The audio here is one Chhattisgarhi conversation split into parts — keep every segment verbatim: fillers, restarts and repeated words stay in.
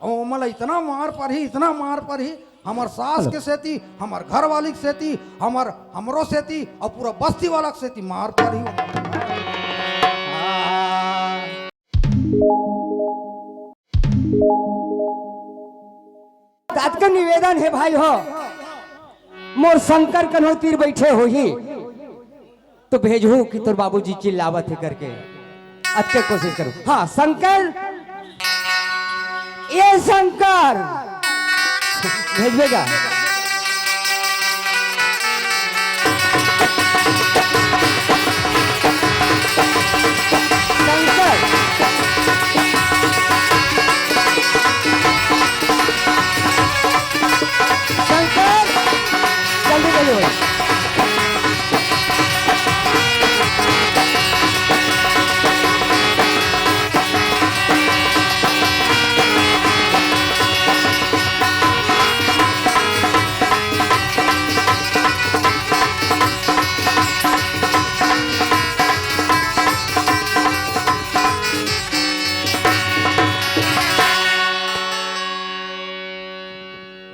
ओमन ला इतना मार परही, इतना मार परही, हमर सास के सेती, हमर घरवाली के सेती, हमर, हमरो सेती अउ पूरा बस्ती वाला के सेती मार परही। अतका निवेदन हे भाई हो, मोर शंकर कन्हो तीर बइठे होही, तो भेजहू कि तोर बाबूजी चिल्लावत हे करके। अतके कोशिश करूँ। हाँ, शंकर, ए शंकर, भेजबे का? शंकर, शंकर, जल्दी, जल्दी भाई।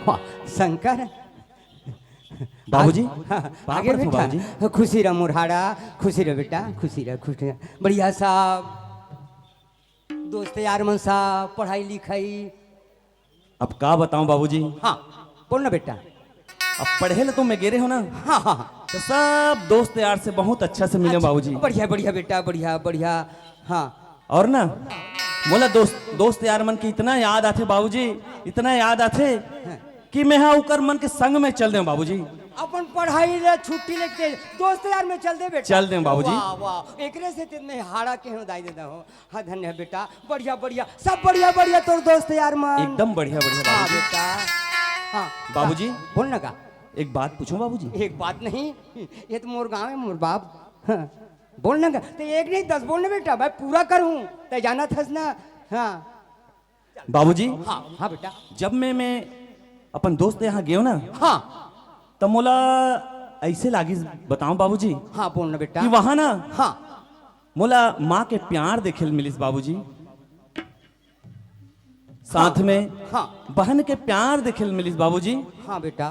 वाह, शंकर। बाबूजी, हाँ, पाँव आगे पड़त हूँ बैठा। बाबूजी। खुशी रह मुरहाड़ा, खुशी रह बेटा, खुशी रह, खुशी रह। बढ़िया साहब, दोस्त यार मन साहब, पढ़ाई लिखाई। अब का बताऊं बाबूजी? हाँ, बोल ना बेटा। अब पढ़े ले तो मैं गेरे हो ना। हाँ, हाँ, हाँ। तो सब दोस्त यार से बहुत अच्छा से मिले अच्छा, बाबूजी। बढ़िया, बढ़िया बेटा, बढ़िया, बढ़िया। हाँ। और ना, मोला दोस्त, दोस्त यार मन के इतना याद आथे बाबूजी, इतना याद आथे हाँ। कि मैं हा उकर मन के संग में चल दें बाबूजी। अपन पढ़ाई ला छुट्टी लेके दोस्त यार में चल दे बेटा। चल दें बाबूजी। वाह, वाह, एकरे से ते मैं हाड़ा के हो दाई देता हो। हाँ, धन्य है बेटा, बढ़िया, बढ़िया, सब बढ़िया, बढ़िया तोर दोस्त यार मन। एकदम बढ़िया, बढ़िया हाँ बाबूजी। बेटा। हाँ। बाबूजी। बोल ना का। एक बात पूछूं बाबूजी? एक बात नहीं, ये तो मोर गाँव है, मोर बाप। हाँ। बोल ना का, तो एक नहीं दस बोल ना बेटा, मैं पूरा करूँ, तै जानत हस ना। हाँ। बाबूजी, हाँ, हाँ बेटा। जब मैं, मैं अपन दोस्त यहाँ गयो ना, हाँ। त मोला ऐसे लागिस, बताऊं बाबूजी, हाँ, बोल ना बेटा। कि वहाँ ना, हाँ। मोला माँ के प्यार देखे ल मिलिस बाबूजी, साथ हाँ। में हाँ। बहन के प्यार देखे ल मिलिस बाबूजी, हाँ बेटा।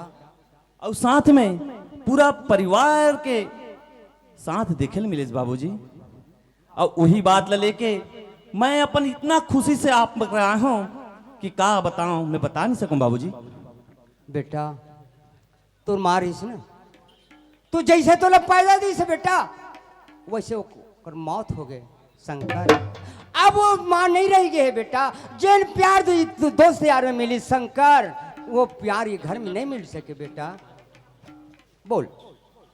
अउ साथ में पूरा परिवार के साथ देखे ल मिलिस बाबूजी। अउ उही बात ला लेके मैं अपन इतना खुशी से आप करा हूँ कि का बताऊं, मैं बता नहीं सकूं बाबूजी। बेटा, तोर माँ रहिस ना, तू जैसे तोला पैदा दिस बेटा, वैसे ओकर मौत हो गए शंकर। अब वो माँ नहीं रह गए है बेटा, जेन प्यार दो, दो, दोस्त यार में मिली शंकर, वो प्यार ये घर में नहीं मिल सके बेटा। बोल।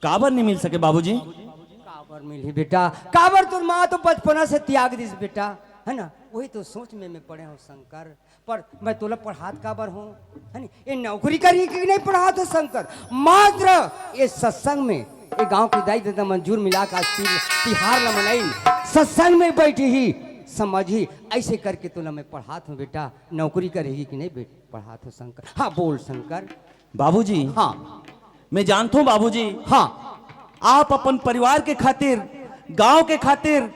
काबर नहीं मिल सके बाबूजी? काबर मिलही बेटा, काबर तोर माँ तो बचपना से त्याग दिस बेटा, है ना? वही तो सोच में मैं पड़े हूँ शंकर, पर मैं तोला पढ़ात काबर हूँ, है नी? ये नौकरी करी कि नहीं पढ़ात हो शंकर? मात्र ये सत्संग में, ये गांव के दाई ददा मंजूर मिला का तिहार ल मनाई, सत्संग में बैठी ही समझी, ऐसे करके तोला मैं पढ़ात हूँ बेटा, नौकरी करेगी कि नहीं बेटा? पढ़ात हो शंकर। हाँ, बोल शंकर। बाबूजी, हाँ। मैं जानता हूँ बाबूजी, हाँ। आप अपन परिवार के खातिर, गांव के खातिर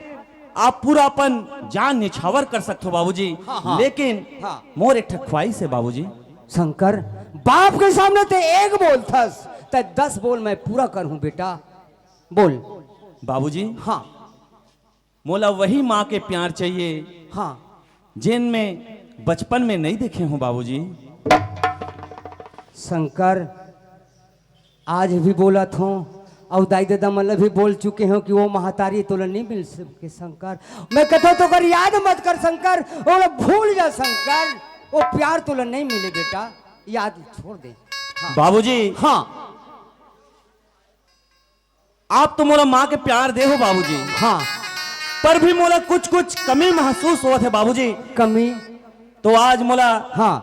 आप पूरा अपन जान निछावर कर सकते हो बाबूजी। हाँ, हाँ। लेकिन हाँ। मोर एक ठक ख्वाहिश है बाबूजी। शंकर, बाप के सामने ते एक बोलथस, ते दस बोल मैं पूरा करहूँ बेटा। बोल। बाबूजी, हाँ। मोला वही माँ के प्यार चाहिए, हाँ। जेन में बचपन में नहीं देखे हूँ बाबूजी। शंकर, आज भी बोलत हूँ, अउ दाई ददा मन ल भी बोल चुके हूँ कि वो महतारी तोला नहीं मिल सके शंकर। मैं कथों तो कर याद मत कर शंकर, ओला भूल जा शंकर, वो प्यार तोला नहीं मिले बेटा, याद छोड़ दे। हाँ। बाबूजी, हाँ। आप तो मोला माँ के प्यार दे हो बाबूजी। हाँ। पर भी मोला कुछ कुछ कमी महसूस होवत हे बाबूजी। कमी? तो आज मोला हाँ।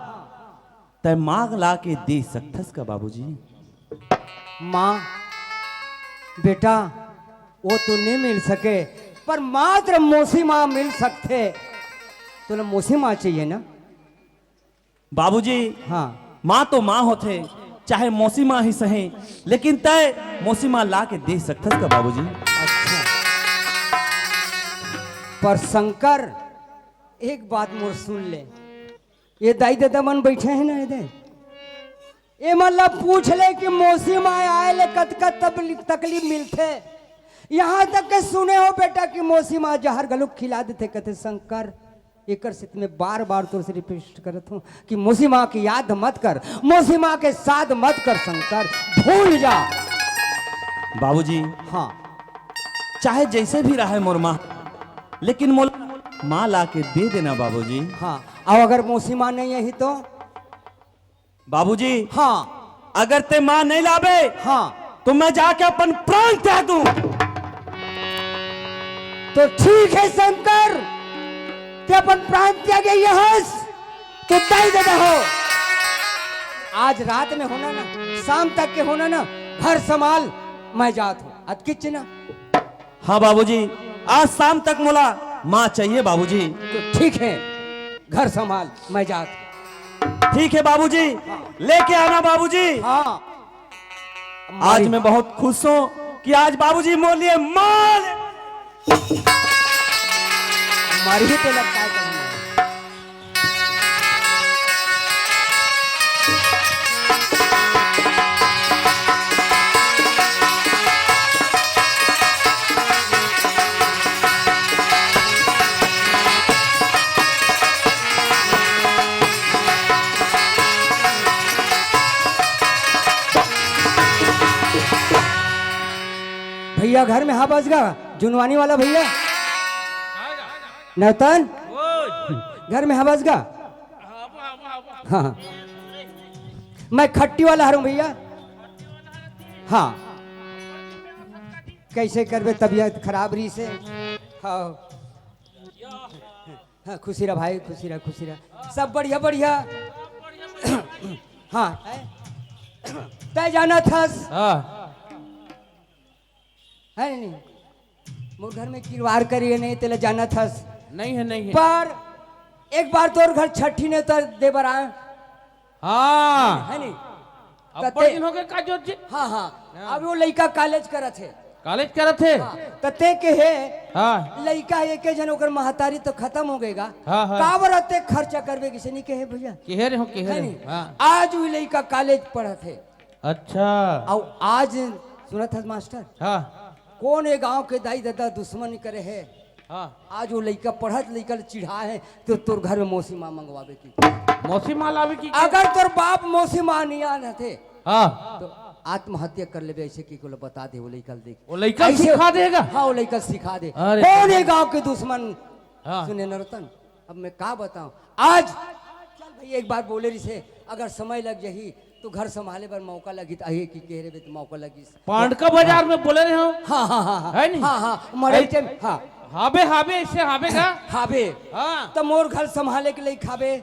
तय माँ ला के दे सकथस का बाबूजी? माँ, बेटा, वो तो नहीं मिल सके, पर मात्र मौसी माँ मिल सकथे। तोला मौसी माँ चाहिए ना? बाबूजी, हाँ। माँ तो माँ होथे, चाहे मौसी माँ ही सही, लेकिन तय मौसी माँ ला के दे सकथस का बाबूजी? अच्छा। पर शंकर, एक बात मोर सुन ले। ये दाई ददा मन बैठे हैं ना, ये दे, ये मन ला पूछ ले कि मौसी माँ आए ले कतका तकलीफ, तकलीफ मिलथे। यहाँ तक के सुने हो बेटा कि मौसी माँ जहर घलो खिला देथे, कथे शंकर, एकर से मैं बार बार तोर से रिक्वेस्ट करत हूँ कि मौसी माँ की याद मत कर, मौसी माँ के साथ मत कर शंकर, भूल जा। बाबूजी, हाँ। चाहे जैसे भी रहे मोर माँ, लेकिन मोला माँ ला के दे देना बाबूजी। हाँ, अउ अगर मौसी माँ नहीं आही तो? बाबूजी, हाँ। अगर ते माँ नहीं लाबे, हाँ। तो मैं जाके अपन प्राण त्याग दूं। तो ठीक है शंकर, ते अपन प्राण त्यागे हस, तो दाई ददा हो। आज रात में होना ना, शाम तक के होना ना, घर संभाल, मैं जात हूँ। अतकिच ना। हाँ बाबूजी, आज शाम तक मोला माँ चाहिए बाबूजी। तो ठीक है, घर संभाल, मैं जात। ठीक है बाबूजी, लेके आना बाबूजी। हाँ। आज मैं बहुत खुश हूँ कि आज बाबूजी मोर लिए माँ ले- मारी ही तो लगता है कहीं। भैया घर में हा बस गा, जुनवानी वाला भैया। नवतन, घर में हा बस गा। हाँ, हाँ। मैं खट्टी वाला हरऊँ भैया। हाँ, कैसे करबे, तबीयत खराब रही से। हाँ। हाँ, खुशी रह भाई, खुशी रह, खुशी रह। सब बढ़िया, बढ़िया। हाँ। तय जाना थस। हाँ। है नहीं? मोर घर में किरवार करिए नहीं, तेला जाना थस। नहीं है, नहीं है। पर एक बार तोर घर छठी ने तो दे बर आए। हाँ। है नहीं? अब्बड़ तते- दिन हो गए का जोत जी? हाँ, हाँ। हाँ। अब वो लइका कॉलेज करत हे। कॉलेज करत हे? हाँ, त ते के हे, हाँ। लइका एके झन ओकर महतारी तो खतम हो गएगा। हाँ, हाँ। काबर अते खर्चा करबे किसे नहीं कहे भैया? कहे रहे हो, कहे है रहे हो। नहीं? हाँ। आज वो लइका कॉलेज पढ़त हे। अच्छा। अउ आज सुनत हस मास्टर? हाँ। कौन ये गांव के दाई ददा दुश्मन करे हे? हाँ। आज वो लइका पढ़त लइका ल चिढ़ा हे, तो तोर घर में मौसी माँ मंगवाबे की। मौसी माँ लावे की? अगर तोर बाप मौसी माँ नहीं आन रहते, हाँ। तो आत्महत्या कर लेबे, ऐसे की को बता दे वो लइका ल देख। वो लइका ऐसे सिखा देगा? हाँ, वो लइका सिखा दे। अरे कौन ये गांव के दुश्मन? हाँ। सुने न रतन, अब मैं का बताऊं? आज चल भाई, एक बार बोले रही से, अगर समय लग जाही तो घर संभाले बर मौका लगी, त आइए कि कह रहे बे, तो मौका लगी। पांडका बाजार में बोले रहे हो? हाँ, हाँ, हाँ, हाँ। है नहीं? हाँ, हाँ, मरे ऐ-, टाइम, हाँ। हाबे, हाबे, ऐसे हाबे का? हाबे। हाँ। तो मोर घर संभाले के लिए खाबे,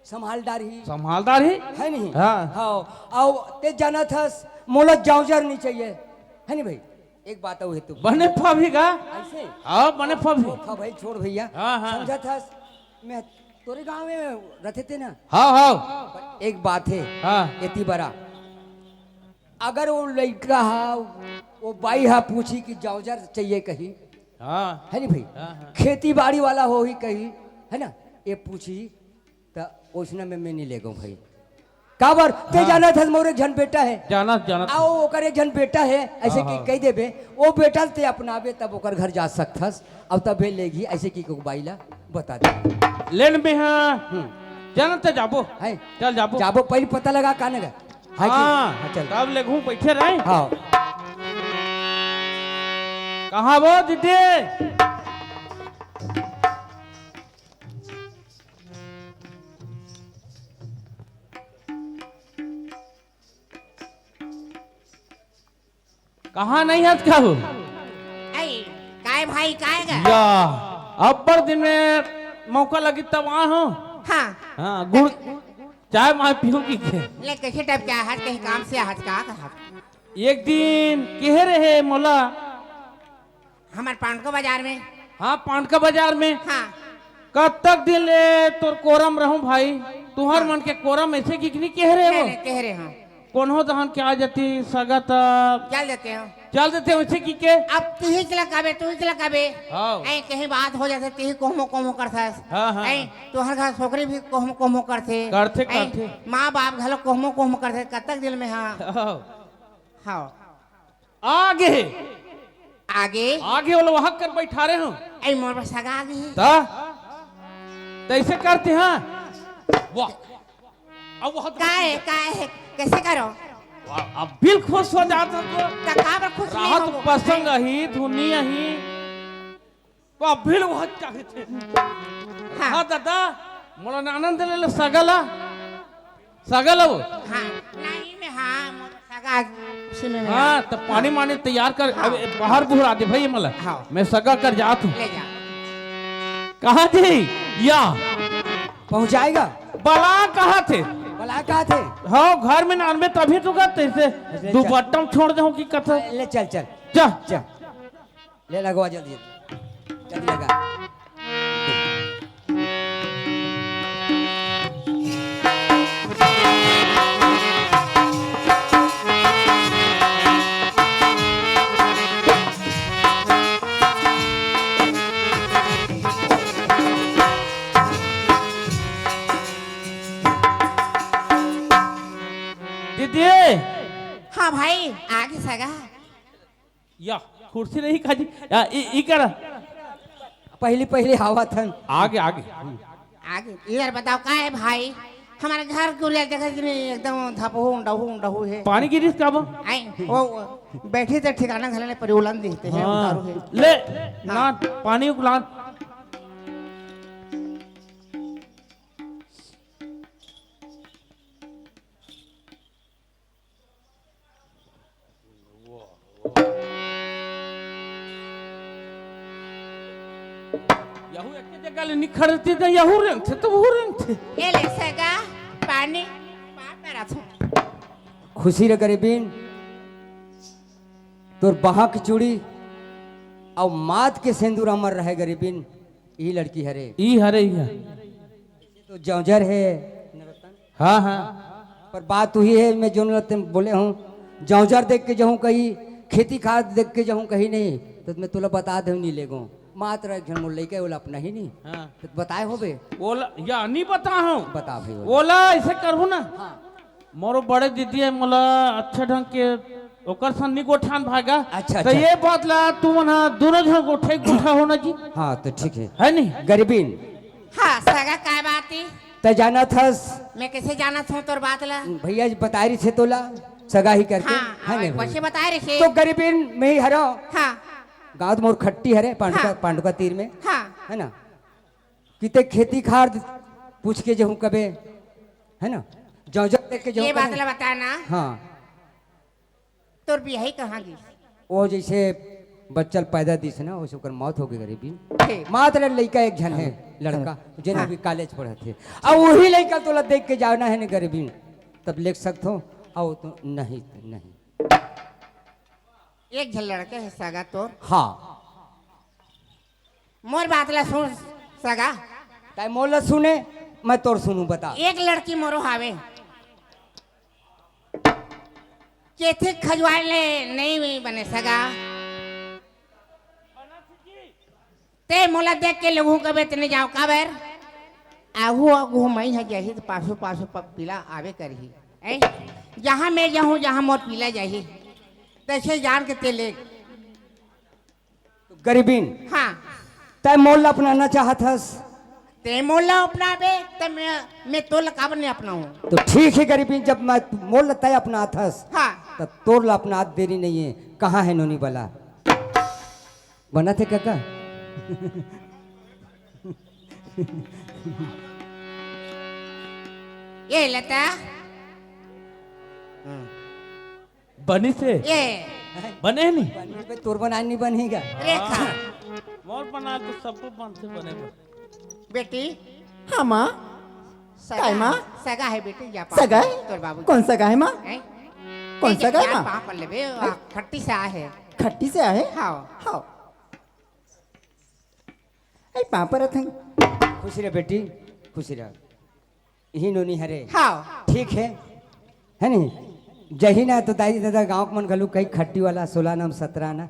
संभालदार ही। संभालदार ही? है नहीं? हाँ। हाँ, आओ, ते जाना थस, मोला जावजर नहीं चाहिए, है नहीं भाई? एक बात अउ हे तू। बने फबही गा? ऐसे? हाँ, बने फबही। ओ, फबही छोड़ भैया। हाँ, हाँ। समझा थस? मैं तोरे गांव में रहते थे ना? हाँ, हाँ। एक बात हे। हाँ। एती बरा। अगर वो लइका हा, वो बाई हा पूछी कि जावजर चाहिए कही। हाँ। है नहीं भाई? हाँ, हाँ। खेती बाड़ी वाला हो ही कही, है ना? ये पूछी, त ओइसना में मैं नहीं लेगो भाई। काबर? ते हाँ। जानत हस, मोर एक झन बेटा हे। जानत, जानत। आओ, ओकर एक झन बेटा हे, ऐसे हाँ, कि हाँ। कह देबे, वो बेटा ते अपनाबे, तब ओकर घर जा सकथस, अब तबे लेगी, ऐसे कि को बाई ला बता दे। लेन में हाँ। हम्म। जानत ते जाबो। है? चल जाबो। जाबो, पहले पता लगा काने गा। है कि? हाँ, हाँ, चल। तब लेगहूँ, बैठे रहे। हाँ। कहाँ वो दीदी? कहाँ नहीं हस कहू? ऐ, काय भाई, काय गा? या, अब्बड़ दिन में मौका लगी तब आ हो। हाँ। हाँ, गुड़, चाय माय पीहूँ की के। ले, कैसे टाइप के आहत, कहीं काम से आहत का, का? एक दिन कहे रहे मोला, हमर पांडको बाजार में। हाँ, पांडका बाजार में। हाँ। कब तक दिन ले तोर कोरम रहूं भाई? तुहर हाँ। मन के कोरम ऐसे कि नहीं कह रहे हो? नहीं, नहीं, कह रहे हो। कोनो दहन के आ जाती सगत। चल देते हो। चल देथे उसे की के। अब तिही चला काबे, तू ही चला काबे। हाँ। ऐ कहीं बात हो जाथे, तिही कोहमो कोहमो करथस। हाँ, हाँ। ऐ तोहर घर छोकरी भी कोहमो कोहमो करथे। करथे, ऐ करथे। माँ बाप घलो कोहमो कोहमो करथे, कतक दिल में हाँ। हाँ। हाँ। आगे। आगे। आगे वाला वहाँ कर बैठा रहे हूँ। ऐ मोर बस सगा आगे ही। ता? तैसे करते हैं। वाह। अब वह तो का है, का है? कैसे करो? वाह, अब बिल खुश हो जाता तो। त का बर खुश नहीं राहत होबो? पसंग अही, धुनी अही। तो अब बिल वह चाहे थे। हाँ। हाँ दादा, मोला आनंद ले ले सगला। सगला वो। हाँ, नहीं मैं, हाँ, मोर सगा खुशी में हाँ, मैं तो पानी मानी तैयार कर, हाँ। अब बाहर बुहरा दे भाई मला। हाँ। मैं सगा कर जात हूँ। ले जा। कहाँ जी? या। पहुँचाएगा? बला कहाँ थे? बला कहाँ थे? हाँ, घर में नान में तभी तो करते थे। अच्छा, अच्छा। दुपट्टा में छोड़ दे हूँ कि कथा। ले चल, चल। चल। चल। ले लगवा जल्दी, जल्दी। जल्दी लगा। दीदी। हाँ भाई, आगे सगा। या, कुर्सी नहीं खाजी। या, इ, इ कर। पहली, पहली हवा थन। आगे, आगे। आगे, इधर बताओ, का है भाई? हमारे घर को ले देखा कि नहीं, एकदम धपहू, उंडहू, उंडहू है। पानी गिरिस का बा? आई, वो, वो, बैठी तो ठिकाना घर ने परिवलन देते हैं, हाँ। उतारू है। ले, हाँ। लान, पानी उगलान। यहू एक जगह ले निखरती तो यहू रेंगथे तो वो रेंगथे। ए ले सगा, पानी, पाप मेरा थू। खुशी रह गरीबीन, तोर बहा की चूड़ी अउ माथ के सेंदूर अमर रहे गरीबीन, ई लड़की हरे। ई हरे, ई हरे। तो जौजर है। हाँ, हाँ। पर बात उही है, मैं जोन ल तेन बोले हूँ, जौजर देख के जहूँ कही, खेती खाद देख के जहूँ कही नहीं, तो मैं तोला बता दे नहीं लेगो। मात्र एक झन मोर लइका, ओला अपना ही नहीं। हाँ। तो बताए होबे। ओला, या नहीं बता हूँ। बता भाई, ओला। ओला ऐसे करहूँ ना। हाँ। मोरो बड़े दीदी है, मोला अच्छा ढंग के ओकर संग नी गोठान भागा। अच्छा, तो अच्छा। ये बात ला तू मन हा दोनों झन गोठे गोठा होना जी। हाँ, तो ठीक है। है नहीं? गरीबीन। हाँ, सगा काय बात ही? तै जानत हस? मैं कैसे जानत हूँ तोर बात ला? भैया जी बताए रही थे तोला, सगा ही करके। हाँ, है हाँ, नहीं कैसे भाई? बताए रही थे? तो गरीबीन में ही हरो। हाँ। गाँव मोर खट्टी हरे, पांडुका, हाँ। पांडुका तीर में। हाँ। है ना? किते खेती खार पूछ के जहूँ कबे, है ना? जौजर देख के जहूँ ये बात कबे। ला बता ना। हाँ। तोर बियाही कहाँ गिस? वो जैसे बच्चा ल पैदा दिस ना, वैसे ओकर मौत हो गई गरीबी। ठीक। मात्र लइका एक झन है, हाँ। लड़का, हाँ। जेन हाँ। अभी कॉलेज पढ़त है। अब वही लइका तोला देख के जाना है ना गरीबी, तब ले सकत हो, आओ तो नहीं, नहीं। एक झन लड़का है सगा तोर? हाँ। मोर बात ला सुन सगा। तै मोर ला सुने, मैं तोर सुनू, बता। एक लड़की मोरो हावे। केथे खजवाए ले नहीं बने सगा। ते मोला देख के लोगों कबे तने जाओ काबर? आहू आगू मई ह जाही त पासो पासो प-, पीला आवे करही। ऐ? जहाँ मैं जाहूँ, जहाँ मोर पीला जाही। तैसे जान के ते ले। तो गरीबीन, हाँ। तै मोल ला अपनाना चाहत हस? ते मोल ला अपनाबे, त मैं, मैं तोल ला काबर नहीं अपनाऊँ? तो ठीक है गरीबीन, जब मैं मोल ला तै अपनात हस, हाँ। तब तोर ला अपनात देरी नहीं है। कहाँ है नोनी वाला? बना थे काका? ये लता। हाँ। बनी से? ये। बने नहीं? बनी बे, तोर बनाए नहीं बनी का? रेखा। मोर बनाए तो सबको बनते बने बने। बेटी। हाँ, माँ। सगा, काय, माँ? सगा है बेटी, जा पाँव सगा है? तोर बाबू। कौन सगा है, माँ? हैं? कौन ये सगा है, जा माँ? पाँव पर लेबे, आ, खट्टी से आ है। खट्टी से आ है? हाँ। हाँ। ऐ पाँव परत हन। खुश रह बेटी, खुश रह। इही नोनी हरे। हाँ। ठीक है, है नहीं? जही ना तो दाई ददा गांव के मन घलो कही खट्टी वाला सोलह नाम सत्रह ना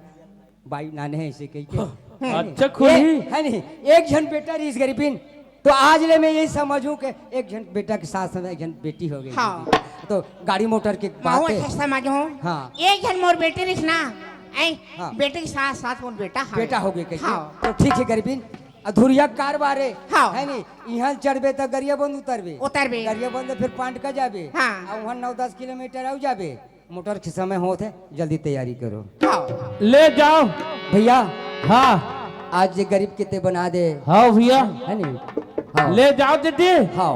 बाई नाने हे ऐसे कही के। अच्छा, खुली। एक, है नहीं, एक झन बेटा रहिस गरीबिन। तो आज ले मैं यही समझूं कि एक झन बेटा के साथ साथ एक झन बेटी हो गई। हाँ। तो गाड़ी मोटर के बात हे। समझ हूँ। हाँ। एक झन मोर बेटी रहिस ना, ऐ, हाँ। बेटी के साथ साथ मोर बेटा हो बेटा गए। हो गए कही के। हाँ। तो ठीक हे गरीबिन, अधुरिया कारबार हे, हाँ। है नी? इहाँ चढ़बे त गरियाबंद उतरबे। उतरबे। गरियाबंद फिर पांडका जाबे। हाँ। आ उहाँ नौ दस किलोमीटर आऊ जाबे। मोटर के समय होत हे, जल्दी तैयारी करो। हाँ। ले जाओ। भैया। हाँ। आज ये गरीब के ते बना दे। हाँ भैया। है नी? हाँ। ले जाओ दीदी। हाँ।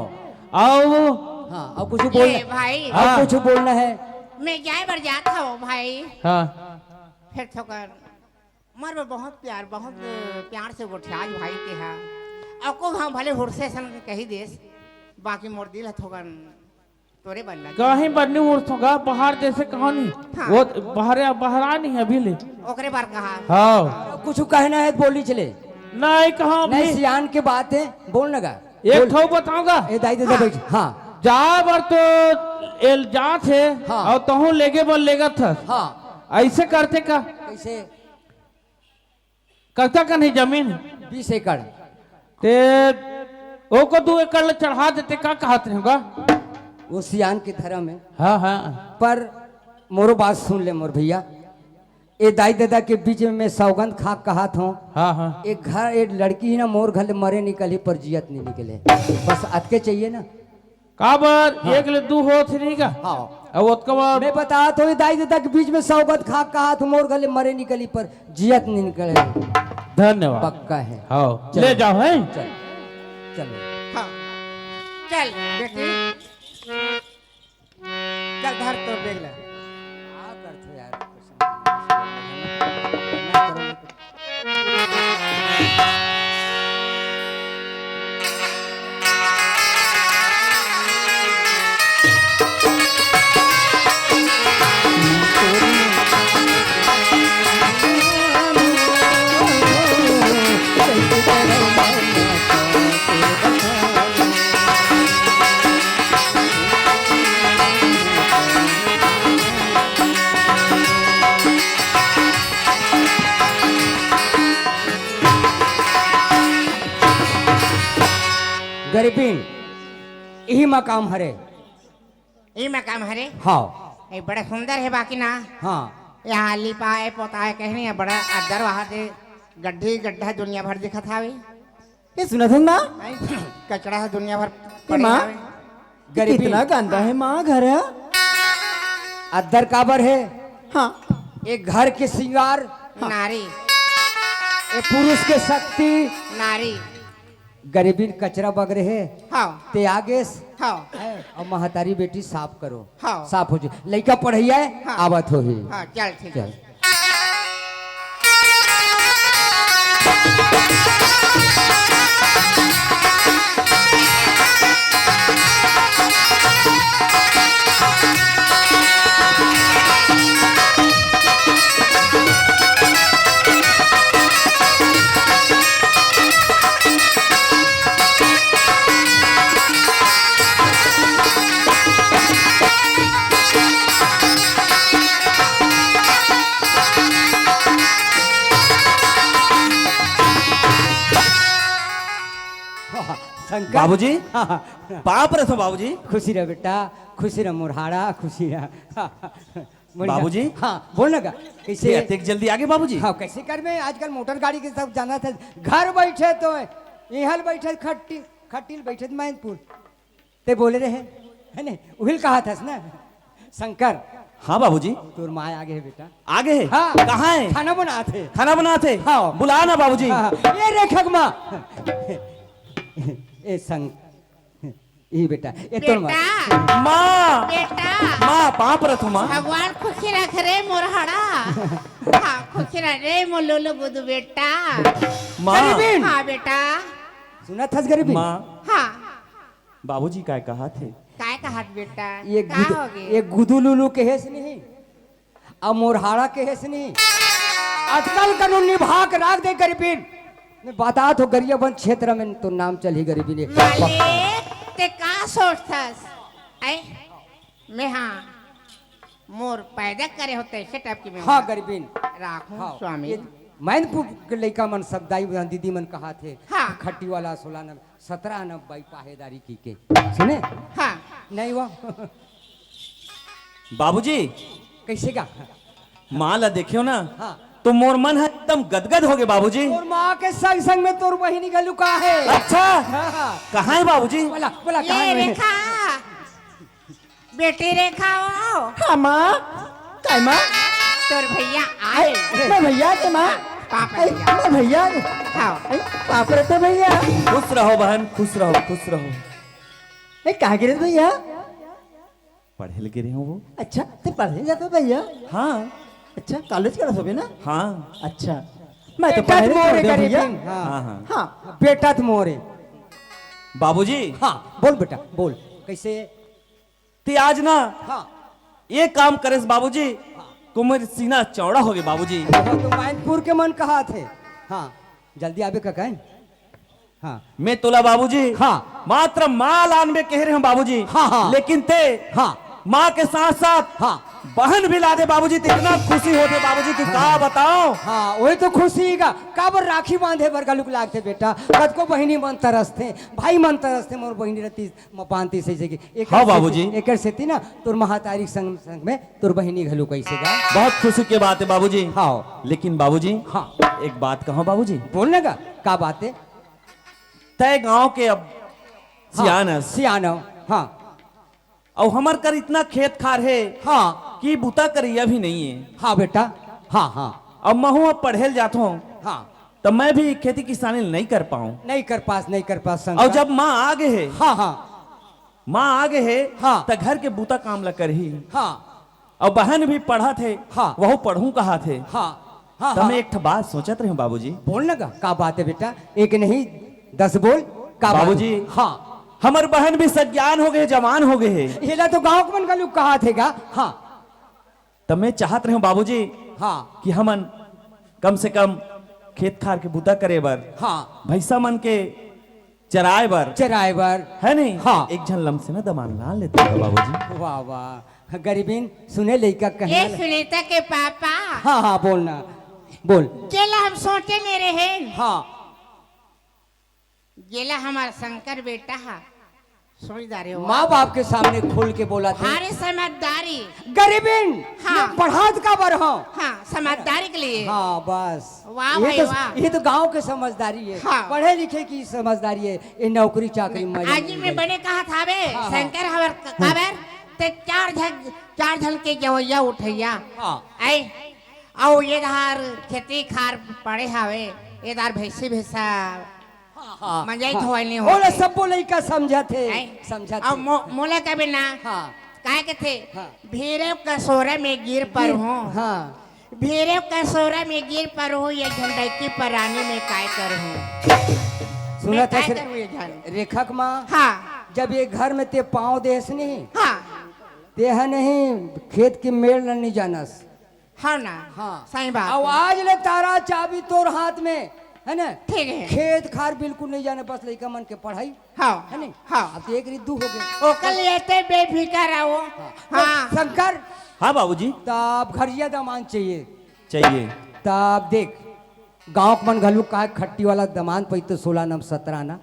आओ। हाँ, अब कुछ बोलना ए भाई। अब हाँ। कुछ बोलना हे। मैं जाए बर जात हूँ भाई। हाँ। फिर थोकर मोर बर बहुत प्यार, बहुत प्यार से गोठियास भाई के हा। अउ को घाव भले हुरसे सन कही देस, बाकी मोर दिल ह थोकन तोरे बर लगे। काहे बर नी हुरसों गा? बाहर जैसे कहानी। हाँ। वो बाहर, बाहर आ नहीं अभी ले। ओकरे बर कहा। हाँ। कुछ कहना हे त बोली चले। नहीं कहा अभी। नहीं, सियान के बात हे, बोल न गा। एक बोल। ठो बताऊंगा। ए दाई ददा हाँ। बैठ। हाँ। जा बर तो एल जात हे हाँ। अउ तहूँ लेगे बर लेगत हस। हाँ। ऐसे करते का? कैसे? कतका कन हे जमीन? बीस एकड़। ते ओको दू एकड़ ले चढ़ा देते, का कहत रहे गा? वो सियान के धर्म हे। हाँ, हाँ। पर मोरो बात सुन ले मोर भैया, ए दाई ददा के बीच में मैं सौगंध खा के कहत हूँ। हाँ, हाँ। एक घर, एक लड़की ही ना मोर घर ले मरे निकली पर जियत नहीं निकले। बस अतके चाहिए ना। काबर हाँ। एक ले दू होत हे नहीं का? हाँ। अब ओतका बार मैं बतात हूँ, दाई ददा के बीच में सौगंध खा के कहत हूँ, मोर घर ले मरे निकली पर जियत नहीं निकले। धन्यवाद। पक्का हे। हाँ। चलो। ले जाओ, हैं? चल। चलो। हाँ। चल, बेटी। चल, धर तो बेग ले। का करथो यार? गरीबिन, इही मकाम हरे। ई मकाम हरे? हाँ। ए, बड़ा सुंदर हे बाकी ना। हाँ। यहाँ लिपाए, पोताए, कहीं नहीं हे, बड़ा अद्दर वहाँ दे गड्ढी, गड्ढा दुनिया भर दिखत हावे। ये सुनत हन ना? नहीं, कचरा हे दुनिया भर ए पड़े माँ, हावे। ये गरीबी। कितना गंदा हे माँ घर हे। अद्दर काबर हे? हाँ। एक घर के सिंगार। हाँ। नारी। एक पुरुष के शक्ति। नारी। गरीबी कचरा बगरे हे। हाँ। ते आगेस। हाँ। हैं? अउ महतारी बेटी साफ करो। हाँ। साफ हो जो। लइका पढ़इया हे, हाँ। आवत होही। हाँ, चल ठीक हे। चल। शंकर। बाबूजी, हाँ, हाँ। पाँव परत हँव बाबूजी। खुशी रह बेटा, खुशी रह मोर हाड़ा, खुशी रह। बढ़िया। बाबूजी? हाँ, बोल ना गा, कैसे? ये अतेक जल्दी आगे बाबूजी? हाँ, कैसे कर में आजकल मोटर गाड़ी के सब जाना था, घर बैठे तो इहल बैठे खट्टी, खट्टी ल बैठे मैनपुर। ते बोले रहे, है ने? उहिल कहा था ना, शंकर। हाँ बाबूजी। तोर माँ आगे हे बेटा। आगे हे? हाँ। कहाँ हे? खाना बनात हे। खाना बनात हे? हाँ। बुला ना बाबूजी। हाँ, हाँ। ए रेखक माँ। ए संग, ई बेटा, ए तोर माँ। बेटा। माँ। बेटा। माँ, पाँव परत हँव माँ। भगवान खुशी रख रे मोर हाड़ा। हाँ, खुशी रह रे मोर लोलो बुदु बेटा। माँ। गरीबिन। हाँ बेटा। सुनत हस गरीबिन? माँ। हाँ। बाबूजी काय कहत हे? काय कहत बेटा? ये का गुदु, होगे? ये गुदु लुलु कहेस नहीं, अउ मोर हाड़ा कहेस नहीं। अटकल कनु निभा के राख दे गरीबिन। मैं बतात हँव गरियाबंद क्षेत्र में तो नाम चलही गरीबिन। मालिक, ते का सोचथस? ऐ, मैं हाँ। मोर पैदा करे हो तैसे टाइप के में हाँ, गरीबिन। राखो हाँ, स्वामी। ये मैनपुर के लइका मन सब दाई मन, दीदी मन कहाथे। हाँ। खट्टी वाला सोला न, सतरा न बाई पाहेदारी की के। सुने? हाँ। नहीं हुआ? बाबूजी। कैसे का? माँ ला देखियो ना, हाँ। तो मोर मन ह एकदम गदगद हो गए बाबूजी। तोर माँ के संग संग में तोर बहिनी घलू का है। अच्छा। हाँ, हाँ। कहाँ है बाबूजी? बोला, बोला, ये कहाँ है? रेखा, बेटी रेखा हो। हाँ माँ। काय माँ? तोर भैया आए। मैं भैया के माँ। पापा ए, भैया। मैं भैया। हाँ। ए, पाप रे तो भैया। खुश रहो बहन, खुश रहो, खुश रहो। ए, कहाँ गिरे भैया? पढ़े लगे रहे हो वो। अच्छा, ते पढ़े जाते हो भैया? हाँ। अच्छा, कॉलेज करत होबे ना? हाँ। अच्छा, मैं तो बेटा पढ़े तो मोरे नहीं गरीब भैया। हाँ। हाँ, हाँ। हाँ। बेटा तो मोरे। बाबूजी। हाँ, बोल बेटा, बोल। कैसे? ते आज ना हाँ। ये काम करेस बाबूजी, हाँ। तुम्हारे सीना चौड़ा हो गए बाबूजी। वो तो मैनपुर के मन कहाथे। हाँ, जल्दी आबे का कहें। हाँ। मैं तोला बाबूजी, हाँ। मात्र माँ लानबे कह रहे हूँ बाबूजी। हाँ, हाँ। लेकिन ते हाँ। माँ के साथ साथ हाँ। बहन भी ला दे बाबूजी, तो इतना खुशी होते बाबूजी कि का बताओ। हाँ, वही तो खुशी का, काबर राखी बांधे बर घलुक लागथे बेटा। कतको बहिनी मन तरसथे, भाई मन तरसथे, मोर बहिनी रतिस, म-, बांधतिस ऐसे कि एकर हाँ सेती, बाबूजी। एकर सेती ना तोर महतारी संग, संग में तोर बहिनी घलुक ऐसे का। बहुत खुशी के बात है बाबूजी। हाँ। लेकिन बाबूजी, हाँ। एक बात कहो बाबूजी। बोल ना का, का बात है? तय गांव के अब हाँ, सियान हस। सियान हो, हाँ। अउ हमर कर इतना खेत खार हे हाँ। कि बुता करइया भी नहीं है। हाँ बेटा, हाँ, हाँ। अब महू अब पढ़े ल जात हों, हाँ। त मैं भी खेती किसानी ल नहीं कर पाऊं। नहीं कर पास, नहीं कर पास, अउ शंकर। जब माँ आ गए हे, हाँ, हाँ। माँ आ गए हे, हाँ। त घर के बुता काम ल करही। हाँ। अउ बहन भी पढ़त हे, हाँ। वहू पढ़हूं कहत हे। हाँ, हाँ, त हाँ। मैं एक ठो बात सोचत रहेंव बाबूजी। बोल ना गा, का बात है बेटा? एक नहीं, दस बोल, का बात है? बाबूजी, हाँ। हमर बहन भी सज्ञान हो गए, जवान हो गए हे। एला तो गांव के मन घलो कहत हे गा, हाँ। त मैं चाहत रहेंव बाबूजी हाँ। कि हमन कम से कम खेत खार के बुता करे बर, हाँ। भैंसा मन के चराए बर। चराए बर। है नहीं? हाँ। एक झन लमसेना दमांद लान लेते का बाबूजी। वाह, वाह। गरीबिन, सुने लइका कहे ए वाला। सुनीता के पापा। हाँ, हाँ, बोलना। बोल। जेला हम सोचे नहीं रहे। हाँ। जेला हमार शंकर बेटा हा। सुनी जा रहे हो? माँ बाप के सामने खुल के बोला था। हमारे समझदारी। गरीबिन, हाँ। मैं पढ़ात काबर हूँ। हाँ, समझदारी के लिए। हाँ, बस। वाह ये भाई, तो, वाह। ये तो गांव के समझदारी है। हाँ। पढ़े लिखे की समझदारी है। ये नौकरी चाकरी मजा आज नहीं मैं है। बने कहा था बे, हाँ, हाँ। शंकर हवर क-, हम्म। काबर, ते चार झन, चार झन के जवैया उठैया। हाँ। ऐ, अउ ये धार खेती खार पड़े हावे, ये धार भैंसी भैंसा हाँ, हाँ, मंजई हाँ। धोवई नहीं ओला होते। सबो लइका समझत हे, हैं? समझत अब हे। मो-, मोला कबे ना, हाँ। काय कथे? हाँ। भीरे कसोरा में गिर पर गिर, हूँ। हाँ। भीरे कसोरा में गिर पर हूँ, ये झंडकी परानी में काय कर हूँ? सुनत हस रे-, करूँ ये झन? रेखक माँ, हाँ। जब ये घर में ते पाँव देस नहीं, हाँ। ते ह नहीं खेत के मेड़ ल नहीं जानस। हाँ ना? हाँ। सही बात अब है। आज ले तारा चाबी तोर हाथ में, है ना? ठीक है। खेत खार बिल्कुल नहीं जाने, बस लइका मन के पढ़ाई, हाँ। है नहीं? हाँ। अब तो एक रीत दू हो गए। ओकर लिए ते बेफिकर रहो। हाँ। हाँ। शंकर। हाँ बाबूजी। तब घरिया दमांद चाहिए। चाहिए। तब देख, गाँव के मन घलू का खट्टी वाला दमांद पई तो सोलह नम सतरा ना।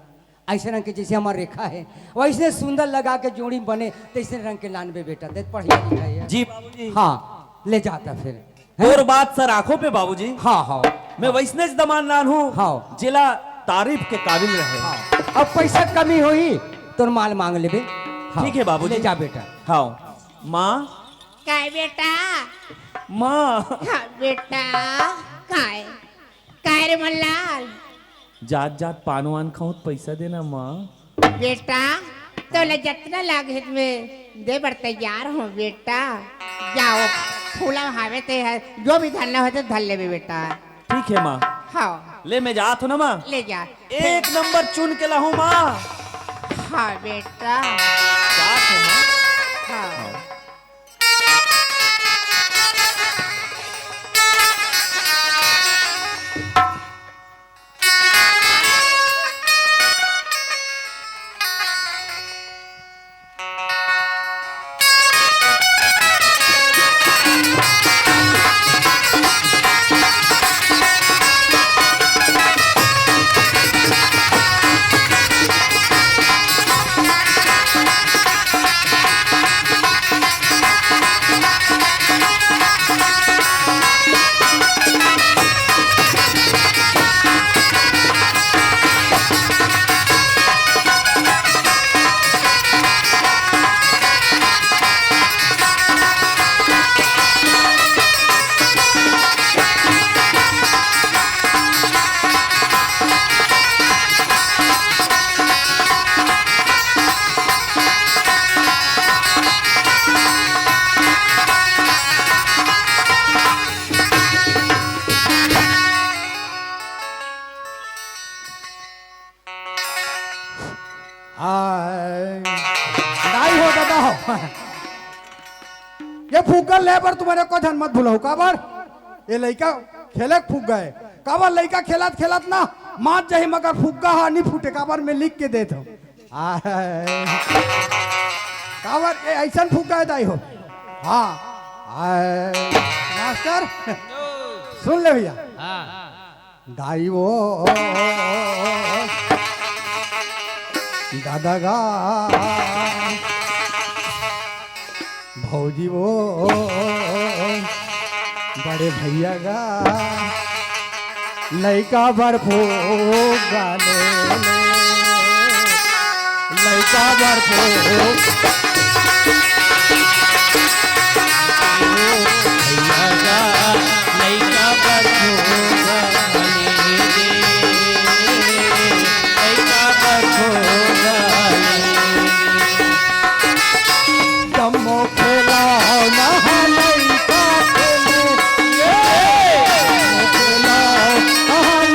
ऐसे रंग के जैसे हमार रेखा है, वैसने सुंदर लगा के जोड़ी बने, तैसने रंग के लानबे बेटा, देख पढ़िया लिखा है। जी बाबूजी। हाँ, ले जाता फिर। हैं? तोर बात सर आँखों पे बाबूजी। हाँ, हाँ। मैं वैसने ज दमांद लानहूँ, हाँ। जेला तारीफ के काबिल रहे। हाँ। अब पैसा कमी होई, तोर माल मांग लेबे। हाँ, ठीक है बाबूजी। ले जा बेटा। हाँ। माँ। काय बेटा? माँ। हाँ बेटा, काय? काय रे मल्लाल? जात जात पान वान खाऊं त पैसा देना माँ। बेटा, तोला जतना लागे हे मैं दे बर तैयार हूँ बेटा। जाओ, फूला हावे ते है, जो भी धरना होते धर लेबे बेटा। ठीक है माँ। हाँ। ले मैं जात हूँ ना माँ। ले जा। एक नंबर चुन के लाहूँ माँ। हाँ बेटा। जात हूँ माँ। हाँ। हाँ। आय। नाई हो दादा हो। ये फुग्गा ले बर तुम्हारे को झन मत भुलाओ, काबर? ये लइका खेले के फुग्गा है। काबर लइका खेलत खेलत ना मात जाही, मगर फुग्गा हा नहीं फूटे, काबर मैं लिख के देत हूँ। आय। काबर ये ऐसन फुग्गा है दाई हो। हाँ। आय। मास्टर, सुन ले भैया। हाँ। दाई वो दादा गा, भौजी वो बड़े भैया गा, लइका बर फुग्गा ले ले, लइका बर फुग्गा। भैया गा, लइका बर फुग्गा ले दे, लइका बर फुग्गा ले दे। जम्मो खेलौना लइका खेले, जम्मो खेलौना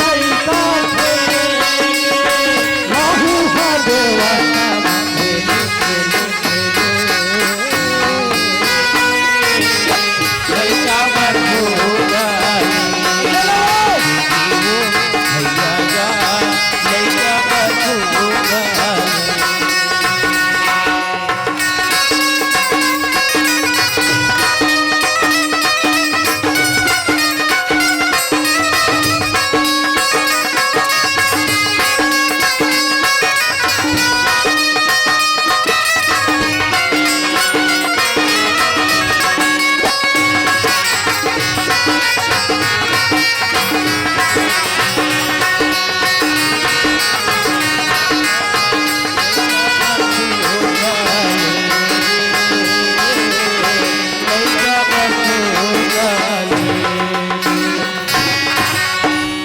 लइका खेले, महू हा देवना खेले, खेले।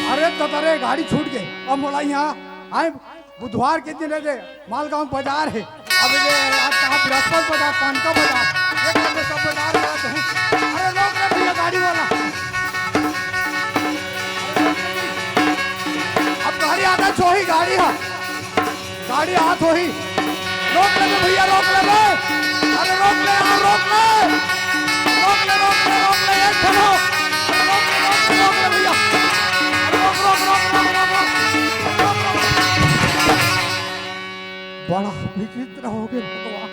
अरे ततरे गाड़ी छूट गए। अब मोला यहाँ आए बुधवार के दिन रे मालगांव बाजार है। अब ये आज कहाँ बृहस्पति बाजार, पानका बाजार, ये कर ले सब बाजार में आते हैं। अरे रोक ले भैया गाड़ी वाला। अब गाड़ी आता छोही गाड़ी है। गाड़ी हाथ होही। रोक ले बे भैया, रोक ले बे। अरे रोक ले यार, रोक ले। रोक ले, रोक ले, रोक ले, एक ठन हो। अरे रोक ले, रोक ले, रोक ले भैया। अरे रोक, रोक, रोक। बड़ा विचित्र हो गया भगवान।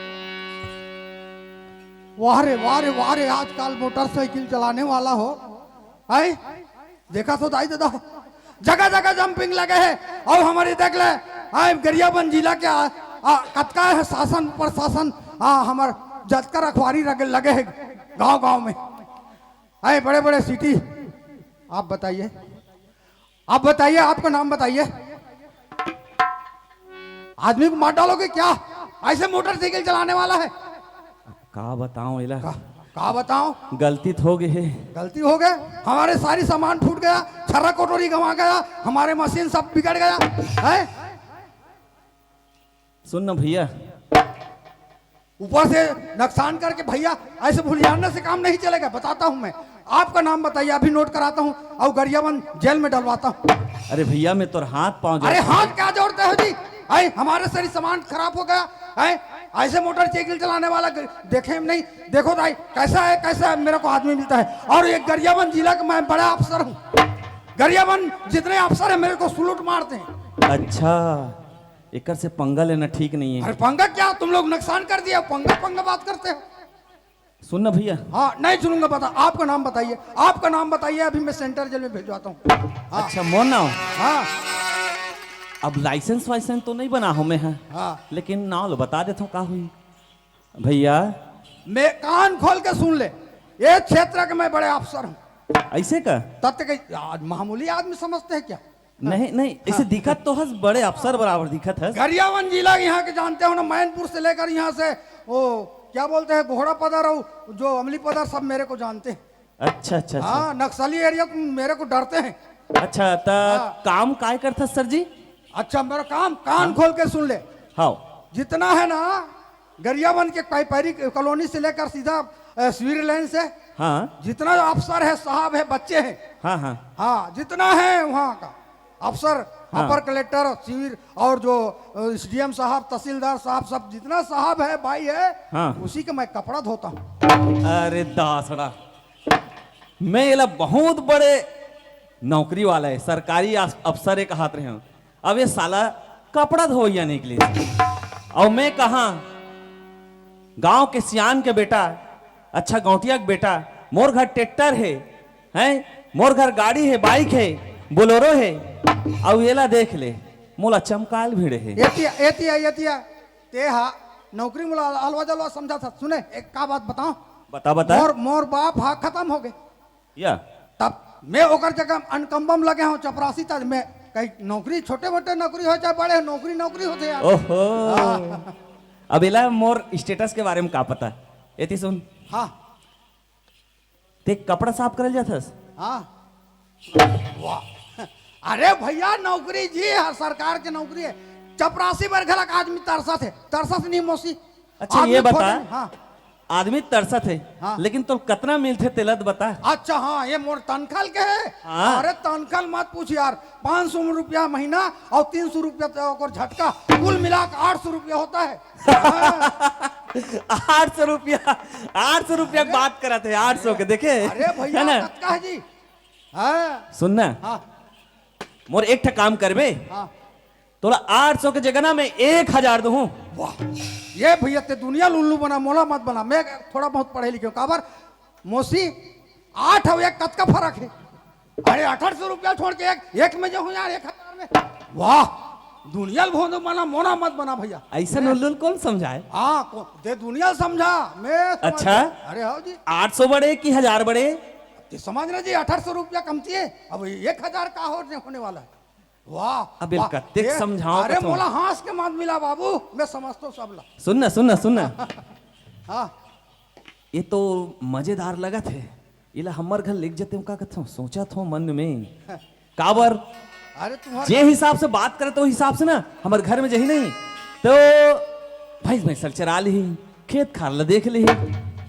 वाह रे, वाह रे, वाह रे, आजकल मोटरसाइकिल चलाने वाला हो। आई? देखा तो दाई दादा, जगह जगह जंपिंग लगे है। और हमारी देख ले, आए गरियाबंद जिला के आ, आ, कतका है शासन प्रशासन, आ, हमार जतका रखवारी लगे, लगे है गांव गांव में। आए बड़े बड़े सिटी। आप बताइए, आप बताइए, आपका नाम बताइए। आदमी को मार डालोगे क्या? ऐसे मोटरसाइकिल चलाने वाला है। का बताऊं एला? का, का बताऊं? गलती तो हो गई है। गलती हो गए, हमारे सारी सामान फूट गया, छर्रा कटोरी गंवा गया, हमारे मशीन सब बिगड़ गया है। सुन ना भैया, ऊपर से नुकसान करके भैया, ऐसे भुलियाने से काम नहीं चलेगा, बताता हूँ मैं। आपका नाम बताइए, अभी नोट कराता हूँ और गरियाबंद जेल में डलवाता हूँ। अरे भैया, मैं तोर हाथ पाँव जोड़ अरे हाथ क्या जोड़ते हो जी? आई, हमारे सारी सामान खराब हो गया है। ऐसे मोटरसाइकिल चलाने वाला ग-, देखे हम नहीं। देखो भाई, कैसा है, कैसा है, मेरे को आदमी मिलता है। और एक गरियाबंद जिला का मैं बड़ा अफसर हूँ। गरियाबंद जितने अफसर हैं, मेरे को सलूट मारते हैं। अच्छा, एकर से पंगा लेना ठीक नहीं है। अरे पंगा क्या, तुम लोग नुकसान कर दिया, पंगा पंगा बात करते हो। सुन ना भैया। हाँ, नहीं सुनूंगा, बता, आपका नाम बताइए, आपका नाम बताइए, अभी मैं सेंट्रल जेल में भिजवाता हूँ। हाँ। अच्छा, मोर नाम? हाँ। अब लाइसेंस वाइसेंस तो नहीं बना हूँ मैं, हाँ। हाँ। लेकिन नाम लो बता देता हूँ, का हुई भैया। मैं, कान खोल के सुन ले, ये क्षेत्र के मैं बड़े अफसर हूँ। ऐसे का? तब तक आज मामूली आदमी समझते हैं क्या? नहीं, नहीं, इसे दिखत तो हस, बड़े अफसर बराबर दिखत हस। गरियाबंद जिला यहाँ के जानते हो ना, मैनपुर से लेकर यहाँ से वो क्या बोलते हैं, घोड़ा पदर और जो अमली पदर, सब मेरे को जानते हैं। अच्छा, अच्छा, अच्छा। हाँ, नक्सली एरिया मेरे को डरते हैं। अच्छा, त हाँ। काम काय करथस सर जी? अच्छा, मेरा काम, कान हाँ। खोल के सुन ले। हाँ। जितना है ना, गरियाबंद के पाइपरी कॉलोनी से लेकर सीधा, अ, स्वीर लेन से हाँ। जितना अफसर है, साहब है, बच्चे हैं। हाँ, हाँ। हाँ, जितना है वहाँ का अफसर, हाँ। अपर कलेक्टर, स्वीर और जो, अ, एसडीएम साहब, तहसीलदार साहब, सब जितना साहब है, भाई है, हाँ। उसी का मैं कपड़ा धोता हूँ। अरे दासड़ा, मैं एला बहुत बड़े नौकरी वाला है, सरकारी अस-, अफसर एक हाथ रहे हूँ। अब ये साला कपड़ा धोइया निकले। अउ मैं कहाँ, गांव के सियान के बेटा, अच्छा गौंटिया के बेटा, मोर घर ट्रैक्टर हे, हैं, मोर घर गाड़ी हे, बाइक हे, बोलेरो हे, अउ एला देख ले, मोला चमकाल भिड़े हे। एतिया, एतिया, एतिया, ते हा नौकरी मोला अलवा जलवा समझा था। सुने, एक का बात बताओ? बता, बता। मोर, मोर बाप हा खत्म हो गए। या। तब मैं ओकर जगह अनकम्बम लगे हूँ, चपरासी तक मैं कहीं नौकरी, छोटे मोटे नौकरी हो चाहे बड़े हो, नौकरी नौकरी होते यार। ओहो। हाँ। अब एला मोर स्टेटस के बारे में का पता? एती सुन। हाँ। ते कपड़ा साफ करल जाथस? हाँ। वाह। अरे भैया, नौकरी जी, हर सरकार के नौकरी है। चपरासी बर घलक आदमी तरसत है, तरसत नहीं मौसी? अच्छा, आदमी ये बता, खोजे, हाँ। आदमी तरसत हे, हाँ। लेकिन तोर कतना मिलथे तेला तो बता। अच्छा, हाँ, ये मोर तनखल के हे। हाँ। अरे तनखल मत पूछ यार, पाँच सौ रुपया महीना और तीन सौ रुपया तो ओकर झटका, कुल मिला के आठ सौ रुपया होता है। हाँ। आठ सौ रुपया, आठ सौ रुपया के अरे, बात करत हे, आठ सौ के, देखे? अरे भैया, है ना? कतका है जी? हाँ। सुन ना, हाँ। मोर एक ठा काम करबे, हाँ। तोला आठ सौ के जगह ना मैं एक हजार दूहूँ। वाह, ये भैया ते दुनिया ल उल्लू बना, मोला मत बना, मैं थोड़ा बहुत पढ़े लिखे हूँ। काबर मौसी, आठ अउ एक कतका फरक है? अरे अठारह सौ रुपया छोड़ के एक, एक में जो हूँ यार, एक हजार में। वाह, दुनिया ल भोंदू बना, मोला मत बना भैया। ऐसा मैं उल्लू ल कौन समझाए? हाँ, को-, ते दुनिया ल समझा, मैं समझ अच्छा। गया। अरे हाँ जी। आठ सौ बड़े कि हजार बड़े? ते समझ रहे जी, अठारह सौ रुपया कमती है, अब एक हजार का हो, होने वाला है। वाह, अब वाह, कतेक ये, समझाओ अरे कथो। मोला हाँस के मत मिला बाबू, मैं समझतो सब ला। सुन ना, सुन ना, सुन ना। हाँ। ये तो मजेदार लगत हे। इला हमर घर लेके जते का कथो, सोचत हो मन में। काबर? अरे तुम्हारे जे हिसाब से बात करे तो हिसाब से ना, हमर घर में जही नहीं। तो भैंस भैंसल चरा ली, खेत खार ला देख ली,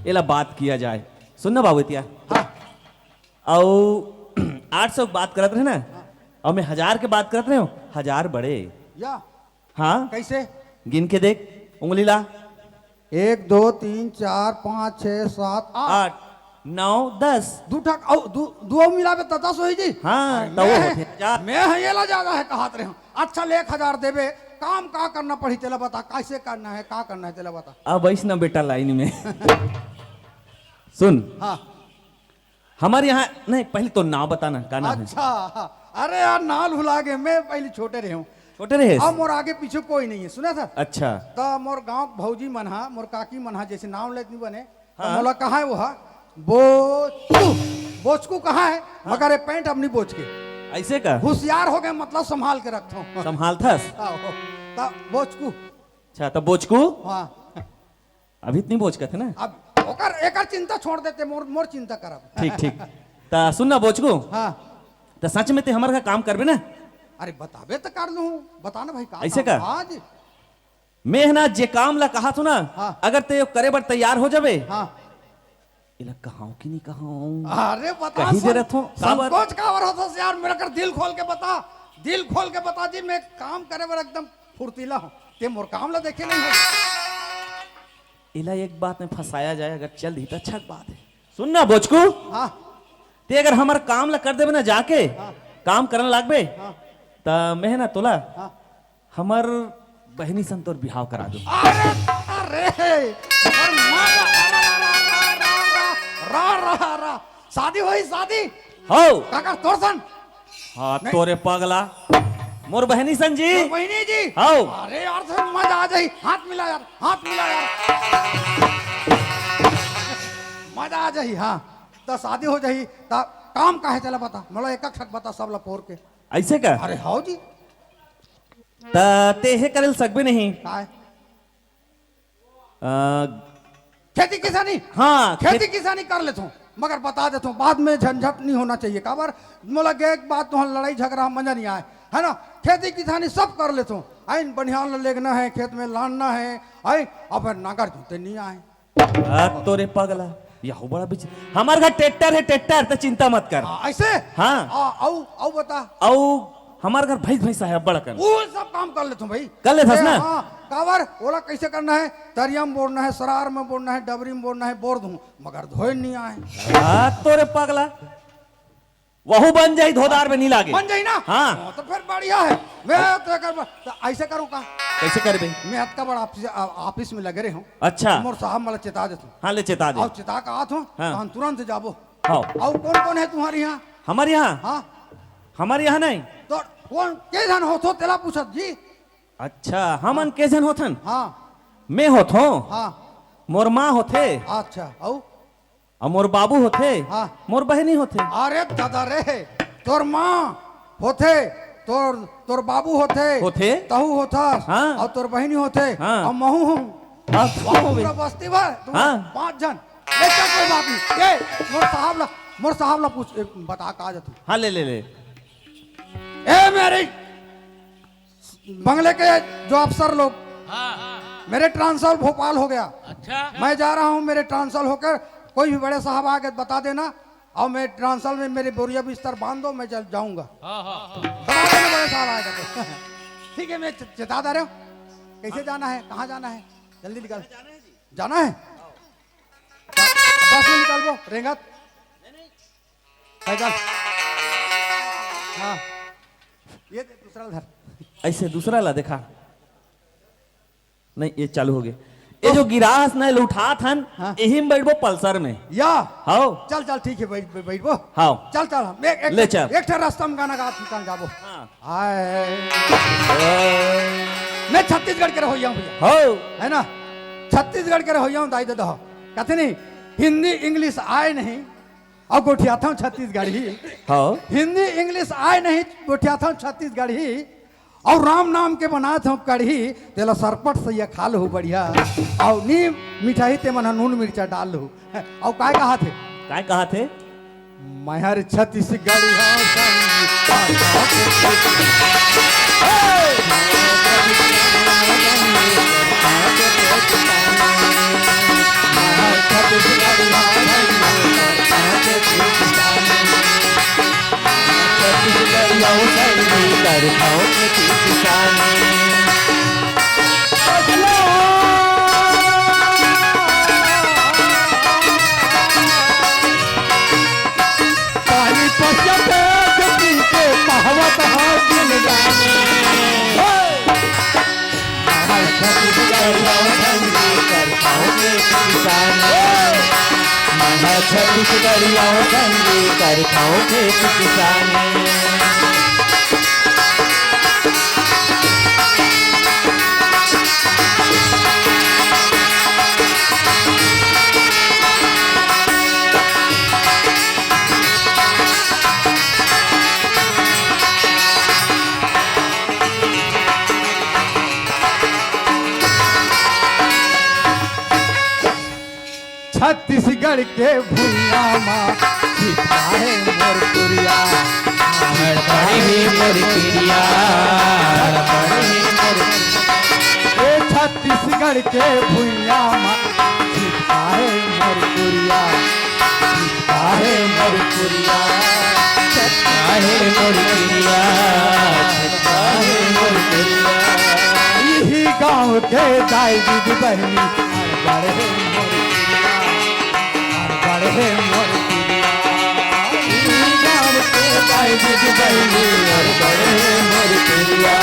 एला बात किया जाए। सुन ना बाबू एतिया। हाँ। अउ आठ सौ के बात करत रहे ना, अउ मैं हजार के बात करत रहे हूँ, हजार बड़े। या। हाँ। कैसे? गिन के देख, उंगली ला। एक, दो, तीन, चार, पाँच, छः, सात, आठ। आठ, नौ, दस। दू ठक, अउ दू, दू अउ मिलाबे त दस होही जी। हाँ, अरे त वो मैं, होथे हजार। मैं ह ये ला ज्यादा है कहत रहे हूँ। अच्छा ले एक हजार देबे, काम का करना पड़ी तेला बता, कैसे करना है, का करना है तेला बता। अब आइस ना बेटा लाइन में। सुन। हाँ। हमर यहाँ, नहीं, पहले तो नाम बताना, का नाम है? अच्छा, अरे यार, नाम भुला गए, मैं पहले छोटे रहे हूँ। छोटे रहे? अब मोर आगे पीछे कोई नहीं है, सुना था? अच्छा। तो मोर गांव के भौजी मन हा, मोर काकी मन हा, जैसे नाम लेत नहीं बने, तो हाँ। मोला कहा है वो हा, बोचकू, बोचकू कहा है, हाँ। मगर ये पैंट अब नहीं बोच के। ऐसे का? होशियार हो गए, मतलब संभाल के रखता हूँ। संभालथस? हाँ, हो। तो बोचकू। अच्छा, तो बोचकू? हाँ। अभी तो नहीं बोच कथे ना? अब ओकर, एकर चिंता छोड़ देते, मोर, मोर चिंता करब। ठीक, ठीक। त सुन ना बोचकू। हाँ। त सच में ते हमर का काम करबे ना? अरे बताबे त कर लूँ, बता ना भाई का ऐसे काम? का? हाँ जी। मैं ह ना जे काम ला कहा थो ना, हाँ। अगर ते करे बर तैयार हो जाबे, हाँ। एला कहाओ कि नहीं कहाओ? अरे बता कही दे सर, रथो, काबर? संकोच काबर होता यार, मेरा कर दिल खोल के बता, दिल खोल के बता जी, मैं काम करे बर एकदम फुर्तीला हूँ, ते मोर काम ला देखे नहीं हो। एला एक बात में फंसाया जाए, अगर चल दी तो अच्छा बात है। सुन ना बोचकू, हाँ। ते अगर हमर काम ला कर देबे ना जाके, हाँ। काम करन लागबे, हाँ। त मैं ना तोला, हाँ। हमर बहिनी सन तोर बिहाव करा दूँ। अरे, अरे, अरे, मारा, अरे, अरे, अरे, शादी होही, शादी। हव। काकर तोर सन? हाँ, नहीं। तोरे पगला। मोर बहिनी सन जी। मोर बहिनी जी। हव। अरे यार, तो मजा आ जाही। हाथ मिला यार, हाथ मिला यार। मजा आ जाही, हाँ। त शादी हो जाही, त काम का हे, चला बता। मोला एक एक ठक बता, सब ला पोर के। अइसे का? अरे हव जी। त तेहे करे ल सकबे नहीं। काय? अ, खेती किसानी? हाँ, खेती खेत- किसानी कर लेथों, मगर बता देथों, बाद में झंझट नहीं होना चाहिए। काबर मोला गे के बाद तुहर लड़ाई झगड़ा मजा नहीं आए, है ना? खेती किसानी सब कर लेथों, आइन बनिहान ल लेगना हे, खेत में लानना हे, आए, अब नांगर जोते नहीं आए। आ, तोरे पगला, यहू बड़ा बिच-, हमर घर ट्रैक्टर हे, ट्रैक्टर, त चिंता मत कर। हाँ, अइसे? हाँ। आ, अउ, अउ बता। अउ हमर घर भैंस, भैंस हे अब्बड़ अकन। वो सब काम कर लेथों भाई। कर लेथस ए, ना? हाँ, काबर ओला कइसे करना हे? तरिया में बोरना हे, सरार में बोरना हे, डबरी में बोरना हे, बोर दूं, मगर धोए नहीं आए। आ, तोरे पगला, वहू बन जाही, धोदार में नहीं लागे। बन जाही ना? हाँ। हाँ, त फिर बढ़िया हे। मैं तो एकर ब-, त अइसे करूं का? कइसे करबे? मैं अतका बड़ा ऑफिस, आ, ऑफिस में लगे रहे हूं। अच्छा। मोर साहब मला चेता देथों। हाँ, ले चेता दे। अउ चेता के आत हों, हाँ। हम तुरंत जाबो। हाँ। अउ कौन कौन हे तुम्हर इहाँ? हमर इहाँ? हाँ। हमर इहाँ नहीं। त कोन, के झन होथो तेला पूछत जी? अच्छा, हमन के झन होथन? हाँ। मैं होथों? हाँ। मोर माँ होथे? अच्छा, अउ? अउ मोर बाबू होथे? हाँ। मोर बहिनी होथे? अरे दादा रे, तोर माँ होथे, तोर, तोर बाबू होथे, होथे? तहू होथस, हाँ। अउ तोर बहिनी होथे, हाँ। अउ महू हूँ। हाँ, महू हूँ। पूरा बस्ती भर, तुम हाँ। पाँच झन। ले चल, कोई बात नहीं। ए, मोर साहब ला, मोर साहब ला पूछ, ए, बता का जतू। हाँ, ले, ले, ले। ए, मेरी बंगले के जो अफसर लोग, हाँ। मेरे ट्रांसफर भोपाल हो गया। अच्छा। मैं जा रहा हूँ, मेरे ट्रांसफर होकर कोई भी बड़े साहब आ गए, बता देना। और मैं ट्रांसफर में मेरे बोरिया बिस्तर बांध दो, मैं चल जाऊंगा। हाँ, हाँ, हाँ। बता देना, बड़े साहब आ गए तो। ठीक है, मैं च-, चेता दे रहा हूँ। कैसे जाना है, कहाँ जाना है? जल्दी निकल। जाना है? बस में निकलबो, रेंगत। पैदल। हाँ। ये दे, दूसरा ला धर। अइसे दूसरा ला देखा। नहीं, ये चालू हो गया। ये जो गिरास ना, ले उठात हन, हाँ। यही में बैठबो पल्सर में। या। हाव। चल, चल, ठीक है, बैठ, बैठ, बैठबो। हाव। चल, चल, हम एक, एक, ले चल। एक ठे रास्ता में गाना गात निकल जाबो। हाँ। हाय। मैं छत्तीसगढ़ के रहोइया हूँ भैया। हो। है ना? छत्तीसगढ़ के रहोइया हूँ, दाई ददा हो। कथे नहीं, हिंदी इंग्लिश आए नहीं, अउ गोठियाथंव छत्तीसगढ़ी। हो। हिंदी इंग्लिश आए नहीं, गोठियाथंव छत्तीसगढ़ी। अउ राम नाम के बनाथंव कढ़ी, तेला सरपट सइया खा लहू बढ़िया। अउ नी मिठाही ते मन ह नून मिर्चा डाल लहू। अउ काय कहाथे? काय कहाथे? मैं हर छत्तीसगढ़ी हंव संगीत। मैं हर छत्तीसगढ़ी हंव संगीत। छत्तीसगढ़ी हंव संगीत, करथंव खेती किसानी। पानी पसिया पेट पी के कहावत हंव जिंदगानी। हे! मैं हर छत्तीसगढ़िया संगी करथंव खेती किसानी। मैं हर छत्तीसगढ़िया संगी करथंव खेती किसानी। छत्तीसगढ़ के भुइयां मा छिपा हे मोर कुरिया। छिपा हे मोर कुरिया, छिपा हे मोर, ए छत्तीसगढ़ के भुइयां मा छिपा हे मोर कुरिया। छिपा हे मोर कुरिया, छिपा हे मोर कुरिया, छिपा हे मोर कुरिया। इही गांव के दाई दीदी बहिनी, हर बड़े मोर कुरिया, हर बड़े मोर कुरिया। इही गांव के दाई दीदी बहिनी, हर बड़े मोर कुरिया,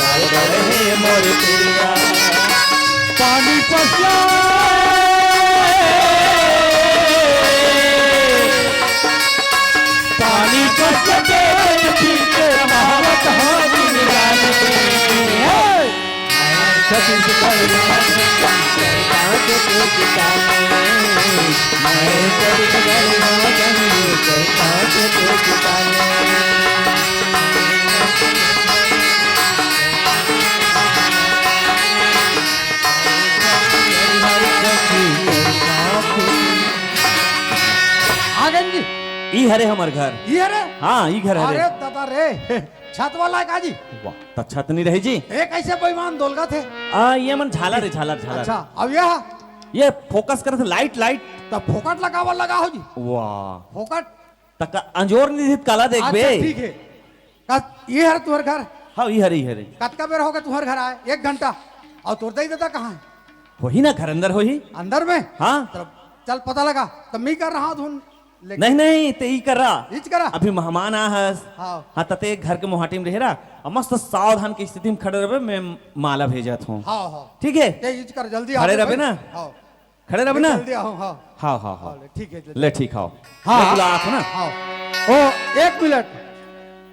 हर बड़े मोर कुरिया। पानी पसिया आगन जी। ई हरे हमर घर। ई हरे? हाँ, ई घर हरे। अरे दादा रे, छत वाला का जी? वाह, त छत नहीं रही जी। ए, कैसे बेईमान दोलगत हे? आ, ये मन झालर हे, झालर, झालर। अच्छा, अब यह? ये फोकस करत हे, लाइट, लाइट। त फोकट लगावल लगा हो जी। वाह। फोकट? त का अंजोर नहीं दिखत, काला देखबे। अच्छा, ठीक हे। का, ये हर तुहर घर? हाँ, ये हरे, ये हरे। कतका बेर होगे तुहर घर आए? एक घंटा। अउ तोर दई ददा कहाँ हे? होही ना, घर अंदर होही। अंदर में? हाँ। चल, चल पता लगा। त मी कर रहा हूँ धुन। लेकिन नहीं, नहीं, ते ई करा। इच करा? अभी मेहमान आ हस। हाँ। हाँ, त ते घर के मोहाटी में रहे रहा। अब मस्त सावधान के स्थिति में खड़े रहबे, मैं माला भेजत हूँ। हाँ, हाँ। ठीक है? ते इच कर, जल्दी खड़े आ रहबे भाई। ना? हाँ। खड़े रहबे ना? जल्दी आओ, हाँ। हाँ, हाँ, हाँ। हाँ, ले, ठीक है, ले। ले, ठीक, हाँ। हाँ। मैं बुलात हूँ ना। हाँ। ओ, एक मिनट।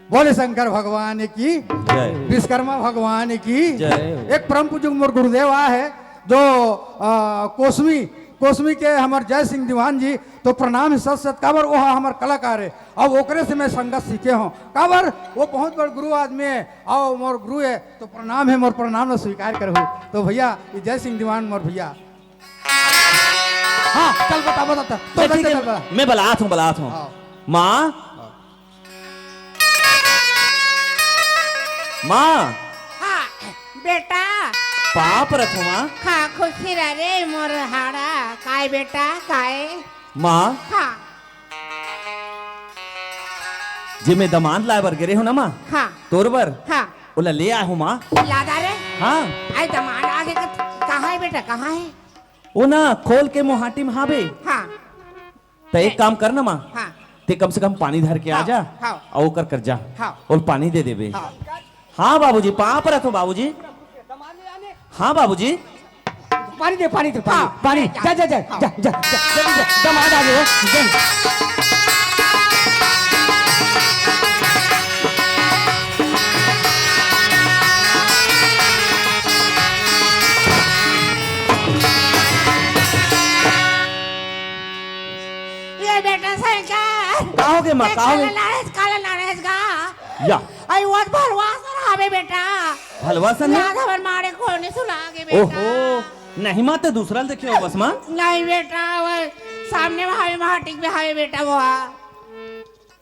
बोले शंकर भगवान की, जय। विश्वकर्मा भगवान की। जय। एक परम पूज्य मोर गुरुदेव आ है, जो, आ, कोसमी, कोसमी के हमर जय सिंह दीवान जी, तो प्रणाम हे सत सत, काबर वो हमर कलाकार हे, अब ओकरे से मैं संगत सीखे हूँ, काबर वो बहुत बड़ गुरु आदमी हे, अउ मोर गुरु हे, तो प्रणाम हे, मोर प्रणाम ला स्वीकार करहु। तो भैया, ये जय सिंह दीवान मोर भैया। हाँ, चल बता, बता, बता। तो ले, ठीक चल, है, चल, बता। मैं बलात हूँ, बलात हूँ। हाँ। माँ, हाँ। माँ। हाँ, बेटा। पाँव परत हूँ, माँ। हाँ, खुशी रह रे मोर हाड़ा। काय बेटा, काय? माँ। हाँ। जे मैं दमांद लाए बर गे रेहेंव ना, माँ। हाँ। तोर बर। हाँ। ओला ले आए हूँ, माँ। लादा रे। हाँ। अरे दमांद आगे के, कहाँ हे बेटा, कहाँ हे? ओ ना, खोल के मोहाटी में हावे। हाँ। त एक काम कर ना माँ, हाँ। ते कम से कम पानी धर के आ हाँ, जा, हाँ। अउ ओकर कर जा, हाँ। ओल पानी दे देबे। हाँ। हाँ बाबूजी, पाँव परत हूँ बाबूजी। हाँ बाबूजी। पानी दे, पानी दे, पानी, हाँ। पानी। जा, जा, जा, हाँ। जा, जा, जा, जल्दी जा, दमांद आ गए हो, जा। ये बेटा शंकर। का होगे माँ, ये का होगे? काला नारेस, काला नारेस का। या। अई वो भलवा सन हावे बेटा। भलवा सन हे? याद हमर मारे कोने सुला गे बेटा। ओहो, नहीं माँ, ते दूसरा ल देखे होबस माँ। नहीं बेटा, वो सामने में हावे, माटी में हावे बेटा वो।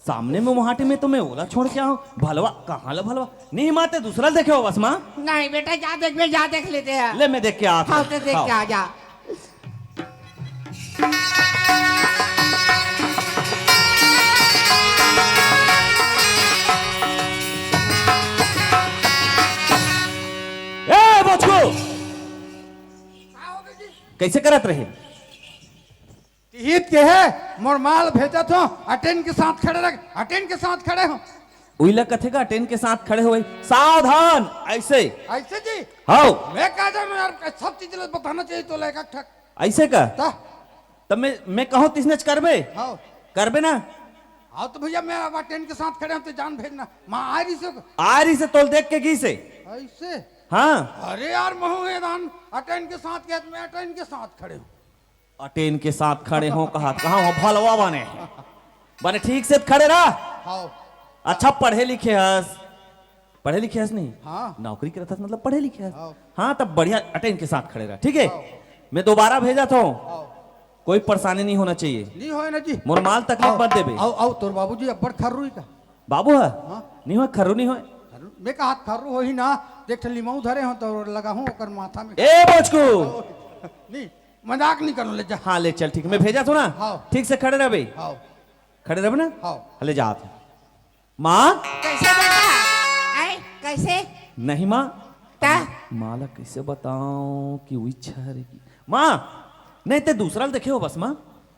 सामने में मोहाटी में तो मैं ओला छोड़ के आए हूँ। भलवा, कहाँ ला भलवा? नहीं माँ, ते दूसरा ल देखे होबस माँ। नहीं बेटा, जा देख बे, जा देख लेते हैं। ले, मैं देख के आत हूँ। हाँ, ते देख के आ जा। ए, बचकू! कैसे करत रहे? तिहित के हे, मोर माँ ल भेजत हो, अटेन के साथ खड़े रह, अटेन के साथ खड़े हो। उइला कथे का अटेन के साथ खड़े होए। सावधान, ऐसे। ऐसे जी? हाँ। मैं का जानूँ यार, सब चीज ल बताना चाहिए तो लेकर ठक। ऐसे का? ता? तब मैं, मैं कहूँ तिसनेच करबे? हाँ। करबे ना? हाँ तो भैया मैं अब अटेन के साथ खड़े हूँ तो जान भेजना। माँ आ रही से। आ रही से तोल देख के गी से। ऐसे? हाँ। अरे यार महू हे दान अटेन के साथ के, मैं अटेन के साथ खड़े हूँ। अटेन के साथ खड़े हो, कहा, कहा हो भलवा बने। बने ठीक से खड़े रह। हाँ। अच्छा पढ़े लिखे हस। पढ़े लिखे हस नहीं? हाँ। नौकरी करत हस मतलब पढ़े लिखे हस। हाँ। हाँ, तब बढ़िया अटेन के साथ खड़े रह, ठीक है? हाँ। मैं दोबारा भेजत हूँ। हाँ। कोई परेशानी नहीं होना चाहिए। नहीं होए ना जी। मोर माँ ल तकलीफ मत देबे। अउ, अउ, तोर बाबूजी अब्बड़ खर्रू ही का? बाबू है? हाँ। नहीं होए, खर्रू नहीं होए। खर्रू? मैं कहा खर्रू होही ना, देख ठन लिमाऊ धरे हो तो लगाहूँ ओकर माथा में। ए बोचकू! नहीं, मजाक नहीं करूँ, ले जा। हाँ, ले चल, ठीक है, मैं भेजत हूँ ना। हाँ। ठीक से खड़े रहबे। हाँ। खड़े रहबे ना? हाँ। ले जात हूँ। माँ? कैसे बेटा? आए, कैसे? नहीं माँ। ता? माँ ला कैसे बताऊँ कि उही छर की। माँ, नहीं ते दूसरा ल देखे होबस माँ।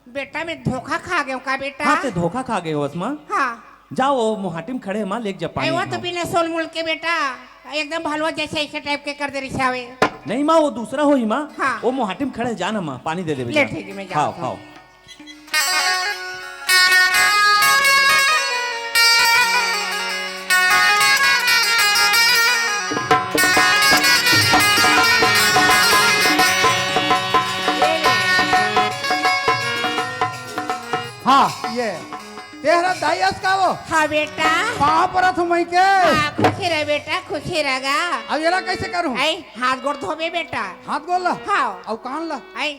बेटा, मैं धोखा खा गया हूँ का बेटा? हाँ, ते धोखा खा गए होबस माँ। हाँ। जाओ, वो मोहाटी में खड़े हे माँ, लेके जा पानी। ए, वो तो बिना सोल मोल के बेटा, एकदम भलवा जैसे ऐसे टाइप के कर दे रही सावे। नहीं माँ, वो दूसरा होही माँ। हाँ। वो मोहाटी में खड़े हे, जा ना माँ, पानी दे देबे ले, जा। ठीक है, मैं जाता हूँ। हाँ। हाँ, ये। तेहरा दाई अस का वो? हाँ बेटा। पाँव परत हूँ मई के। हाँ, खुशी रह बेटा, खुशी रह गा। अब येला कैसे करूँ? ऐ, हाथ गोड़ धोबे बेटा। हाथ गोड़ ला? हाँ। अउ कान ला? ऐ,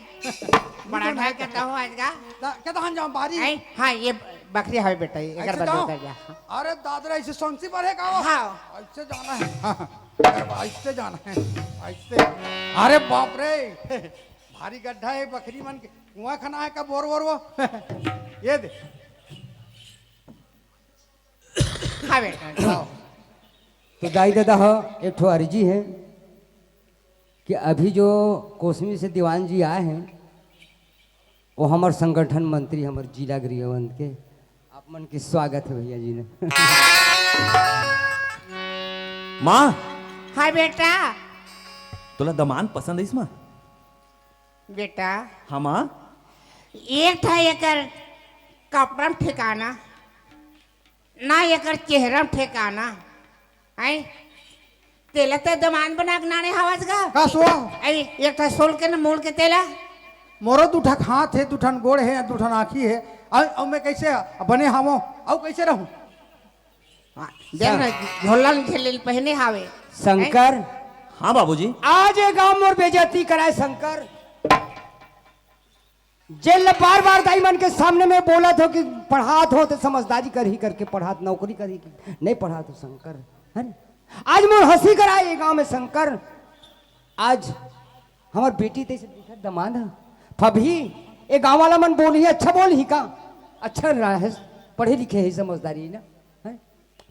बड़ा ढाई के तो हो आज का। ता-, के तो हन जाऊँ बारी? ऐ, हाँ, ये बकरी हवे बेटा, ये एकर ऐसे बदले जाऊँ? कर जा। अरे दादरा, ऐसे सोंसी पर है का वो? हाँ। ऐसे जाना है। हाँ, हाँ। अरे, ऐसे जाना है। ऐसे। अरे बाप रे। भारी गड्ढा है बकरी मन के। कुआं खना है का बोर वोर वो? ये दे। हाँ बेटा। तो दाई ददा हो, एक ठो अर्जी है कि अभी जो कोसमी से दीवान जी आए हैं, वो हमर संगठन मंत्री, हमर जिला गृहवंत के, आप मन के स्वागत है भैया जी ने। माँ, हाँ बेटा। तोला दमान पसंद आइस माँ? बेटा, हाँ माँ। एक ठा एकर कपड़ा म ठिकाना, ना एकर चेहरा म ठिकाना। हैं? तेला ते दमान बना के नाने हवस गा? का सुआ? अरे, एक ठा सोल के न मोल के तेला। मोरो दू ठा हाथ है, दू ठन गोड़ है, दू ठन आँखी है। अउ, अउ मैं कैसे बने हावों? अउ कैसे रहूं? हाँ, देख ना, झोला न झेले ल पहने हावे। शंकर। हाँ बाबूजी। आज ये गांव मोर बेइज्जती कराए शंकर। जेन ल बार-बार दाई मन के सामने में बोलत हो कि पढ़ात हो त समझदारी करही करके पढ़ात, नौकरी करही कि नहीं पढ़ात हो शंकर, है ना? आज मोर हंसी कराए ये गांव में शंकर। आज हमर बेटी तइसे दिखत दमांद ह। फबही, ये गांव वाला मन बोलही, अच्छा बोलही का? अच्छा रहा है, पढ़े लिखे है, समझदारी है ना? हैं?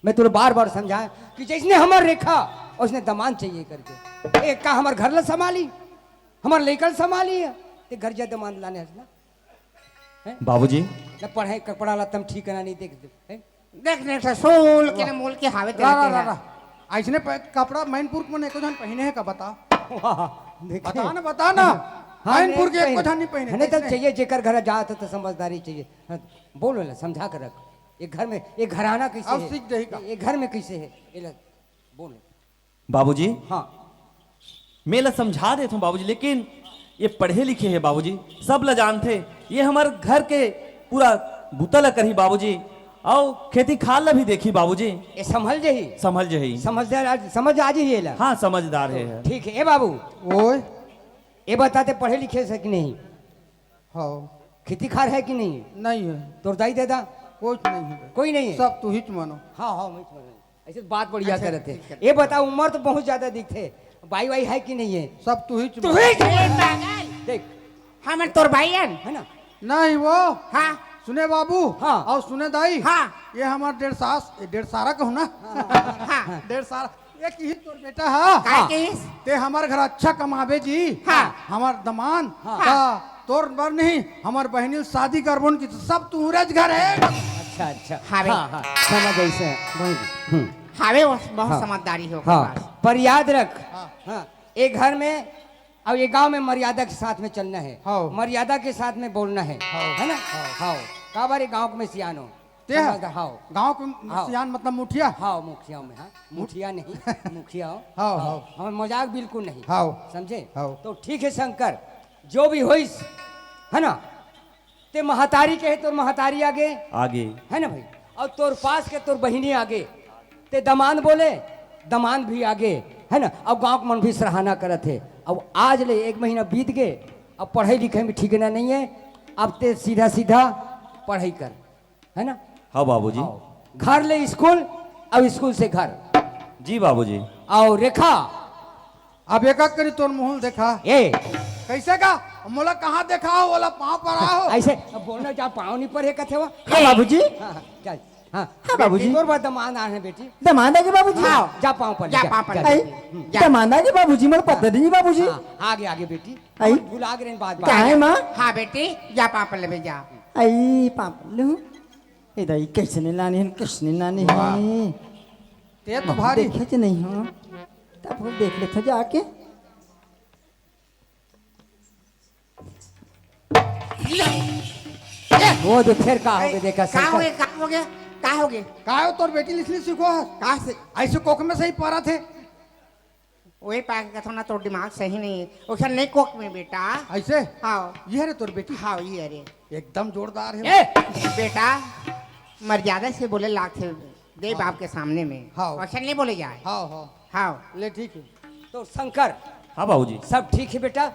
मैं तोला बार-बार समझाए कि जइसने हमर रेखा, ओइसने दमांद चाहिए करके। ए, का हमर घर ल संभाली, हमर लइका ल संभाली, ते घर जा दमांद लाने हस ना? हैं? बाबूजी। न पढ़े, कपड़ा लत्ता म ठीक ना नहीं देख, हैं? देख ने, ठा सोल के न मोल के हावे रा, तेरा, रा, रा, तेरा। रा। अइसने प-, कपड़ा मैनपुर के मन एको झन पहिने हे का, बता? वाह, देखिए। बता ना, बता ना। हाँ, मैनपुर के एको झन नहीं पहिने, है ना, तब कइसने? चाहिए, जेकर घर जात हो तो समझदारी चाहिए। हाँ, बोल ना, समझा कर रख। ये घर में, ये घराना कैसे अउ है? सीख जाही का? ये घर में कैसे है? ये ला, बोल। बाबूजी, हाँ। मैं ला समझा देत हूँ बाबूजी, लेकिन ये पढ़े लिखे है बाबूजी, सब ला जानथे। ये हमर घर के पूरा बुता ला करही बाबूजी, अउ खेती खार ला भी देखही बाबूजी। ये संभल जही। संभल जही। समझदार आज, समझ आ जही ये ला। हाँ, समझदार है। ठीक है, ए बाबू। ओए। ये बता ते पढ़े लिखे हस कि नहीं? हाँ। खेती खार है कि नहीं? नहीं है। तोर दाई ददा? कुछ नहीं है। कोई नहीं है? सब तुहिच मानो। हाँ, हाँ, मैं मानो। ऐसे बात बढ़िया अच्छा, करत है। ठीक है। ये बता, उम्र तो बहुत ज्यादा दिखथे, बाई वाई है कि नहीं है? सब तुहिच मानो। तुहिच ए पागल। देख। हमन तोर भाई हन। है ना? नहीं वो। हाँ। सुने बाबू। हाँ। अउ सुने दाई। हाँ। ये हमर डेढ़ सास, ए, डेढ़ सारा कहूँ ना। हाँ। डेढ़ सारा। ये किहिस तोर बेटा ह? काय किहिस? ते हमर घर अच्छा कमाबे जी। हाँ। हमर दमांद। हाँ। त तोर बर नहीं, हमर बहिनी ल शादी करबोन कि सब तुहरेच घर है। अच्छा, अच्छा। हावे। हाँ, हाँ, समझ आइसे। बहुत, हम्म। हावे, वो बहुत हाँ। समझदारी हो हाँ, बस। पर याद रख, हाँ। हाँ, ये घर में अउ ये गांव में मर्यादा के साथ में चलना है। हाँ। मर्यादा के साथ में बोलना है। हाँ। है ना? हाँ। हाँ। काबर ये गांव में सियान हो। ते ह? समझदार, हाँ। गांव के हाँ। सियान मतलब मुखिया? हाँ, मुखिया में, हाँ। मुखिया नहीं, मुखिया हो। हाँ, हाँ। हाँ। हमर मजाक बिल्कुल नहीं। हाँ। समझे? हाँ। तो ठीक है शंकर, जो भी होइस, है ना? ते महतारी के है, तोर महतारी आगे। आगे। है ना भाई? अउ तोर पास के तोर बहिनी आगे। ते दमांद बोले, दमांद भी आगे, है ना? अउ गांव के मन भी सराहना करत हे। अब आज ले एक महीना बीत गे, अब पढ़ाई लिखाई में ठिकाना नहीं है, अब ते सीधा सीधा पढ़ाई कर। है ना? हाँ बाबूजी। हाँ। घर ले स्कूल, अब स्कूल से घर। जी बाबूजी। अउ रेखा। अब एक एक करी तोर मुंह देखा। ए। कैसे का? मोला कहाँ देखा हो? ओला पाँव पर आओ। ऐसे अब बोलना जा, पाँव नहीं पर है कथे वो। हाँ बाबूजी। हाँ, हाँ, चल। हाँ, हाँ बाबूजी। बेटी, तोर बर दमांद आए हैं बेटी। दमांद आगे बाबूजी। हाँ, जा पाँव पर ले, जा जा, पाँव पर जा, ले। जा। आई, हम्म, जा। दमांद आगे बाबूजी, मोर पता नहीं बाबूजी। हाँ, आगे, आगे बेटी। आई। भुला गए बात, बात। का है माँ? हाँ बेटी, जा पाँव पर ले जा। आई पाँव पर लूँ। ए दाई, कैसे नहीं लाने हैं, कैसे नहीं लाने हैं? ते तो भारी। देखे तो नहीं हो, तब हम देख लेते जाके। वो जो फिर का हो गया, देखा का हो शंकर। गया, का हो गया, का हो गया? का हो तोर बेटी लिखनी सीखो? का से? ऐसे कोख में सही पारा थे। वही पाके कथो ना, तोर दिमाग सही नहीं है। ओसन नहीं कोक में बेटा। ऐसे? हाँ। ये रे तोर बेटी? हाँ, ये रे। एकदम जोरदार है। ए! बेटा, मर्यादा से बोले लागथे, दे हाँ। बाप के सामने में। हाँ। ओसन नहीं बोले जाए। हाँ, हाँ। हाँ। ले ठीक है। तो शंकर। हाँ बाबूजी। सब ठीक है बेटा,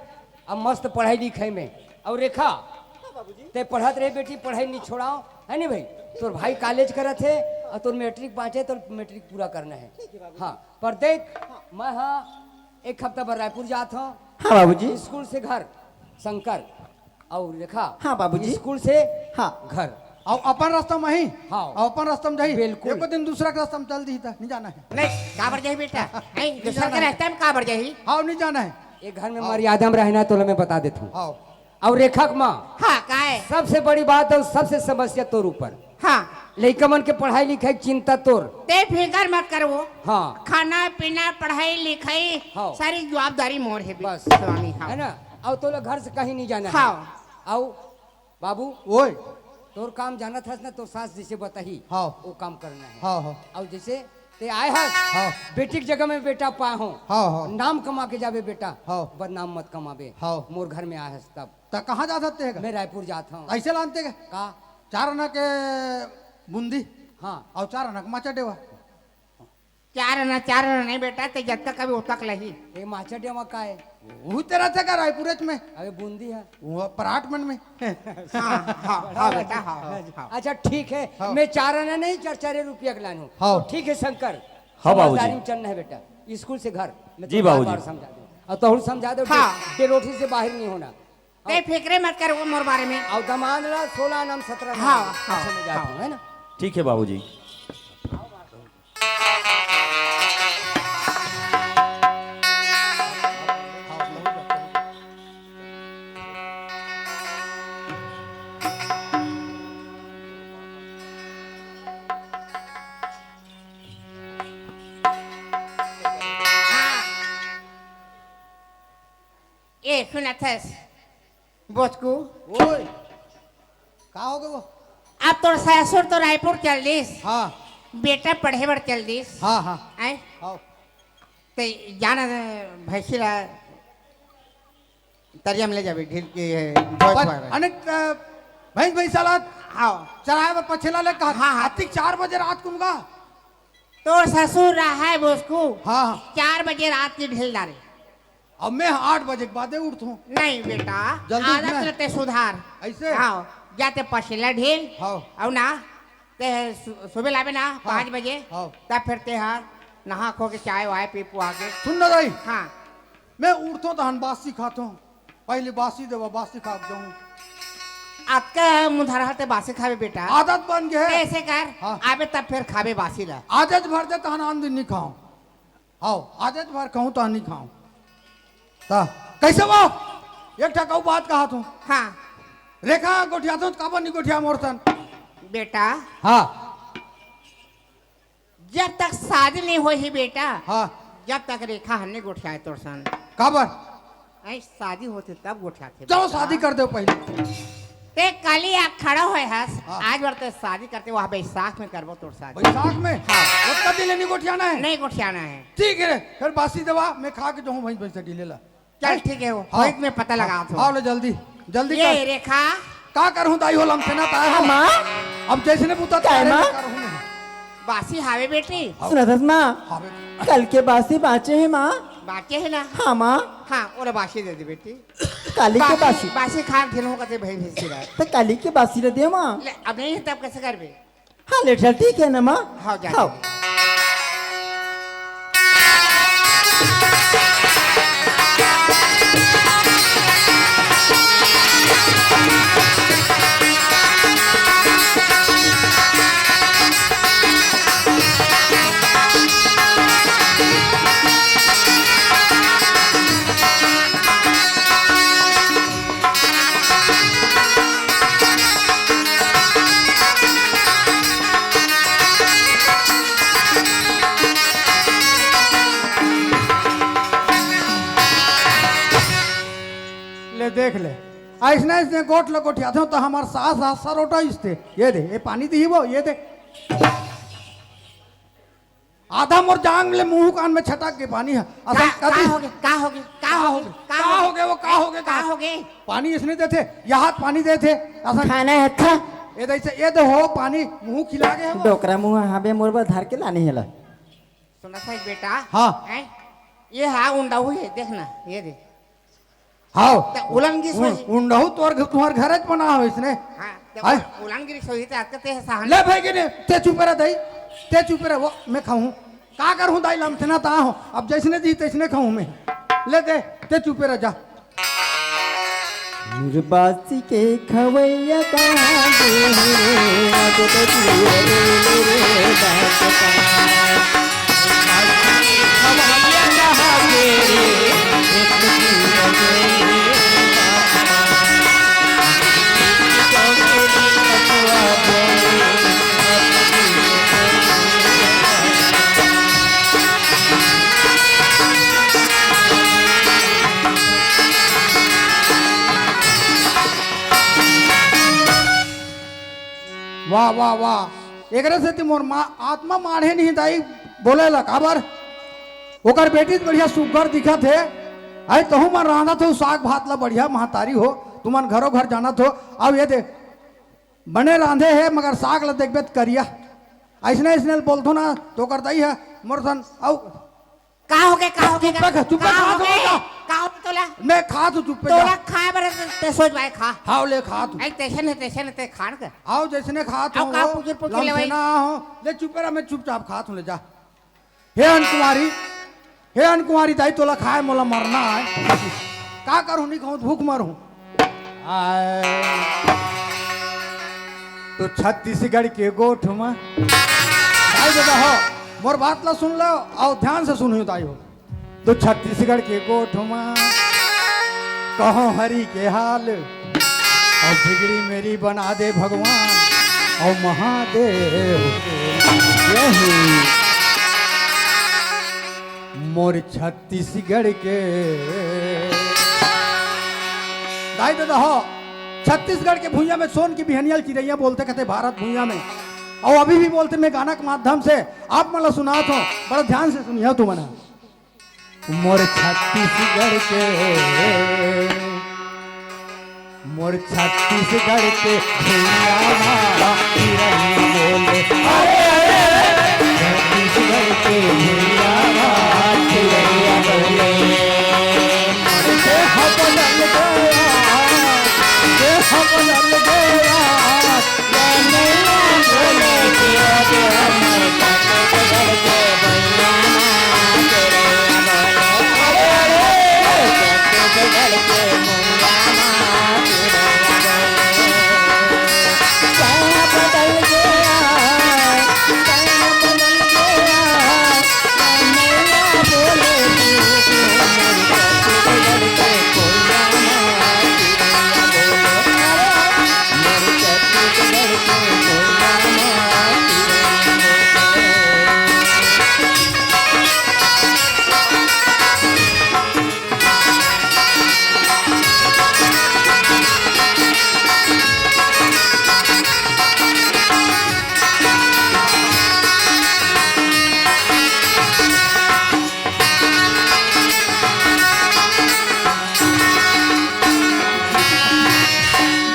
अब मस्त पढ़ाई लिखाई में। और रेखा, ते पढ़त रहे बेटी, पढ़ाई नहीं छोड़ाओ, है नहीं भाई? तोर भाई कॉलेज करत है और तोर मैट्रिक बाँचे, तोर मैट्रिक पूरा करना है। हाँ, पर देख, मैं हाँ एक हफ्ता भर रायपुर जात हूँ। हाँ बाबूजी। स्कूल से घर, शंकर, और रेखा। हाँ बाबूजी। स्कूल से हाँ। घर। और अपन रास्ता में ही। हाँ। और अपन रास्ता में जाही। बिल्कुल। एको दिन दूसरा के रास्ता में चल दी था, नहीं जाना है। नहीं, काबर जाही बेटा? नहीं, दूसरा जाना के है। रास्ता में काबर जाही? हाँ, नहीं जाना है। ये घर में हाँ। मर्यादा में रहना है, तो मैं बता देता हूँ। हाँ। और रेखा के माँ, हाँ, का है? सबसे बड़ी बात और सबसे समस्या तोर ऊपर। हाँ। लइका मन के पढ़ाई लिखाई के चिंता तोर। ते फिकर मत करवो। हाँ। खाना पीना, पढ़ाई लिखाई, हाँ। सारी जवाबदारी मोर है बे-, बस। स्वामी, हाँ। है ना? और तोला घर से कहीं नहीं जाना है। हाँ। आओ बाबू। ओए। तोर काम जानत हस ना, तोर सास जिसे बताही, हाँ। वो काम करना है। हाँ, हाँ। और जैसे ते आए हस, हाँ। बेटी के जगह में बेटा पाए हो, हाँ, हाँ। नाम कमा के जाबे बेटा, हाँ। बदनाम मत कमाबे। हाँ। मोर घर में आए हस तब। त कहाँ जात हस तेगा? मैं रायपुर जात हूँ। ऐसे लानते का? का? चार आना के बूंदी। हाँ। और चार आना के माचा डेवा। चार आना, चार आना नहीं बेटा, ते जब तक अभी उतक लही। ये माचा डेवा का है? वो तेरा थे का रायपुर में? अबे बूंदी है। वो पराठमन में। हाँ, हाँ, हाँ बेटा, हाँ, हाँ। अच्छा ठीक है, हाँ। मैं चार आना नहीं, चार चार रुपया के लानू। हाँ। तो ठीक है शंकर, हाँ बाबूजी। समझदारी में चलना है बेटा, स्कूल से घर। मैं जी तो बार बाबूजी। बार समझा दूँ। और तोहू समझा दो, हाँ। बे-, बेरोटी से बाहर नहीं होना। ते फिक्रे मत कर वो मोर बारे में। और दमांद ला सोलह नाम सत्रह नाम हाँ, अच्छा हाँ, मैं जाता हाँ। हूँ, है ना? ठीक है बाबूजी। ए, सुनत हस, बोचकू? ओए, का हो गए वो? अब तोर ससुर तो रायपुर चल दिस। हाँ। बेटा पढ़े बर चल दिस। हाँ, हाँ। आय? हाँ। ते जाना भैंसी ला तरिया में ले जाबे, ढील के है, भैंस पर, वाला। अनेक, अ, भैंस, भैंसा ला हाँ। चराए बर पछेला ले कहा। हाँ, हाँ। अतिक चार बजे रात कुमगा। तोर ससुर रहा है बोचकू। हाँ, हाँ। चार बजे रात की ढील डारे। अब मैं आठ बजे के बादे उठथों। नहीं बेटा, जल्दी आदत उठना है। रहते सुधार। ऐसे? हाँ, जाते पछेला ढील। हाँ। और ना, ते सु-, सुबह लाबे ना, हाँ। पाँच बजे, हाँ। तब फिर ते हा नहा खो के चाय वाय पी पुआ के। सुन ना दाई। हाँ। मैं उठथों तहन बासी खाथों। पहले बासी देवा, बासी खा के जाऊँ। अतका मुंह धरा ते बासी खाबे बेटा। आदत बन गए है। ते ऐसे कर, हाँ। आबे तब फिर खाबे बासी ला। आदत भर दे तहन आन दिन नहीं खाऊं। हाव, आदेच भर कहूँ त नहीं खाऊँ। त कैसे वो? एक ठा कहूँ बात कहा तू। हाँ। रेखा गोठिया तू, काबर नहीं गोठिया मोर सन? बेटा। हाँ। जब तक शादी नहीं होही बेटा, हाँ। जब तक रेखा हम नहीं गोठियाए तोर सन। काबर? ऐ शादी होथे तब गोठियाथे चलो बेटा। शादी कर दो पहले। ते काली आ खड़ा होए हस, हाँ। आज बार ते शादी करते, वहाँ बैसाख में करबो तोर शादी। बैसाख में? हाँ। ओतका दिन ले नहीं गोठियाना है? नहीं गोठियाना है। ठीक है रे, फिर बासी देवा, मैं खा के जाऊँ भैंस, भैंस ढीले ला। चल ठीक है, वो हाँ। भैंस में पता लगा हाँ, आओ ले जल्दी, जल्दी ये कर। रेखा। का करहूँ दाई हो, लमसेना ताय हो। हाँ, माँ। अब जैसे ने पूछा क्या तारे माँ? का करहूँ मैं। बासी हावे बेटी। हाँ। सुनत हस माँ, हाँ बेटी। कल के बासी बाँचे हे माँ। बाँचे हे ना? हाँ माँ। हाँ, ओला बासी दे दे बेटी। काली के बासी, बासी। बासी खा के ढेलहूँ कते भई भैंसी ला। त काली के बासी ला दे माँ। ले, अब नहीं है तब कैसे करबे? हाँ, ले चल, ठीक है ना माँ? हाँ, जा। हाँ। ले देख ले, ऐसने ऐसने गोठ ल गोठियाथों त हमर सास, सास सरोटा इसते। ये दे, ये पानी दी वो, ये दे। आधा मोर जांग ले मुंह कान में छटक के पानी ह। का, असन का कतिस होगे? का होगे? का होगे? का होगे? वो का होगे? का होगे? पानी इसने देथे, या हाथ पानी देथे, असन खाना है था। ये दे से, ये दे हो पानी, मुंह खिला गे हो। डोकरा मुंह हाबे मोर बर धर के लाने हेला। सुना सही बेटा। हाँ। हैं? ये हा उंडा हुई है, देखना, ये दे। हाव। त उलंगी सोई। उंडहू तोर घ-, तुम्हार घर च बना हो इसने। हाँ, त हाय। उलंगी सोई त आजकल ते सहन ले भाई के ने, ते चुप रह दाई, ते चुप रह, वो मैं खाऊं। का करूं दाई, लमसना ता हो, अब जैसने दी तैसने खाऊं मैं। ले दे, ते चुप रह जा। बासी के खवैया कहाँ गे रे, अब तो तू रे रे बाप का। वाह, वाह, वाह। एकरे सेती मोर मा-, आत्मा माढ़े नहीं दाई बोले ला, काबर? ओकर बेटी त बढ़िया सुग्घर दिखत हे। आई तहू मन रांधत हो साग भात ला बढ़िया महतारी हो, तुमन घरो घर जानत हो। अउ ये दे, बने रांधे हे मगर साग ला देखबे त करिया। अइसने, अइसने बोलथो ना, त ओकर दाई ह मोर सन, अउ का होगे, का होगे, चुप रह, चुप रह, का होगे? का होगे तोला? मैं खात हूँ, चुप रह। तोला खाए बर ते सोच भाई खा। हाँ, ले खात हूँ। अरे तैसे नहीं, तैसे नहीं, ते खान के। आओ, जैसने खात हूँ, का वो पुचुर पुचुर ले भाई। लमसेना हो। ले चुप रह, मैं चुपचाप खात हूँ, ले जा। हे अनकुमारी, हे अनकुमारी दाई, तोला खाए मोला मरना है। का करूँ, नहीं खाऊँ, भूख मरूँ। आय। तो छत्तीसगढ़ के गोठ म। भाई दादा हो, मोर बात ला सुन लो, अउ ध्यान से सुनियो दाई हो। तो छत्तीसगढ़ के गोठ म, कहो हरि के हाल, अउ बिगड़ी मेरी बना दे भगवान, अउ महादेव। यही मोर छत्तीसगढ़ के। दाई दादा हो, छत्तीसगढ़ के भुइयां में सोन की बिहनिया ल चिरैया बोलथे कथे भारत भुइयां में। अउ अभी भी बोलथे, मैं गाना के माध्यम से आप मन ला सुनात हों, बड़ा ध्यान से सुनियो तुमन। मोर छत्तीसगढ़ के मोर छत्तीसगढ़ के भुइयां म चिरैया बोले। अरे, अरे, अरे, छत्तीसगढ़ के भुइयां म चिरैया बोले। देह बदल गया, देह बदल गया।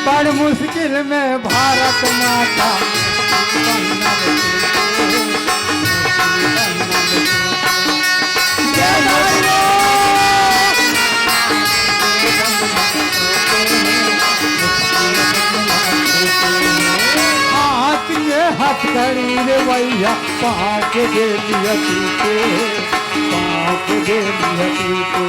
बड़ मुश्किल में भारत माता हाथ के हथकड़ी रे भैया, पाँच दे दिया तू के, पाँच दे दिया तू के।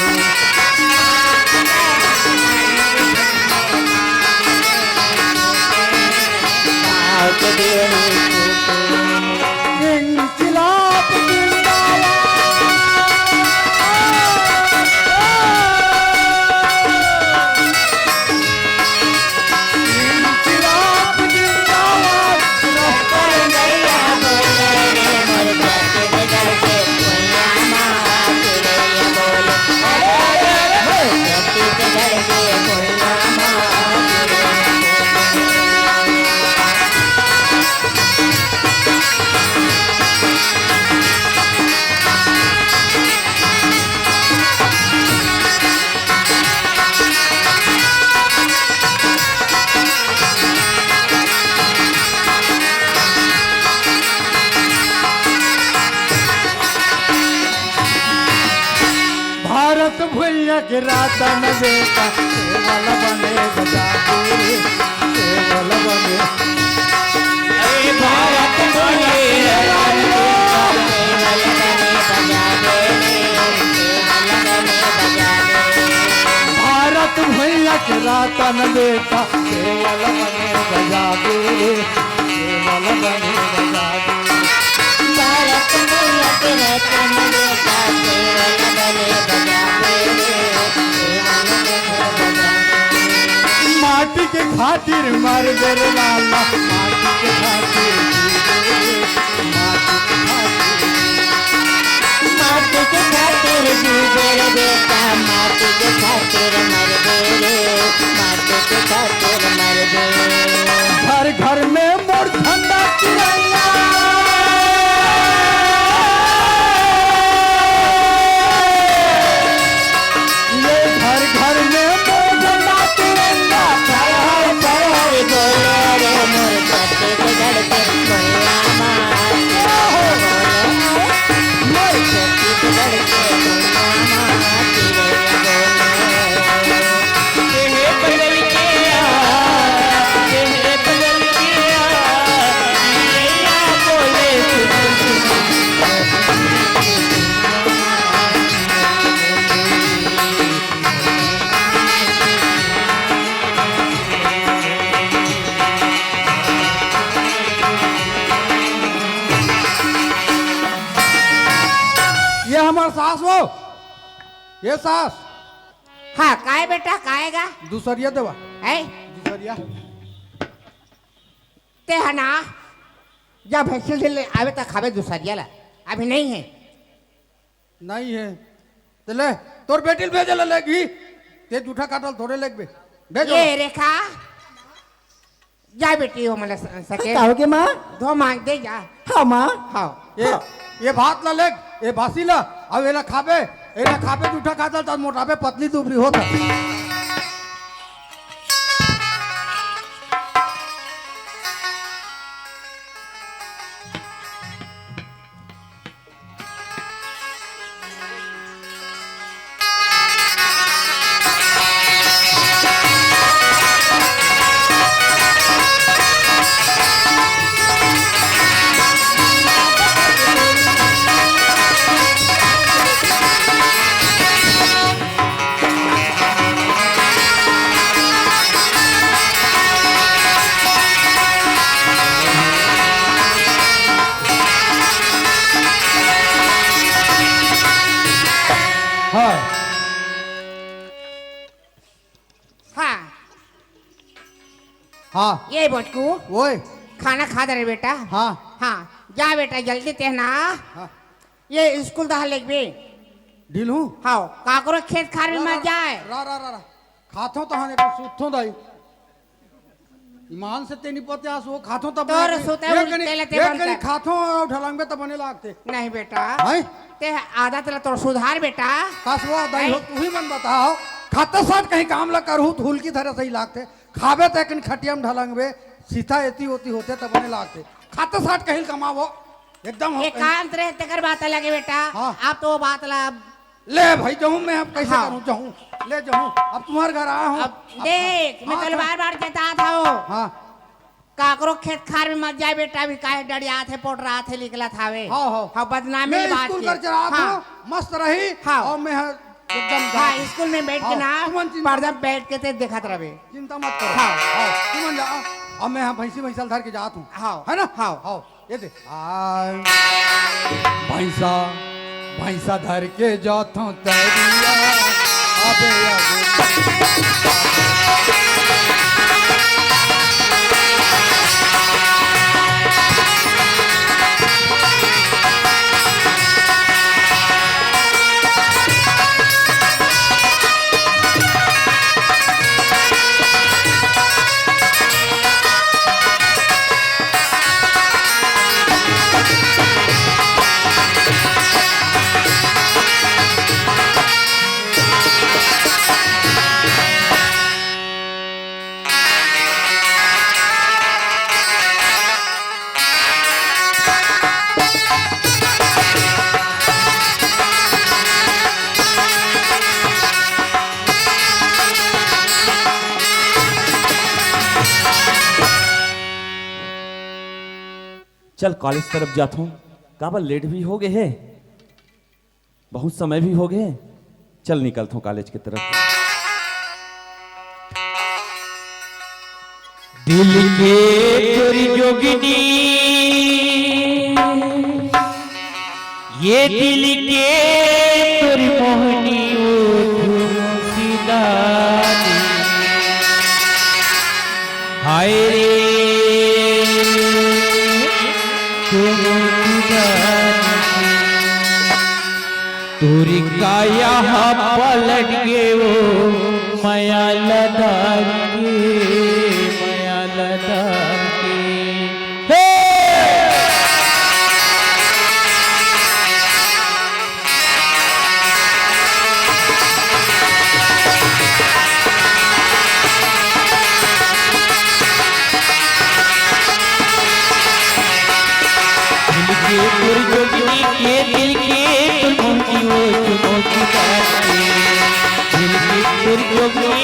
पाँच दे दिया तू के। इंकलाब जिंदाबाद। के रातन बेटा, सेवल बने बजा दे रे, सेवल बने। अरे भारत भैया के रातन बेटा, सेवल बने बजा दे रे, सेवल बने बजा दे। भारत भैया के रातन बेटा, सेवल बने बजा दे रे, सेवल बने बजा दे। भारत भैया के रातन बेटा, सेवल बने बजा दे रे, सेवल बने बजा दे। माटी के खातिर मर दे रे लाला, माटी के खातिर जी दे रे, माटी के खातिर। माटी के खातिर जी दे रे बेटा, माटी के खातिर मर दे रे, माटी के खातिर मर दे। घर घर में मोर झंडा तिरंगा। ये घर घर में मोर झंडा तिरंगा। फहर फहर बोले रे मोर छत्तीसगढ़ के मुनिया माँ। मोर छत्तीसगढ़ के मुनिया माँ तिरंगा बोले। ये हमर सास हो, ये सास। हाँ, काय बेटा, काय गा? दूसरिया देवा। है? दूसरिया। ते है ना, जब भैंसी ले आवे त खावे दूसरिया ला। अभी नहीं है। नहीं है। ते ले, तोर बेटी ल भेजे ला लेगही। ते जूठा काटल थोड़े लेगबे। भेजो। ये रेखा, जा बेटी, हो मला स-, सके। का होगे माँ? धो मांग दे जा। हाँ माँ। हाँ। ये, हाँ। ये भात ला लेग, ये बासी ला, अब एला खाबे, एला खाबे जूठा काटल त मोटाबे, पतली दुबरी होत है। हाँ। हाँ। हाँ। ये बटकू। ओए। खाना खा दे रे बेटा। हाँ। हाँ, जा बेटा जल्दी ते ना। हाँ। ये स्कूल दहा लेगबे। ढील हूँ। हाँ, काकरो खेत खार में मत जाए। रा, रा, रा, रा। खाथो तो हाँ, लेकिन सूथो दाई। ईमान से तेनी पते आस वो खाथो तब तोर बने। सुते एक उल्टे कनी, लेते एक बनता। कनी खाथो अउ ढलंगबे तब बने लागथे। नहीं बेटा। हैं? ते आदत ला तोर सुधार बेटा। कस वो दाई हैं? हो, तू ही मन बताओ। खाते साथ कहीं काम ला करहू, त हुलकी धरे सही लागथे। खाबे त एक कनी खटिया में ढलंगबे, सीधा एती ओती होथे तब बने लागथे। खाते साथ कहीं कमावो, एकदम हो कहीं। एकांत रहे तेकर बात अलग है बेटा। हाँ। आप तो वो बात ला ले भाई, जाऊं मैं, अब कैसे हाँ। करूं, जाऊं, ले जाऊं, अब तुम्हारे घर आया हूं। अब अब देख, मैं हाँ, कल हाँ। बार-बार जतात हूं। हाँ। काकरो खेत खार में मत जाए बेटा, अभी काहे डरियात हे, पोटरात हे, निकलत हावे। हाँ, हाँ। हाँ, बदनामी मैं बात स्कूल के। कर चला हाँ। था, मस्त रही। हाँ। और मैं हाँ, एकदम हाँ, जात। स्कूल में बैठ के हाँ, ना, तुमन चिंता पर्दा बैठ के ते देखत रहे। चिंता मत करो। हाँ। हाँ, तुमन जा, अब मैं हाँ भैंसी भैंसा धर के जात हूँ। हाँ। है ना? हाँ। हाँ। ये दे। आ, भैंसा, भैंसा धर के जाथों तरिया। अबे, अबे। चल, कॉलेज तरफ जाथों। काबर, लेट भी हो गए हे, बहुत समय भी हो गए हे। चल, निकलथों कॉलेज के तरफ। दिल के तोरी जोगिनी, ये दिल के तोरी मोहनी, ओ झुमकी दानी। हाय रे, झुमकी दानी। तोरी काया हा पलट गे ओ मया ला डार के, मया ला डार के। हे! दिल के तोर जोगनी के, दिल के तोर मोहनी ओ चुनौती बाटे। दिल के तोर जोगनी,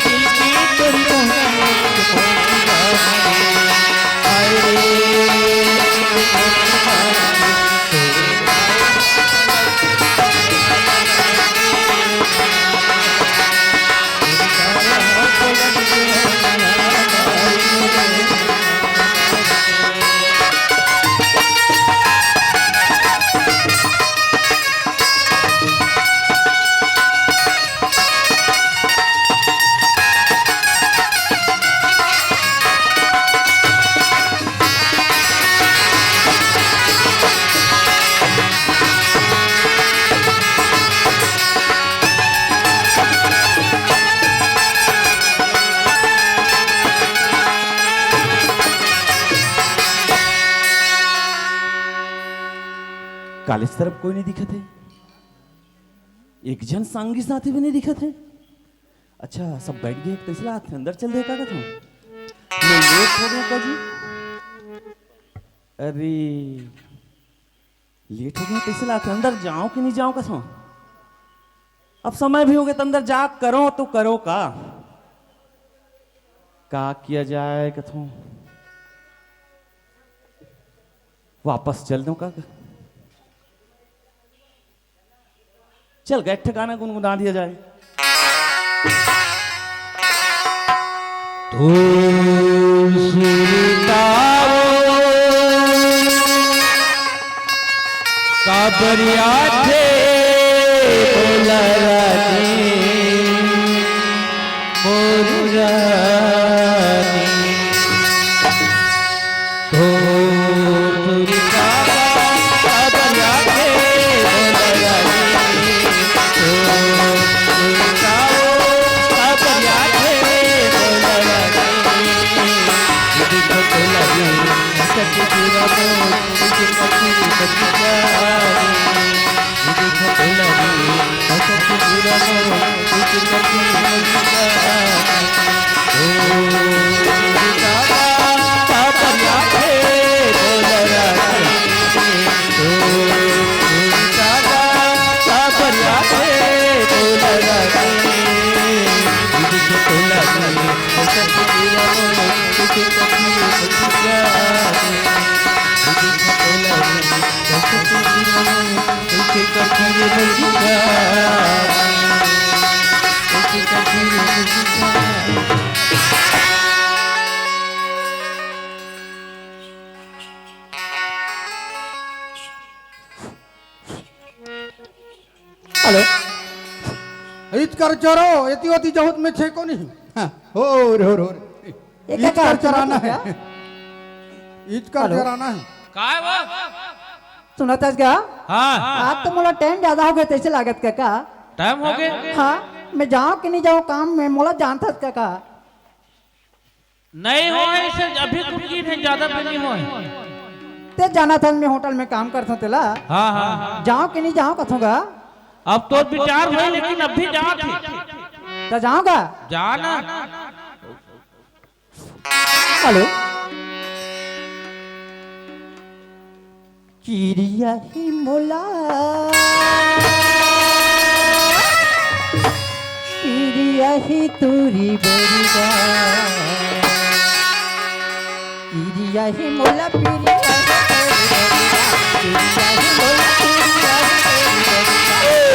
दिल के तोर मोहनी ओ चुनौती बाटे। हाय रे, चुनौती बाटे। कॉलेज तरफ कोई नहीं दिखत हे, एक झन संगी साथी भी नहीं दिखत हे। अच्छा, सब बैठ गए, कैसे लागथे? अंदर चल दे का कथों? मैं लेट हो गया का जी? अरे, लेट हो गया, कैसे लागथे? अंदर जाओ कि नहीं जाओ कथों? अब समय भी हो गया, तो अंदर जा करो तो करो का? का किया जाए कथों? वापस चल दो का? चल, गए ठिकाना गुनगुना दिया जाए। तू सुरताओ काबरिया थे बोला रानी, मोर रानी। हेलो। इत कर चोरो, एती ओती जहूत में छे कोनी। हाँ, हो रे, हो रे, हो रे। ये इत का कर चोराना है। इत कर चोराना है। काय वो? सुनत हस का? हाँ। आज तो मोला टाइम ज्यादा हो गया, तैसे लागत का का? टाइम हो गया? हाँ, मैं जाऊँ कि नहीं जाऊँ काम में, मोला जानत हस का का? नहीं होय, इसे अभी कुछ दिन है, ज्यादा भी नहीं होय। ते जानत हस, मैं होटल में काम करथों तेला। हाँ, हाँ, हाँ। जाऊँ कि नहीं जाऊँ कथों का? अब तो विचार होय, लेकिन अभी जात हे। तो जाऊँ का? जाना। हेलो। किरिया ही मोला, किरिया ही तोरी बरिया, किरिया यही मोला पीरिया हे तोरी बबुआ, यही मोला पीरिया हे तोरी बबुआ।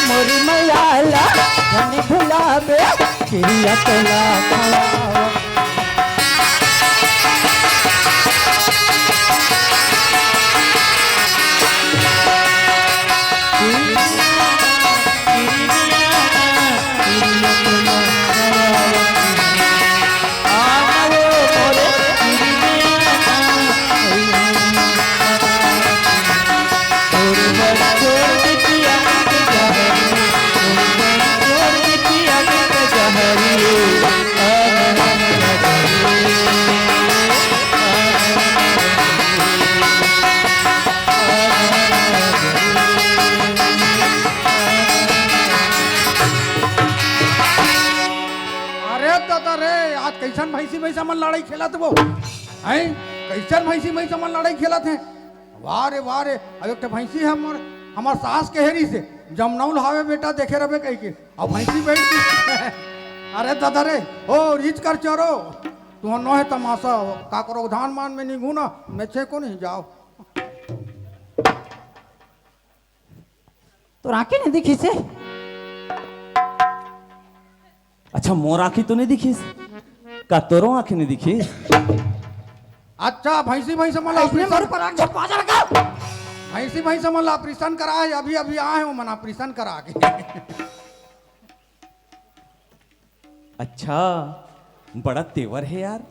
मोरी मया ला धनी भुलाबे, किरिया तोला खवावा। अरे दादा रे, आज कइसन भैंसी भैंसा मन लड़ाई खेलत वो? हैं? कइसन भैंसी भैंसा मन लड़ाई खेलत हे? वाह रे, वाह रे। अब एक ठे भैंसी हे हमर, हमर सास के हेरी से, "जमनऊ ल हावे बेटा, देखे रबे," कहिके। अब भैंसी बैठ गई। अरे दादा रे, ओ रीच कर चोरो, तुहर नोहे तमाशा, काकरो धान मान में निघू ना, मैं छे को नहीं जाओ। तोर आँखी नहीं दिखिस हे? अच्छा, मोर आँखी तो नहीं दिखिस, का तोरो आँखी नहीं दिखिस? अच्छा, भैंसी भैंसा मन ला अइसने ऑपरेशन, मोर पर आँख झपका जा लगा। भैंसी भैंसा मन ला ऑपरेशन करा हे, अभी अभी आए हो मन ऑपरेशन करा के। अच्छा, बड़ा तेवर हे यार।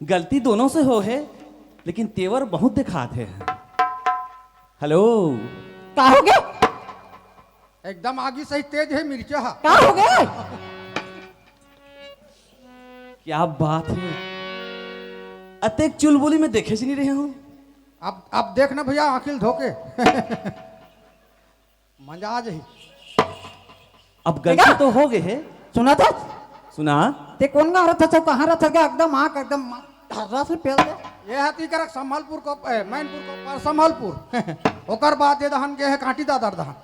गलती दोनों से हो हे, लेकिन तेवर बहुत दिखात हे। हेलो। का हो गे? एकदम आगी सही तेज हे मिर्चा हा। का हो गे? क्या बात हे, अतेक चुलबुली मैं देखे से नहीं रहे हूँ। अब, अब देख ना भैया, आँखी ल धो के। मजा आ जाही। अब गलती देखा? तो हो गई हे। सुना था? सुना। ते कोन गाँव रहत हस, कहाँ रहत हस? एकदम आँख एकदम ढर्रा से पेल दे। ये हती करक संभलपुर को, ए, मैनपुर को, पर संभलपुर। ओकर बाद ये दहन गे हे कांटी दादर दहन।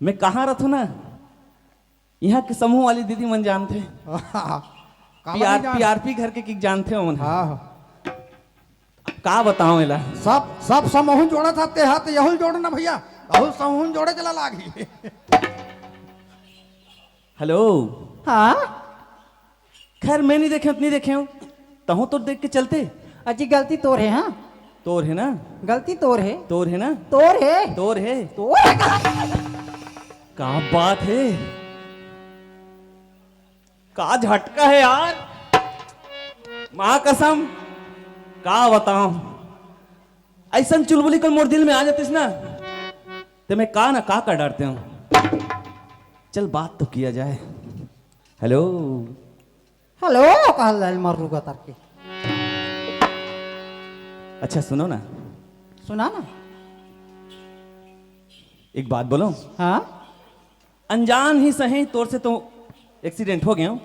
मैं कहाँ रहथों ना, इहाँ के समूह वाली दीदी मन जानथे। काबर पीआर, नहीं जान? पीआरपी घर के की जानथे ओमन। हाँ, हाँ। अब का बताओं एला? सब, सब समूह जोड़त हस, ते हा त यहू ल जोड़ ना भैया, अहू समूह जोड़े चला लागही। हेलो। हाँ? खैर, मैं नहीं देखे, उतनी देखे हूँ। तहूँ तो देख के चलते। अजी, गलती तोर हे, हाँ? तोर हे ना? गलती तोर हे। तोर हे ना? तोर हे। तोर हे। तोर हे का? का बात हे? का झटका हे यार, माँ कसम, का बताओं, अइसन चुलबुली कोई मोर दिल में आ जातिस ना, त मैं का ना का कर डारतेंव। चल, बात तो किया जाए। हेलो। हेलो, कहल जाए मर्रू का तरके। अच्छा, सुनो ना। सुना ना। एक बात बोलूं? हाँ? अनजान ही सही, तोर से तो एक्सीडेंट हो गया हूँ,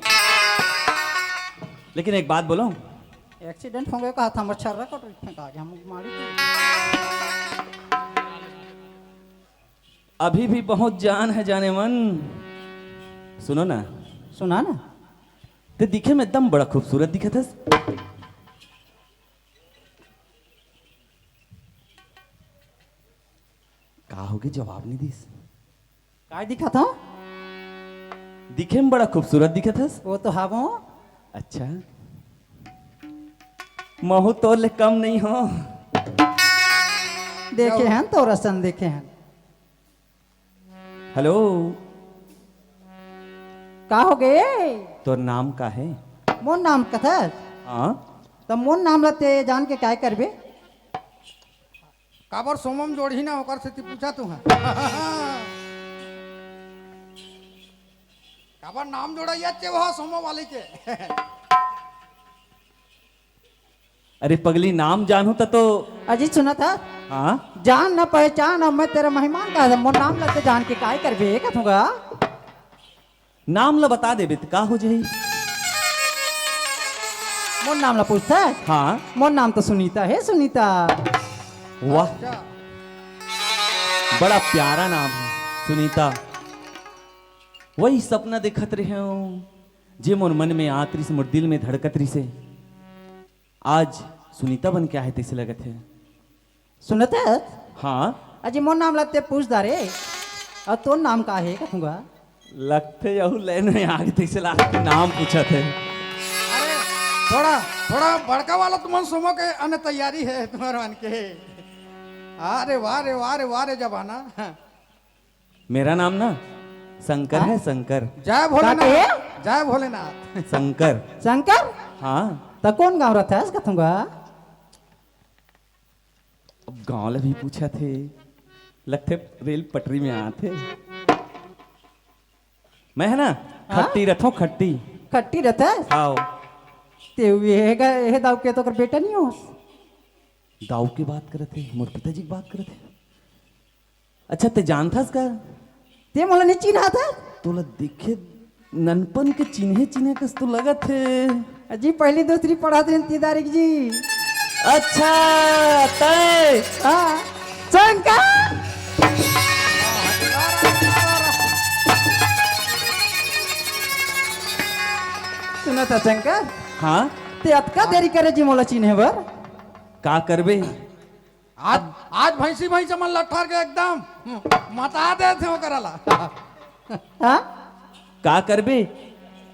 लेकिन एक बात बोलूं? एक्सीडेंट हो गया कहा था, हमर छर्रा कटोरी फेंका गया, हम मारी। अभी भी बहुत जान है जाने मन। सुनो ना। सुना ना। ते दिखे में एकदम बड़ा खूबसूरत दिखत हस। का होगे, जवाब नहीं दिस? काय दिखत हव? दिखे में बड़ा खूबसूरत दिखत हस। वो तो हावों। अच्छा, महू तोर ले कम नहीं हो। देखे हन तोर असन देखे हन। हेलो। का हो गे? तोर नाम का हे? मोर नाम कथस? हाँ। त मोर नाम ल ते जान के काय करबे? काबर सोमम जोड़ही ना, ओकर सेती पूछा तू हा। काबर नाम जोड़इया चे वो सोमो वाले के। अरे पगली, नाम जानहूं त तो। अजी सुनत हा? हाँ? जान न पहचान, अब मैं तेरा मेहमान का, मोर नाम ल ते जान के काय करबे कथूंगा? नाम ल बता देबे त का हो जाही? मोर नाम ल पूछत हे? हाँ। मोर नाम तो सुनीता हे, सुनीता। वाह, अच्छा। बड़ा प्यारा नाम हे सुनीता। वही सपना देखत रहेंव जे मोर मन में आत रिहिस, मोर दिल में धड़कत रिहिस हे। आज सुनीता बन के आहे तइसे लगत हे। सुनत हस? हाँ। अजी मोर नाम ल ते पूछ डारे, अउ तोर नाम का हे कथूंगा? लगथे यहू लाइन में आगे तइसे लाग के नाम पूछत हे। अरे थोड़ा, थोड़ा बड़का वाला तुमन सोमो के अने तैयारी हे तुम्हर मन के। अरे वाह रे, वाह रे, वाह रे जमाना। मेरा नाम ना शंकर हाँ? हे, शंकर। जय का भोलेनाथ, कहे? जय भोलेनाथ। शंकर। शंकर? हाँ। त कोन गांव रथस कथूंगा? अब गांव ल भी पूछत हे, लगथे रेल पटरी में आत हे। मैं हे ना, हाँ? खट्टी रथों, खट्टी। खट्टी रथस? हाव। ते ये गा-, ये दाऊ के तो ओकर बेटा नहीं होस। दाऊ के बात करत हे, मोर पिताजी के बात करत हे। अच्छा, ते जानथस का? ते मोला नहीं चिन्हात हस? तोला देखे ननपन के चिन्हे चिन्हे कस तो लगत हे। अजी, पहली दूसरी पढ़त रहेन तीदारिक जी। अच्छा, तय। हाँ। शंकर! सुनत हस शंकर? हाँ? ते अतका देरी करे जी मोला चिन्हे बर? का करबे? आज, आज भैंसी भैंसा मन लट्ठर के एकदम मता देथे ओकरा ला। हाँ? का करबे?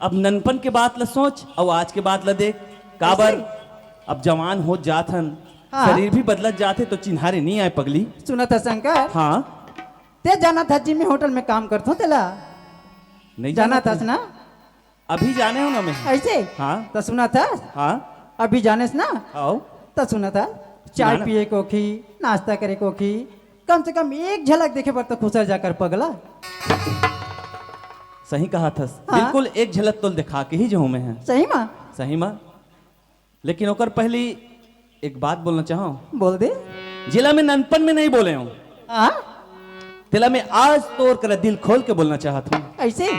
अब ननपन के बात ल सोच, अउ आज के बात ल देख। काबर? कैसे? अब जवान होत जात हन, हाँ। शरीर भी बदलत जात हे, तो चिन्हारे नहीं आए पगली। सुनत हस शंकर? हाँ। ते जानत हस जी, मैं होटल में काम करथों तेला। नहीं जानत हस ना? अभी जाने हंव ना मैं। ऐसे? हाँ। त सुनत हस? हाँ। अभी जानेस ना? आओ। त सुनत हस? चाय सुना ना। पिए के होही, नाश्ता करे के होही, कम से कम एक झलक देखे बर तो खुसर जा कर पगला। सही कहत हस। हाँ। बिल्कुल एक झलक तोला देखा के ही जाहूं मैं ह। सही मा? सही मा। लेकिन ओकर पहली एक बात बोलना चाहंव। बोल दे। जेला मैं ननपन में नहीं बोले हंव। हाँ? तेला मैं आज तोर करा दिल खोल के बोलना चाहत हंव। ऐसे?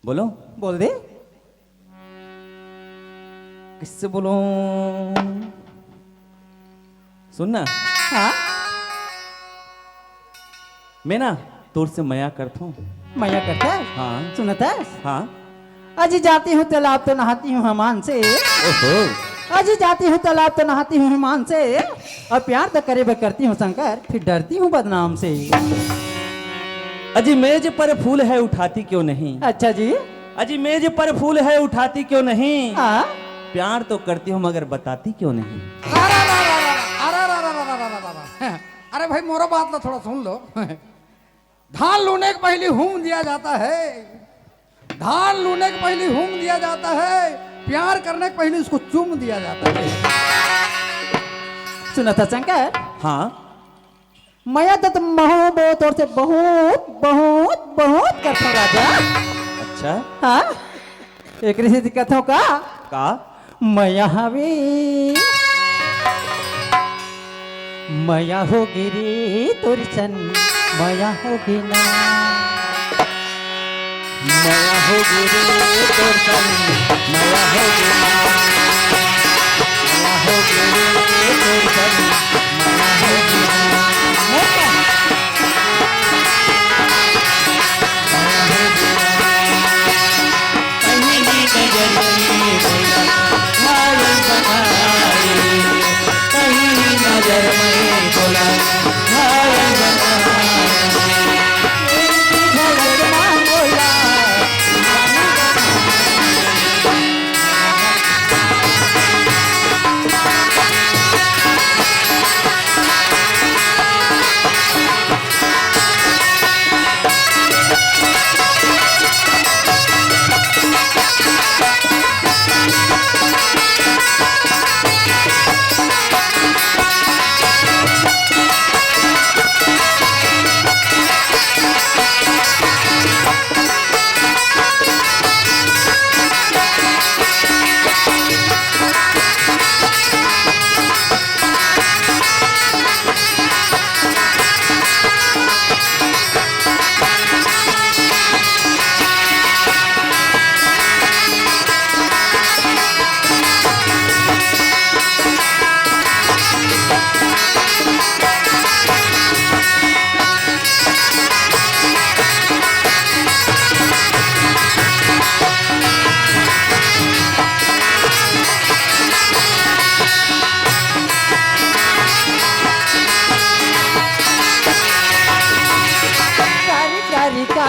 बोलंव? बोल दे। कइसे बोलंव? सुन ना। हाँ? मैं ना तोर से मया करथंव। मया करथस? हाँ। सुनत हस? हाँ। अजी जाती हूँ तालाब तो नहाती हूँ हमाम से। ओहो। अजी जाती हूँ तालाब तो नहाती हूँ हमाम से। अउ प्यार तो करे बर करती हूँ शंकर, फिर डरती हूँ बदनाम से। अजी मेज पर फूल है उठाती क्यों नहीं? अच्छा जी। अजी मेज पर फूल है उठाती क्यों नहीं? हाँ। प्यार तो करती हूँ मगर बताती क्यों नहीं? अरे, अरे, अरे, अरे, अरे, अरे, अरे, अरे, अरे, अरे, अरे। अरे भाई, मोरो बात ला थोड़ा सुन लो। धान लूने के पहली हूम दिया जाता है, धान लूने के पहली हूम दिया जाता है, प्यार करने के पहली उसको चूम दिया जाता है। सुनत हस शंकर? हाँ। मया तो तुम महो बो तोर से बहुत, बहुत, बहुत करथंव राजा। अच्छा। हाँ? एकरे सेती कथंव का? का? मया हवे। मया होगे रे तोर सन, मया होगे ना। मया होगे रे तोर सन, मया होगे ना। मया होगे रे तोर सन, मया होगे ना।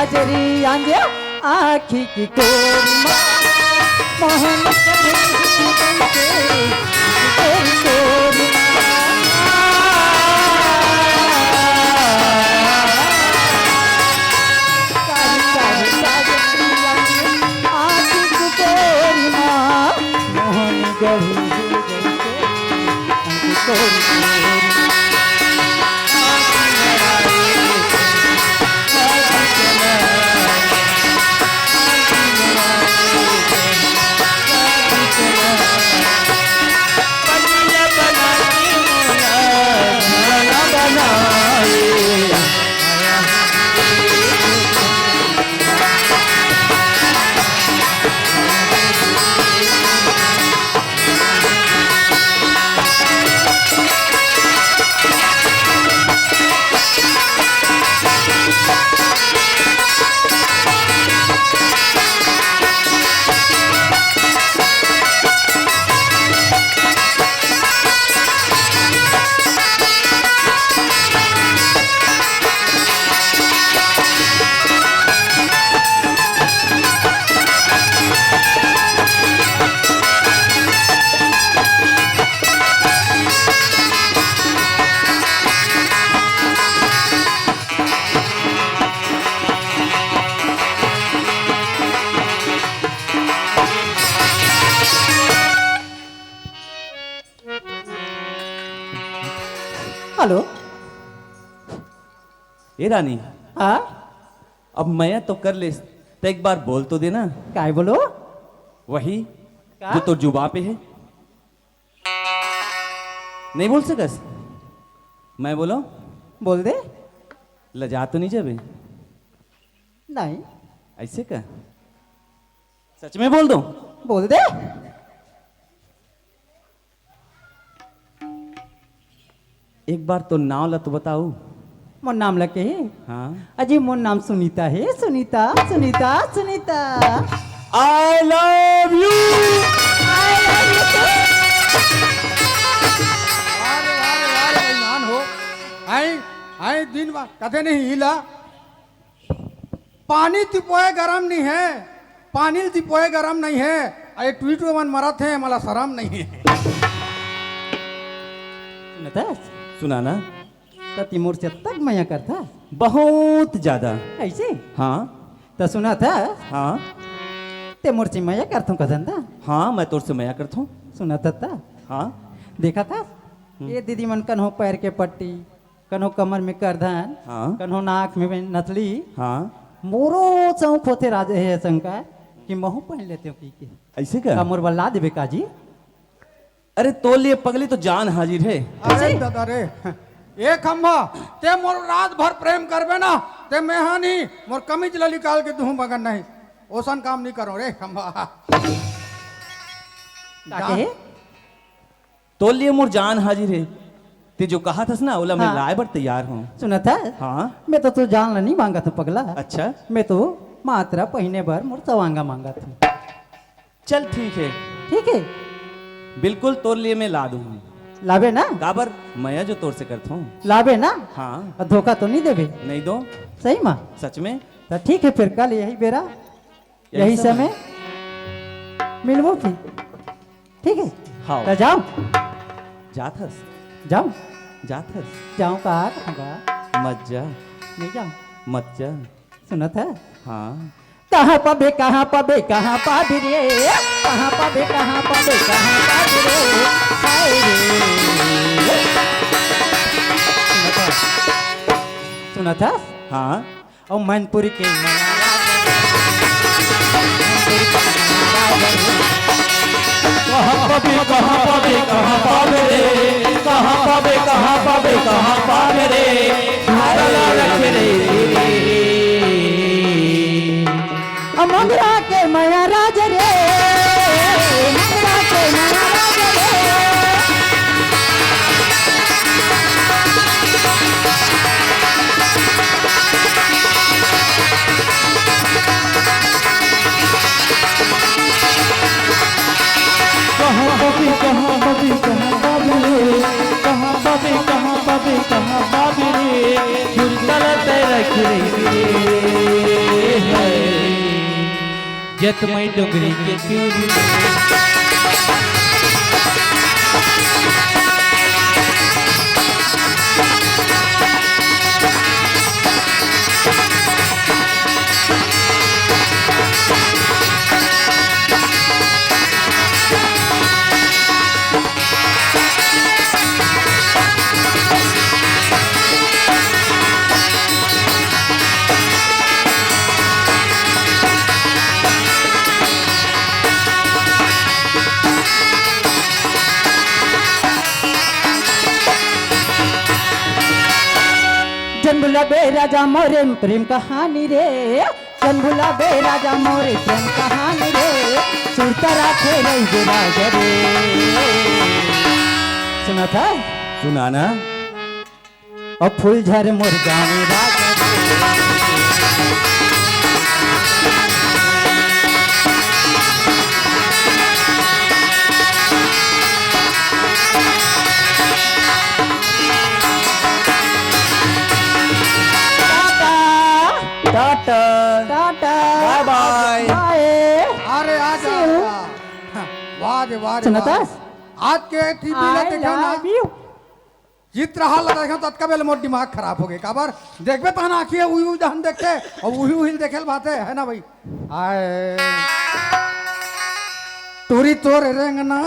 जरी आंजे आँखी की कोरी मा, मोहन करे जैसे कोरी कोरी मा। कारी कारी साजन आंजे आँखी की कोरी मा, मोहन गढ़ी जैसे कोरी कोरी। हेलो। ए रानी, हाँ? अब मया तो कर लेस, त एक बार बोल तो देना। काय बोलो? वही, का? जो तोर जुबां पे हे। नहीं बोल सकस? मैं बोलो? बोल दे। लजा तो नहीं जाबे? नहीं। ऐसे का? सच में बोल दो। बोल दे। एक बार तो नाव ला तो बताओ। मोर नाम ला के? हाँ। अजी, मोर नाम सुनीता हे, Sunita, Sunita, Sunita. I love you। I love you too। अरे, अरे, अरे, बेईमान हो। आई, आई दिन बा, कदे नहीं हिला। पानी तिपोए गरम नहीं है, पानी ल तिपोए गरम नहीं है। अरे ट्वीट मन मरत हे, मला शरम नहीं है। सुनत हस? सुना ना। त ती मोर से अतक मया करथा? बहुत ज्यादा। ऐसे? हाँ। त सुनत हस? हाँ। ते मोर से मया करथों कथन त? हाँ, मैं तोर से मया करथों। सुनत हस त? हाँ। देखत हस? हम्म। ये दीदी मन कन्हो पैर के पट्टी, कन्हो कमर में करधन, हाँ। कन्हो नाक में नथली। हाँ। मोरो चौक होथे राजे हे शंकर कि महू पहन लेते हो की के। ऐसे का? का मोर बर ला देबे का जी? अरे तोर लिए पगली तो जान हाजिर हे। अरे ऐसे? दादा रे, ए खंभा, ते मोर रात भर प्रेम करबे ना, ते मेहा नहीं, मोर कमीज ल निकाल के दूहूं मगन नहीं। ओसन काम नहीं करो रे खंभा। का कहे? तोर लिए मोर जान हाजिर हे। ते जो कहत हस ना, ओला मैं हाँ। लाए बर तैयार हूँ। सुनत हस? हाँ। मैं तो तोर जान ला नहीं मांगत हूँ पगला। अच्छा। मैं तो मात्र पहिने बर मोर सवांगा मांगत हूँ। चल ठीक हे। ठीक हे। बिल्कुल तोर लिए मैं ला दूँ। लाबे ना? काबर? मया जो तोर से करत हूँ। लाबे ना? हाँ। अउ धोखा तो नहीं देबे? नहीं दो। सही मा? सच में। त ठीक हे फिर कल यही बेरा यही समय मिलबो फिर, ठीक हे? हाँ। त जाओ। जात हस? जाओ। जात हस? जाओ का, कहाँ का? मत जा। नहीं जाओ। मत जा। सुनत हस? हाँ। कहाँ पाबे, कहाँ पाबे, कहाँ पाबे रे? कहाँ पाबे, कहाँ पाबे, कहाँ पाबे रे? हाय रे। सुनत हस? सुनत हस? हाँ। अउ मैनपुरी के कहाँ पाबे, कहाँ पाबे, कहाँ पाबे रे? कहाँ पाबे, कहाँ पाबे, कहाँ पाबे रे? हाय रे। अ मंगरा के मया राज रे, मंगरा के मया राज रे। कहाँ पाबे, कहाँ पाबे, कहाँ पाबे रे? कहाँ पाबे, कहाँ पाबे, कहाँ पाबे रे? छुरी तला तैं रख रे। जतमई डोंगरी के चूरी। जन भुलाबे राजा मोरे प्रेम कहानी रे, जन भुलाबे राजा मोरे प्रेम कहानी रे, सुरता राखे रहिबे राजा रे। सुना था? सुना ना। अब फूलझर मोर गाँव राजा रे। टाटा। टाटा। टाटा। बाय बाय। बाय। अरे, आ जा, आ जा। हाँ, वाह रे, वाह रे, सुनता? वाह। आज के टीवी ला I देखा ना। Love you। चित्रहार ला देखा, ततका बेले मोर दिमाग खराब हो गए। काबर? देखबे तहन आँखी है, उही उही जहन देखते, और उही उही देखे ल भाते, है ना भाई? आए। टूरी तोर रेंगना,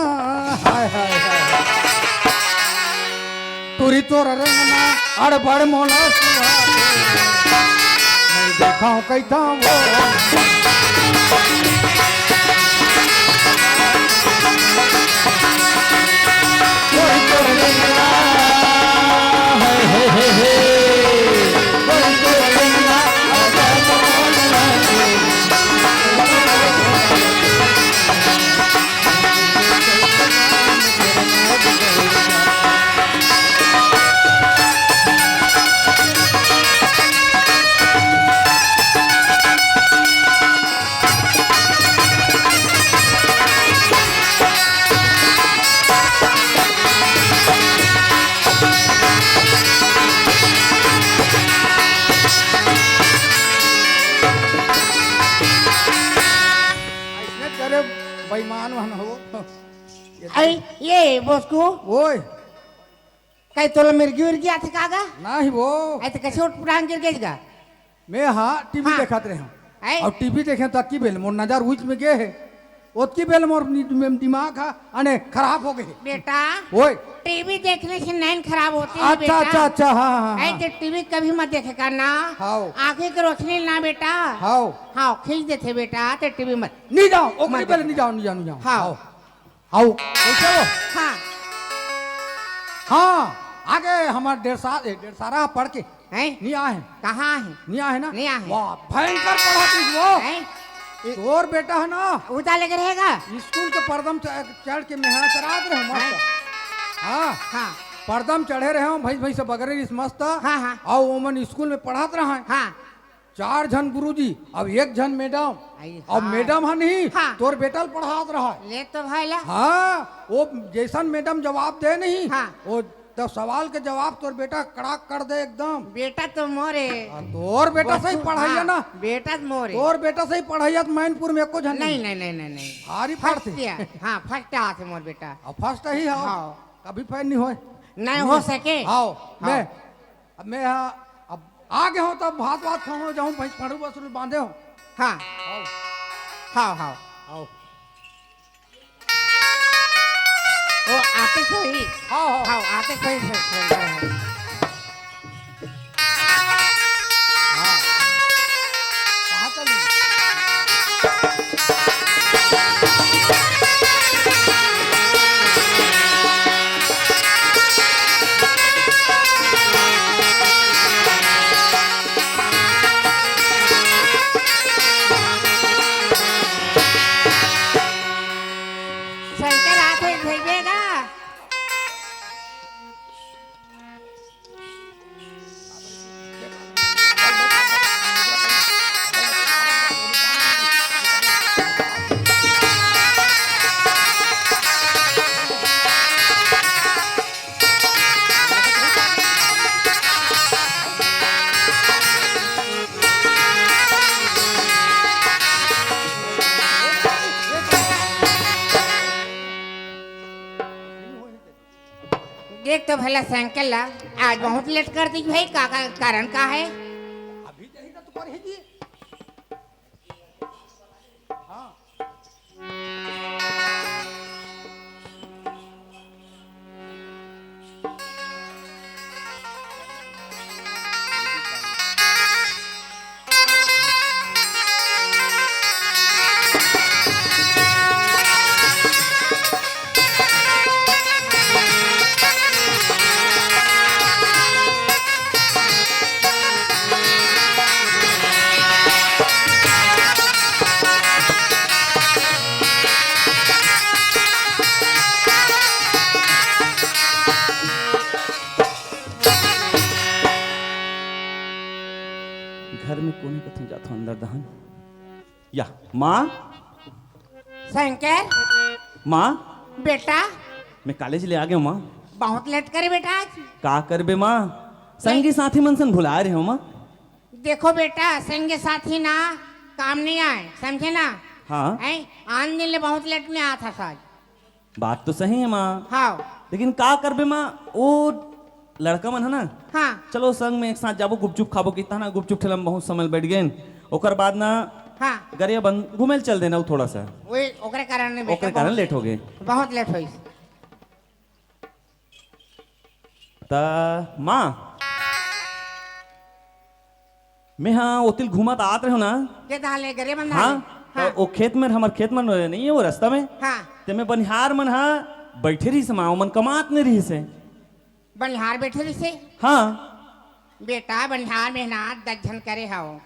हाय, हाय, हाय। टूरी तोर रेंगना, अड़बड़ मोला सुहावे। मैं देखाऊं कैसा वो। टूरी तोर रेंगना, हाय, हाय, हाय, हाय। ऐसने करे बेईमान मन हो। ये आई, ये बोसकू। ओए। कई तोला मिर्गी उर्गी आथे का गा? नहीं वो। ऐ तो कैसे उठ पुटांग गिर गई गा? मैं हाँ, टीवी हाँ। देखत रहे हूँ। ऐ? और टीवी देखे तो अतकी बेल मोर नजर उच में गए है। ओतकी बेल मोर नि-, में दिमाग हा, अने खराब हो गए। बेटा, ओए। टीवी देखने से नैन खराब होती है अच्छा, बेटा। अच्छा, अच्छा, हाँ, हाँ, हाँ, ऐ हाँ। ते टीवी कभी मत देखे करना। हाँ। आँखें की रोशनी ना बेटा। हाँ। हाँ, खींच देते बेटा, ते टीवी मत। नहीं जाओ, ओकरे मत बेल देखो। नहीं जाओ, नहीं जाओ, नहीं जाओ। हाँ। हाँ। आओ, कैसे हो? हाँ। हाँ, आगे हमार डेढ़ साल, ए, डेढ़ सारा पढ़ के हैं? नहीं आए हैं। कहाँ है? नहीं आए ना? नहीं आए हैं। वाह, भयंकर पढ़ा तू वो। हैं? ए, तोर बेटा है ना? उदा लगे रहेगा। स्कूल के पर्दम च-, चढ़ के मेहनत रात रहे मस्त। हैं? हाँ। हाँ। पर्दम चढ़े रहे हो, भैंस, भैंस बगरे रिस मस्त। हाँ, हाँ। और ओमन स्कूल में पढ़त रहा है। हाँ। चार झन गुरुजी, अब एक झन मैडम। आई अब हाँ। मैडम हा नहीं, हाँ। तोर बेटा ल पढ़ात रहा है। ले तो भाई ला। हाँ, वो जैसन मैडम जवाब दे नहीं, हाँ। वो तब सवाल के जवाब तोर बेटा कड़ाक कर दे एकदम। बेटा तो मोरे। आ, तोर बेटा सही बसु, पढ़ाइया हाँ, ना। बेटा तो मोरे। तोर बेटा सही पढ़ाइया तो मैनपुर में एको झन नहीं, नहीं। नहीं, नहीं, नहीं, नहीं। हारी first पढ़ते। Year, हाँ, first आते मोर बेटा। अब first ही हो। हाँ। कभी fail नहीं होए। नहीं हो सके। आओ, हाँ। मैं अब मैं यहाँ, अब आगे हो तब भात वात खाऊं, जाऊं, भैंस पड़ू बसरू बांधे हो। हाँ। आओ। हाँ, हाँ। आओ। वो आते सोई। हाँ, हाँ। हाँ, आते सोई, सोई, सोई, सोई। हाँ। कहाँ चली? शंकर हाथ में भेजेगा। तो भला साइकिल ला आज बहुत लेट कर दी भाई, का, का कारण का है? अभी यही ना तो कर ही जी। हाँ। घर में कोने कथों जाथों अंदर दहन। या, माँ। शंकर। माँ। बेटा। मैं कॉलेज ले आ गया हूँ, माँ। बहुत लेट करे बेटा आज। का करबे, माँ? संगी साथी मन सन भुला रहे हो, माँ। देखो बेटा, संगी साथी ना काम नहीं आए, समझे ना? हाँ। हैं? आन दिन ले बहुत लेट में आत हस आज। बात तो सही है, माँ। हाँ। लेकिन का करबे, माँ? वो लड़का मन है ना? हाँ। चलो, संग में एक साथ जाबो, गुपचुप खाबो, कितना ना गुपचुप ठेला में बहुत समय बैठ गए। ओकर बाद ना हाँ। गरिया बंद घूमे ल चल देना, वो थोड़ा सा। वही ओकरे कारण नहीं बेटा, ओकरे कारण बहुत लेट हो गए। बहुत लेट होइस। त माँ, मैं हाँ ओतिल घूमत आत रहे हो ना। के धाले गरिया बंद हाँ, धाले? हाँ। तो वो खेत में, हमार खेत में नहीं है, वो रास्ता में। हाँ। ते मैं बनिहार मन हा बैठे रहिस माँ, ओमन कमात नहीं रहिस है। बनिहार बैठे रहिस है? हाँ। बेटा, बनिहार मेहनत दस झन करे हव।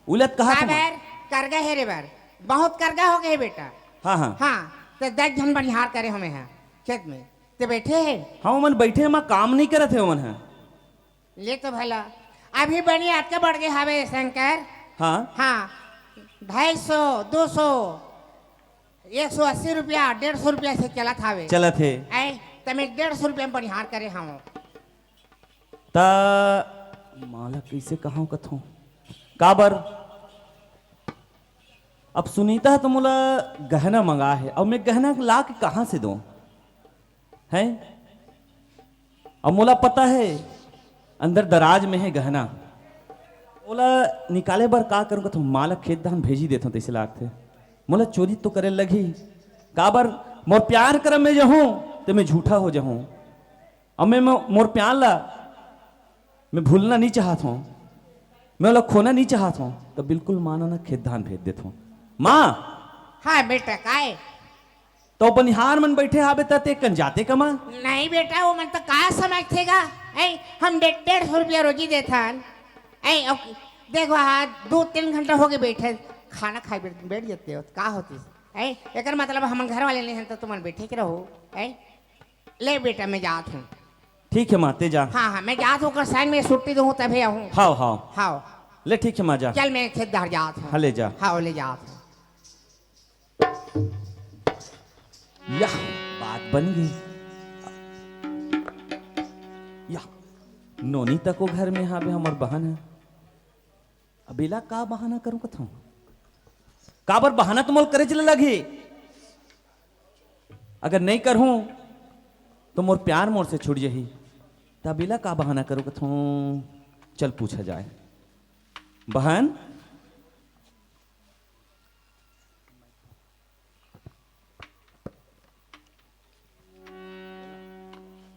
उलत कहा था माँ? बर, करगा हे रे बर, बहुत करगा हो गए बेटा। हाँ, हाँ। हाँ, तो दस झन बनिहार करे हमें हैं खेत में, ते बैठे है। हाँ, ओमन बैठे हैं माँ, काम नहीं करत है ओमन है। ले तो भला, अभी बनी अतका बढ़ गए हवे शंकर। हाँ। हाँ, ढाई सौ, दो सौ, एक सौ अस्सी रुपया, डेढ़ सौ रुपया से चलत हवे। चलत है। ऐ, त मैं डेढ़ सौ रुपया में बनिहार करे हूँ। त माँ ला कइसे कहूँ कथों? काबर? अब सुनीता ह तो मोला गहना मंगा हे, अउ मैं गहना ला के कहाँ से दों? हैं? अब मोला पता हे, अंदर दराज में हे गहना। ओला निकाले बर का करूँ कथों? माँ ला खेत धान भेजी देथों, तइसे लागथे। मोला चोरी तो करे लगही। काबर? मोर प्यार करम में जहूँ, त मैं झूठा हो जहूँ। अब मैं, मैं मोर प्यार ला मैं भूलना नहीं चाहत हूँ, मैं ओला खोना नहीं चाहत हूँ, तो बिल्कुल माँ ना खेत धान भेज देत हूँ। माँ! हाँ बेटा, काय? तो बनिहार मन बैठे हाबे त ते कन जाते कमा? नहीं बेटा, वो मन तो का समझथे गा? ऐ, हम डे-, डेढ़ सौ रुपया रोजी देथन। ऐ, अब देखो, हाँ, दो तीन घंटा हो गए बैठे, खाना खाए बैठ, बैठ जाते हो, का होती? ऐ, एकर मतलब हमन घर वाले नहीं हन, तो तुमन बैठे के रहो। ऐ, ले बेटा, मैं जात हूँ। ठीक है माँ, ते जा। हाँ, हाँ, मैं जात हूँ, ओकर संग में छुट्टी दूँ, तभी आऊँ। हाव, हाव। हाव। ले ठीक है माँ, जा। चल, मैं खेत धार जात हूँ। हाँ, ले जा। हाँ, ले जात हूँ। यह बात बन गई। यह नोनी तको घर में हाबे, हमर बहन है। अब एला का बहाना करूं कथों? काबर बहाना तो मोल करे चले लगही। अगर नहीं करहूं तो मोर प्यार मोर से छूट जही। तब एला का बहाना करूं कथों? चल पूछा जाए। बहन,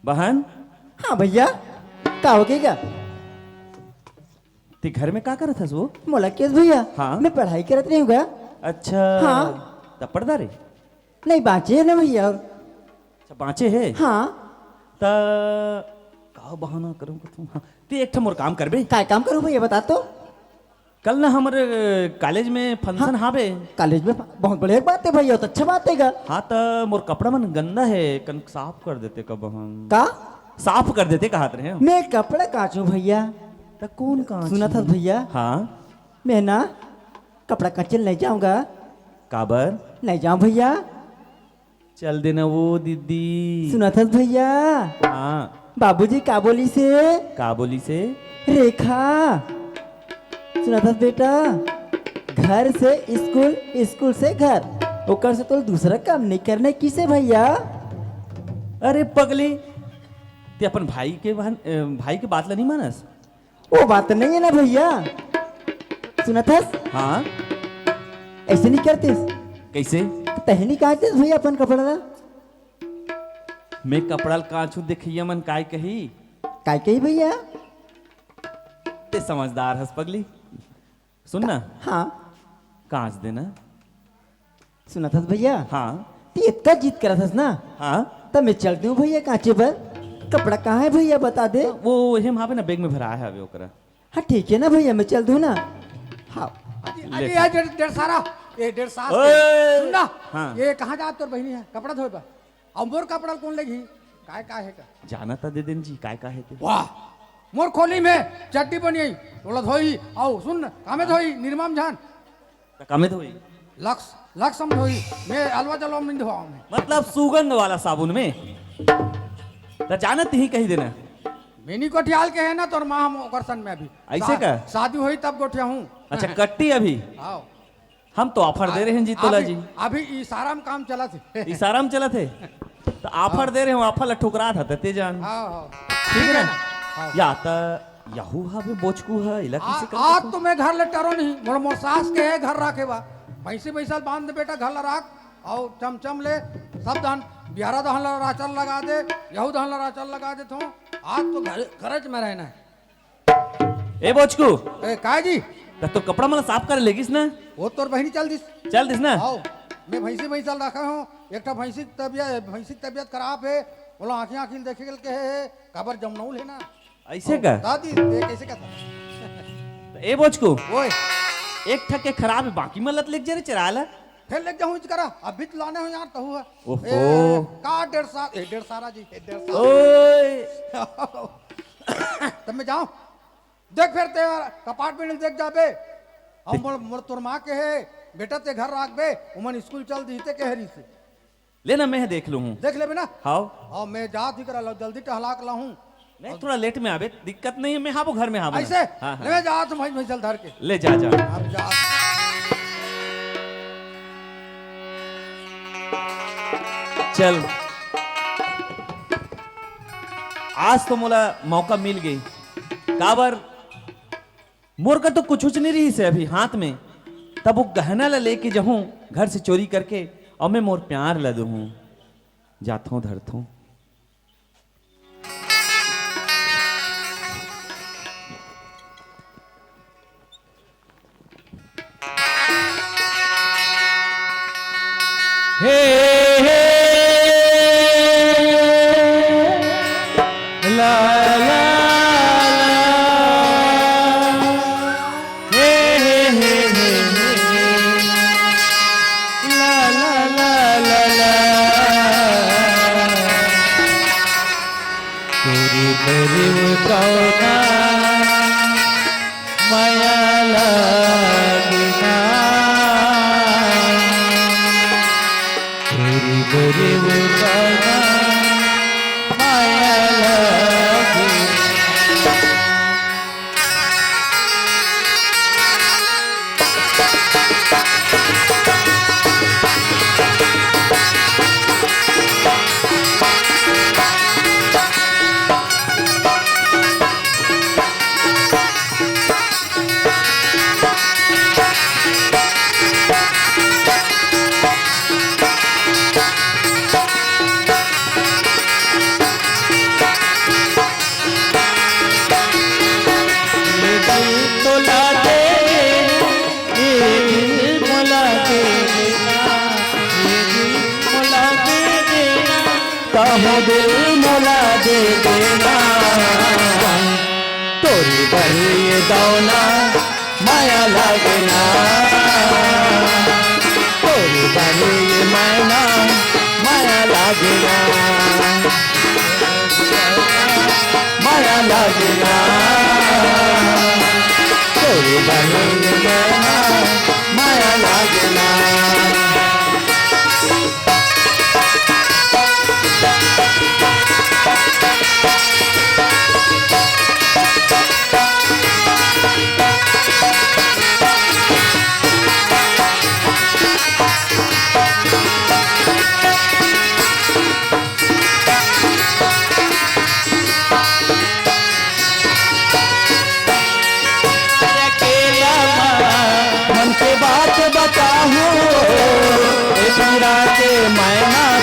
बहन। हाँ भैया, का हो गया? ते घर में का करत हस वो? मोला केस भैया, हाँ। मैं पढ़ाई करत रही हूँ गा। अच्छा। हाँ। तब पढ़दा रे? नहीं, बाँचे है ना भैया। अच्छा, बाँचे है? हाँ। त का बहाना करूँ कथों? हाँ। ते एक ठो मोर काम करबे? काय काम करूँ भैया, बता तो। कल ना हमर कॉलेज में फंक्शन हाँ। हावे। कॉलेज में फं-, बहुत बढ़िया बात है भैया, तो अच्छा बात है गा। हाँ, त मोर कपड़ा मन गंदा है, कन साफ कर देते कब हम। का? साफ कर देते कहत रहे हम। मैं कपड़ा काचूं भैया। त कौन काचूं? सुनत हस भैया? हाँ। मैं ना कपड़ा काचे नहीं जाऊंगा। काबर? नहीं जाऊं भैया। चल देना वो दीदी। सुनत हस भैया? हाँ। बाबूजी का बोलिस हे? का बोलिस हे? रेखा। सुनत हस बेटा? घर से स्कूल, स्कूल से घर, ओकर से तोल दूसरा काम नहीं करने किसे भैया? अरे पगली, ते अपन भाई के बहन, अ, भाई के बात ला नहीं मानस? वो बात नहीं है ना भैया, सुनत हस? हाँ। ऐसे नहीं करते। कैसे? तहनी कांचते भैया अपन कपड़ा ला। मैं कपड़ा ल कांचू, देखिया मन काय कही? काय कही भैया? ते समझदार हस पगली। सुन ना। हाँ। कांच देना। सुनत हस भैया? हाँ। ते इतना जिद करत हस ना? हाँ। तब मैं चल दूँ भैया कांचे बर। कपड़ा कहाँ है भैया, बता दे। वो वही वहाँ पे ना, बैग में भरा है अभी ओकरा। हाँ, ठीक है ना भैया, मैं चल दूँ ना। हाँ। अरे, ले। अरे यार, डेढ़, डेढ़ सारा, ए, डेढ़ सारा ओए। सुन ना, हाँ। ये कहाँ जात तोर बहिनी है? कपड़ा धोए बर। अउ मोर कपड़ा कोन लेगही? काय, काय हे का? जाना था दे देन जी, काय, काय हे ते? वाह, मोर खोली में चड्डी बनी आई, तोला धोई, अउ सुन, कामे धोई, निरमा म झन। त कामे धोई? लक्स, लक्स म धोई, मैं अलवा जलवा में नहीं धोवा मैं। मतलब सुगंध वाला साबुन में? त जाना तिही कही देना। मिनी कोठियाल के है ना तोर माँ, हम ओकर सन में अभी। ऐसे शा-, का? शादी होई तब गोठिया हूँ। अच्छा, कट्टी अभी? आओ। हम तो offer दे रहे हैं जी तोला अभी, जी। अभी इशारा में काम चलत हे। इशारा में चलत हे? तो offer हाँ। दे रहे हो, offer ला ठुकरा था ते जान। हाँ, हाँ। ठीक है ना? हाँ। या त यहू हा भी बोचकू है, इला आ-, किसे कर आज सकते? तो मैं घर ले टरो नहीं, मोर, मोर सास के है घर राखे बा। भैंसी भैंसा बांध दे बेटा, घर ला राख, अउ चमचम ले, सब धान, बिहारा धान ला राचल लगा दे, यहू धान ला राचल लगा दे थो। आज तो घर, घर में रहना है। ए बोचकू। ए, काय जी? त तो कपड़ा मन ला साफ करे लेगिस ना? वो तोर बहिनी चल दिस। चल दिस ना? आओ, मैं भैंसी भैंसा रखा हूँ, एक ठा भैंसी की तबियत, भैंसी की तबियत खराब है, बोला आँखी आँखी देखे के है, काबर जमनऊ ले ना। ऐसे का? दादी, ये कैसे का था? त ए बोचकू। ओए। एक ठा के खराब है, बाकी मन ला त लेग जा रे चराय ला। फिर लेग जाहूँ इच करा, अभी तो लाने हो यार, तहू है। ओहो। ए, का डेढ़ सारा, ए, डेढ़ सारा जी, ए, डेढ़ सारा। ओए। तब मैं जाऊँ? देख फेर ते यार, कपाट में देख जाबे। हम देख। मोर, मोर तोर माँ के है, बेटा ते घर राखबे, उमन स्कूल चल दी ते कह रही से। ले ना, मैं देख लूँ हूँ। देख लेबे ना? हाव। हाँ, मैं जात ही करा ला, जल्दी टहला के लाहूँ। नहीं, थोड़ा late में आबे, दिक्कत नहीं है, मैं हाबो घर में हाबो ना। ऐसे? हाँ, हाँ। ले मैं जात हूँ भाई, भाई चल धर के। ले जा, जा। अब जा। चल। आज तो मोला मौका मिल गई। काबर? मोर कर तो कुछुच नहीं रहिस हे अभी हाथ में, तब वो गहना ला लेके जहूँ घर से चोरी करके, अउ मैं मोर प्यार ला दूहूँ। जाथों धरथों। हे, हे, ला, ला, ला। हे, हे, हे, हे, हे। ला, ला, ला, ला, ला। तोरी बरी उतावना माया लागे ना, तोरी बरी उतावना माया लागे। ये दिल मोला दे, ये दिल मोला दे देना, ये दिल मोला दे देना, कहो दिल मोला दे देना। तोरी बनी ये दौना माया लागे ना, तोरी बनी ये मैना माया लागे ना, माया लागे ना, तोरी बनी ये मैना माया लागे ना।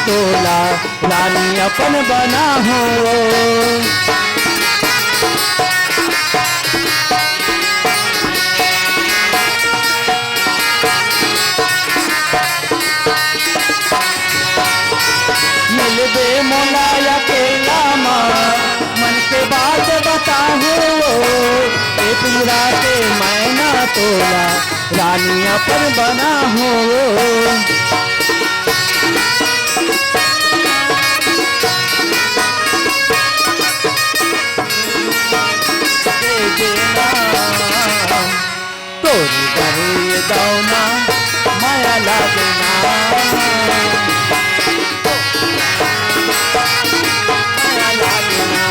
तोला रानी अपन बनाहूँ। मिलबे मोला अकेला मा, मन के बात बताहूँ। ए पिंजरा के मैना तोला रानी अपन बनाहूँ। दे देना। तोरी बर ये दौना माया लागना। माया लागना।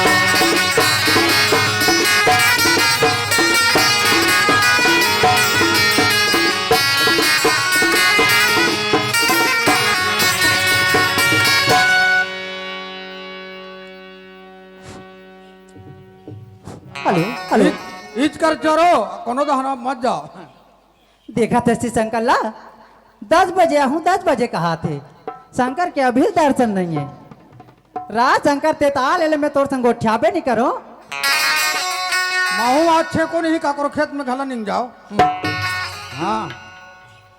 Hello, hello. इच, इच कर चोरो, कोनो दहना मत जाओ। देखा थे शंकर ला, दस बजे आहूँ, दस बजे कहा थे। शंकर के अभी दर्शन नहीं है। राज शंकर ते ताल एले मैं तोर संग गोठियाबे नहीं करो। महू अच्छे को नहीं काकरो खेत में घला निंग जाओ। हाँ।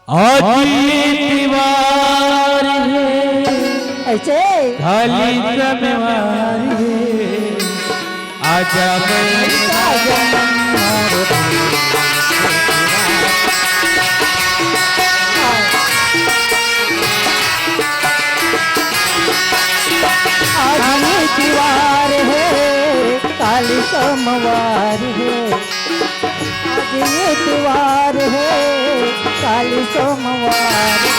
आज ये तिवार है, ऐसे? खाली सनवार है, आजा मेरे साजन। आज ये तिवार है, काली सोमवार है। आज ये तिवार है, काली सोमवार है।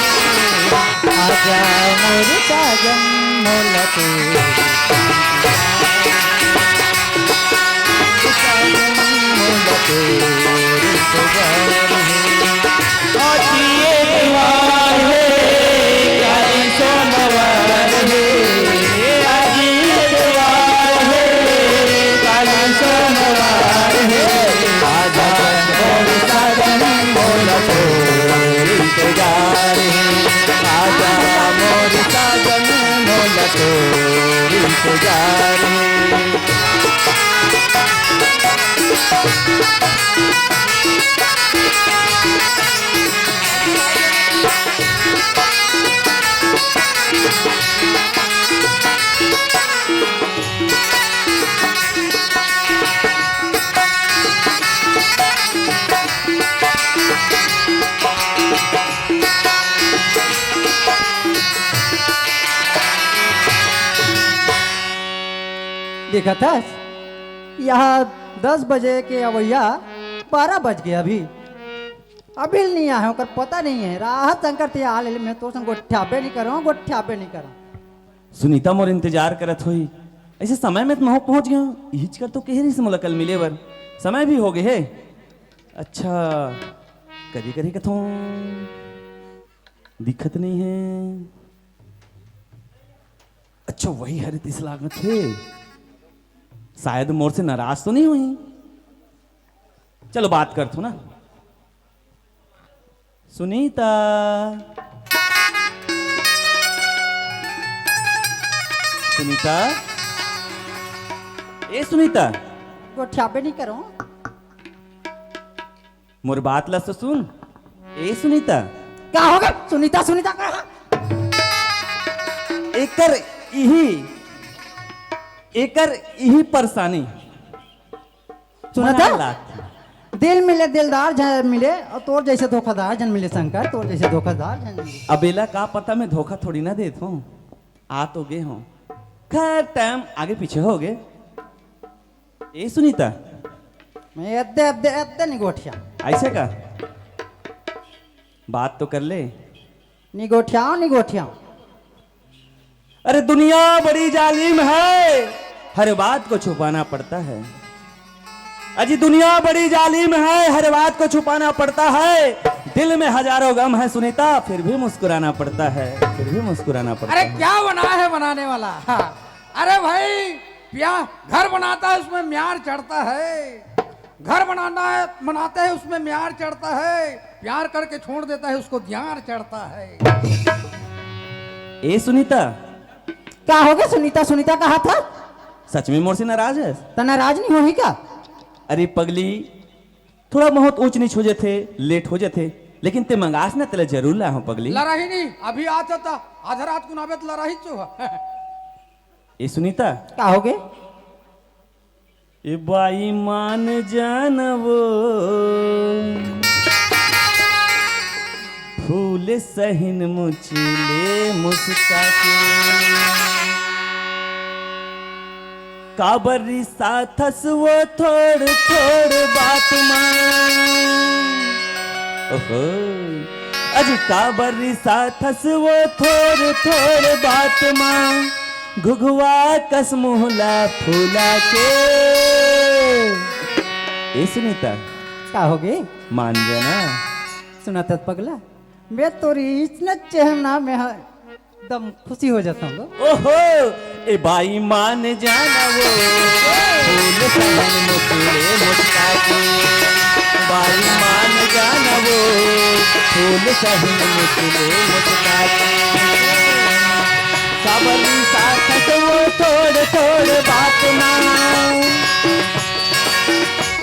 आजा मोर साजन मोला तो, साजन मोला तो इंतजार है। आज ये तिवार है, काली सोमवार है। आज ये तिवार है, काली सोमवार है। आजा मोर साजन मोला तो इंतजार है। आजा मोर साजन मोला तो इंतजार है। देखत हस, यहाँ दस बजे के अवइया बारह बज गे अभी, अभी नहीं आए, ओकर पता नहीं है। राहत शंकर ते आ ले, मैं तो संग गोठियाबे नहीं करो, गोठियाबे नहीं करो। सुनीता मोर इंतजार करत होही, ऐसे समय में तो महूँ पहुँच गया हूँ। इहिच कर तो कहे रहिस मोला कल मिले बर, समय भी हो गए है। अच्छा, करी करी कथों दिखत नहीं है। अच्छा, वही हरे तिस लागत हे। शायद मोर से नाराज तो नहीं हुई। चलो, बात करथों ना। सुनीता, सुनीता, ए सुनीता। गोठियाबे नहीं करो। मोर बात ला तो सुन। ए सुनीता। का हो गे? सुनीता, सुनीता का? एकर इही, एकर इही परेशानी। सुनत हस? दिल मिले दिलदार झन मिले, अउ तोर जइसे धोखादार झन मिले शंकर, तोर जइसे धोखादार झन मिले। अब एला का पता, मैं धोखा थोड़ी ना देत हों, आ तो गे हों। खैर, टाइम आगे पीछे हो गे। ए सुनीता। मैं एद्दे, एद्दे, एद्दे नहीं गोठियाओं। ऐसे का? बात तो कर ले। नहीं गोठियाओं, नहीं गोठियाओं। अरे दुनिया बड़ी जालिम है, हर बात को छुपाना पड़ता है। अजी दुनिया बड़ी जालिम है, हर बात को छुपाना पड़ता है। दिल में हजारों गम है सुनीता, फिर भी मुस्कुराना पड़ता है, फिर भी मुस्कुराना पड़ता अरे है। क्या बना है बनाने वाला? हाँ। अरे भाई, प्या-, घर बनाता है, उसमें म्यार चढ़ता है। घर बनाना है, बनाते हैं, उसमें म्यार चढ़ता है। प्यार करके छोड़ देता है, उसको द्यार चढ़ता है। ए सुनीता, का होगे सुनीता, सुनीता कहाथस? सच में मोर से नाराज हस? त नाराज नहीं होही का? अरे पगली, थोड़ा बहुत ऊंच नीच हो जाथे, लेट हो जाथे, लेकिन ते मंगास ना, तेला जरूर लाहूं पगली। लड़ाही नहीं, अभी आज त आधा रात कुन आबे त लड़ाही चोहा। ए सुनीता। का होगे? ए बाई मान जाना वो, फूल सहिन मुचले मुस्का के। काबर रिसाथस वो थोड़ थोड़ बात मा। ओहो। अजी काबर रिसाथस वो थोड़ थोड़ बात मा। घुघुवा कस मुहला फूला के। ए सुनीता। का होगे? मान जाना। सुनत हस पगला, मैं तोर इसने चेहरा में ह-, एकदम खुशी हो जाथंव। ओहो, ए बाई मान जाना वो, फूल सहिन मुचले मुस्का के। बाई मान जाना वो, फूल सहिन मुचले मुस्का के। काबर रिसाथस वो थोड़ थोड़ बात मा।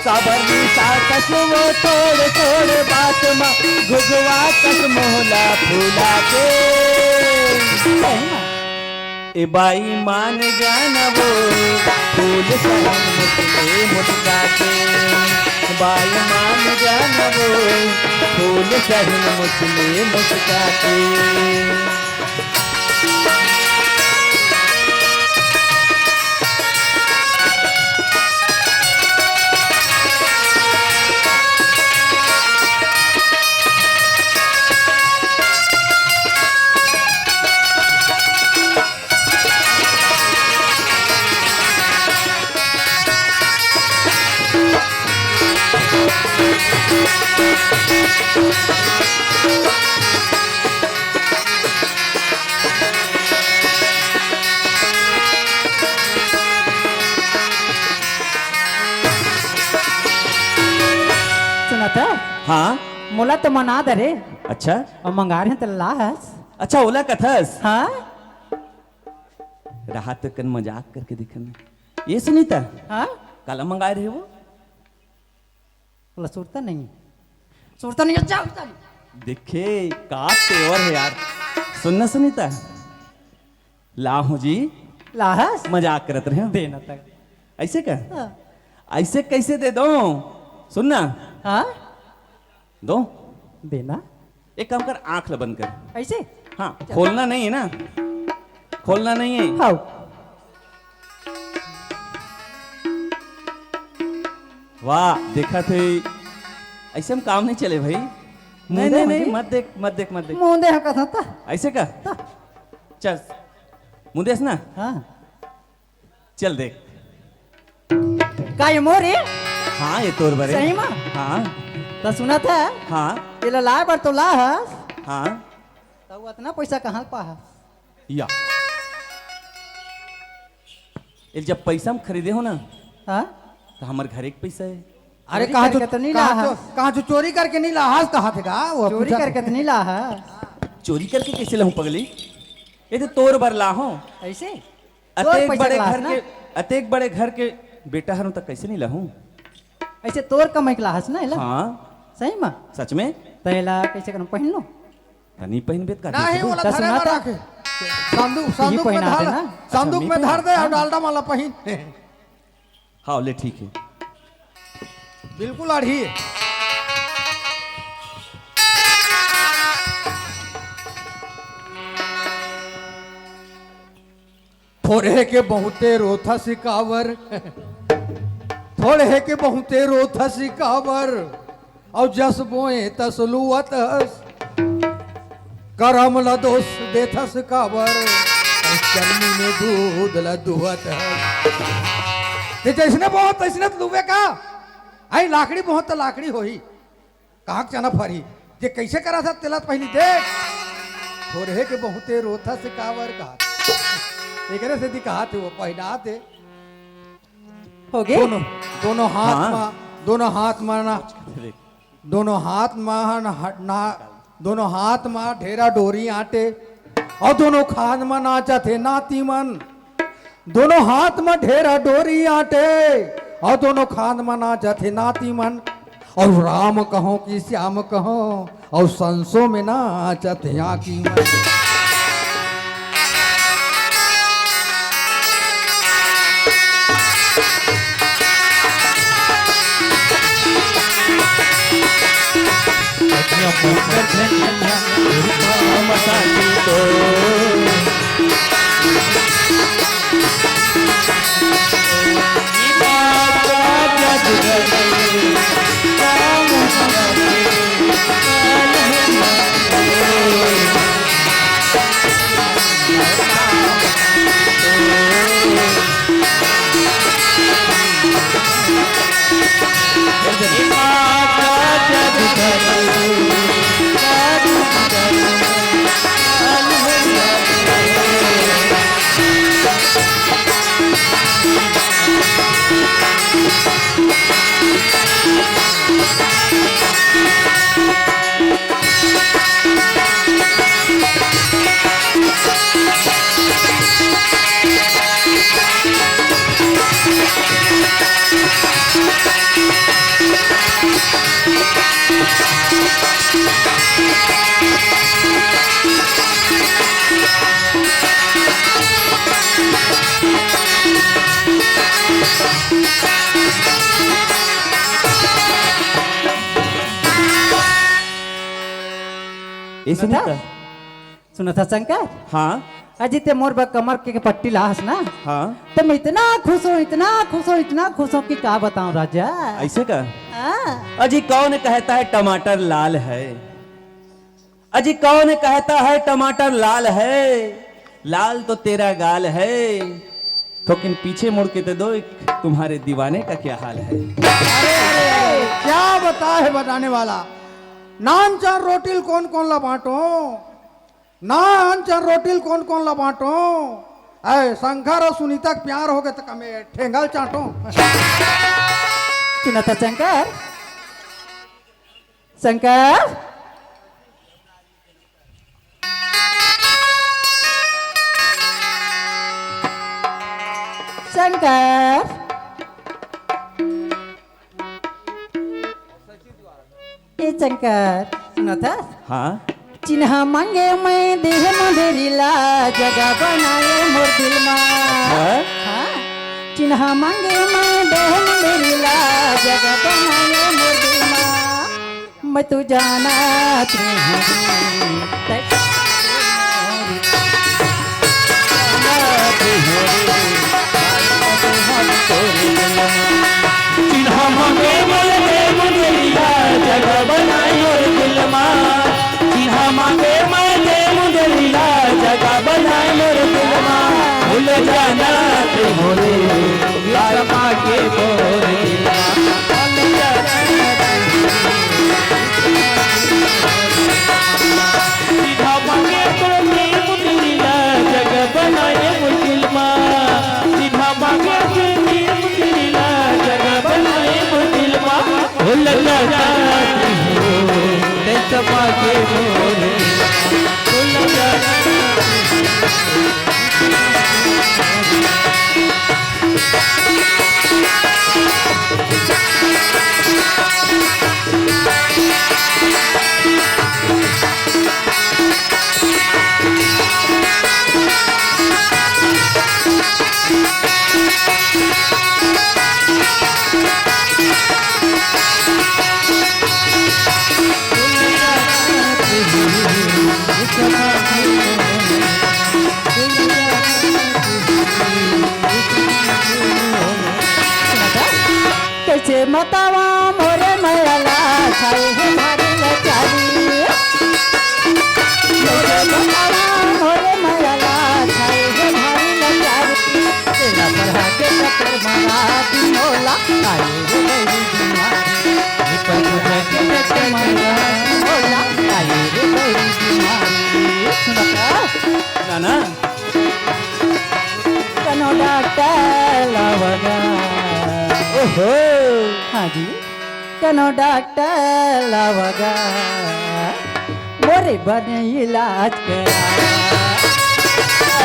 काबर रिसाथस वो थोड़ थोड़ बात मा। घुघुवा कस मुहला फूला के। ए बाई मान जाना वो, फूल सहिन मुचले मुस्का के। बाई मान जाना वो, फूल सहिन मुचले मुस्का के। सुनत हस? हाँ। मोला तो मना दे रे। अच्छा। अउ मंगाए रहेंव त लाहस। अच्छा, ओला कथस? हाँ। रहा तो कन मजाक करके देखन। ए सुनीता। हाँ? काला मंगाए रहे वो? बोला, सुरता नहीं। सुरता नहीं, अच्छा, सुरता नहीं। देखे, का तेवर हे यार। सुन ना सुनीता, लाहूं जी। लाहस? मजाक करत रहेंव। देना तक। अइसे का? हाँ। अइसे कइसे दे दंव? सुन ना। हाँ? दंव? देना। एक काम कर, आंख ला बंद कर। अइसे? हाँ, चल। खोलना नहीं हे ना, खोलना नहीं हे। हाँ। वाह, देखत हे, अइसे म काम नहीं चले भाई। नहीं, मुंह दे नहीं, नहीं, मुझे। मत देख, मत देख, मत देख। मुंह दे हकत हता। अइसे का? ता। चल, मुंह देस ना। हाँ। चल देख। का ये मोर हे? हाँ, ये तोर बर हे। सही मा? हाँ। त सुनत हस? हाँ। एला लाए बर तो लाहस। हाँ। त वो अतना पइसा कहाँ ले पाहस? या। एला जब पइसा म खरीदे हों ना, हाँ? त हमर घरे के पइसा हे। अरे, चोरी कहाँ करके तो, तो नहीं कहाँ लाहस? तो, कहाँ तो चोरी करके नहीं लाहस, कहाथे का? वो चोरी पूछा। करके तो नहीं लाहस? चोरी करके कइसे लाहूं पगली? ये तो तोर बर लाहूं। अइसे? तोर अतेक पइसा बड़े के लाहस घर ना? के, अतेक बड़े घर के बेटा हरंव त कइसे नहीं लाहूं? अइसे तोर कमई के लाहस ना एला? हाँ। सही मा? सच में? त एला कइसे करंव, पहिन लूं? त नहीं पहिनबे त का नहीं, देबे? ओला त धरे सुना बर त। राखे। संदूक, इही संदूक में पहिना धर, दे ना। संदूक अच्छा, में नहीं धर दे पहिना। अउ डालडा वाला पहिन। हाँ, ले ठीक हे। बिल्कुल आड़ही। थोड़े के बहुते रोथस काबर, थोड़े के बहुते रोथस काबर, अउ जस बोए तस लुवत हस। करम ल दोष देथस काबर, अउ चलनी में दूध ल दुहत हस। ते जइसने बोहत तइसने त लुवे का? अई लाकड़ी बोहत त लाकड़ी होही। कहाँ के चना फरही? जे कइसे करत हस तेला त पहिली देख। थोरहे के बहुते रोथस काबर कहाथे। एकरे सेती कहाथे वो पहिराथे। होगे? दोनों, दोनों हाथ हाँ। मा, दोनों हाथ मा ना, देख। दोनों हाथ मा ना, ना, दोनों हाथ मा ढेरा डोरी आंटे। अउ दोनों खांध म नाचत हे नाती मन। दोनों हाथ म ढेरा डोरी आंटे, अउ दोनों खांध म नाचत हे नाती मन। अउ राम कहों कि श्याम कहों, अउ संसो में नाचत हे आंखी मन। ए सुनीता, सुनत हस शंकर? हाँ। अजी ते मोर बर कमर के पट्टी लाहस ना? हाँ। त मैं इतना खुश हूँ, इतना खुश हूँ, इतना खुश हूँ कि का बताऊँ राजा। ऐसे का? हाँ। अजी कौन कहता है टमाटर लाल है? अजी कौन कहता है टमाटर लाल है? लाल तो तेरा गाल है, लेकिन पीछे मुड़ के तो दो, एक तुम्हारे दीवाने का क्या हाल है? अरे, क्या बताए बताने वाला। नान चार रोटी ल कोन कोन ला बांटो, नान चार रोटी ल कोन कोन ला बांटो। ऐ शंकर अउ सुनीता के प्यार होगे त कमे ठेंगा ल चांटो। सुनत हस शंकर, शंकर, शंकर। ए शंकर, सुनत हस? हाँ। चिन्हा मांगे मैं देहे मुंदरी ला, जगह बनाए मोर दिल मा। हाँ? हाँ। चिन्हा मांगे मैं देहे मुंदरी ला, जगह बनाए मोर दिल मा। मैं तो जानत रहूं, तै चिन्हा मांगे मल दे मुंदरिया, जगह बनाए मोर दिल मा। चिन्हा मांगे मल दे मुंदरिया, जगह बनाए मोर दिल मा। भूल जाना ते मोरे, ये समा के मोर दिल मा। भूल जाना ते मोरे। चिन्हा मांगे तो नीम तिरिला जगह बनाए मोर दिल मा। चिन्हा मांगे तो नीम तिरिला जगह बनाए मोर दिल मा। भूल जाना ते समा के मोर दिल मा। भूल जाना। कैसे बतावा मोरे मया ला, छाए हे भारी लाचारी। कैसे बतावा मोरे मया ला, छाए हे भारी लाचारी। तेला पढ़ा के चक्कर मारा दिनोला, आए हे बड़ी बीमारी। ये पढ़ा के चक्कर मारा दिनोला, आए हे बड़ी बीमारी। सुनत हस? नाना। कनो डॉक्टर लावगा। ओहो। हाँ जी। कनो डॉक्टर लावगा, मोरे बने इलाज करा।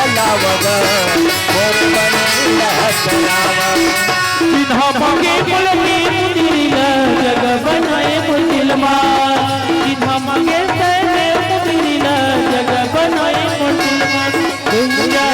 लावगा, मोर बने रहत रामा। चिन्हा मांगे मोला के मुंदरी ला, जगह बनाए मोर दिल मा। चिन्हा मांगे तैने मुंदरी ला, जगह बनाए मोर दिल मा। दुनिया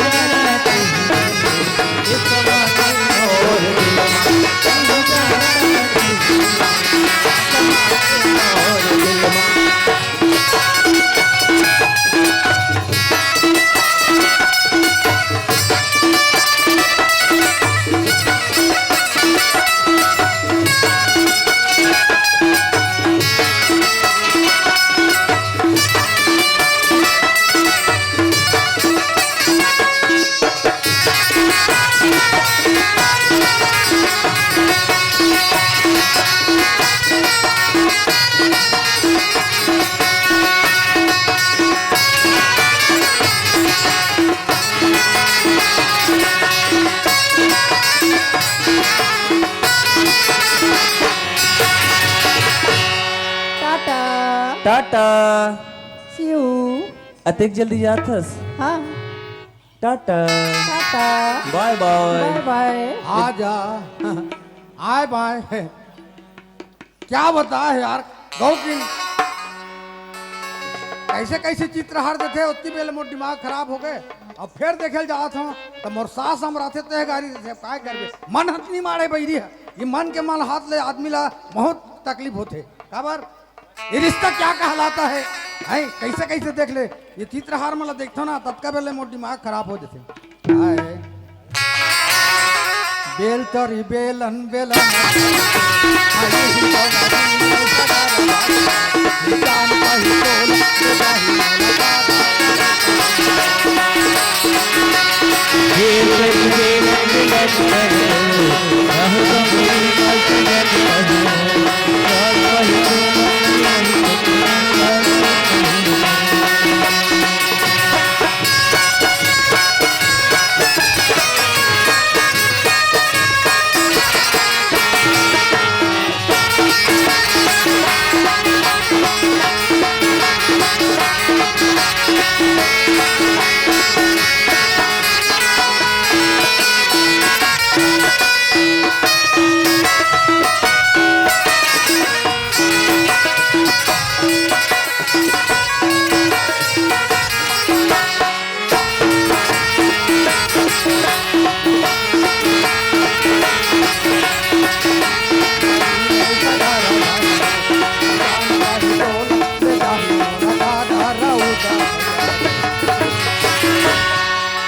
टाटा। टाटा। See you। अतेक जल्दी जात हस? हाँ। टाटा। टाटा। बाय बाय। बाय बाय। आ जा। आय बाय। क्या बताए यार, गौकिन कैसे कैसे चित्रहार देथे, ओतकी बेले मोर दिमाग खराब हो गए। अब फेर देखे ल जात हूँ, तो मोर सास हम रहते तय गारी देथे, अब काय करबे, मन हथ नहीं मारे बहिरी है। ये मन के मन हाथ ले आदमी ला बहुत तकलीफ होथे। काबर? ये रिश्ता क्या कहलाता है? हैं, कैसे कैसे देख ले, ये चित्रहार मन ला देखथो ना, ततका बेले मोर दिमाग खराब हो जथे। हाय। बेल तरी बेलन बेलन।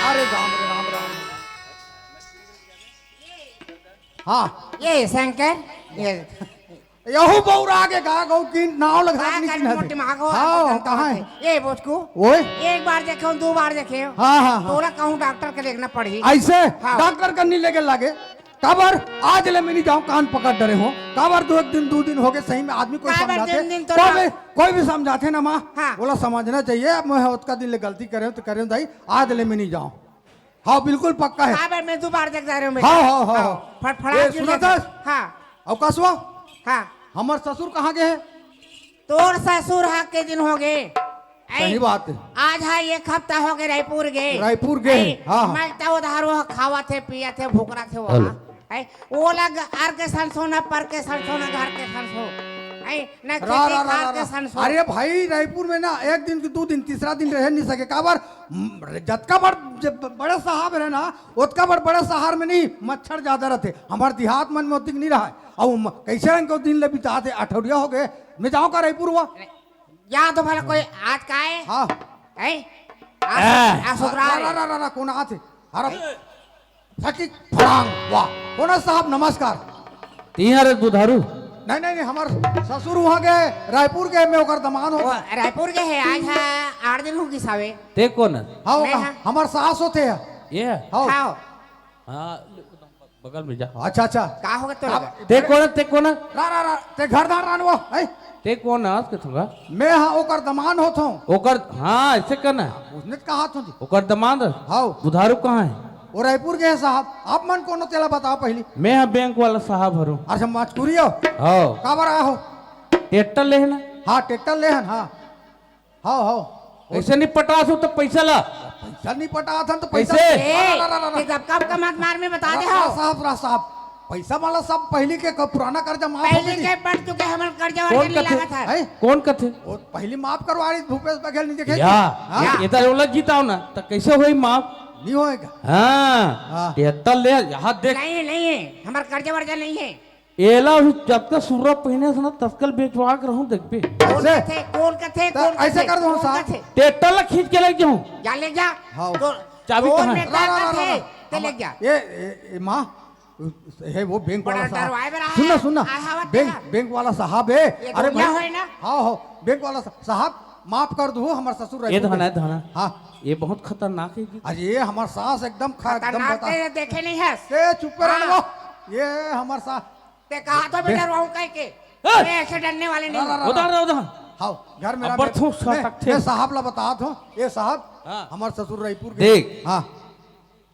अरे राम रे राम, राम। हाँ। ये शंकर, ये यहू बउरा के गा गौ की नाव लगा का नहीं कर चिन्हत। मोटे मागो, हाँ, आप कहाँ है? ये बोचकू। ओए। एक बार देखे, दो बार देखे। हाँ, हाँ, हाँ। तोला कहूँ डॉक्टर के देखना पड़ी। ऐसे? हाँ। डॉक्टर का नहीं लेके लागे। काबर आज ले मैं नहीं जाऊँ, कान पकड़ डरे हो। काबर दो एक दिन, दो दिन हो गए, सही में आदमी कोई काबर समझाते। दिन दिन तो कोई ना भी, कोई भी समझाते ना माँ, हाँ। बोला समझना चाहिए। अब मैं ओतका दिन ले गलती करे हूँ तो करे हूँ दाई, आज ले मैं नहीं जाऊँ। हाँ, बिल्कुल पक्का है। काबर मैं दो बार देख जा रहे हूँ मैं। हाँ, हाँ, हाँ, हाँ। हाँ। फटफड़ा ए, के सुना ले था? हाँ। अवकाशवा? हाँ। हमर ससुर कहाँ गए हैं? तोर ससुर हा के दिन हो गए। सही बात है। आज हा एक हफ्ता हो गए रायपुर गए। रायपुर गए, ऐ, हाँ, हाँ। मैं तो उधार वो खावा थे, पिया थे, भूख रहा थे वो। हेलो। ऐ, वो लग अर के संसो, न पर के संसो, न घर के संसो। ऐ, न रा, खेती रा, रा, खार रा, के रा। संसो। अरे भाई, रायपुर में ना एक दिन की दो दिन, तीसरा दिन रह नहीं सके। काबर? म, जतका बड़, जब बड़े साहब रहे ना, ओतका बड़ बड़े शहर में नहीं, मच्छर ज्यादा रहते। हमार देहात मन में ओतिक नहीं रहा। अब म, कैसे रंग के दिन ले बिताते, अठौड़िया हो गए। मैं जाऊँ का रायपुर हुआ? या तो भला कोई आज का है? हाँ। हैं? आ, आ, आ, सुकरा रा, है। रा, रा, रा, रा, कौन आते? अरे, फटिक फड़ांग, वाह। कौन साहब, नमस्कार। तिहार बुधारू? नहीं, नहीं, नहीं, हमार ससुर वहाँ गए, रायपुर गए, मैं ओकर दमान वो होता। रायपुर के है, आज है, आठ दिन हो गई सावे। ते कौन है? हाँ, वो मैं कहा, हाँ। हमार सास होते हैं। ये है? हाँ। हाँ। हाँ, बगल में जा। अच्छा, अच्छा। का होगा तो अब लगा? ते कौन, ते कौन? रा, रा, रा, ते घर दार रान वो, हैं? ते कौन है आज के थोड़ा? मैं हाँ, ओकर दमान होत हूँ। ओकर, हाँ, ऐसे करना है। उसने तो कहा था जी। ओकर दमान? हाँ। बुधारू कहाँ है? वो रायपुर के है साहब। आप मन कौन हो, तेला बताओ पहली। मैं हाँ बैंक वाला साहब हरूँ। अच्छा, मजकूरी हो? हाँ। काबर आया हो? ट्रैक्टर लेहन। हाँ, ट्रैक्टर लेहन, हाँ। हाँ, हाँ। कइसे नहीं पटात हो त पइसा ला? पइसा नहीं पटात हन त पइसा कइसे? ए, ला, ला, ला, ला। ये दबका उबका मत मार, मैं बता दे रहा हूँ। साहब, रहा साहब, पइसा वाला सब पहिली के क-, पुराना कर्जा माफ हो पहिली गई। के पट चुके हमर कर्जा वर्जा कौन नहीं कथे? लागत है। हैं? कौन कथे? वो पहिली माफ करवा रही भूपेश बघेल नहीं देखे या, थे? हाँ? ये, ये तो ओला जिताओ ना, त कइसे होई माफ? नहीं होएगा। हाँ, हाँ। तिहत्तर ले, यहाँ देख। नहीं, नहीं है, हमर कर्जा वर्जा नहीं है। एला भी जतका सुर्रा पहिने हस ना, ततका ल बेचवा के रहूं, देखबे। कौन ऐसे? कथे? कौन कथे? त कौन ऐसे कथे? कर दो कौन साहब। कथे? ट्रैक्टर ला खींच के लेग जाऊं। जा लेग जा। हाँ। तो चाबी कहाँ है? नेता रा, रा, रा, कथे, रा, रा। ते लेग जा। ये, ये, ये माँ, हे वो बैंक बड़ा वाला साहब। डरवाए बर आया सुन ना, है। सुन ना। आया हवा बैंक, तेरा। बैंक वाला साहब है। ये अरे दुनिया भाई। है ना? हाँ, हाँ, बैंक वाला सा-, साहब, माफ कर दो, हमारे ससुर ये रहते धना, हैं। ये धना। हाँ। ये बहुत खतरनाक है जी। अरे, ये हमारे सास एकदम खा-, एकदम खतरनाक बता- है, देखे नहीं है। ते चुप रहो। हाँ। ये हमारे सास ते कहा तो मैं बे- डरवाऊं कह के। ए! मैं ऐसे डरने वाले नहीं रा, रा, हूँ। रा, उधर रा। रहो, उधर। हाव, घर मेरा अब्बड़ मैं, थूक मैं, सकथे। मैं साहब ला बतात हूँ। ये साहब, हाँ। हमार ससुर रायपुर के। देख। हाँ।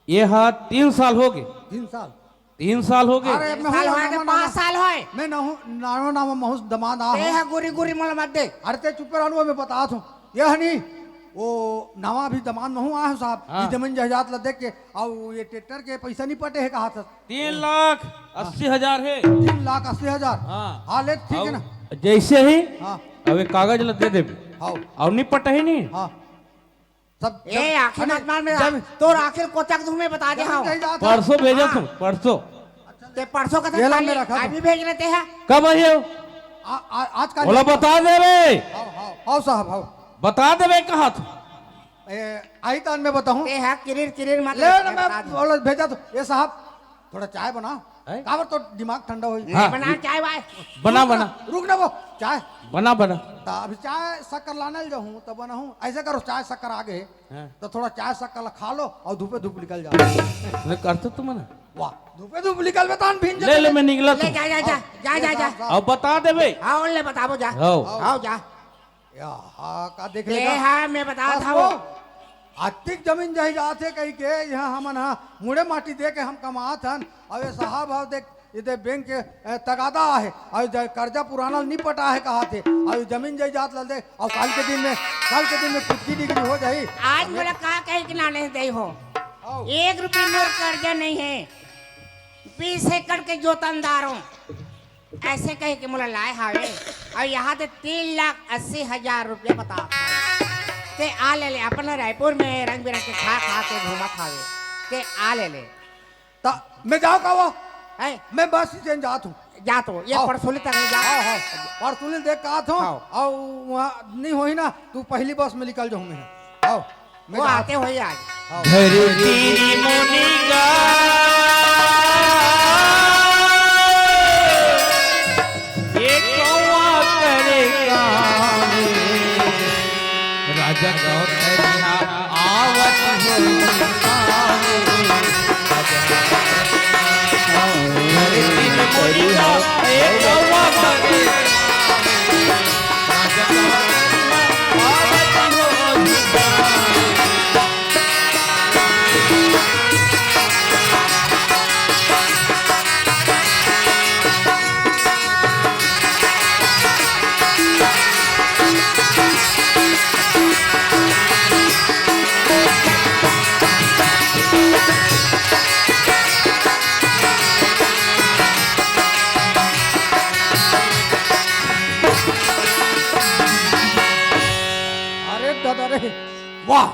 ये हा तीन साल हो गए। तीन साल? तीन साल हो गए। अरे, तीन मैं साल हूँ होए के नवा, पाँच नवा। साल होए। मैं नहूँ, नवा, नवा महूस दमाद आ ते हूँ। हा गुरी गुरी मोला मत दे। अरे, ते चुप रहो, मैं बतात हूँ। ये हनी, वो नवा भी दमाद महूँ आ हूँ साहब। हाँ। ये जमीन जायदाद ला देख के, और ये ट्रैक्टर के पैसा नहीं पटे है कहा था। तीन लाख अस्सी हजार है। तीन लाख अस्सी हजार। हाँ। हाँ, ले, ठीक है ना? अउ जैसे ही हाँ। अब एक कागज ला दे देबे। हाँ। अउ नहीं पटही नहीं। हाँ। सब ए, जब-, आखिर अरे, मत मार मेरा। जब तोर आखिर कोचक दूं मैं बता दे, जब हाँ। नहीं जाता। परसों भेजो हाँ। तुम, परसों। ते परसों का ये ला काली, मेरा खाता। अभी भेज रहे थे हैं। कब आई हो? आ, आ, आज का ओला नहीं। बता दे रे। हाव, हाव, हाव साहब, हाव। बता देबे कहा तू। ए, आई तान मैं बताऊं। ते हा किरिर किरिर मत ले ना, बता मैं दे। बोलो, भेजा तो। ये साहब, थोड़ा चाय बना। हैं? काबर तो दिमाग ठंडा होई। हाँ। बना चाय वाय। बना, रुक ना, बना। रुक ना वो, चाय। बना, बना। ता अभी चाय शक्कर लाने ले जाऊं, तब बनाऊं। ऐसे करो, चाय शक्कर आ गए, हाँ। तो थोड़ा चाय शक्कर ला खा लो और धूपे धूप निकल जाओ। मैं करता तो मना। वाह, धूपे धूप निकल में तान भींज ले, ले, जाते। मैं निकला ले, तू। जा, जा, जा, आओ। जा, ये जा, जा। साहब, साहब। अब बता देबे। हाँ, ले बताबो जा। आओ। आओ जा। या, हाँ, का देख ए, लेगा? हाँ, मैं बतात बस हूँ। वो, अतिक जमीन जायदाद हे कहि के, यहाँ हमन हा मुड़े माटी दे के हम कमात हन। अउ ये साहब हा देख, ये दे बैंक के, ए, तगादा आहे, अउ ये कर्जा पुराना नी पटा हे कहाथे, अउ ये जमीन जायदाद ला दे, अउ काल के दिन में, काल के दिन में कुटकी डिग्री हो जाही। आज अबे मोला का कहे के नाने दे हो? आओ। एक रुपये मोर कर्जा नहीं है, बीस एकड़ के जोतनदार हूँ। ऐसे कह के मोला लाए हावे, अउ यहाँ ते तीन लाख अस्सी हजार रुपया बता। ते आ ले ले, अपन रायपुर में रंग बिरंग के खा खा के घूमत हावे, ते आ ले ले। त मैं जाओ का वो? हैं? मैं बस स्टैंड जात हूँ। जा तो, ये आओ। परसोली तक ले जा। आओ, आओ। परसोली देख के आत हूँ। आओ। अउ वहाँ नहीं होही ना, तू पहली बस में निकल जाऊँ मैं। आओ। वो आते होई आज। धरती मुनिगा, ये कौवा करे कामे, राजा गौतम आवत हो। धरती मुनिगा, ये कौवा करे अरे दादा रे, वाह।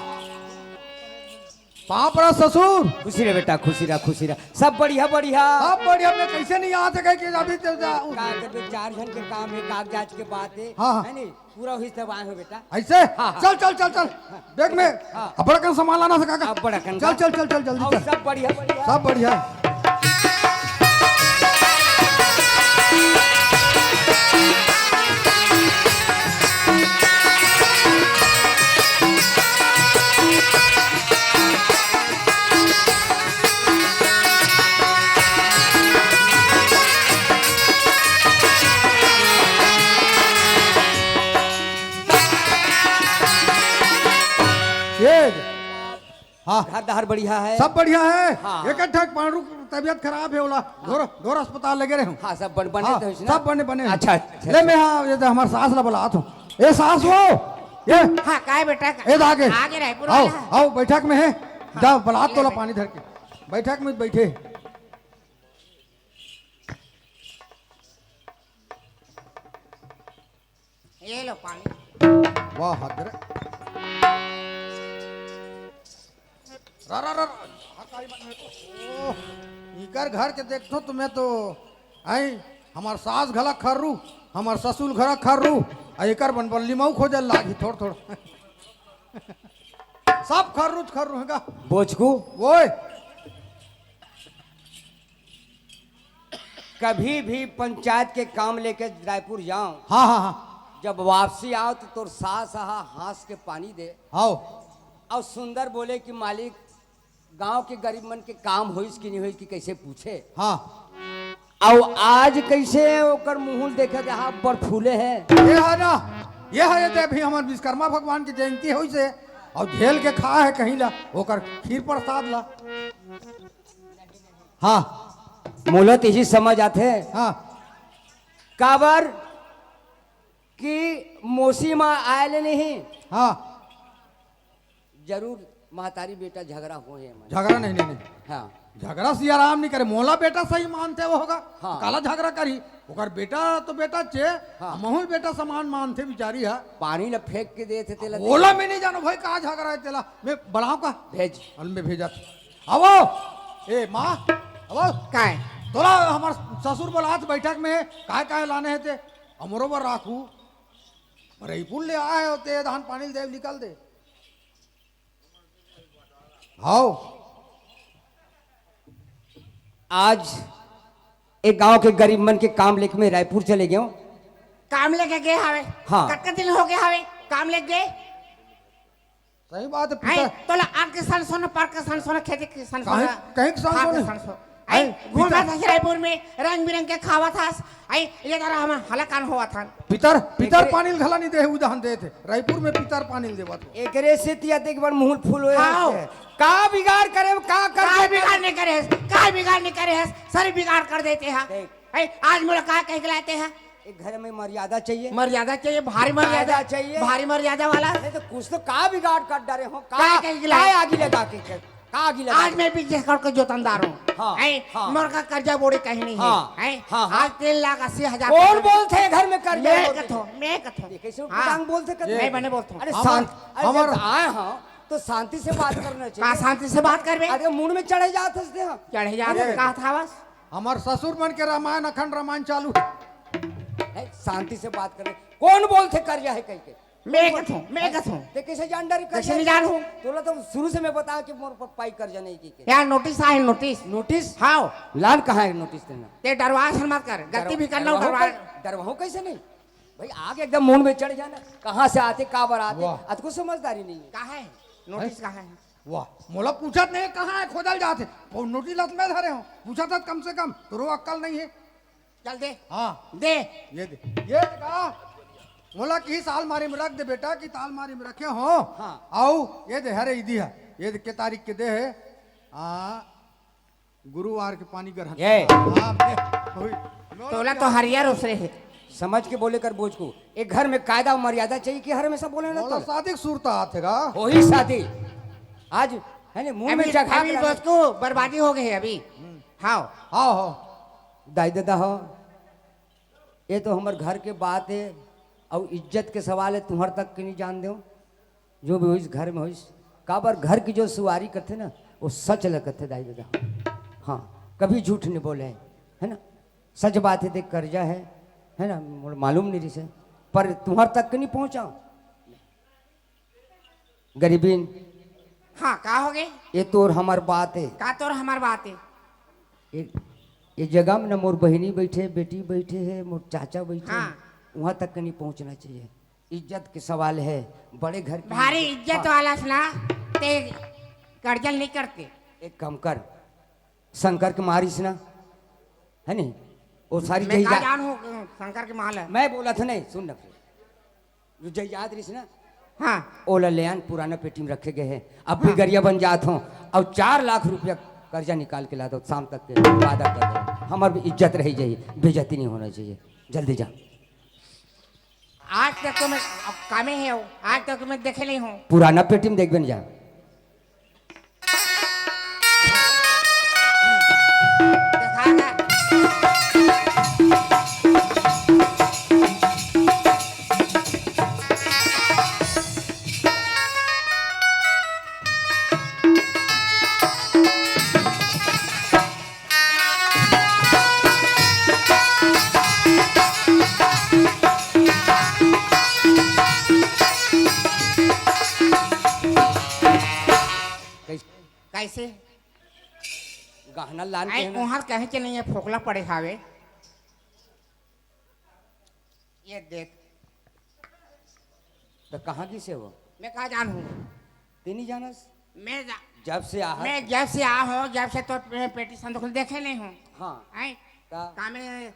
पाँव पड़ा ससुर। खुशी रह बेटा, खुशी रह, खुशी रह। सब बढ़िया, बढ़िया। सब बढ़िया, मैं कैसे नहीं याद है कि अभी तो जा-, का करबे, चार झन के काम है, कागजात के बात है, हाँ, हाँ। है नहीं? पूरा होही तब आए हो बेटा। ऐसे? हाँ, हाँ। चल, चल, चल, चल। देख मैं, हाँ। अब्बड़ अकन सामान लाना था काका। अब्बड़ अकन चल, का? चल, चल, चल, जल्दी और चल। सब बढ़िया, बढ़िया? सब बढ़िया। ये हाँ। घर दहर बढ़िया है। सब बढ़िया है। हाँ। एक ठक पांडू तबियत खराब है, ओला ढोर, ढोर अस्पताल लगे रहे हूँ। हाँ, सब बन-, बने हाँ, तो इसने? सब बने, बने। अच्छा, अच्छा, ले, अच्छा। मैं हाँ, ये तो हमारे सास ला बुलात हूँ। ए सास वो, ये हाँ, काय बेटा? ए, आगे। आगे रायपुर आओ, वाला। आओ, बैठक में है। हाँ, जा, बलात ले तोला भाई। पानी धर के। बैठक में बैठे। ये लो पानी। वाह, हद रे। रा, रा, रा, रा। ओह, इकर घर के देखथो तुम्हें तो, आई, हमार सास घला खर्रू, हमार ससुर घला खर्रू, आ एकर बन बल्ली मऊ खोजल लागी थोड़ थोड़। सब खर्रू खर्रू है का? बोचकू। ओए। कभी भी पंचायत के काम लेके रायपुर जाओ, हाँ, हाँ, हाँ। जब वापसी आओ तो तोर सास हा हाँस के पानी दे। आओ। और सुंदर बोले कि मालिक, गांव के गरीब मन के काम होइस कि नहीं होइस कि कैसे पूछे। हाँ। और आज कैसे ओकर मुंह देखे, जहाँ बड़ फूले हैं। ये है ना, ये है, ये दे अभी हमार विश्वकर्मा भगवान की जयंती होइस है, और झेल के खा है कहीं ला, ओकर खीर प्रसाद ला। हाँ। मोला तो यही समझ आथे। हाँ। काबर कि मौसी माँ आए ले नहीं। हाँ। जरूर महतारी बेटा झगड़ा होए हे। झगड़ा नहीं, नहीं, नहीं। हाँ। झगड़ा सियाराम नहीं करे, मोला बेटा सही मानथे वो होगा। हाँ। काला झगड़ा करी, ओकर बेटा तो बेटा चे, हाँ। महूल बेटा समान मानथे बिचारी हा। पानी ला फेंक के दे थे तेला। ओला मैं नहीं जानों भाई, का झगड़ा है तेला, मैं बलाओं का। भेज। और मैं भेजा था। आवो, ए माँ, आवो। काय? तोला हमार ससुर बोलात बैठक में, काय काय लाने हे ते, हमरो बर राखू। रईपुर ले आए हो ते, धान पानी दे, निकल दे। हाव। आज एक गांव के गरीब मन के काम लेके मैं रायपुर चले गयो। काम लेके गए हवे? हाँ। कतका दिन हो गए हवे काम लेके गए? सही बात है, हैं? पिता। तोला आग के सन सोना, पार के सन सोना, खेती के सन सोना, कहीं, कहीं के सन खाद के सोना। सन सोना। हैं? हैं? घूमत पिता। हस रायपुर में, रंग बिरंग के खावत हस। हैं? ये तरह हम हलाकान होवत हन। पितर, पितर एकरे पानी ल घला नहीं दे, उदाहरण देथे। रायपुर में पितर पानी ल देवत हो। एकरे से तिया देख बड़ मुंह फूल होए हाँ। हस। का बिगाड़ करे, का कर का देते? बिगाड़ नहीं करे हस, का बिगाड़ नहीं करे हस, सारी बिगाड़ कर देते हैं। देख। हैं? आज मोला का कह के लाते हैं? एक घर में मर्यादा चाहिए। मर्यादा चाहिए, भारी मर्यादा। कायदा चाहिए। भारी मर्यादा वाला। नहीं तो कुछ तो का बिगाड़ कर डारे हो, का, का कह के लाए? का आगी लगा के, का आगी लगा आज के? मैं भी जेकर को जोतनदार हूँ। हाँ, हैं? हाँ। मोर का कर्जा बोड़ी कहीं नहीं हाँ, है। हैं? हाँ, हाँ। आज तीन लाख अस्सी हजार कौन बोलथे घर में कर्जा मैं बोलथे? कथो, मैं कथो। ये कैसे हाँ। उटंग बोलथे कथो? मैं बने बोलथो। अरे हमर, शांत, अरे हमर जब आए हो तो शांति से बात करना चाहिए। का शांति से बात करबे? अरे मूड में चढ़े जात हस ते हम। चढ़े जात हस, अरे। कहा था बस? हमर ससुर मन के रामायण, अखंड रामायण चालू है। है, शांति से बात करना। कौन बोलथे कर्जा है कह के? मैं कथूं, मैं कथूं। ते कैसे जान डारे कैसे नहीं जानूं? तोला तो शुरू से मैं बता कि मोर प-, पाई कर्जा नहीं की के। यार, नोटिस आए, नोटिस। नोटिस? हाव। लान कहाँ है नोटिस तेना? ते डरवा सन मत कर, गलती डर-, भी कर लो, डरवाओ डरवा। कै-, डरवाओ कैसे नहीं? भाई, आग एकदम मूड में चढ़ जाना। कहाँ से आते, काबर आते, वाह। अतको समझदारी नहीं है। कहाँ है? नोटिस हैं? कहाँ है? वाह, मोला पूछत नहीं, कहाँ है, खोदल जात है। वो नोटिस लत में धरे हो, पूछत हस कम से कम, तोरो अक्कल नहीं है। चल दे। हाँ। दे। ये दे। ये दे का? मोला किहिस आलमारी में रख दे बेटा, कि आलमारी में रखे हो। हाँ। आओ, ये दे, हरे इदी है। ये दे, के तारीख के दे है? हाँ, गुरुवार के पानी ग्रहण। ये। हाँ, दे। वही। तोला तो हरियर उसरे है। समझ के बोले कर बोझ को। एक घर में कायदा और मर्यादा चाहिए कि हर हमेशा बोले ना मोला तो। शादी के सुरता आथे गा। वही शादी। आज है ना, मुंह में अभी, जगह अभी के लाने। बस को बर्बादी हो गई है अभी। हम्म। हाव। हाव, हाव। दाई ददा हो, ये तो हमर घर के बात है, अउ इज्जत के सवाल है, तुम्हर तक के नहीं जान दो। जो भी होइस घर में होइस, काबर घर की जो सुवारी करथे ना, वो सच ल करथे दाई ददा। हाँ, कभी झूठ नहीं बोले, है ना? सच बात है, देख कर्जा है, है ना? मोला मालूम नहीं रिसे, पर तुम्हर तक के नहीं पहुंचा। गरीबीन। हाँ, का हो गए? ये तोर हमर बात है। का तोर हमर बात है? ये, ये जगह में ना मोर बहिनी बैठे, बेटी बैठे है, मोर चाचा बैठे हाँ। है, वहाँ तक के नहीं पहुँचना चाहिए। इज्जत के सवाल है, बड़े घर की भारी इज्जत। इज्जत हाँ। वाला से ना, ते कर्जा नहीं करते। एक काम कर, शंकर के मारिस ना, है नहीं? वो सारी मैं का जहिजा-, जानूं, शंकर के माल है। मैं बोला था नहीं, सुन ना फिर। जो जायदाद रहिस ना, हाँ। ओला ले आन, पुराना पेटी में रखे गए हैं। अब भी हाँ। गरिया बन जात हो, और चार लाख रुपया कर्जा निकाल के ला दो, शाम तक के वादा कर दो। हमर भी इज्जत रही जाई, बेइज्जती नहीं होना चाहिए। जल्दी जा। आज तक तो मैं, अब कामे हे हो, आज तक तो मैं देखे नहीं हूँ। पुराना पेटी में देखबे न जा। देखा ना। कैसे? कैसे? गहना लान के आई है ना? उहाँ कहे के नहीं है, फोकला पड़े हावे। ये देख। तो कहाँ गिस हे वो? मैं का जानहूँ? ते नहीं जानस? मैं जा-, जब से आहा मैं जब से आया हूँ, जब से तो पे-, पेटी संदूक देखे नहीं हूँ। हाँ। हैं? का? कामे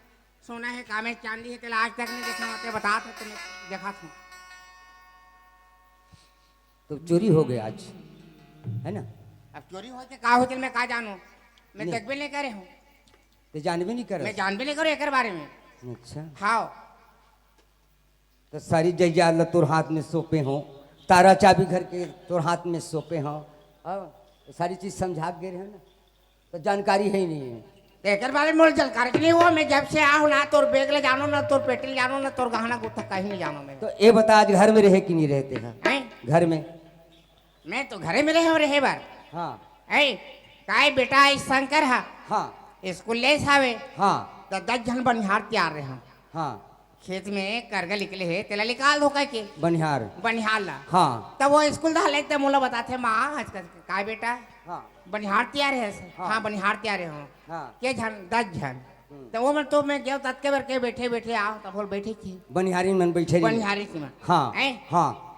सोना हे, कामे चांदी हे, तेला आज तक नहीं देखा हूँ, ते बता तो तुम्हें देखा था। तो चोरी हो गया आज, है ना? अब चोरी होय ते का होय ते मैं का जानहूँ? मैं नहीं। देखबे नहीं करे हूँ। ते जानबे नहीं करस? मैं जानबे नहीं करूँ एकर बारे में। अच्छा। हाँ। तो सारी जायदाद ला तोर हाथ में सौंपे हों, तारा चाबी घर के तोर हाथ में सौंपे हों, हाँ, तो सारी चीज समझा के गे रहे ना, तो जानकारी हे ही नहीं है। तो एकर बारे में मोला जानकारी नहीं हुआ। मैं जब से आया हूँ ना, तोर बैग ले जानों ना, तोर पेटी ले जानों ना, तोर गहना गुत्था कहीं नहीं जानों मैं। तो ये बता, आज घर में रहे कि नहीं रहे ते? हैं? घर में। मैं तो घरे में रहे हूँ, रहे बर। हाँ। ऐ, काय बेटा, ऐ शंकर हा। हाँ। स्कूल ले हावे। हाँ। तो दस झन बनिहार तैयार रहे हम। हाँ। खेत में करगा निकले हे, तेला निकाल दो कह के। बनिहार। बनिहार ला। हाँ। तब वो स्कूल दा ले, तब मोला बताथे, "माँ, आज कल काय बेटा?" हाँ। "बनिहार तैयार हे?" हाँ। "हाँ, बनिहार तैयार हे हो।" हाँ। "के झन?" "दस झन।" हम्म। तो वो मन तो मैं गयो, ततके बर के बैठे, बैठे आओ, तब बोल बैठे थी। बनिहारी मन बैठे रही। बनिहारी थी मन। हाँ। हैं? हाँ।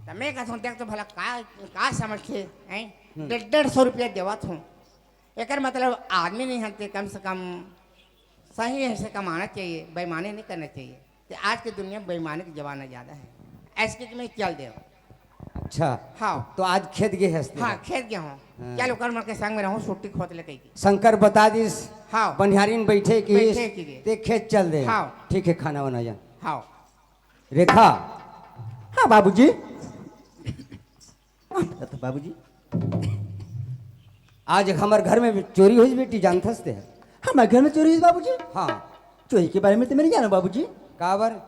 त मैं कहत हूँ, देख तो भला का, का समझथे, हैं? हम्म। डेढ़, डेढ़ सौ रुपया देवत हूँ। एकर मतलब आदमी नहीं हन ते, कम से कम सही से कमाना चाहिए, बेईमानी नहीं करना चाहिए। ते आज के दुनिया में बेईमानी के जमाना ज्यादा है। ऐसे कि मैं चल दे। अच्छा। हाँ। तो आज खेत गे हस ते? हाँ, खेत गया हूँ। हाँ। चल ओकर मन के संग में रहूँ, छुट्टी खोत ले कही। शंकर बता दिस, हाँ। बनिहारी में बैठे कि बैठे कि गे। ते खेत चल दे। हाँ। ठीक है, खाना बना जा। हाँ। रेखा। हाँ बाबूजी। हाँ, तो बाबूजी। आज हमर घर में चोरी होइस बेटी, जानथस ते? हमर घर में चोरी होइस बाबूजी? हाँ। चोरी के बारे में तो मैं नहीं जानों बाबूजी। काबर? मैं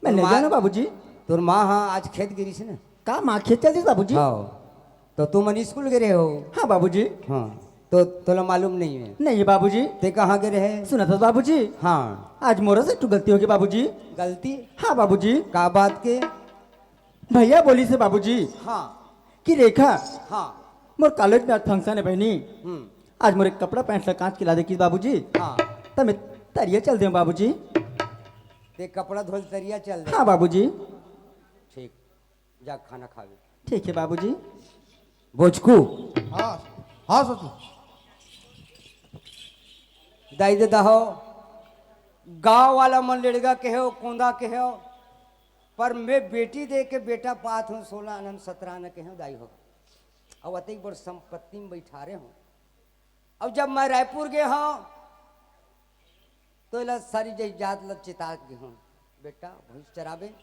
तोर नहीं माँ, जानों बाबूजी। तोर माँ हाँ आज खेत गे रिहिस ना। का माँ खेत चल दिस बाबूजी? हाँ। तो तुमन स्कूल गे रहे हो? हाँ बाबूजी। हाँ। तो तोला मालूम नहीं है? नहीं है बाबूजी। ते कहाँ गे रहे? सुनत हस बाबूजी? हाँ। आज मोरा से एक ठो गलती होगे बाबूजी। गलती? हाँ बाबूजी। का बात के? भैया बोलिस हे बाबूजी। हाँ। कि रेखा, हाँ। मोर कॉलेज में आज function हे बहिनी। हम्म। आज मोर एक कपड़ा पैंट ला कांच के ला दे किस बाबूजी। हाँ। त मैं तरिया चल देंव बाबूजी। ते कपड़ा धोल तरिया चल दे। हाँ बाबूजी। ठीक। जा खाना खावे। ठीक है बाबूजी। बोचकू। हाँ, हाँ ससुर। दाई ददा हो, गाँव वाला मन लेड़गा कहे हो, कोंदा कहे हो, पर मैं बेटी दे के बेटा पात हूँ, सोलह आना सतरह आना कहे हो दाई हो। अब अतेक बड़ संपत्ति में बैठारे हो। अब जब मैं रायपुर गे हूँ, तो एला सारी जायदाद ल चिता गे हूँ, बेटा भैंस चराबे,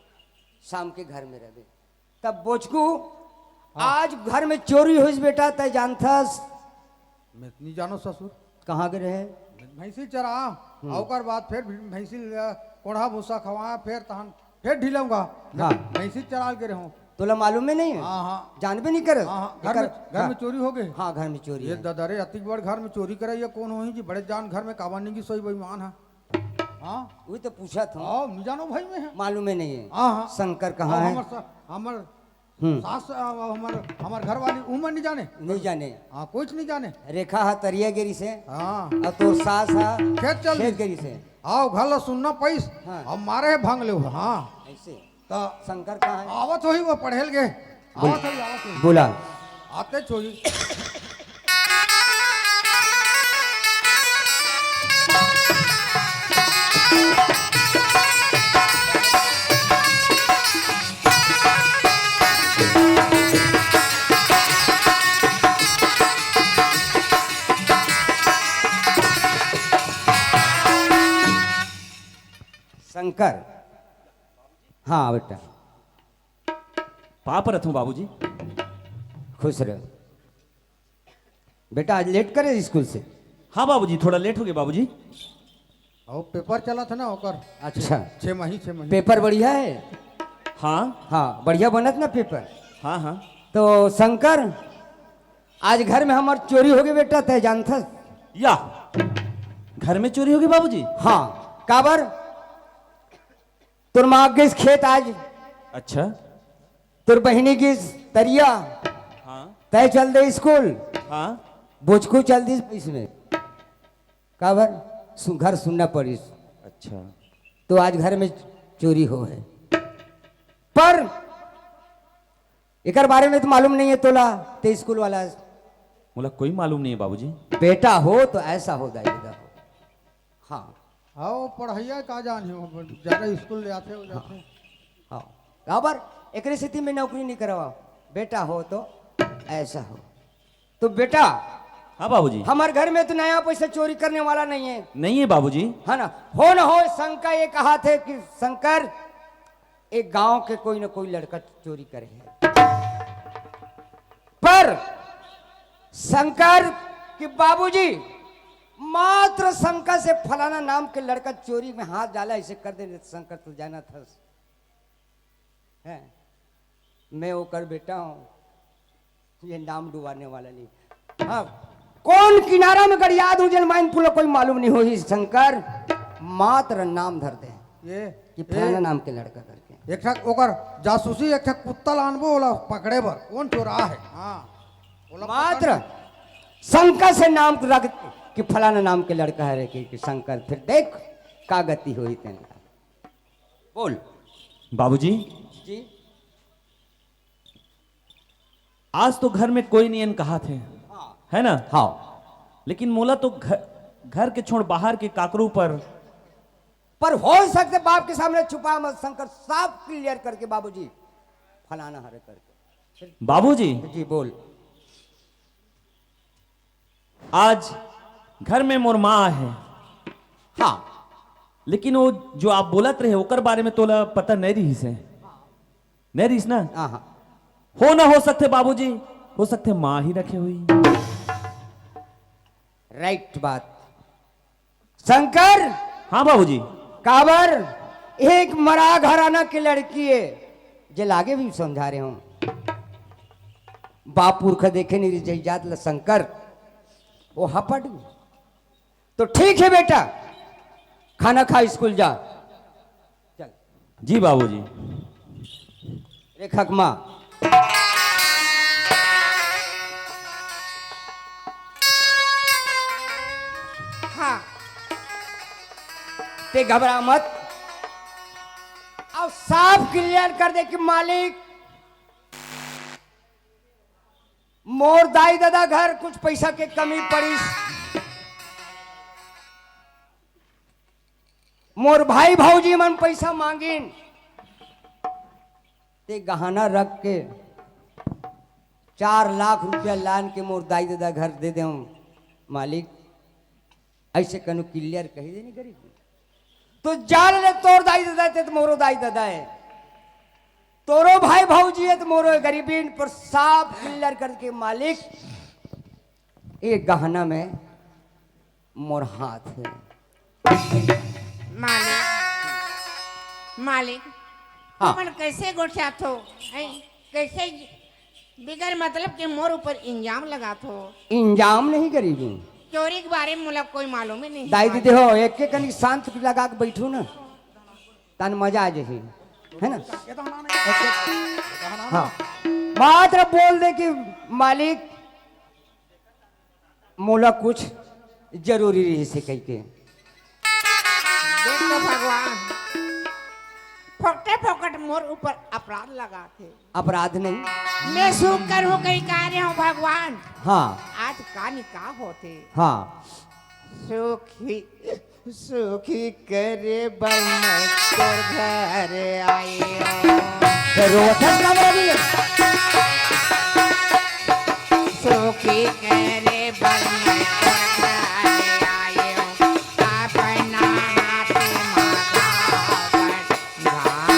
शाम के घर में रहबे। तब बोचकू, हाँ। आज घर में चोरी होइस बेटा, तै जानथस? मैं तो नहीं जानों ससुर। कहाँ गे रहे? मैं भैंसी चरा, हम्म। ओकर बाद फिर भी भैंसी ल कोढ़ा भूसा खवा, फिर तहन फिर ढिलऊंगा। हाँ। भैंसी चराल गे रहूं। तोला मालूम में नहीं है? हाँ, हाँ। जानबे नहीं करस? हाँ, हाँ। घर एकर में, घर हाँ। में चोरी होगे। हाँ, घर में चोरी ये है। दादा रे, अतिक बड़ घर में चोरी करे, ये कौन होही जी? बड़े जान घर में काबर नहीं गिस होही बेईमान है। हाँ। वही तो पूछा था। हाँ, नहीं जानों भाई मैं। मालूम में नहीं है। हाँ, हाँ। शंकर कहाँ हाँ, है? हमर स-, हमर हम्म। सास, अ, हमर, हमर घर वाली, उमन नहीं जाने। नहीं जाने। हाँ, कुछ नहीं जाने। रेखा हा तरिया गे रिहिसे। हाँ। अउ तोर सास हा खेत चल खेत दिस। गे रिहिसे। आओ, घर ला सुन्ना पइस। हाँ। अब मारे हे भंग ले हो, हाँ। ऐसे। त शंकर कहाँ है? आवत होही, वो पढ़े ल गे। बोल। आवत होही, आवत होही। बोला। आते छोही। शंकर, हाँ बेटा। पाँव परत हूँ बाबूजी। खुश रह बेटा। आज लेट करे स्कूल से? हाँ बाबूजी, थोड़ा लेट हो गया बाबूजी। और पेपर चलत हे ना ओकर। अच्छा। छह महीने, छह महीने। पेपर बढ़िया है? हाँ। हाँ, बढ़िया बनत ना पेपर। हाँ हाँ। तो शंकर, आज घर में हमर चोरी हो गई बेटा, तय जानथस? या, घर में चोरी हो गई बाबूजी? हाँ। काबर? तोर माँ गिस खेत आज। अच्छा। तोर बहिनी गिस तरिया। हाँ। तय चल दे स्कूल। हाँ। बुचकू चल दिस इसमें। काबर? सु-, घर सुनना पड़िस। अच्छा। तो आज घर में चोरी हो है, पर एकर बारे में तो मालूम नहीं है तोला, ते स्कूल वाला। मोला कोई मालूम नहीं है बाबूजी। बेटा हो तो ऐसा हो जाएगा। हाँ। हाँ, वो पढ़ैया का जान हो, ज्यादा स्कूल ले आते हो जाते। हाँ। काबर? एकरे सेती में नौकरी नहीं करवा। बेटा हो तो ऐसा हो। तो बेटा, हाँ बाबूजी। हमारे घर में तो नया पैसा चोरी करने वाला नहीं है। नहीं है बाबूजी। है ना? हो न हो, शंका ये कहा थे कि शंकर, एक गांव के कोई न कोई लड़का चोरी करे है। पर शंकर के बाबूजी मात्र शंका से फलाना नाम के लड़का चोरी में हाथ डाला, ऐसे कर देने, शंकर तो जाना था। हैं? मैं ओकर बेटा हूँ, ये नाम डुबाने वाला नहीं। हाँ, कौन किनारा में गड़ियात हूँ, जेन माइन पुला कोई मालूम नहीं होही शंकर, मात्र नाम धर दे ये, कि फलाना ये, नाम के लड़का करके। एक ठक ओकर जासूसी, एक ठक कुत्ता लानबो, ओला पकड़े बर, कौन चोरा है? हाँ, ओला मात्र पकड़। शंकर से नाम रख कि फलाना नाम के लड़का है रे, कि, कि शंकर, फिर देख का गति होही तेन। बोल। बाबूजी। जी। आज तो घर में कोई नहीं कहा थे, हाँ। है ना? हाँ। लेकिन मोला तो घर, घर के छोड़ बाहर के काकरू पर। पर हो सकते बाप के सामने छुपा मत शंकर, साफ क्लियर करके बाबूजी फलाना हरे करके। बाबूजी। जी बोल। आज घर में मोर माँ है। हाँ। लेकिन वो जो आप बोलत रहे ओकर बारे में तोला पता नहीं रहिस है, नहीं रहिस ना? हाँ, हाँ। हो ना हो सकते बाबूजी, हो सकते माँ ही रखे हुई। राइट बात। शंकर। हाँ बाबूजी। काबर? एक मरा घराना की लड़की है, जे लागे भी समझा रहे हूँ। बाप पुरखा देखे नहीं रही जात ला शंकर, वो हपट गई। तो ठीक है बेटा, खाना खा, स्कूल जा। चल। जी बाबूजी। रेखा के माँ। हाँ। ते घबरा मत। अब साफ क्लियर कर दे कि मालिक, मोर दाई ददा घर कुछ पैसा के कमी पड़िस, मोर भाई भौजी मन पैसा मांगिन, ते गहना रख के चार लाख रुपया लान के मोर दाई ददा घर दे देव मालिक। ऐसे कनु क्लियर कही देनी गरीब। तो जान ले तोर दाई ददा ते तो मोरो दाई ददा है, तोरो भाई भौजी है तो मोरो गरीबीन पर साफ क्लियर करके मालिक, ये गहना में मोर हाथ है। मालिक, मालिक, हाँ। तुमन कैसे गोठियात हो? हैं? कैसे बिगर मतलब के मोर ऊपर इंजाम लगात हो? इंजाम नहीं गरीबी। चोरी के बारे में मोला कोई मालूम ही नहीं। दाई दीदी हो, एक एक कनी शांत लगा के बैठू ना, तन मजा आ जाही, है ना? हाँ, मात्र बोल दे कि मालिक, मोला कुछ जरूरी रहिस हे कहिके। देख तो भगवान, फोकटे फोकट मोर ऊपर अपराध लगाथे। अपराध नहीं। मैं सुख करूं कहीं का रहे हूं भगवान। हाँ। आज का निकाह होथे। हाँ। सुखी सुखी करे बर मैं तोर घर आयो। तो रोवत हस काबर अभी? सुखी करे बर मैं तोर घर आयो। अपना हाथ मा धान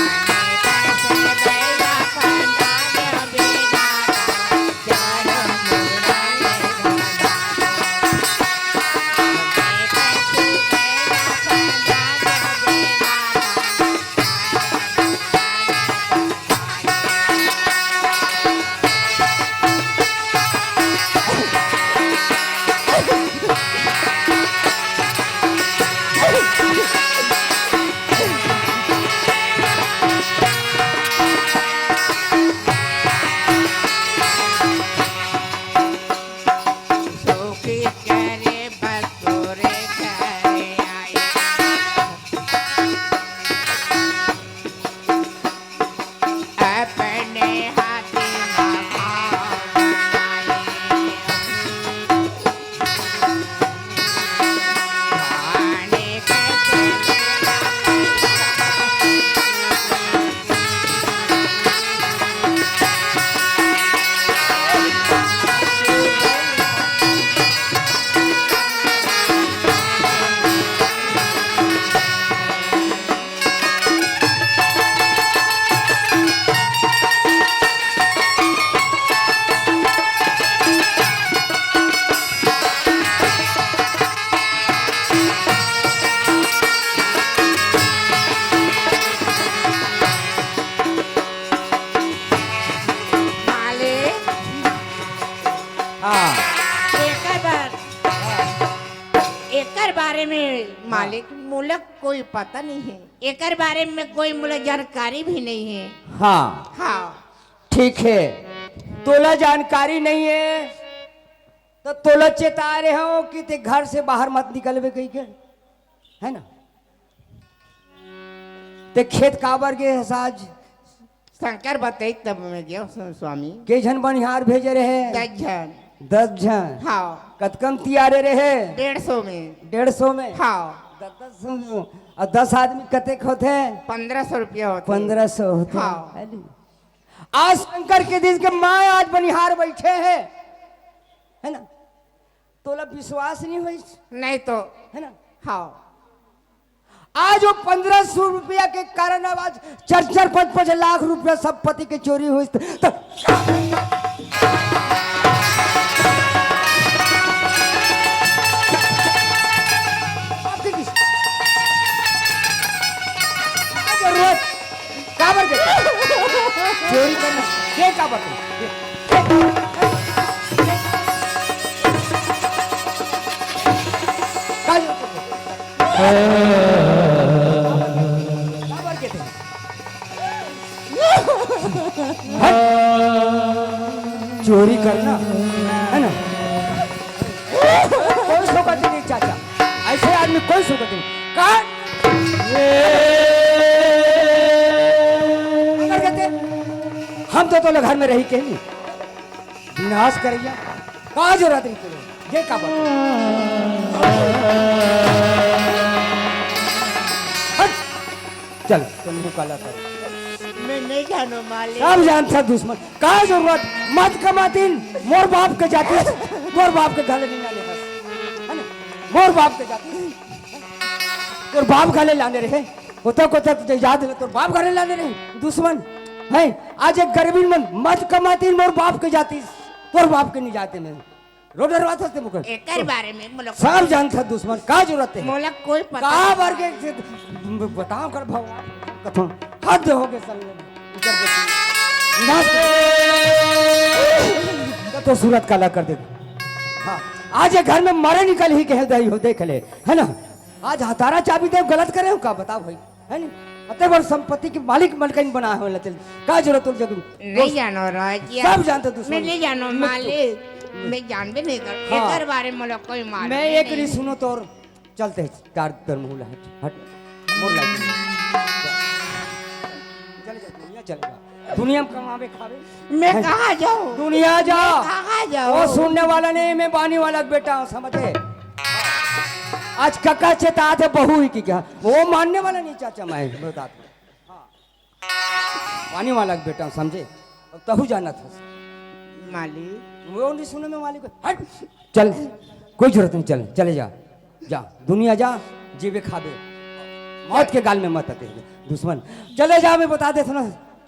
में मालिक, मोला कोई पता नहीं है, एकर बारे में कोई मोला जानकारी भी नहीं है। हाँ। हाँ। ठीक है, तोला जानकारी नहीं है, तो तोला चेता रहे हो कि ते घर से बाहर मत निकलबे कही के, है ना? ते खेत काबर गे हस आज? शंकर बताई तब मैं गया हूँ स्वामी। के झन बनिहार भेजे रहे? दस झन। दस झन? हाँ। कतकन तियारे रहे? डेढ़ सौ में। डेढ़ सौ में? हाँ। दस, दस सौ में। और दस आदमी कतेक होते? पन्द्रह सौ रुपया होते। पन्द्रह सौ होते। हाँ। है नी? आज शंकर के दिन के माय आज बनिहार बैठे हैं, है ना? तोला विश्वास नहीं होइस? नहीं तो। है ना? हाँ। आज वो पन्द्रह सौ रुपया के कारण अब आज चार चार पाँच पाँच लाख रुपया संपत्ति के चोरी होइस त, त का जरूरत? काबर के? चोरी करना। के काबर के? का जरूरत? काबर के थे? हट! चोरी करना, है ना? कोई शौकत नहीं चाचा, ऐसे आदमी कोई शौकत नहीं। काट! काबर के थे? हम तो तोला घर में रही के नहीं। विनाश करैया, का जरूरत नहीं तेरे, ये का बात है? हट! चल, तू मुंह काला कर। मैं नहीं जानो मालिक। सब जानता दुश्मन, का जरूरत? मत कमातिन, मोर बाप के जातिस, तोर बाप के घले नहीं लाने बस। है ना? मोर बाप के जातिस, तोर बाप घले लाने रहे। कोता कोता तुझे याद है, तोर बाप घले लाने रहे। दुश्मन, है, आज एक गरीबी मन, मत कमातिन, मोर बाप के जातिस, तोर बाप के नहीं जाते मैं। रोड डरवात हस ते मुकर। एकर बारे में मोला सब जानत हस दुश्मन, का जरूरत है? मोला कोई पता का नहीं। बार के से बताओ कर भगवान, कथन हद हो गए संग। इधर देखिए। विनाश कर। तो सूरत काला कर दे। हाँ, आज ये घर में मरे निकल ही कह दई हो, देख ले, है ना? आज हतारा चाबी दे, गलत करे हो का? बताओ भाई, है नी? अते बड़ संपत्ति के मालिक मन कहीं बना हो लचल। का जरूरत तुम जरूर? नहीं जानो राजिया। सब जानते दुश्मन। मैं नहीं जानो मालिक। मैं जानबे नहीं कर। हाँ। एकर बारे में मोला कोई मालूम मैं नहीं एक है। री सुनो तोर चलते हैं, तार तर मुहला हट, हट। More like. चले जा, दुनिया चले जा। दुनिया में कमावे खावे। मैं हैं? कहाँ जाऊँ? दुनिया जा। मैं कहाँ जाऊँ? वो सुनने वाला नहीं, मैं बानी वाला बेटा हूँ, समझे? आज कका चेतात है, बहू ही की क्या? वो मानने वाला नहीं चाचा, मैं बता दूँ। हाँ। बानी वाला बेटा हूँ, समझे? अब तहू जाना था। मालिक। वो नहीं सुने में मालिक। हट। चल, कोई जरूरत नहीं, चल, चले जा, जा, दुनिया जा, जीवे खाबे, मौत के गाल में मत आते दुश्मन। चले जा, मैं बता देता ना।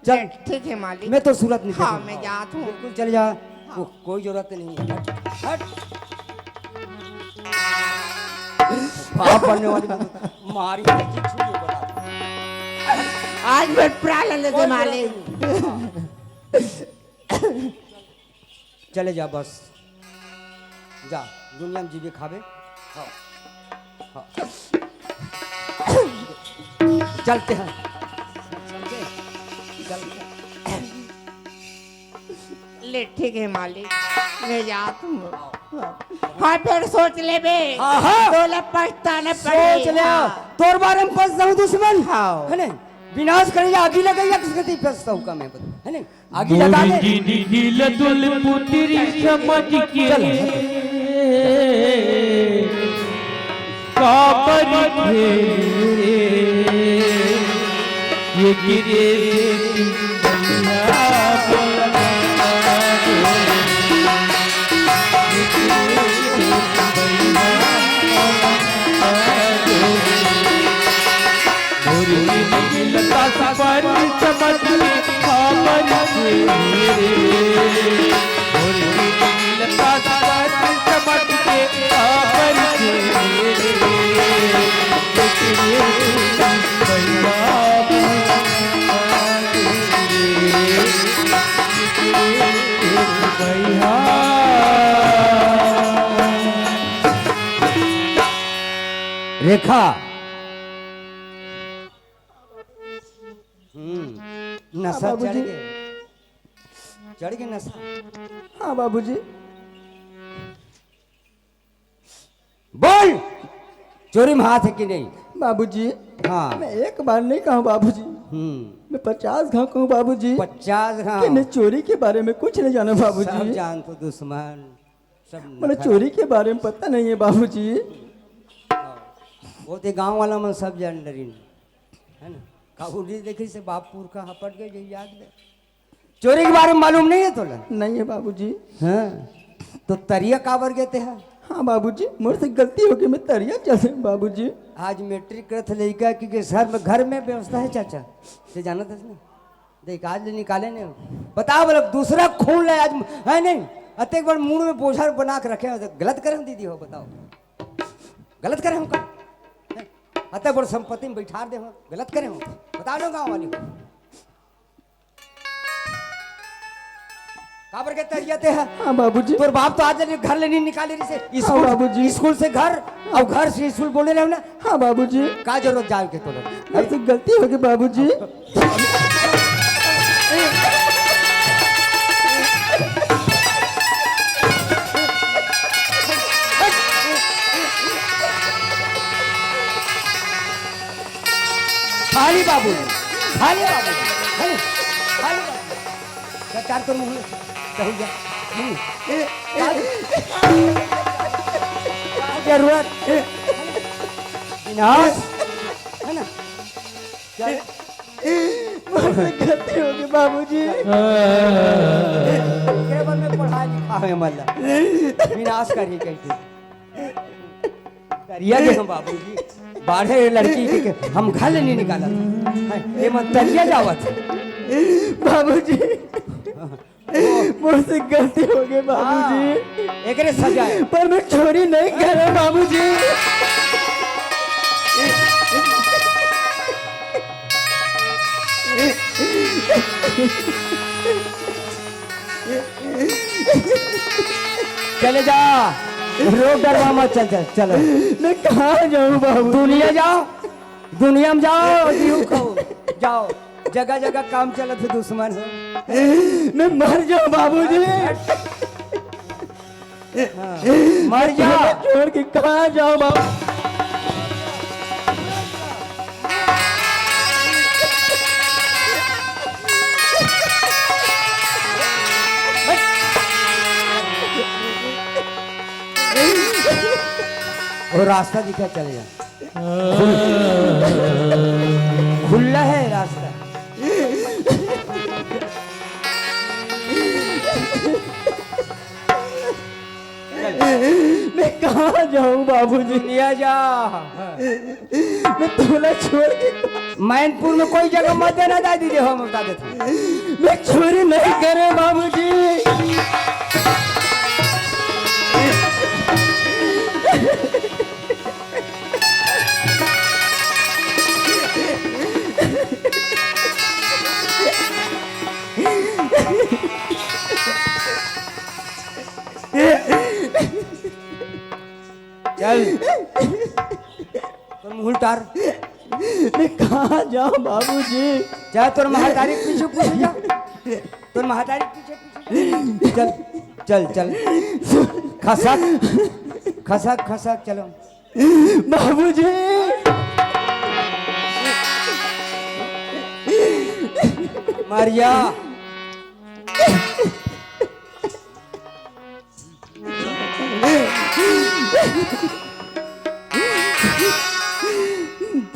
चल। ठीक है मालिक। मैं तो सूरत नहीं हाँ, देखूंगा। मैं जात हूँ। बिल्कुल चले जा। हाँ। को-, कोई जरूरत नहीं है। हट, हट। पाप पड़ने वाली मारी छुरी बता। आज मैं प्राण ले दे कोई जरूरत मालिक। नहीं। हाँ। चले जा बस, जा, दुनिया में जीवे खावे। हाँ, हाँ। चलते हैं, चलते हैं। ले ठीक है मालिक, मैं जात हूँ। हाँ, फिर सोच लेबे। हाँ, हाँ। तोला पछताना पड़ी। सोच ले, हाँ। तोर बारे में पछताऊँ दुश्मन। हाँ। है ना? विनाश करे या आगी लगे या किस गति पछताऊँ का मैं बता, है ना? आगी लगा दे। गुरु जी नील दुल पुत्री समझ के चल। काबर खेले ये गिरे मोर मिलता सफर समझ के काबर खेले रे। मोर मिलता सफर समझ के काबर खेले रे। देखा। हम्म, नशा हाँ, बाबूजी। चढ़ गे, चढ़ गे नशा। हाँ, बाबूजी। बोल, चोरी में हाथ है कि नहीं? बाबूजी, हाँ। मैं एक बार नहीं कहूँ, बाबूजी। हम्म। मैं पचास घाव कहूँ, बाबूजी। पचास घाव? कि मैं चोरी के बारे में कुछ नहीं जानूँ, बाबूजी। सब जान तो दुश्मन, सब मैंने नखरा। चोरी के बारे में पता नहीं है, बाबूजी। हाँ। वो तो गांव वाला मन सब जान डरिन, है ना? काबू नहीं देखी से बाप पुरखा हपट गए, जे याद ले। चोरी के बारे में मालूम नहीं है तोला? नहीं है, बाबूजी। हाँ, तो तरिया काबर गे ते हा? हाँ, बाबूजी, मोर से गलती हो गई, मैं तरिया चल रही हूँ, बाबूजी। आज मैट्रिक करत लइका के, के सर में, घर में व्यवस्था है, चाचा, ते जानत हस ना? देख, आज ले निकाले नहीं हो। बताओ, बोला, दूसरा खून ले आज, है नहीं? अतेक बड़ मूड़ में बोझा बना के रखे हो, तो गलत करे हम, दीदी हो, बताओ, गलत करे हम का? अतेक बड़ संपत्ति में बैठार दे हो, गलत करे हो, बताओ ना गाँव वाली हो। काबर के तरिया ते हा? हाँ, बाबूजी। तोर बाप तो आज ले घर ले नहीं निकाले रही से। हाँ, स्कूल, बाबूजी। स्कूल से घर, और घर से स्कूल बोले रहे ना। हाँ, बाबूजी। का जरूरत जाए के तोला? मेरे से गलती हो गई, बाबूजी। खाली बाबू, खाली बाबू, खाली, खाली बाबू। क्या चार तो मुंह में? क्या हो गया? हम्म। ए, ए, क्या जरूरत? विनाश, है ना? क्या? बहुत गलती हो गई, बाबूजी। केवल में पढ़ा लिखा है, मतलब, विनाश करी कहीं। करिया के हम बाबूजी, बाढ़े लड़की के, के हम घर ले नहीं निकालत। हैं, ये मन तरिया जावत। बाबूजी, मोर से गलती हो गई, बाबूजी। हाँ, एकरे सजा है। पर मैं चोरी नहीं करे, बाबूजी। चले जा, रोक डरवा मत, चल, चल, चलो। मैं कहाँ जाऊँ, बाबू? दुनिया जाओ, दुनिया में जाओ, जीव खाओ, जाओ। जगह जगह काम चलत है, दुश्मन हो। मैं मर जाऊँ, बाबूजी। हाँ, मर जा। छोड़ के कहाँ जाऊँ, बाबू? वो रास्ता दिखा, चले जा। खुल-, खुला है रास्ता। मैं कहाँ जाऊँ, बाबूजी? दुनिया जा। मैं तोला छोड़ के मैनपुर में कोई जगह मत देना, दादी, दे हम बता देते हैं। मैं चोरी नहीं करे, बाबूजी। चल। तोर मुंह उल्टार। मैं कहाँ जाऊँ, बाबूजी? जा, तोर महतारी के पीछे, पीछे जा। तोर महतारी के पीछे, पीछे जा। चल, चल, चल। खसक, खसक, खसक, चलो। बाबूजी। मारिया।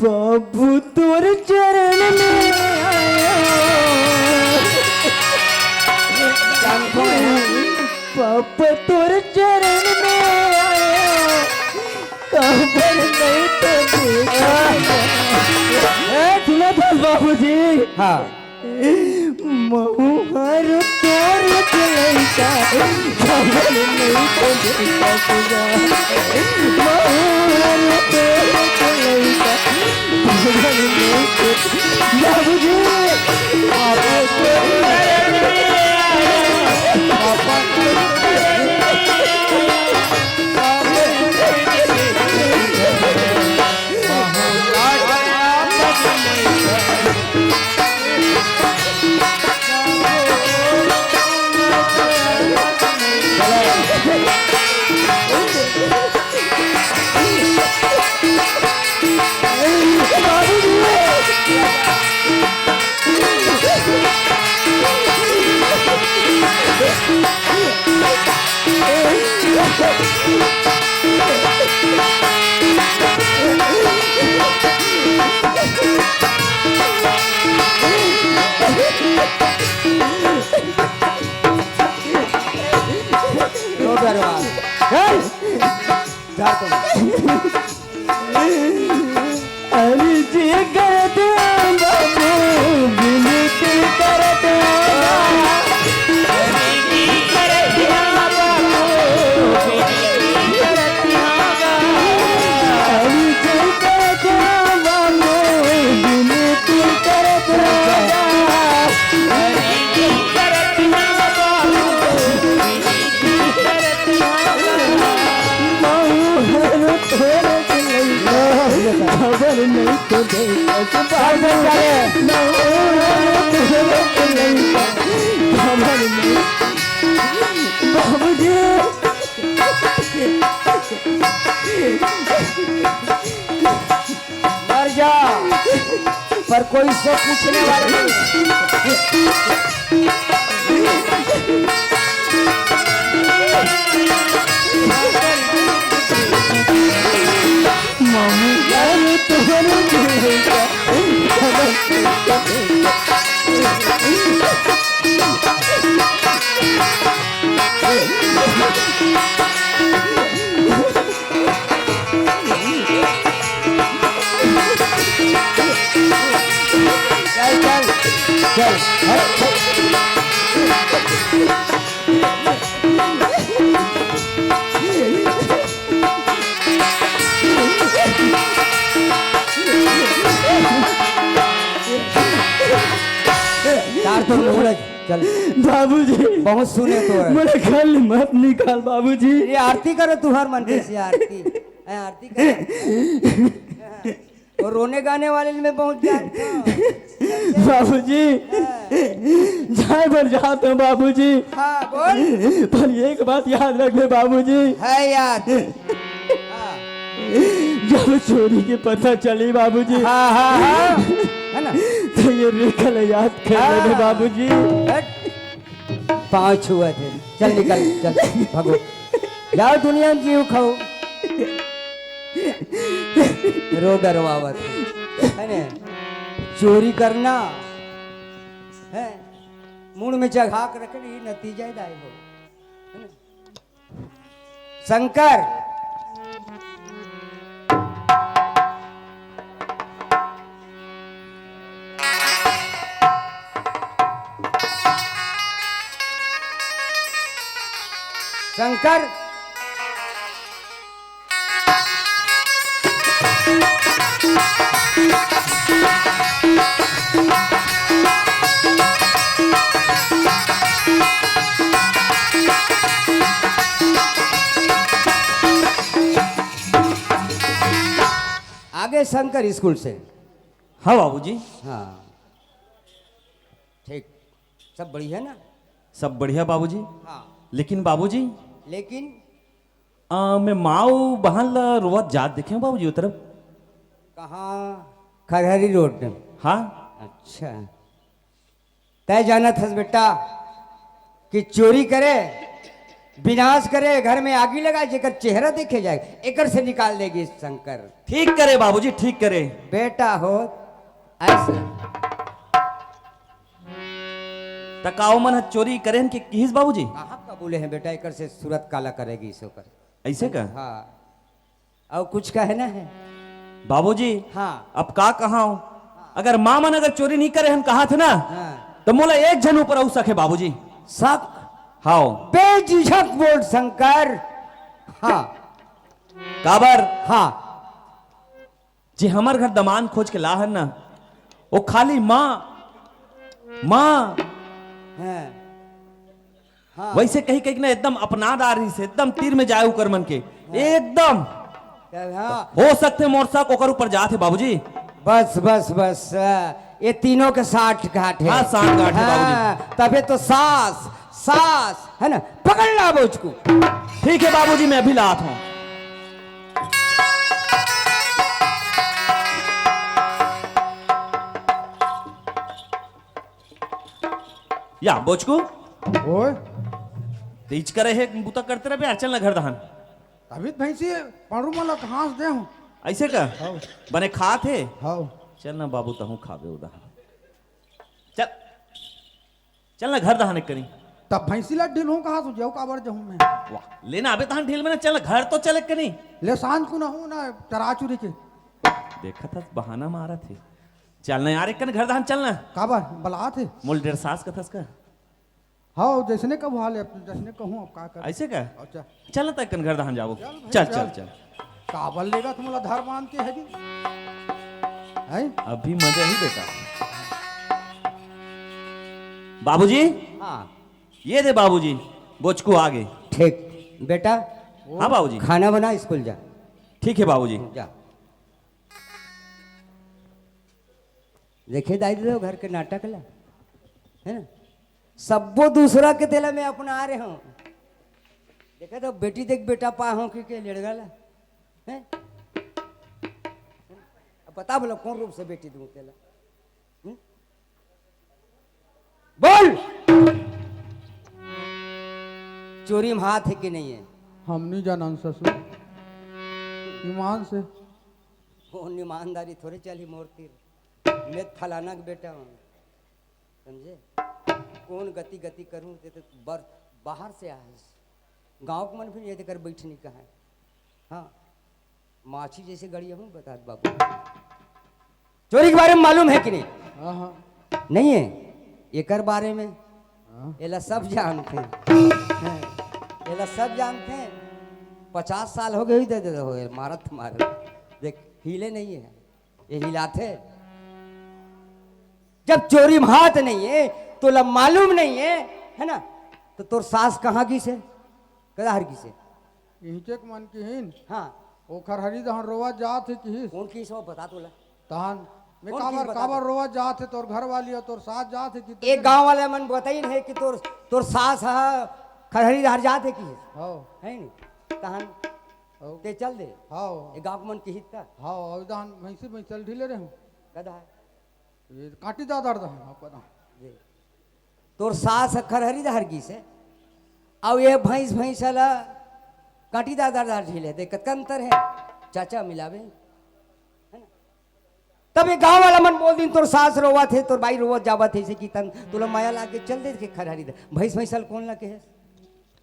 बाबू तोर चरण में आया। पापा तोर चरण में आया। काबर नहीं तो देखा। ए, सुनो तो बाबूजी। हाँ। महू हर तोर लइका, खबर नहीं तो बेटा तुझा। महू हर तोर लइका, खबर नहीं तो बाबूजी। रो दरबार। चल। जा तो। अर्जी करत हँव बाबू, विनती करत हँव। अर्जी करत हँव बाबू, विनती करत हँव। महूँ हरँव तोरे के लइका, खबर नइ तो दे। बाबूजी, मर जा, पर कोई से पूछने वाला नहीं। मामू यार, तुम्हारे दिल का चल, चल, चल, हट। तार तो मुहूर्त, चल। बाबूजी, बहुत सुने तो है। मोला घर ले मत निकाल बाबूजी। ये आरती करो तुँहर मन के से आरती। ए, आरती करो। वो रोने गाने वाले में बहुत जानता हूँ। बाबूजी, हाँ। जाए बर जात हँव बाबूजी। हाँ, बोल। पर एक बात याद रखबे बाबूजी। है याद। हाँ। जब चोरी के पता चली बाबूजी, हाँ, हाँ, हाँ। है ना? तो ये रेखा ला याद कर लेबे हाँ। बाबूजी। हट। पाँव छुवत हे। चल निकल, चल, भागो। जाओ दुनिया में जीव खाओ। रो डरवावत हे। है ने? चोरी करना है, मुड़ में चघा के रख ली, नतीजा ही दाई हो। है ना? शंकर। शंकर। आगे शंकर स्कूल से। हाँ बाबूजी। हाँ, ठीक, सब बढ़िया ना? सब बढ़िया बाबूजी। हाँ। लेकिन बाबूजी, लेकिन? आ, मैं माँ अउ बहन ला रोवत जात देखे हँव बाबूजी, ओ तरफ। कहाँ? खरहरी रोड में? हाँ। अच्छा, तैं जानत हस बेटा कि चोरी करे, विनाश करे, घर में आगी लगाए, जेकर चेहरा देखे जाए, एकर से निकाल देगी शंकर। ठीक करे बाबूजी, ठीक करे। बेटा हो ऐसे। त का ओमन ह चोरी करे हन के किहिस बाबूजी? कहाँ का बोले हैं बेटा, एकर से सूरत काला करेगी सो कर। ऐसे का? हाँ। अउ कुछ कहना है? बाबूजी, हाँ। अब का कहा हूँ? अगर माँ मन अगर चोरी नहीं करे हन कहा थे ना, हाँ। तो मोला एक झन ऊपर अउ शक है बाबूजी। शक? हाँ। बेझिझक बोल शंकर। हाँ। काबर? हाँ। जे हमर घर दमांद खोज के ला हन ना, वो खाली माँ, माँ। हाँ। हाँ। वैसे कही कही ना एकदम अपना दार रहिस, एकदम तीर में जाए उकर मन के, हाँ। एकदम। हाँ। हो सकथे मोर शक ओकर ऊपर जात हे बाबूजी। बस, बस, बस, ये तीनों के साठ गांठ है। हाँ, साठ गांठ है बाबूजी। हाँ, तबे तो सास, सास, है ना, पकड़ ला बोझ को। ठीक है बाबूजी, मैं अभी लात हूँ। या बोचकू। ओए। तेज करे हे, बुता करते रहे यार, चल ना घर दहान। अभी भैंसी पड़रू मन ला घास दे हूँ। ऐसे का? हाँ। बने खात हे? हाँ। चल ना बाबू, तहूँ खाबे उदहान। चल, चल ना घर दहान एक कनी। तब भैंसी ला ढील हूँ कहाँ से जाऊ, काबर जाऊँ मैं? वाह, लेना अबे तहान ढील में ना, चल ना घर तो चल एक कनी। ले सांझ को ना हूँ ना चरा चुरी के। देखत हस बहाना मारत हे। चल ना यार, एक कन घर दहान चल ना। काबर? बलात हे। मोल डेढ़ सास कथस का? हाँ, जैसने कब हाल है, जैसने कहूँ, अब का कर। ऐसे का? अच्छा। चल ना, त एक कन घर दहान जाबो। चल भाई, चल, चल, चल। चल। काबर लेगा तुम लोग धर बांध के है जी? हैं? अभी मजा ही बेटा। बाबूजी? हाँ। ये दे बाबूजी, बोचकू आ गए। ठीक, बेटा। हाँ बाबूजी। खाना बना, स्कूल जा। ठीक है बाबूजी। जा। देखे दाई दे घर के नाटक ला, है ना? सब्बो दूसरा के तेला मैं अपना रहे हूँ। देखे तो बेटी देख बेटा पा हूँ कि के लड़गा ला, हैं? अब बता भला कौन रूप से बेटी दूँ तेला? हम्म? बोल। चोरी में हाथ है कि नहीं है? हम नहीं जानन ससुर। ईमान से। कौन ईमानदारी थोड़े चली मोर तीर। मैं फलाना के बेटा हूँ। समझे? कौन गति गति करूँ, ते तो बर-, बाहर से आए। गाँव के मन भी ये देकर बैठ नहीं कहा है। हाँ। माछी जैसे गड़ी हूँ, बता दे बाबू। चोरी के बारे में मालूम है कि नहीं? हाँ, हाँ। नहीं है? एकर बारे में? हाँ। एला सब जानते हैं। हैं। एला सब जानते हैं। पचास साल हो गए, दे दे हो, मारत मारत। देख, हिले नहीं है। ये हिलाते। जब चोरी में हाथ नहीं है, तोला मालूम नहीं है, है ना? तो तोर सास कहाँ गिस हे? कदाहर गिस हे? इहिंचे के मन किहिन। हाँ। ओखर हरी दहन रोवा जात हे किहिस। कौन किहिस वो बता तोला। तहन मैं कौन किहिस काबर, बता काबर दे। रोवा जात हे, तोर घर वाली अउ तोर सास जात हे कि एक गांव वाले मन बताइन हे कि तोर, तोर सास ह खरहरी डहर जात हे किहिस। हाँ। है नी? तहन हाँ। ते चल दे। हाँ। एक गांव के मन किहिस त। हाँ, अउ दहन भैंसी में चल ढीले रहे हूँ। कदा है? ये कांटी दादर दहन, आपका दहन। जी। तोर सास ह खरहरी डहर गिस हे, अउ ये भैंस, भैंस ला कांटी दादर डहर ढीले, देख कतका अंतर हे। चाचा मिलावे, है ना? तब ये गांव वाला मन बोल दिन, तोर सास रोवत हे, तोर बाई रोवत जावत हे, इसे की तन तोला माया लागे, चल दे के खरहरी डहर। भैंस, भैंस ला कौन ला कहे?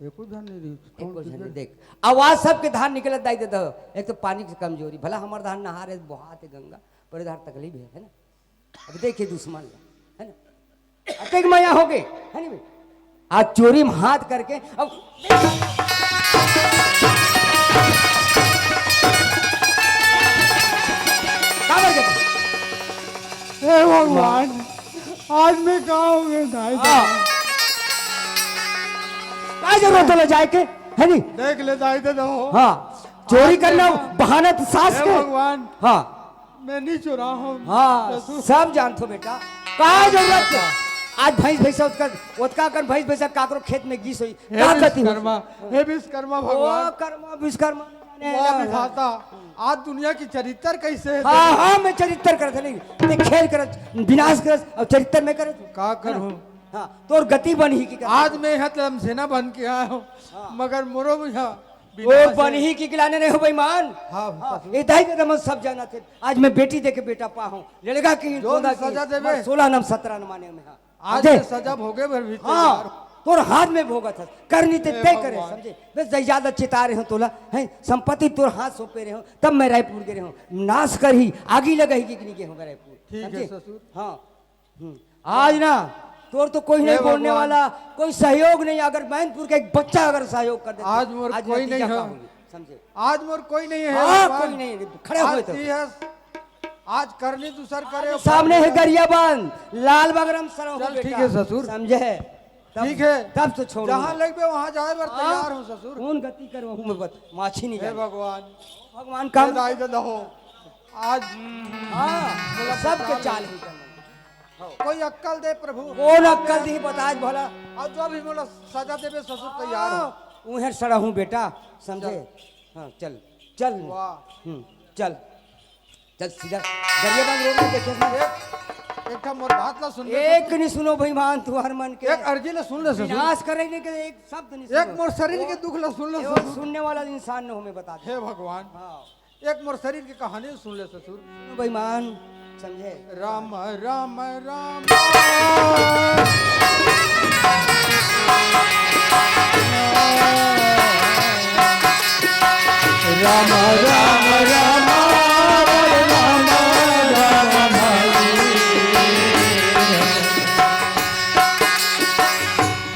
एको झन नहीं रही, एको झन नहीं। देख, आवाज सबके धान निकलत दाई दे दो। एक तो पानी की कमजोरी, भला हमार धान नहा रहे, बोहात हे गंगा, पर इधर तकलीफ है, है ना? अब देखिए दुश्मन ला, है ना? अतेक मया हो गए, है नी भाई? आज चोरी में हाथ करके, अब काबर के? हे भगवान, आज मैं का हो गए दाई हाँ। का जरूरत होला जाए के, है नी? देख ले दाई दे दो। हाँ, चोरी आज करना मैं बहाना तो सास हे के। भगवान। हाँ। मैं नहीं चुरा हूँ। हाँ, ससुर। सब जानथो बेटा। का जरूरत हे? आज भैंस, भैंसा ओतका, ओतका कन भैंस, भैंसा काकरो खेत में गिस होई। हे का गति हो? विश्वकर्मा, हे विश्वकर्मा ओ भगवान। कर्मा, विश्वकर्मा, जाने वाह ना। विधाता, आज दुनिया की चरित्र कैसे है हाँ, तेरी? हाँ, मैं चरित्र करत नहीं। ते खेल करत, विनाश करत, अउ चरित्र में करत। का करूँ? हाँ, तोर गति बनही कि करत। आज मैं यहाँ तमसेना बन के आया हूँ, हाँ। मगर मोरो यहाँ ओ विनाश है। बनही कि गिलाने नहीं हो बेईमान। हाँ, हाँ, ससुर। ए दाई दे दमन सब जानत हे। आज मैं बेटी दे के बेटा पा हूँ। लड़का की जो भी सजा देवे। सोलह नम सत्रह नम माने में हाँ। आज समझे? मैं सजा भोगे बर भी हाँ, तैयार हूँ। तोर हाथ में भोगत हस। करनी ते हे तय करे, भगवान। समझे? बस ज्यादा चिता रहे हो तोला, हैं? संपत्ति तोर हाथ सौंपे रहे हो, तब मैं रायपुर गे रहे हो। नाश करही, आगी लगाही कि नहीं गे हो रायपुर। ठीक है, समझे? ससुर। हाँ। हम्म। आज ना, तोर तो कोई हे नहीं बोलने भगवान। वाला, कोई सहयोग नहीं। अगर मैनपुर का एक बच्चा अगर सहयोग कर दे, आज मोर आज कोई नतीजा नहीं का है। होही, समझे? आज मोर कोई नहीं है हाँ, भगवान। कोई नहीं, खड़े आज हुए तो। ती है, आज करनी दूसर करे, आज सामने है गरियाबंद, लाल बगरम सरहु चल, बेटा। ठीक है ससुर। समझे? तब, ठीक है। तब तो छोड़ो। जहाँ लगबे वहाँ जाए बर हाँ, तैयार हूँ ससुर। कौन गति करवाहूँ मैं बत-, माछी नहीं हे जाने। भगवान। भगवान का हे दाई दे दहो। आज हाँ, बोला सबके भगवान। चाल ही करना। कोई अक्कल दे प्रभु। कौन अक्कल दी बता आज भला? अउ जो भी मोला सजा देबे ससुर तैयार हो। हाँ, उहें सरहु बेटा, समझे? चल। हाँ, चल, चल। वाह। हम्म, चल। चल सीधा गरियाबंद रोड में देखे ना। एक, एक ठा मोर बात ला सुन ले एक ससुर। नहीं सुनो बेईमान, तुम्हार मन के एक अर्जी ला सुन ले ससुर। विनाश करे नहीं के एक शब्द नहीं एक सुनो। मोर शरीर के दुख ला सुन ले ये ससुर। सुनने वाला इंसान न हो, मैं बता दे। हे भगवान, हाँ। एक मोर शरीर के कहानी सुन ले ससुर। सुनो बेईमान, समझे? राम, राम, राम। राम, राम, राम, राम, राम, राम।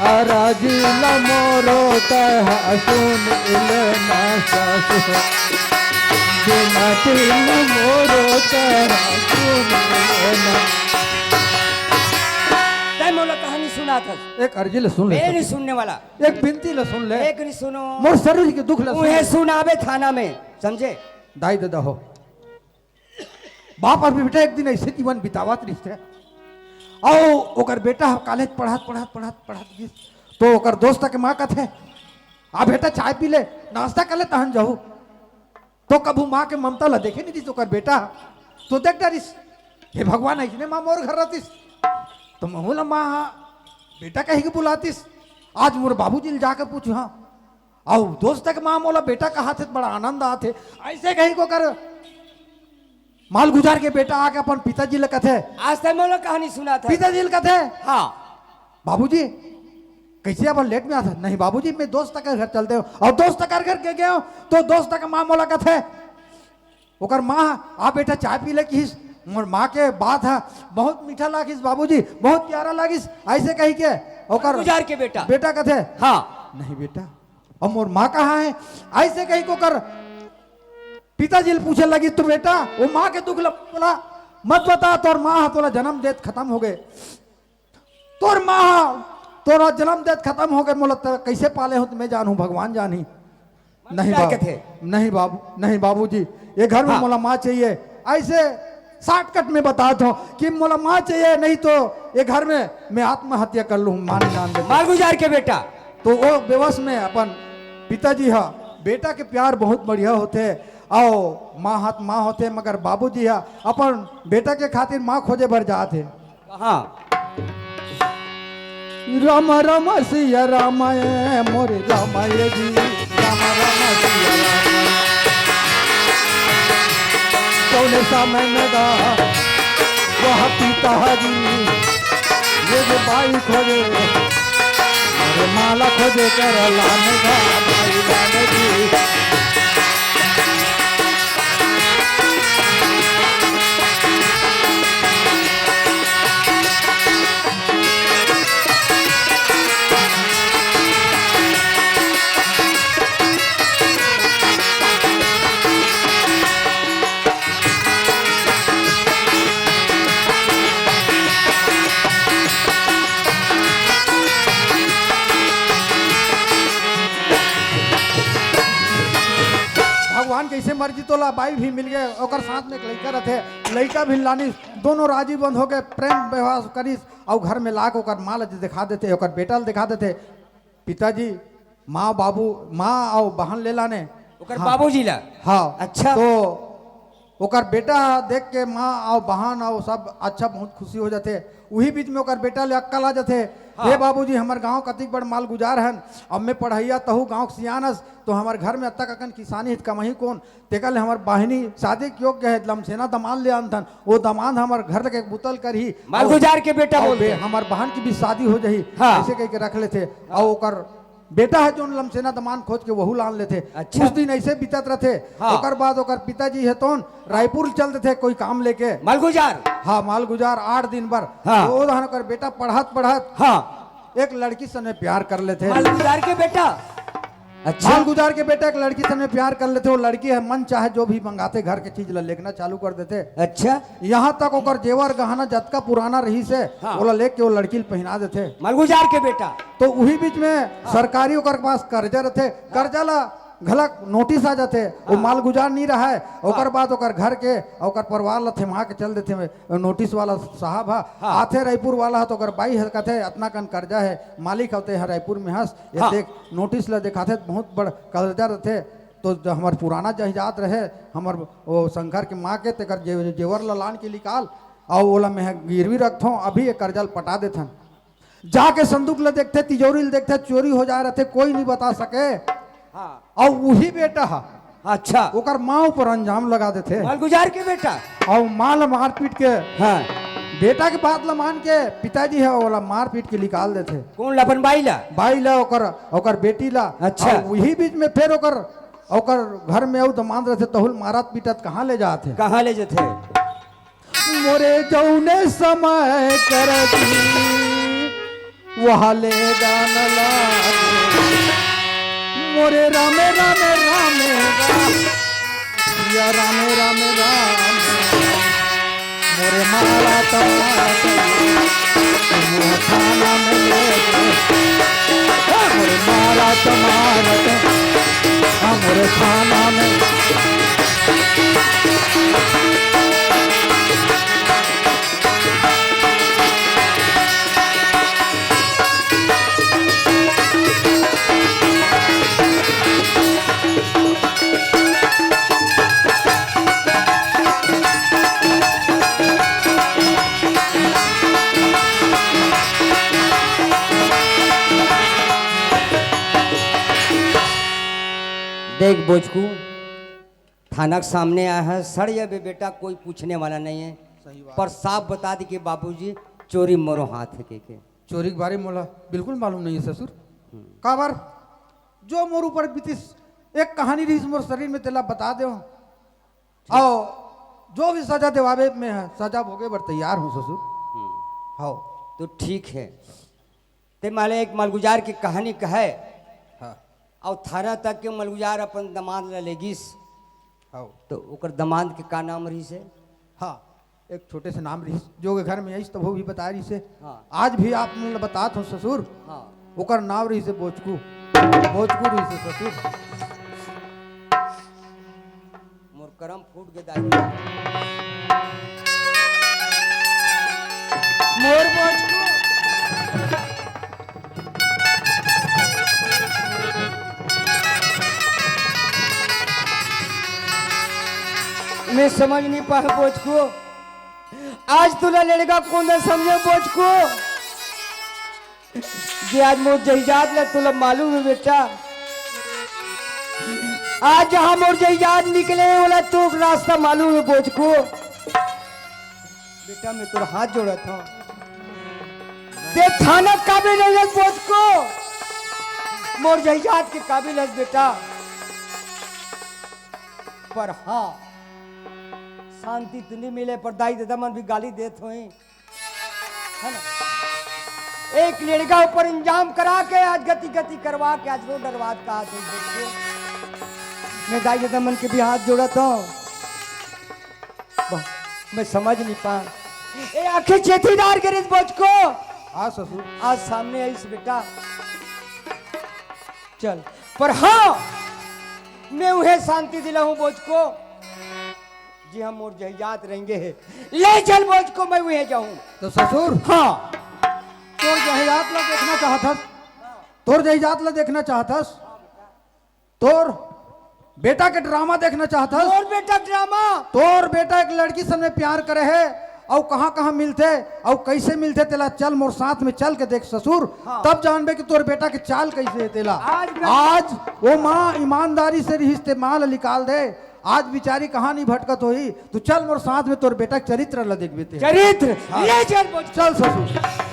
अरजी ल मोरो तह सुन लेना ससुर, बिनती ल मोरो तह सुन लेना। तै मोला कहानी सुनात हस। एक अर्जी ल सुन ले मैं नहीं ससुर। सुनने वाला। एक बिनती ल सुन ले। एक नहीं सुनो। मोर शरीर के दुख ल सुन उहे ले। सुनाबे थाना में, समझे? दाई ददा हो। बाप अउ बेटा एक दिन अइसे जीवन बितावत रिहिस हे। अउ ओकर बेटा ह कॉलेज पढ़त, पढ़त, पढ़त, पढ़त गिस। तो ओकर दोस्त के माँ कथे, "आ बेटा, चाय पी ले, नाश्ता कर ले, तहन जाहू।" तो कभू माँ के ममता ल देखे नइ रिहिस ओकर बेटा ह। तो देख डरिस, "हे भगवान, अइसने माँ मोर घर रहतिस, तो महूँ ल माँ ह बेटा कहि के बुलातिस। आज मोर बाबूजी ल जाके पूछहूँ।" अउ दोस्त के माँ मोला बेटा कहाथे, बड़ा आनंद आथे। अइसे कहि के ओकर मालगुजार के बेटा आके अपन पिताजी ल कथे। आज तक मोला कहानी सुनात हे। पिताजी ल कथे, हाँ। "बाबूजी, कइसे अब लेट में आत हस?" "नहीं बाबूजी, मैं दोस्त के घर चलत हँव।" अउ दोस्त के घर के गेंव, तो दोस्त के माँ मोला कथे, ओकर माँ, "आ बेटा, चाय पी ले," किहिस। मोर माँ के बात ह बहुत मीठा लागिस बाबूजी, बहुत प्यारा लागिस। अइसे कहि के ओकर गुजार के बेटा। बेटा कथे, हाँ। "नहीं बेटा, अब मोर माँ कहाँ हे?" अइसे कहि के ओकर पिताजी ल पूछे लगिस, तो बेटा, वो माँ के दुख ल बोला, मत बता, तोर माँ ह तोला जन्म देत खतम हो गे। तोर माँ ह तोला जन्म देत खतम हो गे, मोला त कइसे पाले हो, त मैं जानहूँ, भगवान जानही। नहीं बाबू, नहीं बाबू, नहीं बाबूजी, ये घर में हाँ। मोला माँ चाहिए। अइसे शॉर्टकट में बतात हँव कि मोला माँ चाहिए, नहीं तो ये घर में मैं आत्महत्या कर लूँ, माँ नहीं जान देते। मालगुजार के बेटा। तो वो बेवस में अपन पिताजी ह, बेटा के प्यार बहुत बढ़िया होथे, अउ माँ ह त माँ होथे, मगर बाबूजी ह अपन बेटा के खातिर माँ खोजे बर जात हे। कहाँ? राम राम सिया राम ए मोरे राम ए जी, राम राम सिया राम। कौने समय में गा वह पिता जी, ये जो बाई खोजे, अरे माला खोजे कर लाने गा बाई लाने जी। भगवान कइसे मर्जी, तोला बाई भी मिल गे, ओकर साथ में एक लइका रथे, लइका भी लानिस, दोनों राजी बंद होके प्रेम व्यवहार करिस, अउ घर में लाके ओकर माँ ल दिखा देथे, ओकर बेटा ल दिखा देथे। पिताजी, माँ, बाबू, माँ अउ बहन ले लाने। ओकर हाँ। बाबूजी ला? हाँ। अच्छा। तो ओकर बेटा देख के माँ अउ बहन अउ सब अच्छा बहुत खुशी हो जाथे। उही बीच में ओकर बेटा ले अक्कल आ जाथे, हाँ। "हे बाबूजी, हमर गांव कतिक बड़ मालगुजार हन, अब मैं पढ़इया, तहू गांव के सियान अस, तो हमर घर में अतका अकन किसानी हे त कमही कोन?" तेकर ले हमर बहिनी शादी के योग्य हे, लमसेना दमांद ले आनथन, वो दमांद हमर घर के बुता ल करही। मालगुजार के बेटा अउ बोल बे-, दे। हमर बहन की भी शादी हो जाही, हाँ। अइसे कहिके रख लेथे। हाँ। अउ ओकर बेटा हे जोन लमसेना दमांद खोज के वहू लान लेथे। अच्छा। कुछ दिन अइसे बीतत रथे। हाँ। ओकर बाद ओकर पिताजी हे तोन रायपुर चल देथे कोई काम लेके। मालगुजार। हाँ, मालगुजार आठ दिन बर। हाँ। तो ओ दहन ओकर बेटा पढ़त पढ़त हाँ। एक लड़की सने प्यार कर लेथे। मालगुजार के बेटा। अच्छा। मालगुजार के बेटा एक लड़की सने प्यार कर लेथे, वो लड़की हे मन चाहे जो भी मंगाथे, घर के चीज ला लेगना चालू कर देथे। अच्छा। यहाँ तक ओकर जेवर गहना जतका पुराना रहिस हे, हाँ। ओला लेके वो लड़की ल पहिना देथे। मालगुजार के बेटा। तो उही बीच में हाँ। सरकारी ओकर पास कर्जा रथे, कर्जा ला घलक नोटिस आ जाथे, वो हाँ। मालगुजार नहीं रहा हे, ओकर हाँ। बाद ओकर घर के, ओकर परिवार ला थेमा के चल देथे। नोटिस वाला साहब ह हाँ। आथे रायपुर वाला ह, तो ओकर बाई ह कथे, "अतना कन कर्जा हे, मालिक ह तें ह रायपुर में हस, ये हाँ। देख, नोटिस ल देखाथे, बहुत बड़ कर्जा रथे, तो जो हमर पुराना जायदाद रहे, हमर वो शंकर के माँ के, तेकर जे-, जेवर ल लान के निकाल।" अउ ओला मैं ह गिरवी रखथों, अभी ये करजा ल पटा देथन। जाके संदूक ल देखथे, तिजोरी ल देखथे, चोरी हो जाए रथे, कोई नहीं बता सके। हाँ। अउ उही बेटा ह, अच्छा। ओकर माँ ऊपर अंजाम लगा देथे। मालगुजार के बेटा। अउ माँ ल मारपीट के, हाँ। बेटा के बात ल मान के पिताजी ह ओला मारपीट के निकाल देथे। कोन ला? अपन बाई ला? बाई ला, ओकर, ओकर बेटी ला। अच्छा। अउ उही बीच में फेर ओकर, ओकर घर में अउ दमांद रथे, तहू ल मारत पीटत कहाँ ले जाथे? कहाँ ले जाथे? मोरे जउने समय कर दी, वह ले गान लागे। मोरे रामे, रामे, रामे, राम। या रामे, रामे, रामे। मोरे मारा तमारा तमारा, मोरे थाना में ले गए। मोरे मारा तमारा तमारा, मोरे थाना में। देख बोचकू, थाना के सामने आए हस, सड़ जाबे बेटा, कोई पूछने वाला नहीं है। सही बात। पर साफ बता दे कि बाबूजी, चोरी मोरो हाथ हे के, के। चोरी के बारे में मोला बिल्कुल मालूम नहीं है ससुर। हम्म। काबर? जो मोर ऊपर बीतिस, एक कहानी रहिस मोर शरीर में, तेला बता देव। अउ जो भी सजा देवावे में है, सजा भोगे बर तैयार हूँ ससुर। हम्म। हव। तो ठीक है। ते माले एक मलगुजार के कहानी कहे। हाँ। अउ थाना तक के मलगुजार अपन दमांद ला लेगिस। हाँ। तो ओकर दमांद के का नाम रहिस हे? हाँ, एक छोटे से नाम रहिस, जो के घर में आइस तब वो भी बता रहिस हे। हाँ। आज भी आप मन ला बतात हूँ ससुर। हाँ। ओकर नाम रहिस हे बोचकू। बोचकू रहिस हे ससुर। मोर करम फूट गे दाई। मोर बोचकू। मैं समझ नहीं पाए बोचकू। आज तुला लड़का कौन समझे बोचकू? जे आज मोर जहिजात ला तोला मालूम हे बेटा, आज जहाँ मोर जहिजात निकले हे, ओला तो रास्ता मालूम हे बोचकू। बेटा, मैं तोर हाथ जोड़त हूँ, ते थाना काबिल नहीं हस बोचकू, मोर जहिजात के काबिल हस बेटा। पर हाँ, शांति तो नहीं मिले, पर दाई ददा मन भी गाली देत होही। है ना? एक लड़का ऊपर इंजाम करा के आज गति गति करवा के आज रो डरवात का हाथ में देख के मैं दाई ददा मन के भी हाथ जोड़त हूँ। वाह, मैं समझ नहीं पा। ए आखिर चेतीदार गिरीश बोचकू। हाँ ससुर। आज सामने आइस बेटा। चल, पर हाँ, मैं उहे शांति दिलाहूँ बोचकू। जी हम मोर जहिजात रहेंगे है। ले चल बोचकू, मैं उहे जाहूँ। तो ससुर, हाँ। तोर जहिजात ला देखना चाहत हस? तोर जहिजात ला देखना चाहत हस? तोर बेटा के ड्रामा देखना चाहत हस? मोर बेटा ड्रामा? तोर बेटा एक लड़की से में प्यार करे हे, अउ कहाँ-कहाँ मिलथे, अउ कैसे मिलथे, तेला चल मोर साथ में चल के देख ससुर, हाँ। तब जानबे कि तोर बेटा के चाल कैसे हे तेला। आज मैं आज वो माँ ईमानदारी से रिहिस ते माँ ला निकाल दे, आज बिचारी कहाँ नहीं भटकत होही। तू चल मोर साथ में, तोर बेटा के चरित्र ला देखबे ते। चरित्र? हाँ। ले चल बोच। चल ससुर।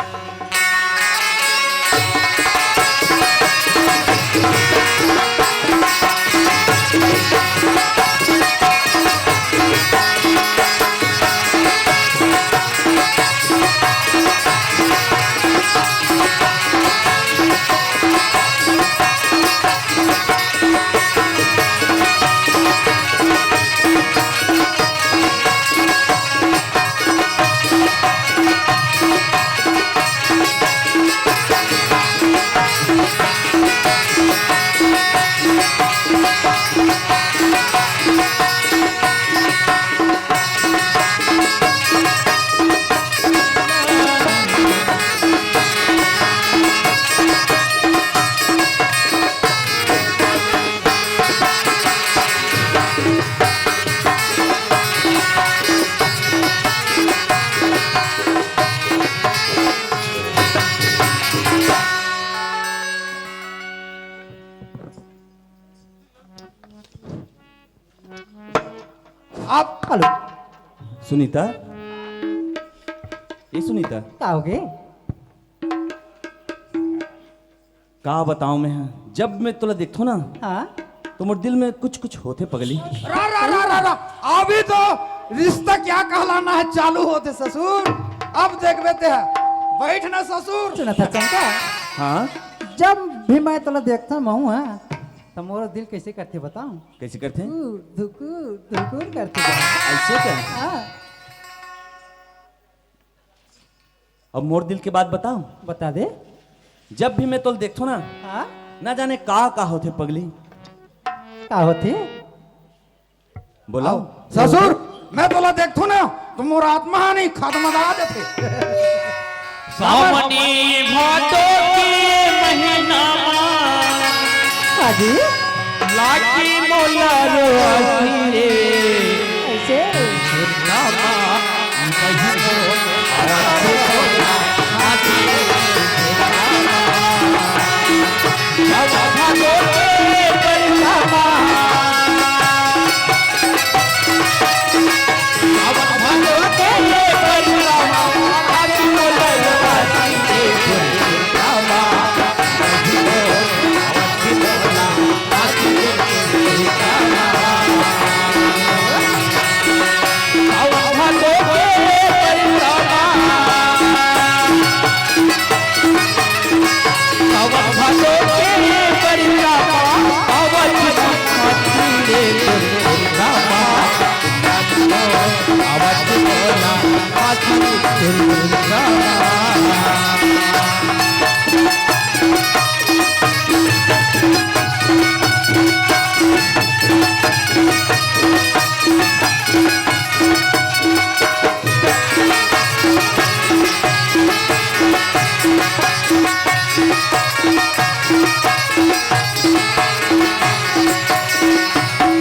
हेलो। सुनीता, ए सुनीता। का होगे? का बतावं मैं ह? जब मैं तोला देखथों ना, हाँ? तो मोर दिल में कुछ कुछ होथे पगली। रा, रा, रा, रा, रा। अभी तो रिश्ता क्या कहलाना है चालू होथे ससुर। अब देखबे ते ह। बैठ ना ससुर। सुनत हस चंका? हाँ? जब भी मैं तोला देखथों महूँ ह, त मोर दिल कइसे करथे बतावं? कइसे करथे? धुकुर, धुकुर, धुकुर करथे। अइसे का? हाँ। अब मोर दिल के बात बतावं? बता दे। जब भी मैं तोला देखथों ना, हाँ? ना जाने का का होथे पगली। का होथे? बोला। ससुर, मैं तोला देखथों ना, त मोर आत्मा ह नहीं खदमदा जाथे। सावनी भादो के महीना मा हाँ जी। लागी मोला रोवासी रे। कैसे? सुनना मा बहिनो, आवाज बोला, आजी रे सुनना मा। अब भादो के महीना मा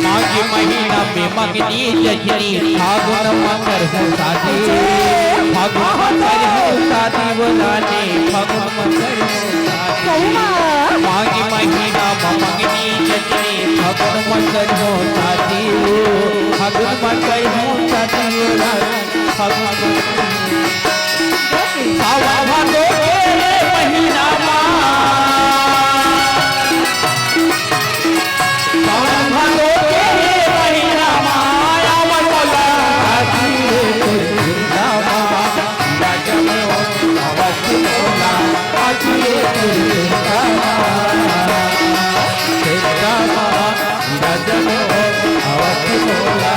माघ महीना में मंगनी जचनी, फागुन म करहूं शादी। फागुन म करहूं शादी वो रानी, फागुन म करहूं शादी। माघ महीना म मंगनी जचनी, फागुन म करहूं शादी वो, फागुन म करहूं शादी वो रानी, फागुन म करहूं। सावन भादो के महीना मा, सावन भादो के महीना मा, आवल वाला धीरे धीरे मा, राजा मोर अवश्य बोला, धीरे धीरे मा, राजा मोर अवश्य बोला।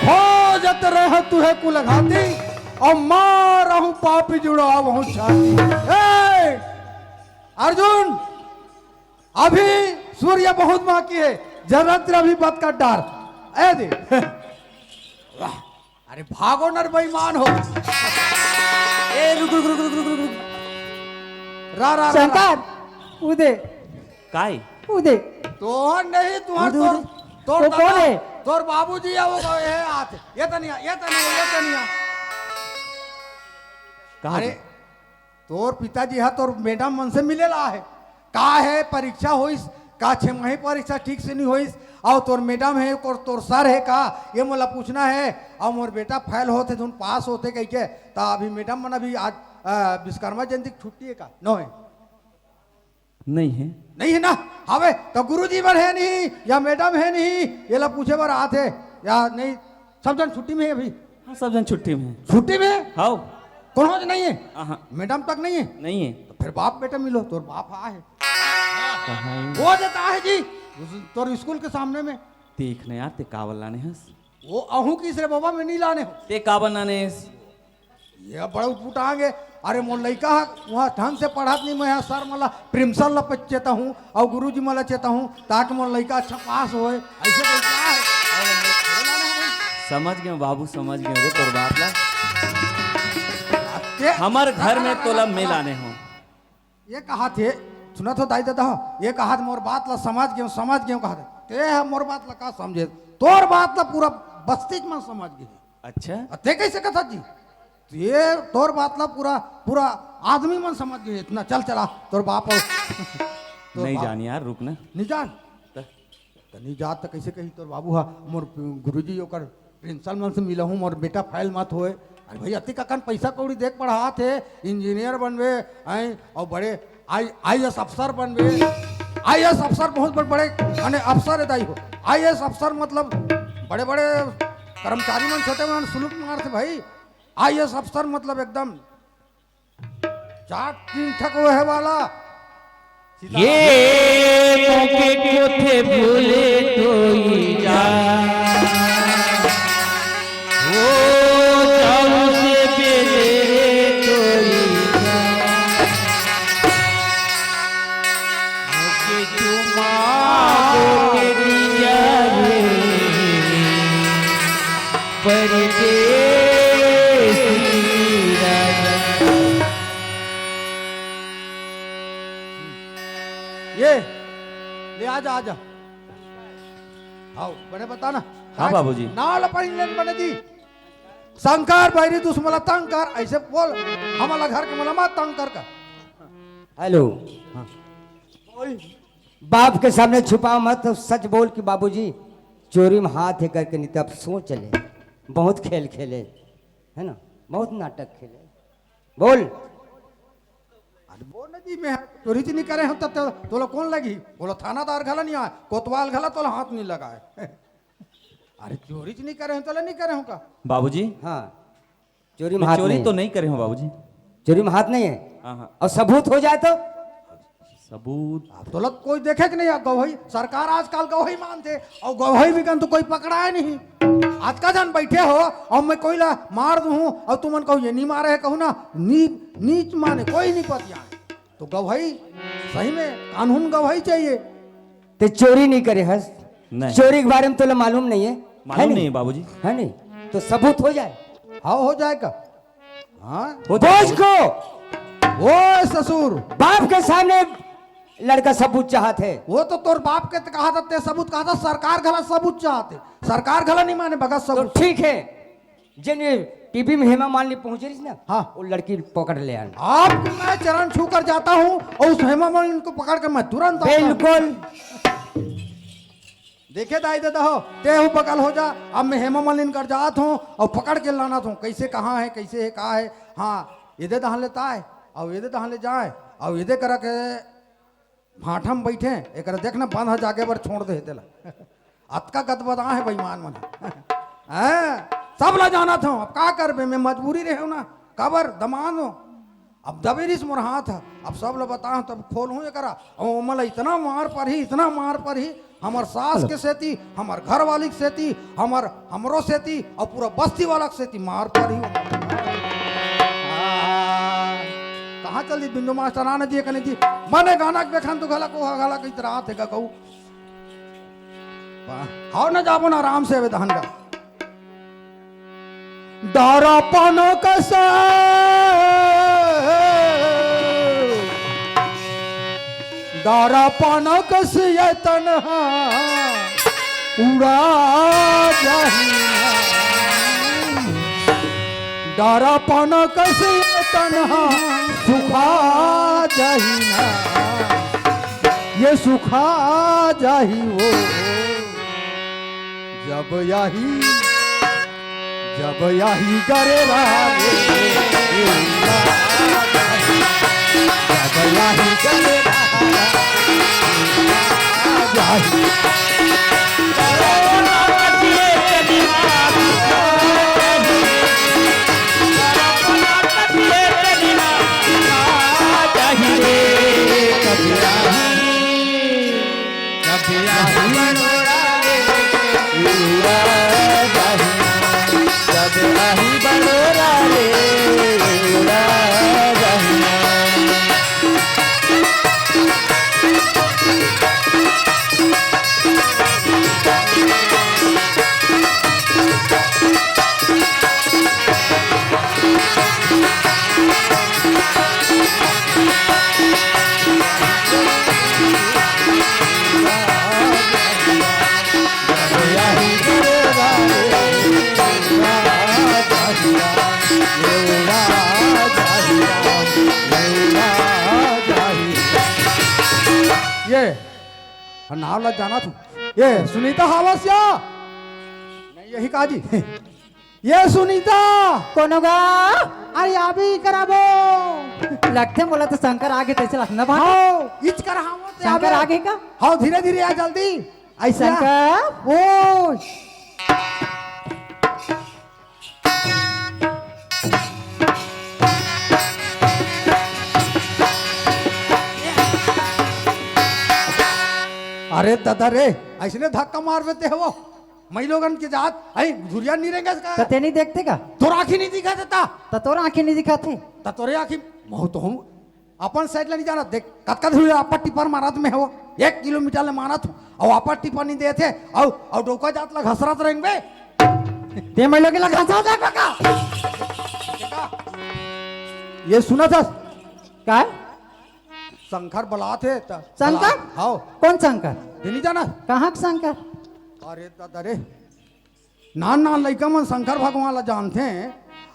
खोजत रहे तुहे कुल घाती, अउ मारहूं पापी जुड़ावहूं छाती। ए, अर्जुन, अभी सूर्य बहुत बाकी है, जरा तेरा भी बत कर डार। ए दे। वाह, अरे भागो नर बेईमान हो। ए, रुक, रुक, रुक। रा, रा, रा, रा। शंकर, उदे। काय? उदे। तोहर नहीं, तोहर उदे, तोर, उदे। तोर वो कौन दादा, है? तोर बाबूजी है, वो ये आत। ये तनिया, ये तनिया, ये तनिया। कहाँ अरे, गए? तोर पिताजी ह तोर मैडम मन से मिले ला हे। का हे परीक्षा होइस, का छमाही परीक्षा ठीक से नहीं होइस, अउ तोर मैडम हे, तोर, तोर सर हे का, ये मोला पूछना हे। अउ मोर बेटा फेल होथे, धुन पास होथे कहिके, त अभी मैडम मन अभी आज, अ, विश्वकर्मा जयंती के छुट्टी हे का? नो हे। नहीं हे। नहीं हे ना? हवे, त गुरुजी मन हे नहीं, या मैडम हे नहीं, ये ला पूछे बर आथे, या नहीं, सब झन छुट्टी में हे अभी। हाँ, सब झन छुट्टी में हे। छुट्टी में? हाव। कोनो च नहीं हे? आहा। मैडम तक नहीं हे? नहीं हे। त फेर बाप बेटा मिलो, तोर बाप आय हे। कहाँ हे? वो देता हे जी, उस, तोर स्कूल के सामने में। देख न यार, ते काबर लाने हस? वो अहूँ किस रे बाबा, मैं नहीं लाने हूँ। ते काबर लाने हस? ये बड़ा उटपुटांग हे। अरे मोर लइका ह, वहाँ ढंग से पढ़त नहीं, मैं ह सर मन ला, प्रिंसिपल ला चेता हूँ, अउ गुरुजी मन ला चेता हूँ, ताकि मोर लइका अच्छा पास होए। ऐसे करके आए। समझ गेंव बाबू, समझ गेंव रे तोर बात ला। ते हमर घर में तोला मैं लाने हूँ। ये कहाथे, सुनत हो दाई ददा हो, ये कहाथे मोर बात ला समझ गेंव, समझ गेंव कहाथे। ते ह मोर बात ला का समझे? तोर बात ला पूरा बस्ती के मन समझ गे। अच्छा? अ, ते कैसे कथा जी? ये तोर बात ला पूरा, पूरा आदमी मन समझ गे इतना। चल चला, तोर बाप अउ तोर नहीं बाप। जान यार, रुक ना। नहीं जान? त? त नहीं जात त कैसे कही तोर बाबू हा, मोर गुरुजी ओकर प्रिंसिपल मन से मिला हूँ, मोर बेटा फेल मत होए। अरे भई, अतिक अकन पैसा कौड़ी देख पढ़ात हे, इंजीनियर बनबे, हैं, अउ बड़े आई, आईएएस अफसर बनबे। आईएएस अफसर बहुत बड़े, बड़े, माने अफसर हे दाई हो। आईएएस अफसर मतलब बड़े, बड़े कर्मचारी मन, छोटे मन सुलूक मारथे भाई। आईएएस अफसर मतलब एकदम चार तीन ठक वो है वाला। सीधा ये मौके को थे भूले कोई जा, वो जाऊ से बेले कोई जा। मौके चुमा दो तेरी जा रे। परदेसी राजा। ये, ले आजा, आजा। हाव, बने बता ना। हाँ, बाबूजी। नाव ला पढ़ लेन बने जी। शंकर बैरी दुश्मन ला तंग कर, ऐसे बोल, हमला घर के मन ला मत तंग कर का। हेलो। हाँ। बोल। बाप के सामने छुपाव मत, सच बोल कि बाबूजी चोरी में हाथ हे करके, नहीं तो अब सोच ले, बहुत खेल खेले, है ना, बहुत नाटक खेले। बोल। अरे बोल ना जी, मैं चोरी च नहीं करे हूँ, तब तो तोला कौन लगी? बोलो, थानादार घला नहीं आए, कोतवाल घला तोला हाथ नहीं लगाए। अरे चोरी च नहीं करे हूँ, तोला नहीं करे हूँ का? बाबूजी, हाँ। चोरी में मैं हाथ चोरी नहीं तो है। नहीं करे हूँ बाबूजी। चोरी में हाथ नहीं है? हाँ, हाँ। और सबूत हो जाए तो? सबूत? अब तो लग कोई देखे कि नहीं, अब गवाही, सरकार आजकल गवाही मानते, और गवाही भी कन तो कोई पकड़ाए नहीं। आज का जन बैठे हो, और मैं कोई ला मार दूँ, और तुमन कहो, "ये नहीं मारे है," कहूँ ना, नी-, नीच माने, कोई नहीं पतियाए। तो गवाही, सही में कानून गवाही चाहिए। ते चोरी नहीं करे हस? नहीं। चोरी के बारे में तोला मालूम नहीं है? मालूम है नहीं? नहीं है बाबूजी। है नहीं? तो सबूत हो जाए। हाँ, हो जाएगा। हाँ। हो जाएगा बोझ बाबूजी। को। ओ ससुर। बाप के सामने लड़का सबूत चाहत है। वो तो तोर बाप के त कहा था, ते सबूत कहा था, सरकार घला सबूत चाहते। सरकार घला नहीं माने, बगत तो सबूत। ठीक है। जिन टीवी में हेमा मालिनी पहुंच रही ना, हाँ। वो लड़की पकड़ ले आना। आपको मैं चरण छू कर जाता हूँ और उस हेमा मालिनी को पकड़ के मैं तुरंत आता हूँ। बिल्कुल। देखे दाई ददा हो, ते हूँ बगल हो जा, अब मैं हेमा मालिनी कर जात हूँ और पकड़ के लाना था, कैसे कहाँ है, कैसे है, कहाँ है। हाँ, ये दे दहान ले ताय, और ये दे दहान ले जाए, और ये दे करा के भाठा में बैठे, एकरा देख ना, बंद ह जागे बर छोड़ दे तेला। अतका गदबदा है बेईमान मन। हैं? सब ला जानत हूँ, अब का करबे, मैं मजबूरी रहे हूँ ना, काबर दमान हो। अब दबे रिस मोर हाथ ह, अब सब ला बताहूँ, तब खोलहूँ एकरा। और ओमन ला इतना मार परही, इतना मार परही, हमर सास के सेती, हमर घरवाली के सेती, हमर, हमरो सेती, और पूरा बस्ती वाला के सेती मार परही। आ, कहाँ चल दी बिंदु मास्टर आना जी, कने जी, मने गाना के बेखान तो घला को घला कही तरह आते का कहू। वाह, हाव ना जाबो ना आराम से अबे दहन का। दरपन कस, दरपन कस ये तनहा उड़ा जाही ना। दरपन कस ये तनहा सुखा जाही ना। ये सुखा जाही वो। जब यही, जब यही गरे रागे, जब यही गरे रागे, नाव ला जानत हूँ। ये सुनीता हावस या? नहीं, यही का जी। ये सुनीता। कोनो गा? अरे, अभी कराबो। लगथे मोला तो शंकर आगे तैसे लगना बा। हाँ, इच कर हावत शंकर आगे। आगे का? हाँ, धीरे धीरे आ जल्दी। ऐसा। शंकर। ओ। अरे दादा रे, ऐसने धक्का मार देते हो। मैं लोगन के जात, ऐ धुरिया नहीं रहेंगे इसका। त ते नहीं देखते का? तोर आँखी नहीं दिखा देता। त तोर आँखी नहीं दिखाते। त तोरे आँखी, महू तो हूँ। अपन साइड ले नहीं जाना। देख, कतका धुरिया आपा टिपर मारत में हो। एक किलोमीटर ले मारत हूँ। अउ आपा टिपर नहीं देते। अउ, अउ डौका जात ला घसरत रहेंगे। ते मैं लोग ला घसरत है का? ये सुना था? काय? शंकर बलात हे त शंकर? बलात, हाव। कौन शंकर? ये नहीं जाना? कहाँ के शंकर? अरे दादा रे, नान नान लइका मन शंकर भगवान ला जानथे।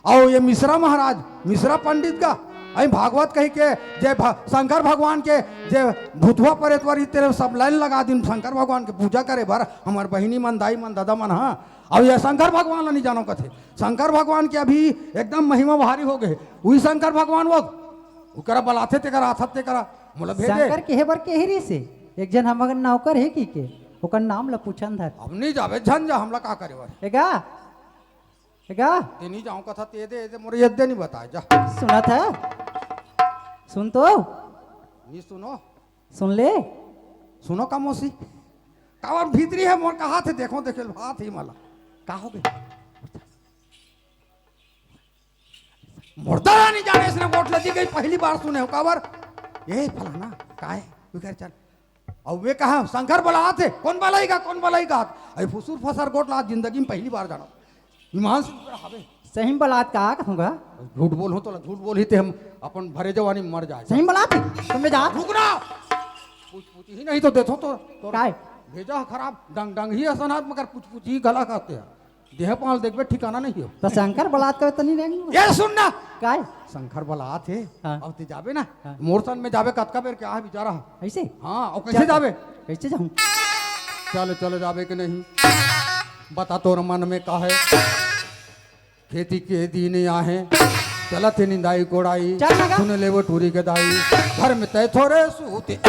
अउ ये मिश्रा महाराज, मिश्रा पंडित का, अई भागवत कही के जे भ-, शंकर भगवान के जे भूतवा परेतवा रही तेरे सब लाइन लगा दिन शंकर भगवान के पूजा करे बर, हमर बहिनी मन, दाई मन, दादा मन, हाँ। अउ ये शंकर भगवान ला नहीं जानो कथे। शंकर भगवान के अभी एकदम महिमा भारी हो गए। उही शंकर भगवान वो, उकरा बलाथे तेकरा, आथत तेकरा, मोला भेजे। शंकर केहे बर केहे रहिसे? एक जन हमर नौकर हे कि के? ओकर नाम ला पूछन धर। अब नहीं जाबे, झन जा, हमला का करे बर? एगा? एगा? ते नहीं जाऊँ कथा, ते दे, दे, मोरे यद्दे नहीं बताए, जा। सुनत है? सुन तो। नहीं सुनो। सुन ले। सुनो का मौसी? काबर भीतरी है मोर कहा थे, देखो, देखे, बात ही मला। का हो गई? मुर्दा नहीं जाने इसने वोट लगी गई, पहली बार सुने हो काबर? ये फलाना, काय? बिगर चल। अब वे कहा, शंकर बलात हे, कौन बलाइगा, कौन बलाइगा? अरे फुसुर फसर गोट ला जिंदगी में पहली बार जाना। ईमान से ऊपर हवे। सही में बलात का कहूँगा? झूठ बोल हो तो झूठ बोल ही ते हम अपन भरे जवानी में मर जाए। सही में बलात हे? तुम ले जा। रुक ना। पूछ पूछ ही नहीं तो देखो तो, तो काय? भेजा खराब, डंग डंग ही असन हाथ मगर पूछ पूछ ही गला खाते हैं। देह पाल देखबे ठिकाना नहीं हो। तो शंकर बलात करे तो नहीं रहेंगे। ये सुन ना। काय? शंकर बलात हे। हाँ। अब ते जाबे ना। हाँ। मोर संग में जाबे कतका बेर के आ बेचारा। ऐसे? हाँ, और कैसे चल। जाबे? कैसे जाऊँ? चल, चल जाबे कि नहीं? बता तोर मन में का है? खेती के दिन आहे। चलत हे निंदाई कोड़ाई। चल ना गा। सुन ले वो टूरी के दाई। घर में तय थोड़े सूते।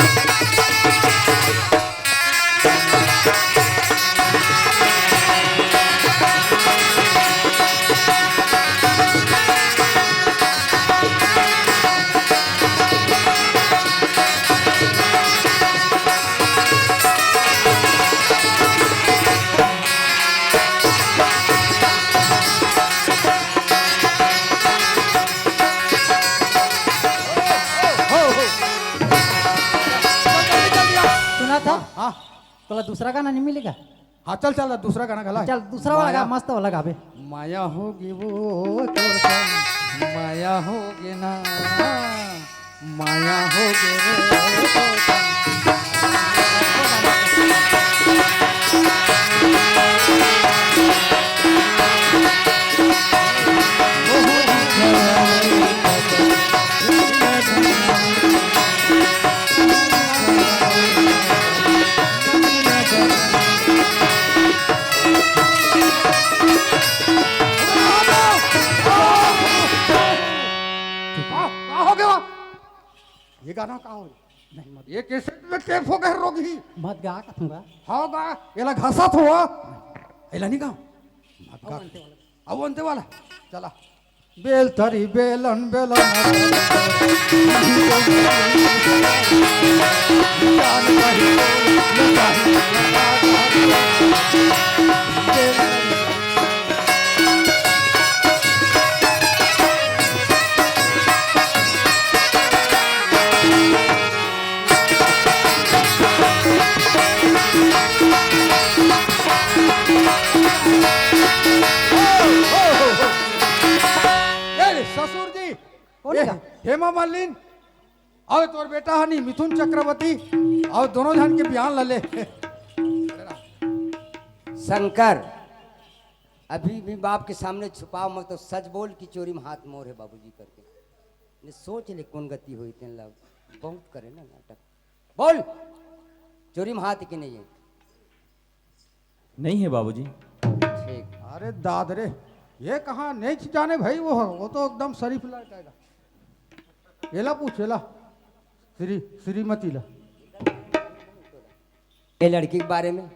सुना था? हाँ। तोला दूसरा गाना नहीं मिलेगा? हाँ, चल, चल, दूसरा गाना घला। चल, दूसरा वाला गा, मस्त वाला गाबे। माया होगे वो तोर संग, माया होगे ना, माया होगे रे तोर संग। का, का हो गया? ये गाना का हो? नहीं, मत। ये कैसेट में टेप हो गए रोग ही। मत गा, कहूँगा। हाँ गा, एला घसत हो। एला नहीं गा। मत गा। अब अंते वाला। अब अंते वाला। चला। बेल तरी बेलन बेलन। ए, ससुर जी, कौन ए, का? हेमा मालिनी, अउ तोर बेटा हनी मिथुन चक्रवर्ती, अउ दोनों झन के बिहान ला ले। शंकर, अभी भी बाप के सामने छुपाव मत, तो सच बोल कि चोरी में हाथ मोर हे बाबूजी करके। ने सोच ले कौन गति होई तेन ला, बहुत करे ना नाटक। बोल। चोरी में हाथ के नहीं है। नहीं है बाबूजी। ठीक। अरे दाद रे, ये कहाँ नहीं जाने भाई, वो वो तो एकदम शरीफ लड़का है। एला पूछ, एला, श्री श्रीमती ला। ये लड़की के बारे में?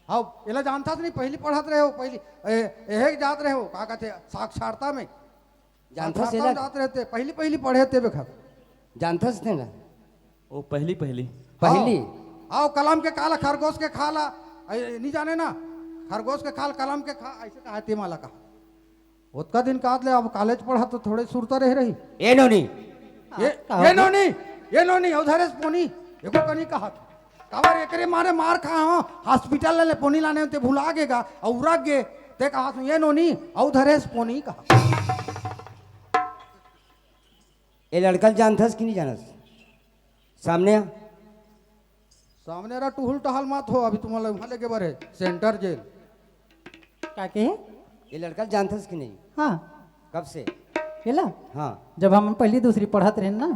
हाँ, एला जानता नहीं, पहली पढ़त रहे हो, पहली ए, एहे जात रहे हो, का कहते, साक्षरता में। जानथस साक्षरता एला? में जात रहते, पहली पहली पढ़े ते बेखत। जानथस तेला? वो पहली पहली। पहली? आओ, आओ, कलम के काला, खरगोश के खाला, ऐ, नहीं जाने ना, खरगोश के खाल, कलम के खा, ऐसे कहा ते माला कहा। ओतका दिन कात ले, अब कॉलेज पढ़ा तो थोड़े सुरता रह रही। ए नोनी। ये, का ये हो? नोनी, ये नोनी, उधरे से पोनी, एको कनी कहा। काबर एकरे मारे मार खा हो, हॉस्पिटल ले पोनी लाने ते भुला गेगा, और उरक गे, ते कहा तू ये नोनी, और उधरे से पोनी कहा। ए लड़का ल जानथस कि नहीं जानस? सामने आ। सामने रहा, टुहुल टहल मत हो, अभी तुम्हारा वहाँ लेके बरे, सेंटर जेल। का के? ये लड़का ल जानथस कि नहीं? हाँ। कब से? एला? हाँ। जब हम पहली दूसरी पढ़त रहेन ना,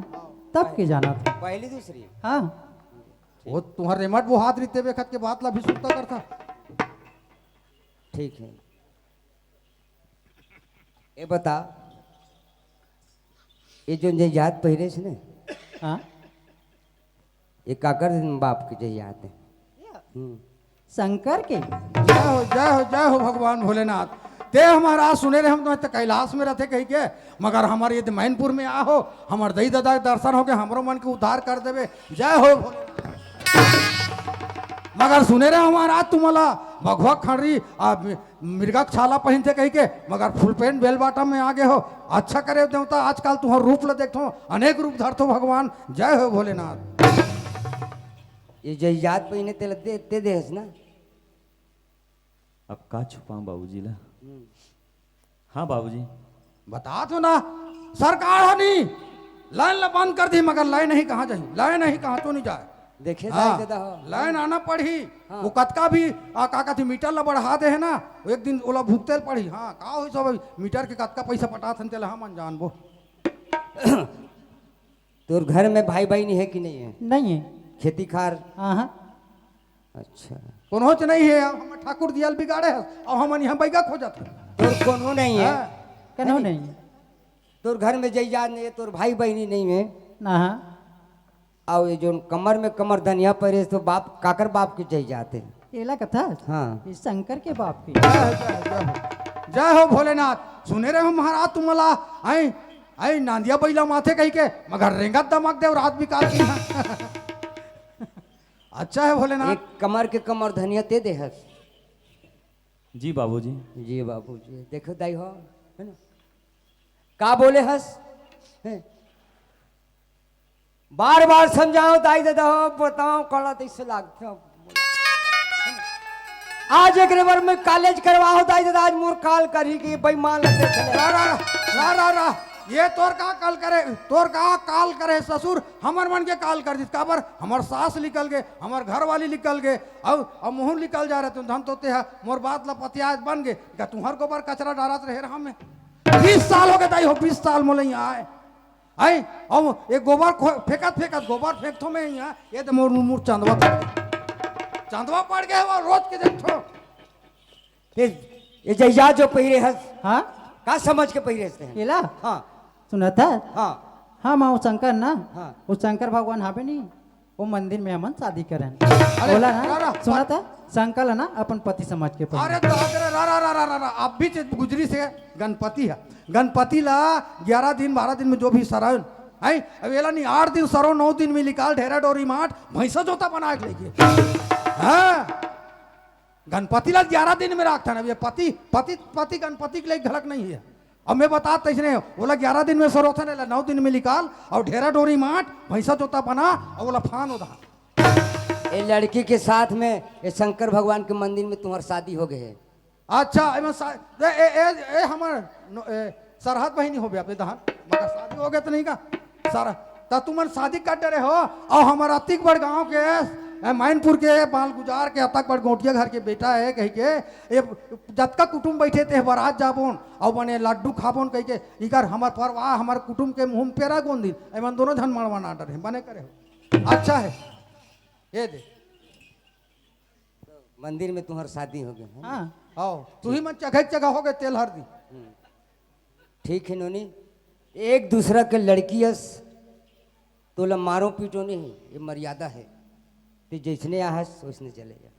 तब के जाना था। पहली दूसरी? हाँ। वो तुम्हारे रेमट वो हाथ रीते बेखत के बात ला भी सुनता करता। ठीक है। ए बता, ये जो जैजात पहिरे से ने, हाँ। ये काकर बाप के जैजात है? हम्म। शंकर के। जय हो, जय हो, जय हो भगवान भोलेनाथ। ते हमारा सुने रहे, हम तो कैलाश में रहते कही के, मगर हमारे यदि मैनपुर में आ हो, हमार दई दादा के दर्शन हो के हमरो मन के उद्धार कर देवे। जय हो भोलेनाथ। मगर सुने रहे हमारा तुम्हाला भगवा खड़ी आ मिर्गा के छाला पहिनथे कहिके, मगर फुल पैंट बेल बॉटम में आ गे हो। अच्छा करे देवता, आजकल तुहर रूप ल देखथो, अनेक रूप धरथो भगवान। जय हो भोलेनाथ। ये जैजात पहिने तेला दे, दे देहस ना। अब का छुपाऊं बाबूजी ला? हम्म। हाँ बाबूजी। बता तो ना, सरकार हनी लाइन ला बंद कर दी, मगर लाइन नहीं कहाँ जाही, लाइन नहीं कहाँ तो नहीं जाए। देखे हाँ, जाए दादा हो। लाइन आना पड़ही। हाँ। वो कतका भी आ, का कहती मीटर ला बढ़ा दे है ना, वो एक दिन ओला भुगते ल पड़ही। हाँ, का होई सब मीटर के कतका पैसा पटात हन तेला हम अनजान बो। तोर घर में भाई बहिनी है कि नहीं है? नहीं है। खेती खार? हाँ, हाँ। अच्छा। कोनोच नहीं है, हम ठाकुर दियल बिगाड़े है, और हम यहाँ बैगा खोजत है। तोर कोनो नहीं है? हाँ। कनो नहीं। नहीं है। तोर घर में जैजात नहीं है, तोर भाई बहिनी नहीं है। ना, हाँ। अउ ये जोन कमर में कमर धनिया परे, तो बाप, काकर बाप के जैजात है? एला कथा? हाँ। ये शंकर के बाप के। जय हो, जय हो, जय हो। जय हो भोलेनाथ। सुने रहे हो महाराज तुम्हाला, आई, आई नांदिया बैला माथे कही के, मगर रेंगत दमक देव रात बिकाल की। अच्छा है भोलेनाथ। एक कमर के कमर धनिया ते देहस। जी बाबूजी। जी बाबूजी। देखो दाई हो, है ना? का बोले हस? हैं? बार बार समझाओ दाई दादा हो, बताओ कड़ा तैसे लागते हो। आज एकरे बर में कॉलेज करवाओ दाई दादा, आज मोर काल करही कि बेईमान लगते चले। रा, रा, रा, रा, रा, रा। ये तोर का काल करे, तोर का काल करे ससुर, हमर मन के काल कर दिस। काबर हमर सास निकल गे, हमर घर वाली निकल गे, अउ, अउ मुँह निकल जा रहे तुम धन तोते है, मोर बात ला पतियाज बन गे, का तुहर गोबर कचरा डारत रहे रहा मैं। बीस साल हो गए दाई हो, बीस साल मोला यहाँ आए। आई, अब ये गोबर खो-, फेंकत फेंकत गोबर फेंकथो मैं यहाँ, ये तो मोर, मोर चंदवा पड़ गया। चंदवा पड़ गया वो रोज के देखो। ये, ये जैजात जो पहिरे हस, हाँ? का समझ के पहिरे हस तें? एला? हाँ। सुनत है? हाँ। हाँ, माँ, वो शंकर ना, हाँ। वो शंकर भगवान हावे नहीं, वो मंदिर में हमन शादी करन। अरे, बोला ना, रा, रा, सुनत है? शंकर है ना, अपन पति समझ के पहिरे। अरे, तो अरे, रा, रा, रा, रा, रा, रा, अब भी चीज गुजरी से गणपति है। गणपति ला ग्यारह दिन, बारह दिन में जो भी सरन, हैं? अब एला नहीं, आठ दिन सरो, नौ दिन में निकाल, ढेरा डोरी माट, भैंसा जोता बना के लेके। हाँ। गणपति ला ग्यारह दिन में राखथन। अब ये पति, पति, पति गणपति के लिए घलक नहीं है। अब मैं बता तैसने, ओला ग्यारह दिन में सरोथन, एला नौ दिन में निकाल, और ढेरा डोरी माट, भैंसा जोता बना, और ओला फान उधार। ए लड़की के साथ में, ए शंकर भगवान के मंदिर में तुम्हार शादी हो गए है। अच्छा, एमे सा-, ए, ए, ए, ए, हमर नो-, ए, सरहद बहिनी होबे अपने दहन, मगर शादी हो गया तो नहीं का? सर, त तुमन शादी कर डरे हो, और हमर अतिक बड़ गांव के, ए, मैनपुर के, मालगुजार के, अतक बड़ गोटिया घर के बेटा है, कही के, ये जतका कुटुम बैठे ते बरात जाबोन, और बने लड्डू खाबोन, कही के, इकर हमर परवाह, हमर कुटुम के मुंह में पेरा गोंदिन, एमन दोनों झन मड़वा ना डरे, बने करे हो। अच्छा है, ये दे। मंदिर में तुम्हार शादी हो गया है ना? हाँ। आओ, तू ही मन चघक चघा हो गए तेल हर दी। हम्म। ठीक है नोनी, एक दूसरा के लड़की अस, तोला मारो पीटो नहीं, ये मर्यादा है। तू जैसने आहस वैसने चले जा।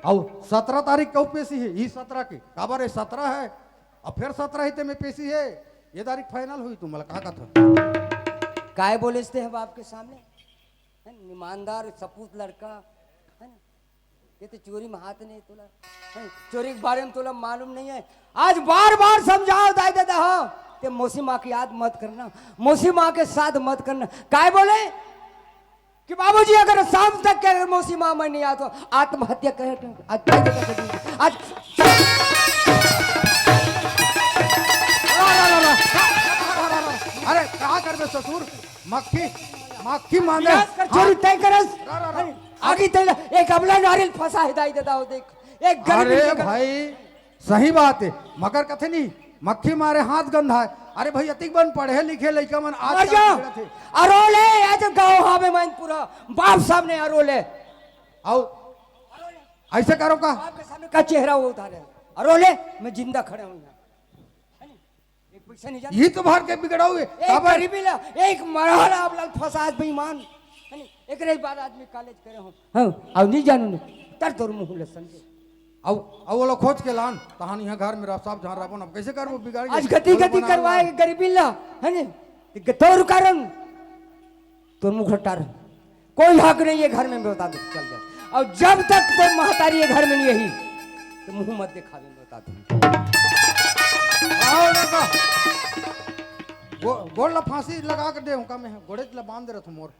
आओ, सत्रह तारीख के पेशी है, ई सत्रह के, काबर है सत्रह है, अब फिर सत्रह ही ते में पेशी है, ये तारीख फाइनल हुई, तू मला का कथो? काय बोले इसते है बाप के सामने? है ना? ईमानदार सपूत लड़का, है ना? ये तो चोरी में हाथ नहीं तोला, है? चोरी के बारे में तोला मालूम नहीं है। आज बार बार समझाओ दाई दादा हो, ते मौसी माँ की याद मत करना, मौसी माँ के साथ मत करना। काय बोले कि बाबूजी अगर शाम तक के अगर मौसी माँ मैं नहीं आता तो आत्महत्या कर, आज दाई दादा कर दूंगी। आज अरे का करबे ससुर, मक्खी मक्खी मांदे। विनाश कर छोरी तय करस। रा, रा, रा। आगी तैला एक अबला नारियल फंसा है दाई दादा हो देख। एक गरीब अरे इंसान का भाई, सही बात है, मगर कथे नहीं, मक्खी मारे हाथ गंधा है। अरे भाई, अतिक बन पढ़े लिखे लइका मन आज मर जा। अरोले, आज गाँव हावे मन पूरा बाप सामने अरोले। आओ, ऐसे करो का? बाप के सामने का चेहरा वो उतारे। अरोले, मैं जिंदा खड़ा हूँ यहाँ। एक पैसा नहीं जाता। ये तो भर के बिगड़ा हुए। एक काबर? गरीबी ला, एक मरहला आप लाल फसाद बेईमान। है नी? एकरे बाद आदमी कॉलेज करे हो। हाँ, अब नहीं जानू नहीं। तर तोर मुंह ले समझे। अब, अब वो लोग खोज के लान, तहान यहाँ घर में रह, सब जहाँ रहबो ना, कैसे करबो बिगाड़ के? आज गति, गति करवाए गरीबी ला, है नी? तो तोर कारण तोर मुंह खट्टा रहे। कोई हक नहीं है घर में, बता दे, चल जा। और जब तक तोर महतारी ये घर में नहीं रही, तो मुंह मत दिखावे, बता दे। आओ ना का। गो-, गोड़ ला फांसी लगा के दे, उनका मैं गोड़े ला बांध दे रहा था मोर।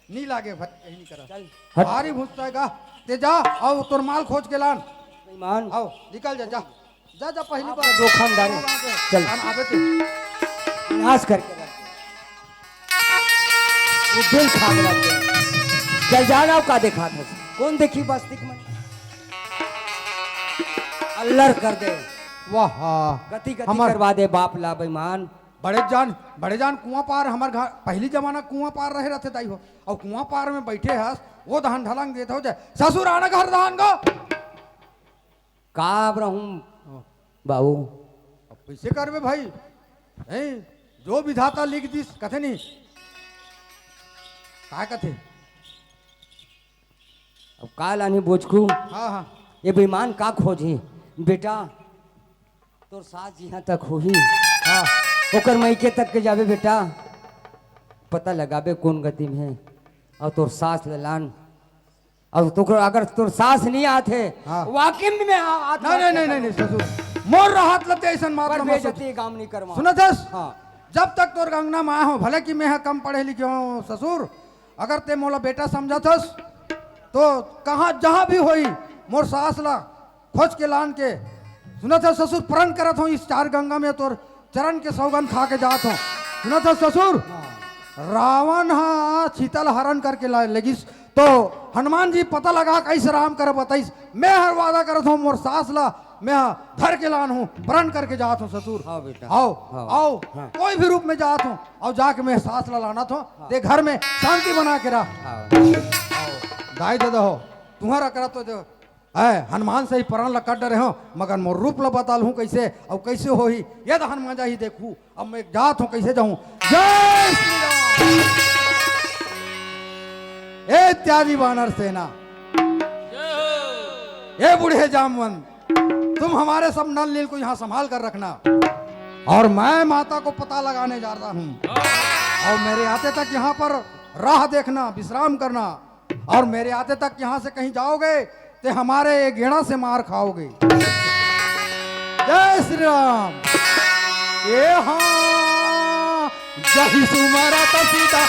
नहीं लागे भाई, यही नहीं करा। चल, हट। भारी भुसता है का? ते जा, आओ तोर माल खोज के लान। बेईमान। आओ, निकल जा, जा। जा, जा, पहली आप बार। दो खानदारी। चल। खान आवे थे। नाश करके रख दे। वो दिल खाक रख दे। जल जाना का देखा था। कौन देखी बस्ती के मन? अल्लर कर दे। वाह, हाँ। गति, गति हमर करवा दे बाप ला बेईमान। बड़े जान, बड़े जान कुआं पार हमर घर, पहली जमाना कुआं पार रहे रहते दाई हो। और कुआं पार में बैठे हस, वो धान ढलंग देत हो जाए। ससुर आना घर धान को। का अब रहूं हाँ। बाबू? अब कैसे करबे भाई? हैं? जो विधाता लिख दिस, कथे नहीं। का कथे? अब का लानी बोचकू? हाँ, हाँ। ये बेईमान का खोजी? बेटा, तोर सास जिहाँ तक होही, हाँ। ओकर मइके तक के जाबे बेटा, पता लगाबे कौन गति में है। और तोर सास ले लान, अउ तोर, अगर तोर सास नहीं आथे, हाँ। वाकई में आ-, आत्महत्या नहीं, नहीं, नहीं, कर नहीं, ससुर। मोर रहत लते अइसन मात पर ना बेइज्जती सोच। काम नहीं करवा। सुनत हस? हाँ। जब तक तोर अंगना में आए हो, भले कि मैं ह कम पढ़े लिखे हो, ससुर, अगर ते मोला बेटा समझत हस, तो कहाँ, जहाँ भी होई, मोर सास ला खोज के लान के। सुनत हस ससुर, प्रण करत हो इस चार गंगा में तोर चरण के सौगंध खा के जात हो। सुनत हस ससुर, रावण हा सीता ल हरण करके ला लेगिस, तो हनुमान जी पता लगा के अइस राम कर बताइस, मैं हर वादा करत हूँ, मोर सास ला मैं हा धर के लान हूँ, प्रण करके जात हूँ ससुर। हाँ बेटा। आओ, हाँ। आओ, हाँ। कोई भी रूप में जात हूँ, आओ जाके मैं सास ला लानत हूँ, हाँ। ते घर में शांति बना के रह। हाँ। आओ, दाई ददा हो, तुम्हारा करत तो जो है, हनुमान से ही प्राण ला कट डरे हो, मगर मोर रूप ला बता लूं कैसे, अउ कैसे होही, ये तो हनुमान जा ही देखू, अब मैं जात हूँ, कैसे जाऊँ। जय श्री राम। ए त्यागी वानर सेना, ए बूढ़े जामवंत, तुम हमारे सब नल नील को यहाँ संभाल कर रखना, और मैं माता को पता लगाने जा रहा हूँ, और मेरे आते तक यहाँ पर राह देखना, विश्राम करना, और मेरे आते तक यहाँ से कहीं जाओगे, तो हमारे ये गेड़ा से मार खाओगे। जय श्री राम। ये हाँ, जय सुमरत सीता।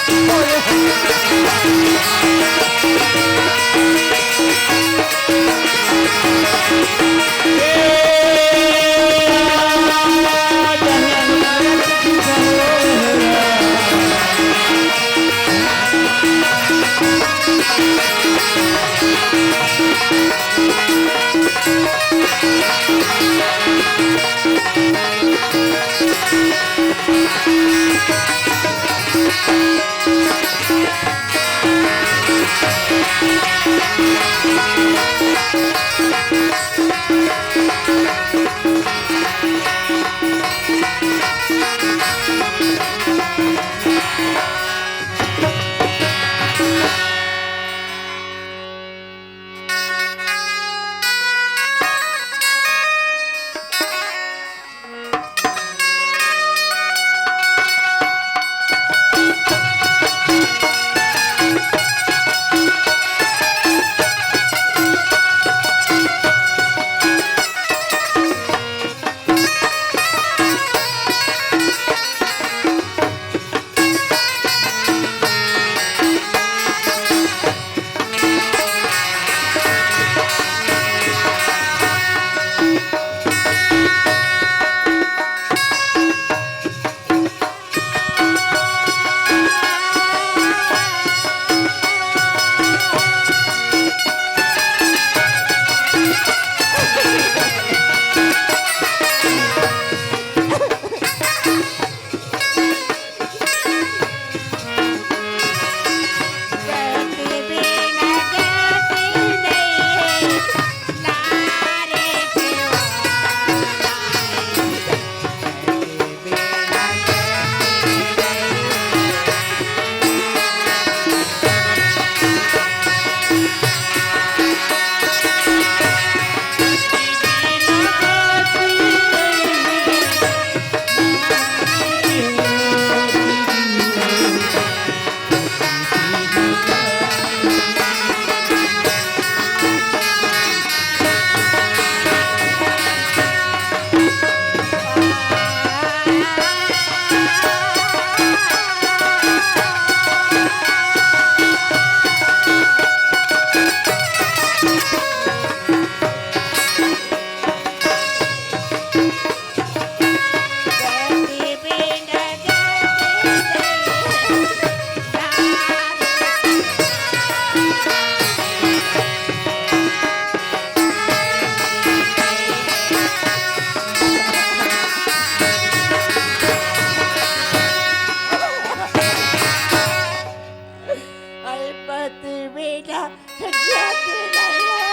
अरे पति बिना जाति नहीं है।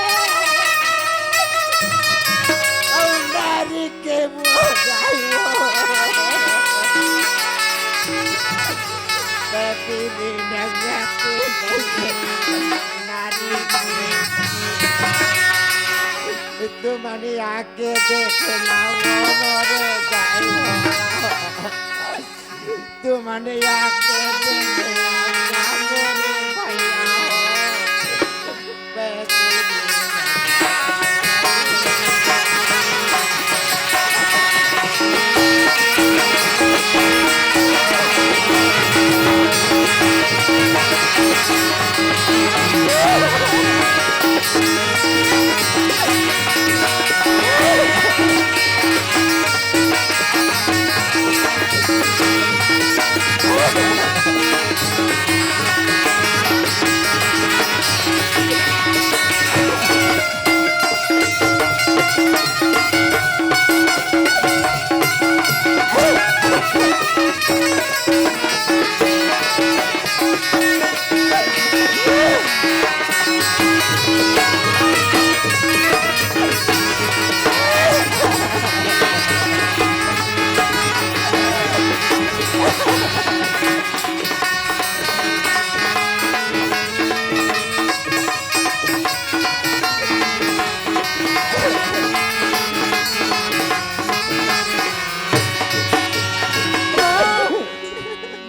अउ नारी के मोह गाई हो। पति बिना जाति नहीं है। नारी के। तुमन आके देख ला वो मोरे गाई हो। तुमन आके देख ला मोरे भैया हो।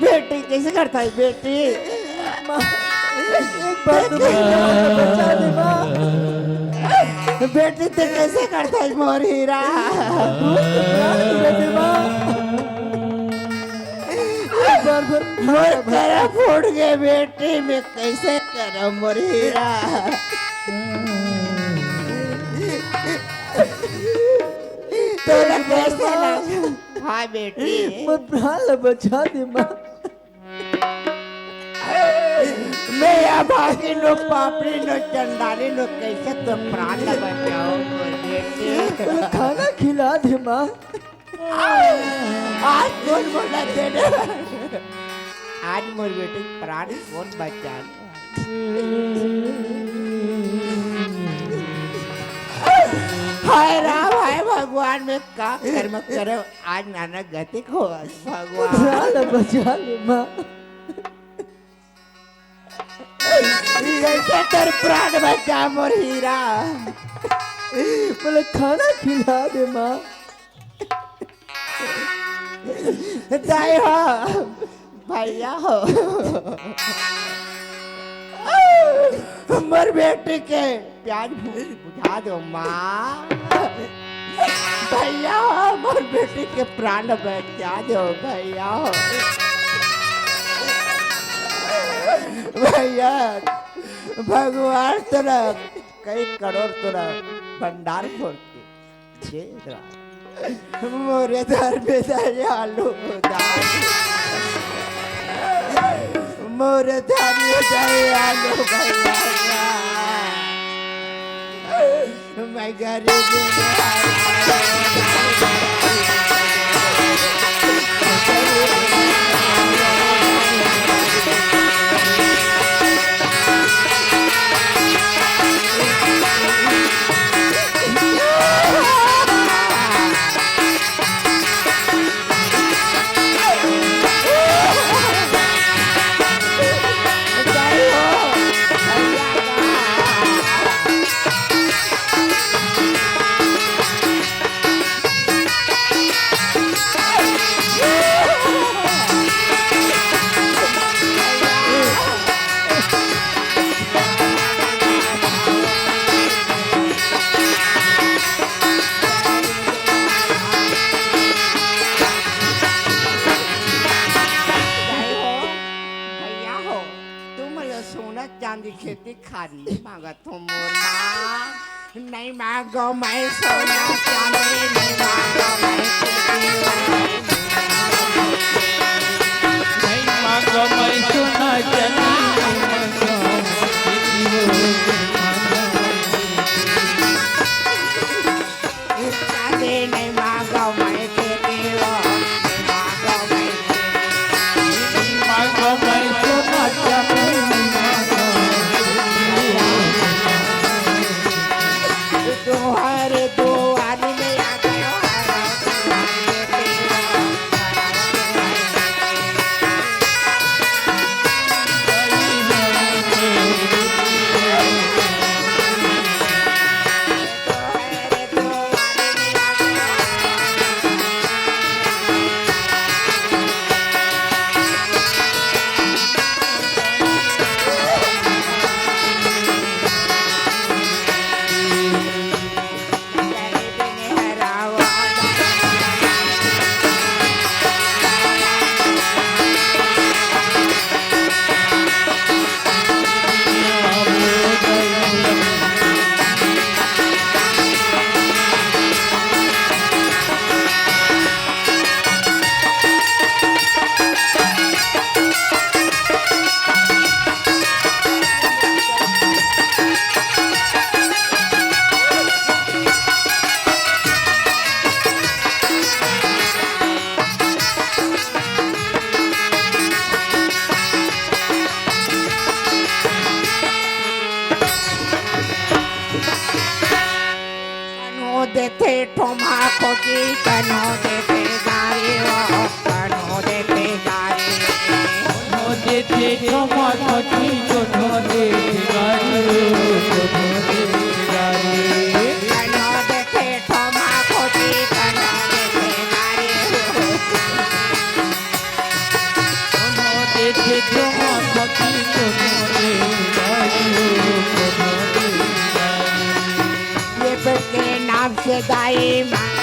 बेटी, कइसे करथस बेटी? माँ, एक बार तो बेटी ला बचा दे, माँ। बेटी, तैं कइसे करथस मोर हीरा? बेटी, माँ। एक बार फिर मोर करा फूट गे बेटी, मैं कइसे करँव मोर हीरा? तोला कइसे लग-, हाँ बेटी। मोर प्राण ला बचा दे, माँ। मैं अभागिन हँव, पापड़ी हँव, चंडालिन हँव, कइसे तोर प्राण ला बचाँव मोर बेटी? खाना खिला दे, माँ। आज कोन मोला दे दे? आज मोर बेटी के प्राण कोन बचाही? हे राम, हे भगवान, मैं का कर्म करे, आज नाना गति को भगवान। बचा ले, बचा ले माँ। कैसे तोर प्राण बचा मोर हीरा। बोले खाना खिला दे माँ। दाई हो, भैया हो, मोर बेटी के प्याज भूख बुझा दो माँ। भैया हो, मोर बेटी के प्राण बचा दो भैया हो। भैया, भगवान तोरा कई करोड़ तोरा भंडार खोल के दे रहा। मोरे धर्म दयालु दाई, मोरे धर्म दयालु भैया, मैं गरीब में दाई हो, भैया हो, तुम लोग सोना चांदी खेती खानी मांगत हो मोर माँ। नहीं मांगो मैं सोना चांदी, नहीं मांगो मैं खेती। नहीं मांगो मैं सोना चांदी, नहीं मांगो खेती। चांदी नहीं मांगो मैं खेती हो, नहीं मांगो मैं खेती। नहीं मांगो मैं सोना चांदी, नहीं मांगो। तुम्हारे दुआर में आ गयो हरा तुम्हारे देवा। कनो देथे ठोमा खोकी, कनो देथे गारी हो, कनो देथे गारी। कनो देथे ठोमा खोकी, कनो देथे गारी हो, कनो देथे गारी। कनो देथे ठोमा खोकी, कनो देथे गारी हो। कनो देथे ठोमा खोकी, कनो देथे गारी हो, कनो देथे गारी। ये बेटे नाम से दाई मांगा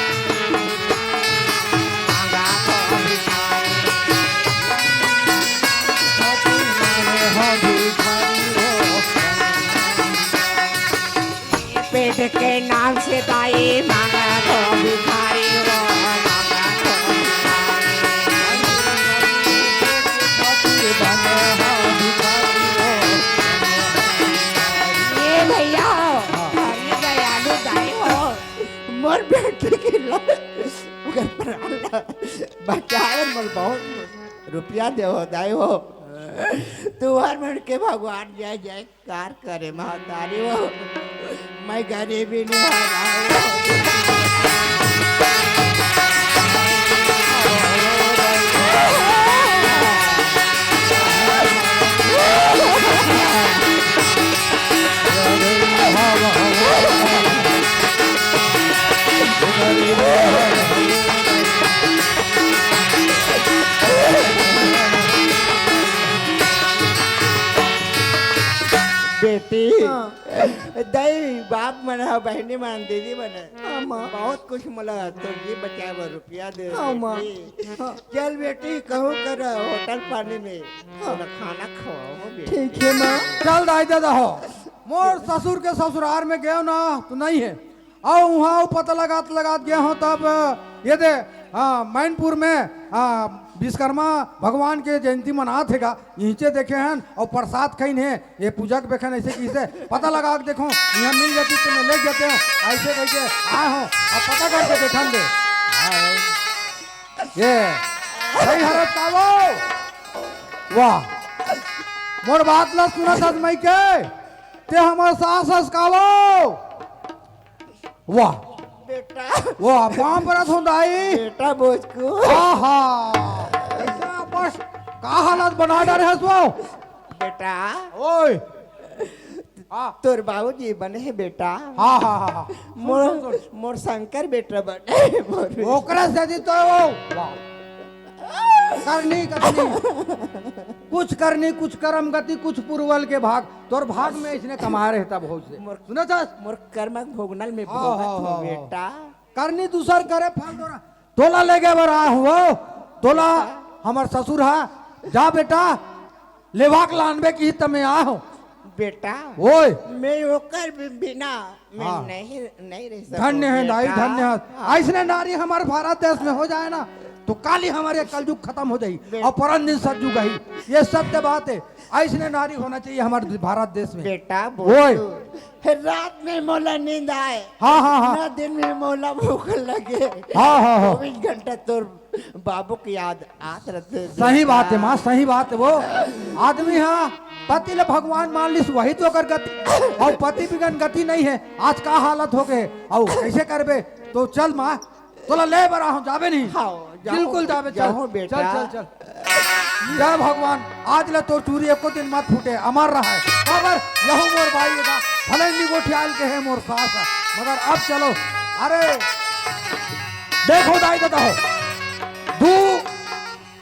तो भिखारी। पेट के नाम से दाई मांगा तो भिखारी हो, मांगा तो भिखारी। ये भैया हो, हरि दयालु दाई हो, मोर बेटी के ला, ओकर प्राण ला बचाए, मोर बहुत रुपया दे हो दाई हो। तुहर मन के भगवान जय जयकार करे महतारी हो। मैं गरीबी नहीं हराऊं। बेटी, हाँ। दाई, बाप मन ह, बहिनी मन, दीदी मन ह, हाँ, माँ। बहुत कुछ मोला तोर जी बचाए बर रुपया दे हाँ, माँ। बेटी। हाँ। चल बेटी, कहूँ कर होटल पानी में हाँ। तोला खाना खवाओ बेटी। ठीक है माँ। चल दाई ददा हो, मोर ससुर के ससुरार में गयो ना तो नहीं है, अउ उहाँ अउ पता लगात लगात गे हों तब ये दे, हाँ, मैनपुर में, हाँ, विश्वकर्मा भगवान के जयंती मनात हे गा, इहिंचे देखे हन अउ प्रसाद खइन हे, ये पूजा के बेखन ऐसे किसे पता लगा के देखो, इहाँ मिल जाती तो मैं ले जाते हूँ, ऐसे कहिके आए हों, अब पता करके देखन दे। ये सही हरत का वो? वाह, मोर बात ला सुनत हस मई के, ते हमर सास हस का वो? वाह। बेटा। वाह, पाँव परत हों दाई। बेटा बोचकू। आहा। ऐसा बस का हालत बना डारे हस वो? बेटा। ओए। हाँ। तोर बाबूजी बने हे बेटा। हाँ, हाँ, हाँ, हाँ। मोर, सुन, सुन, सुन। मोर शंकर बेटा बने हे मोर। ओकरा से दी तो वो। वाह। करनी, करनी। कुछ करनी, कुछ करम गति, कुछ पुरवल के भाग। तोर भाग में इसने कमा रहे तब हो से। मोर सुना था? मोर कर्म भोगनल में हाँ, भोगत हाँ, हो हाँ, हाँ। बेटा। करनी दूसर करे फल तोरा। तोला ले गए बर आए हो। तोला हमर ससुर हा। जा बेटा, लेवा के लानबे की तमे आए हो। बेटा, ओए। मैं ओकर बि-, बिना मैं हाँ। नहीं, नहीं रह सकूं धन्य है दाई, बेटा। धन्य है। हाँ। ऐसने नारी हमारे भारत देश में हो जाए ना, तो काली हमारे कलयुग खत्म हो जाई बे- और परन दिन सतयुग आई। ये सत्य बात है। ऐसने नारी होना चाहिए हमारे भारत देश में। बेटा, ओए। बोल तू। हे, रात में मोला नींद आए, हाँ, हाँ, हाँ। ना दिन में मोला भूख लगे। हाँ, हाँ, हाँ। चौबीस घंटा तोर बाबू की याद आत रथे। सही बात है माँ, सही बात है। वो आदमी हा पति ल भगवान मान लिस, वही तो ओकर गति, और पति बिगन गति नहीं है। आज का हालत हो गए, और कैसे करबे? तो चल माँ, तोला ले बर आहूं, जाबे नहीं? हाँ, जाओ, बिल्कुल जाबे, चल, जाओ बेटा। चल, चल, चल। जय भगवान, आज ले तोर चूरी एको दिन मत फूटे, अमर रहे। काबर यहू मोर बाई हे गा, भले निगोठियाल के हे मोर सास हे, मगर अब चलो। अरे, देखो दाई ददा हो, दू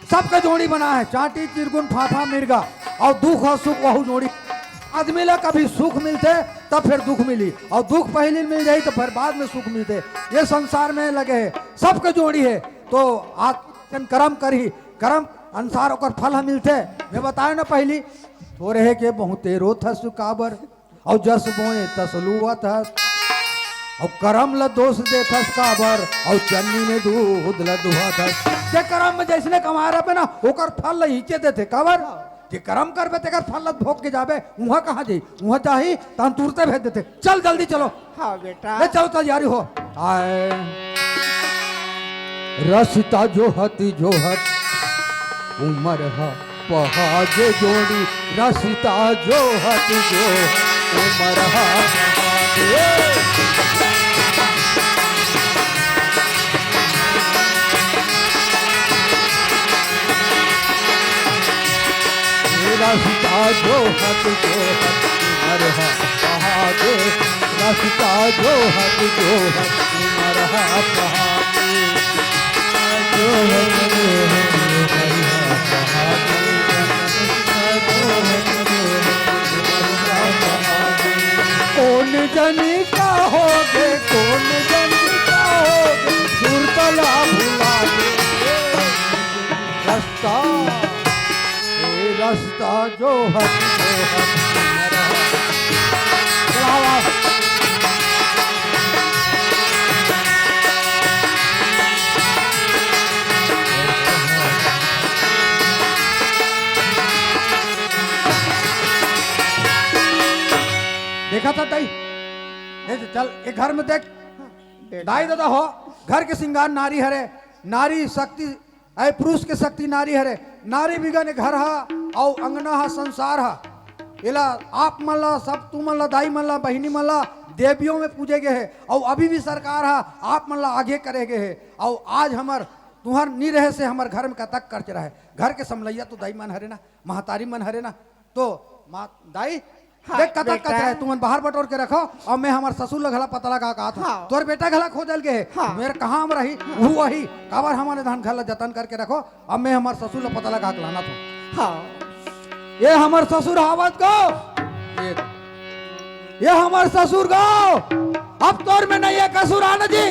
सबके जोड़ी बना है, चांटी, चिरगुन, फाफा, मिर्गा, और दुख और सुख वहू जोड़ी। आदमी ला कभी सुख मिलथे, तब फिर दुख मिली, और दुख पहली मिल जाई, तो फिर बाद में सुख मिलथे। ये संसार में लगे है, सबके जोड़ी है, तो आज जन करम करही, करम अनुसार ओकर फल ह मिलथे। मैं बताए ना पहली, थोरे हे के बहुते रोथस काबर, अउ जस बोए तस लुवत हस। अउ करम ल दोष देथस काबर, अउ चन्नी में दूध ल दुहत हस। जे करम में जैसने कमाए रहबे ना, ओकर फल ल इहिंचे देथे। काबर? जे करम करबे, तेकर फल ल भोग के जाबे, उहाँ कहाँ जाई? उहाँ जाही, तहन तुरते भेज देथे। चल, जल्दी चलो। हाँ बेटा। ले चलो, तैयारी हो। आए। रसिता जोहत जोहत उमर ह पहागे जोड़ी, रसिता जोहत जोहत उमर ह पहागे। रसिता जोहत जोहत उमर ह पहागे, रसिता जोहत जोहत उमर ह पहागे। जोहत जोहत उमर ह पहागे। कोन जनी का होगे, कोन जनी का होगे, सुरतला भुला गे। रस्ता, ए रस्ता जोहत, जोहत। चला आवा। देखा था दाई? ए, चल, एक घर में देख। दाई ददा हो, घर के सिंगार नारी हरे, नारी शक्ति, अय पुरुष के शक्ति नारी हरे। नारी बिगन घर हा, अउ अंगना हा, संसार हा। एला आप मन ला, सब तुमन ला, दाई मन ला, बहिनी मन ला, देवियों में पूजे गे हे, अउ अभी भी सरकार ह आप मन ला आगे करे गे हे। अउ आज हमर तुहर नी रहे से हमर घर में कतक कर्ज रहे। घर के समलैया तो दाई मन हरे ना, महतारी मन हरे ना, तो माँ दाई, हाँ, देख कतक बेटा। कच रहे, तुमन बाहर बटोर के रखो, अउ मैं हमर ससुर ला घला पता लगा के आत हूँ। हाँ। तोर बेटा घला खोजल गे हे, हाँ। मेर कहाँ में रही, हाँ। उहू वही, काबर हमन ए धान घर ला जतन करके रखो, अउ मैं हमर ससुर ला पता लगा के लानत हूँ। हाँ। ये हमर ससुर हावत गो, ये, ये हमर ससुर गो, अब तोर में नहीं है कसूर आना जी,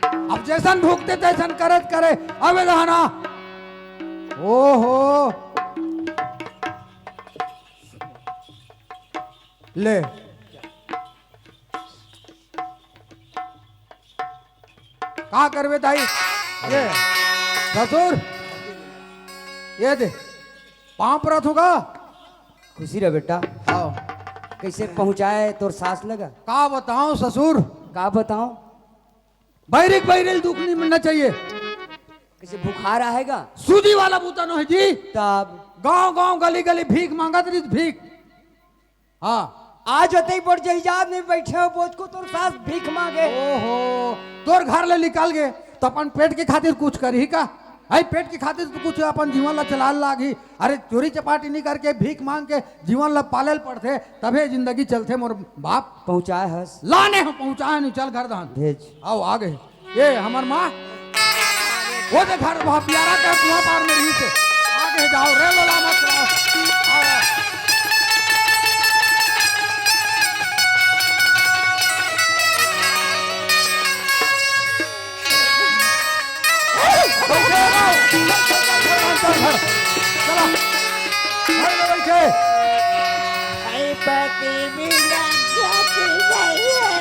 अब जैसन भुगते तैसन करत करे, अब ए धाना, ओहो, ले। का करबे दाई? ये ससुर, ये दे, पाँव परत हूँ गा। खुशी रह बेटा। आओ। कैसे पहुँचाए तोर सास लगा? का बताऊं ससुर? का बताऊं? बैरिक बैरिल दुख नहीं मिलना चाहिए। कैसे बुखार आएगा? सूजी वाला बूता नो है जी। तब? गांव गांव गली गली भीख मांगत रही, भीख। हाँ। आज अतई बड़ जहिजात में बैठे हो, बोझ को तोर सास भीख मांगे। ओहो, तोर घर ले निकल गए, तो अपन पेट के खातिर कुछ करही का? आई पेट के खातिर तो कुछ अपन जीवन ला चलाए लागही। अरे, चोरी चपाटी नहीं करके, भीख मांग के जीवन ला पाले ल पड़थे, तभे जिंदगी चलथे मोर बाप। पहुँचाए हस? लाने हो, पहुँचाए नहीं, चल घर धान। भेज। आओ, आ गए। ये हमर माँ, वो दे घर वहाँ पियारा के कुआं पार में रही से। आगे जाओ रे लोला मत लाओ। आओ। बैठे रहो। चलो। घर में बैठे। आई पति भी लग जाती नहीं है।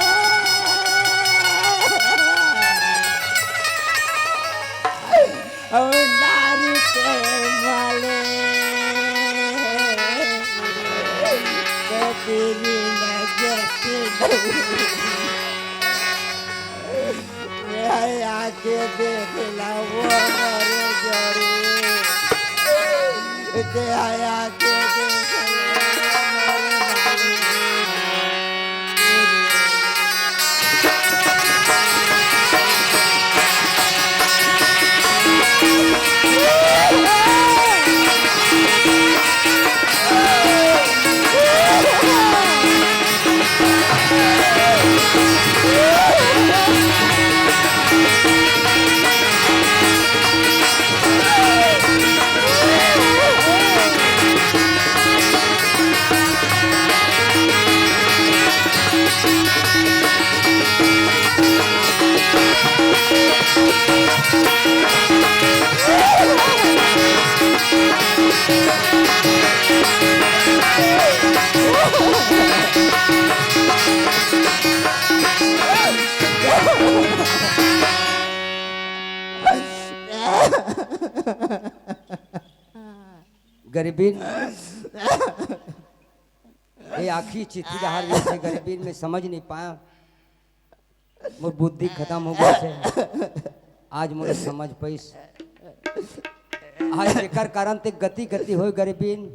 अब नारी के माले के तेरी नजर से नहीं। ये आके देख ला वो हमारे जोड़ी। ये आके देख ला वो हमारे जोड़ी। गरीबीन, ये आखिरी चिट्ठी डहार जैसे गरीबीन में समझ नहीं पाया, मोर बुद्धि खत्म हो गई से आज मोर समझ पैस। आज जेकर कारण ते गति गति होय गरीबीन,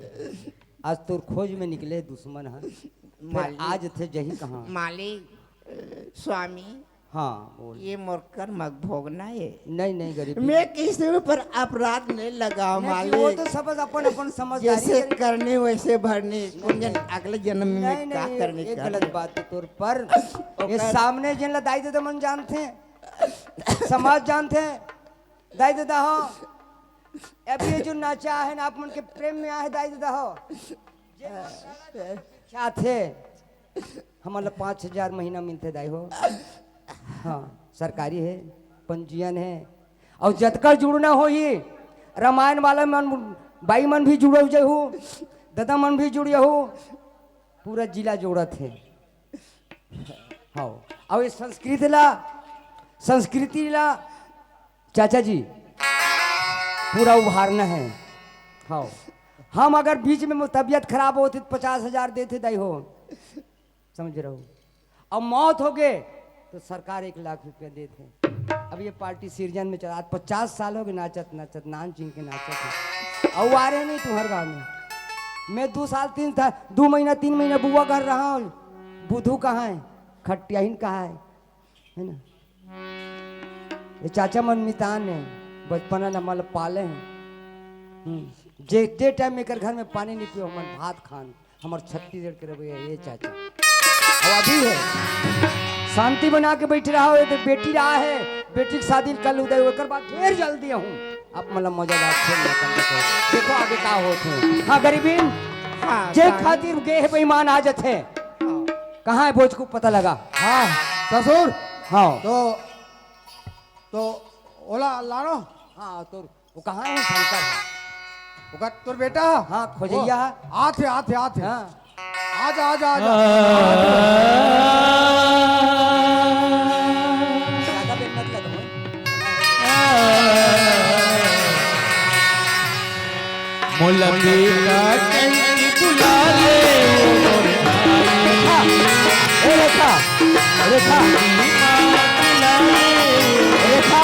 आज तोर खोज में निकले दुश्मन है। फिर मालिक। आज थे जही कहाँ? मालिक, स्वामी, हाँ, बोल। ये मोर कर्म के भोगना है। नहीं, नहीं, गरीबी। मैं किसी ऊपर अपराध नहीं लगा, नहीं, मालिक। वो तो सब अपन, अपन समझदारी जैसे करे। करनी वैसे भरनी। नहीं, कुंजन, नहीं। अगले जन्म में नहीं, का नहीं, करनी ये कर। गलत बात है तोर पर। ओकर ये सामने जिन ला दाई ददा मन जानते हैं, समाज जानते हैं, दाई ददा हो। अब ये जो नाचा है ना, आप मन के प्रेम में आए, दाई ददा हो। जे क्या थे? हमन ला पाँच हजार महीना मिलथे दाई हो। हाँ, सरकारी है, पंजीयन है, अउ जतका जुड़ना होही, रामायण वाला मन, बाई मन भी जुड़ो जहू, ददा मन भी जुड़ियहू, पूरा जिला जोड़त हे। हाँ, अउ ये संस्कृति ला, संस्कृति ला चाचा जी पूरा उभारना है। हाँ, हम अगर बीच में तबीयत खराब होती तो पचास हजार देते दाई हो, समझ रहो। अब मौत हो गए तो सरकार एक लाख रुपया देते हैं। अब ये पार्टी सिरजन में चला, आज पचास साल हो गए नाचत नाचत, नाम चिन्ह के नाचत है। अब आ रहे नहीं तुम्हारे गाँव में। मैं दो साल तीन था, दो महीना तीन महीना बुआ घर रहा हूँ, बुधू कहाँ है? ठट्टियाहिन कहा है, है ना? ये चाचा मन मितान है, बचपना न मल पाले हैं। हम्म, जे ते टाइम एकर घर में पानी नहीं पियो, हमन भात खान, हमर छत्तीसगढ़ के रवैया ये चाचा। अब अभी है, शांति बना के बैठ रहा हो, ये तो बेटी रहा है, बेटी के शादी कल उदय, ओकर बाद ढेर जल्दी हूँ। आप मतलब मजा बात खेल रहा था, देखो, देखो आगे का होत है। हाँ, गरीबीन, हाँ, जे जाने। खातिर गे है बेईमान आ जथे। हाँ। कहाँ है भोजकू पता लगा? हाँ, ससुर। हाँ। तो, तो ओला लानो। हाँ, तो वो कहाँ है शंकर? ओकर तोर बेटा? हाँ, खोजैया। ओ, आथे, आथे, आथे। हाँ। आजा, आजा, आजा। ज्यादा बेल मत लगाओ। मोला बेटा कहीं बुला ले, ओ मोर भाई। रेखा, ए रेखा, रेखा। रेखा।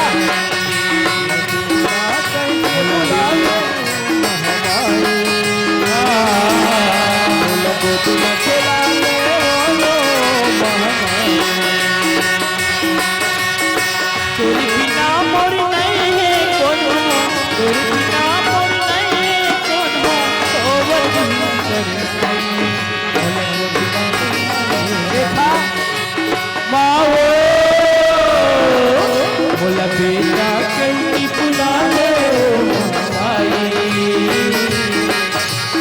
रेखा। माँ वो, मोला बेटा कहीं बुला ले, ओ माई।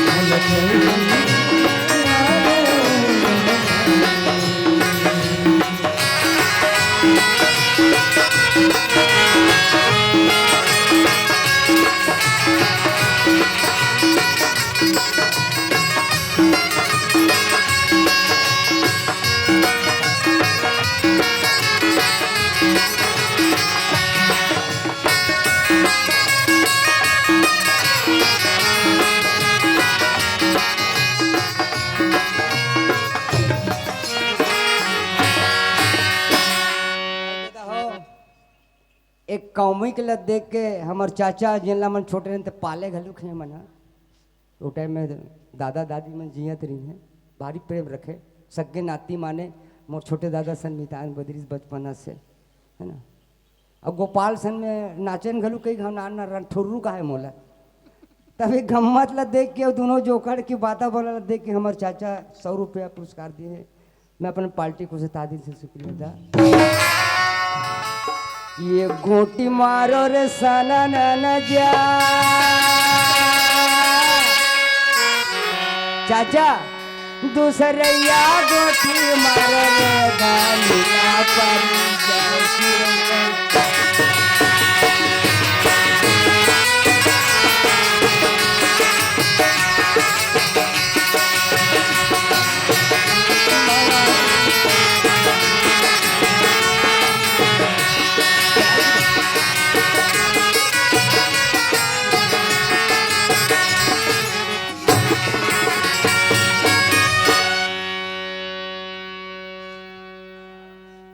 मोला कहीं बुला ले, ओ माई। एक comic ल देख के हमर चाचा, जेन ला मन छोटे रहन, त पाले घलुक हे मन ह। ओ टाइम में दादा दादी मन जियत रहिन हे, भारी प्रेम रखे, सग्गे नाती माने। मोर छोटे दादा सन मितान बदरिस बचपना से, है ना। अब गोपाल सन में नाचन घलुक कई घाव नान ना रन ठुर्रू का है मोला। तब एक गम्मत ला देख के, अउ दोनों जोकड़ के बाता बोला ला देख के हमर चाचा सौ रुपया पुरस्कार दिए हे। मैं अपन पार्टी को सता दिन से शुक्रिया था। ये गोटी मारो रे सनन जा। चाचा, दूसरैया गोटी मारो रे बालिया पर।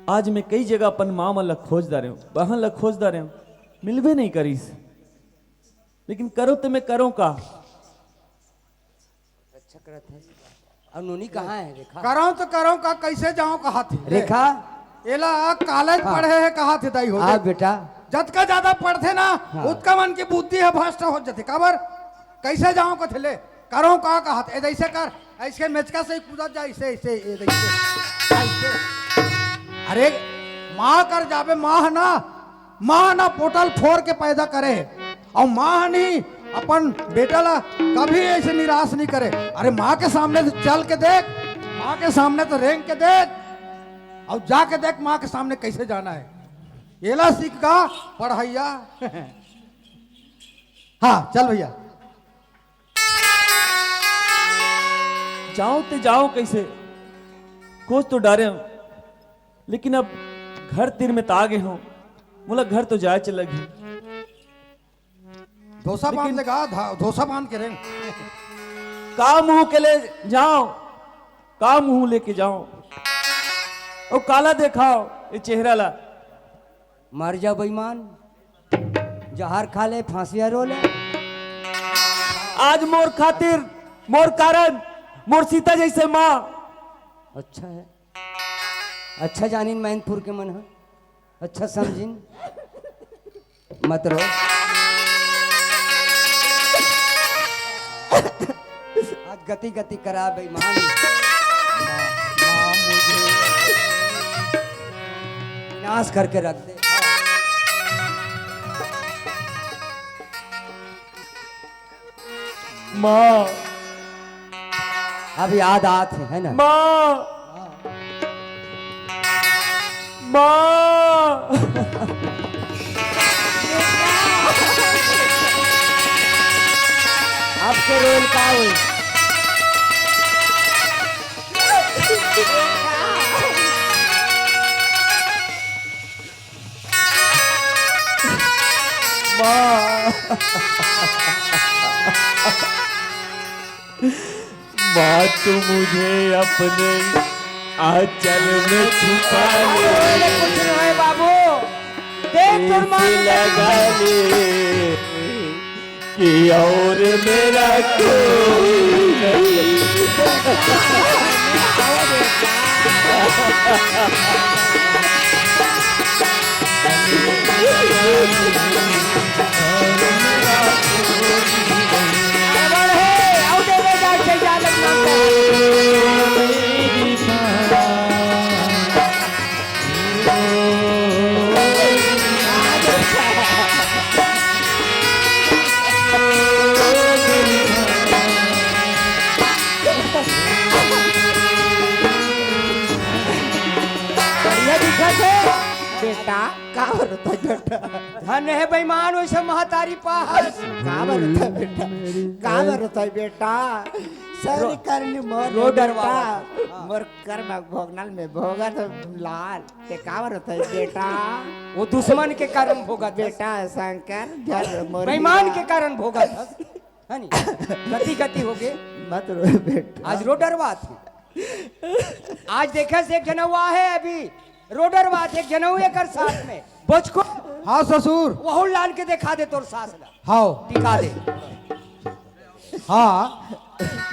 आज मैं कई जगह अपन माँ मन ला खोज डारे हूँ, बहन ला खोज डारे हूँ, मिलबे नहीं करिस। लेकिन करो तो मैं करो का? अच्छा करत है। और नोनी कहाँ है रेखा? करौं तो करौं का, कैसे जाऊं कहा थे। रेखा? एला कॉलेज हाँ। पढ़े है कहा थे दाई हो आ दे। बेटा। जतका ज्यादा पढ़थे ना, हाँ। उतका मन की बुद्धि है भ्रष्ट हो जथे। काबर? कैसे जाऊं कथे ले? करौं का कहा थे। ए जैसे कर, ऐसे मेचका से ही कूदा जा, ऐसे, ऐसे, ए जैसे। ऐसे। अरे, माँ कर जाबे, माँ है ना, माँ ना पोटल फोर के पैदा करे हे, अउ माँ नहीं अपन बेटा ला कभी ऐसे निराश नहीं करे। अरे माँ के सामने से चल के देख, माँ के सामने से रेंग के देख, अउ जाके देख माँ के सामने कैसे जाना है। एला सीख गा पढ़ैया। हाँ चल भैया। जाओ ते जाओ कैसे, खोज तो डारे हूँ, लेकिन अब घर तीर में त आ गे हूँ, मोला घर तो जाए च लगही। धोसा बांध लेगा, धा-, धोसा बांध के रेंग। का मुंह के ले जाओ, का मुंह लेके जाओ, ओ काला देखाओ ये चेहरा ला। मर जा बेईमान, जहर खा ले, फांसिया रो ले। आज मोर खातिर, मोर कारण, मोर सीता जैसे माँ। अच्छा है। अच्छा जानिन मैनपुर के मन ह, अच्छा समझिन। मत रो। आज गति गति करा बेईमान। माँ, माँ मुझे विनाश करके रख दे। माँ। अब याद आत हे, है ना? माँ। माँ। अब के रोल का होई? माँ। माँ, तू मुझे अपने आंचल में छुपा ले। कुछ नहीं बाबू, देख तोर माँ ऐसे लगा ले कि और मेरा कोई नहीं। बढ़िया दिखत हे। बेटा, का बरत हे बेटा? धन हे बेईमान, वैसे महतारी पाहस। का बरत हे बेटा? का बरत हे बेटा? सर रो-, करनी मोर रो बेटा। डरवा। हाँ। मोर कर्म भोगनल में भोगत लाल। ते का बरत हे बेटा? वो दुश्मन के कारण भोगत हे। बेटा शंकर, घर मोर बेईमान के कारण भोगत हे। है नी? गति गति होगे। मत रो बेटा। आज रो डरवात हे। आज देखे से एक जनऊ आहे अभी, रो डरवात हे, एक जनऊ एकर साथ में। बोचको। हाँ ससुर। वहू लान के देखा दे तोर सास ला। हाँ। टिका दे। हाँ,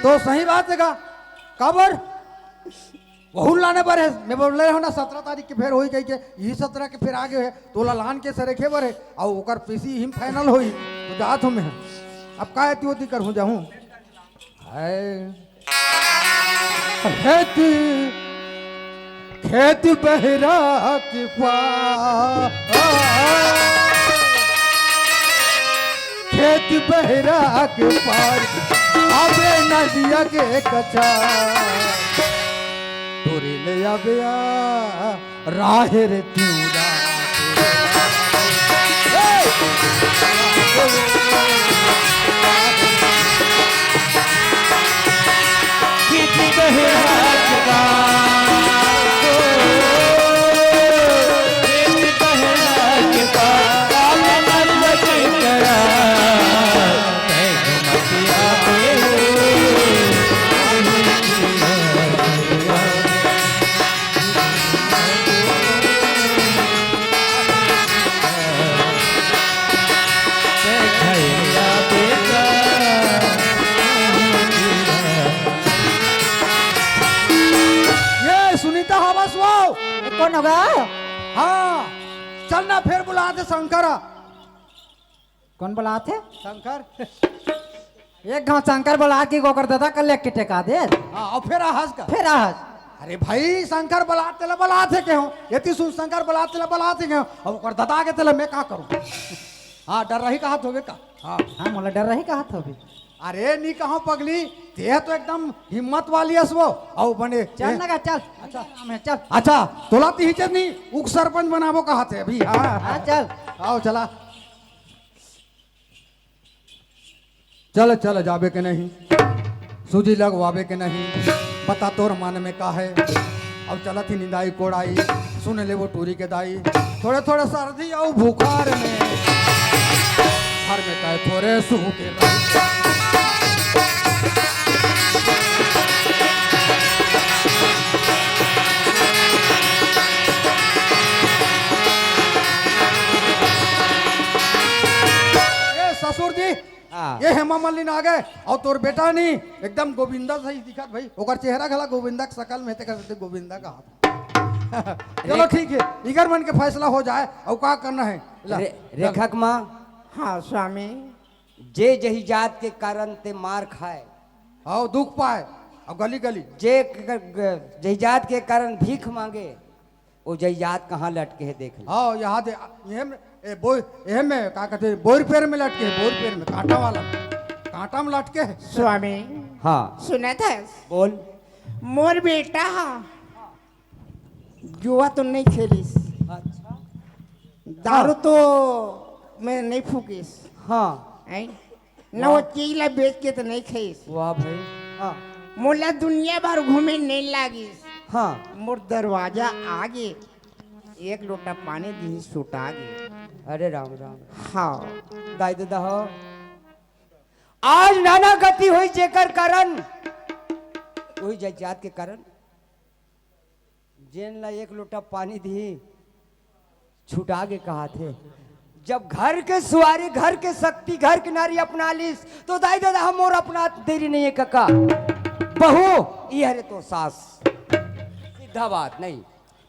तो सही बात हे का? काबर? वहू लाने बर हे, मैं बोले हो ना, सतरा तारीख के फेर होई कहिके, इही सतरा के फेर आगे हे, तोला लान के सरेखे बर हे, अउ ओकर पीसी ही final होई, तो जात हूँ मैं। अब का एती ओती करहूँ, जाहूँ। हाय। खेत, खेत बहरा के पार, खेत बहरा के पार, आबे नदिया के कछार। तोरे ले आबे आ राहेर तिउरा। ये सुनीता हवस वो। ये कोन होगा? हाँ, चल ना फेर बुला दे शंकर। कोन बलात हे? शंकर। एक घांव शंकर बलात के ओकर ददा कर ले के टेका दे। हाँ, अउ फेर आहस का? फेर आहस। अरे भाई, शंकर बलात तेला बलात हे के हो? एती सुन, शंकर बलात तेला बलात हे के हो? अब ओकर ददा के तेला मैं का करूँ? हाँ, डर्राही कहत होबे का? हाँ। हाँ, मोला डर्राही कहत होबे। अरे नी कहव पगली, ते तो एकदम हिम्मत वाली हस वो। अउ बने चल ना का, चल। अच्छा। चल। अच्छा, तोला तिही चल नी, उप सरपंच बनाबो कहत हे अभी। हाँ। हाँ, चल। आओ, चला। चल, चल, जाबे के नहीं, सूजी लगवाबे के नहीं, बता तोर मन में का हे। अब चलत ही निंदाई कोड़ाई, सुन ले वो टूरी के दाई, थोड़े थोड़े सर्दी अउ बुखार में, घर में कहे थोड़े सूखे रही। ए ससुर जी, हाँ। ये हेमा मालिनी आ गे, अउ तोर बेटा नी, एकदम गोविंदा सही दिखत भाई, ओकर चेहरा घला गोविंदा के शकल में, तेकर सेती गोविंदा कहत। चलो ठीक है, इकर मन के फैसला हो जाए। अउ का करना है? ला, रे-, चल। रेखक माँ, हाँ स्वामी। जे जही जात के कारण ते मार खाए। हाँ, दुख पाए। अब गली गली। जे क-, क-, जही जात के कारण भीख मांगे, वो जही जात कहाँ लटके है देख ले। हाँ, यहाँ दे, ये में, ए, बोई, ये में, का कहते हैं, बोर पेड़ में लटके है, बोर पेड़ में, कांटा वाला, कांटा में लटके है। स्वामी, हाँ। सुनत हस? बोल। मोर बेटा हा, जुआ तो नहीं खेलिस। अच्छा। दारू हाँ। तो मैं नहीं फूकिस। हाँ। हैं? न वाह। वो चीज ला बेच के तो नहीं खाइस। वाह भाई। हाँ। मोला दुनिया भर घूमे नहीं लागिस। हाँ। मोर दरवाजा आगे एक लोटा पानी दी सुटा गे। अरे राम राम। हाँ। दाई ददा हो, आज नाना गति होई जेकर कारण, वही जात के कारण। जेन ला एक लोटा पानी दी, छुटा के कहा थे। जब घर के सुवारी, घर के शक्ति, घर के नारी अपना लिस, तो दाई ददा हम और अपना देरी नहीं है कका। बहू, ये हरे तो सास। सीधा बात नहीं।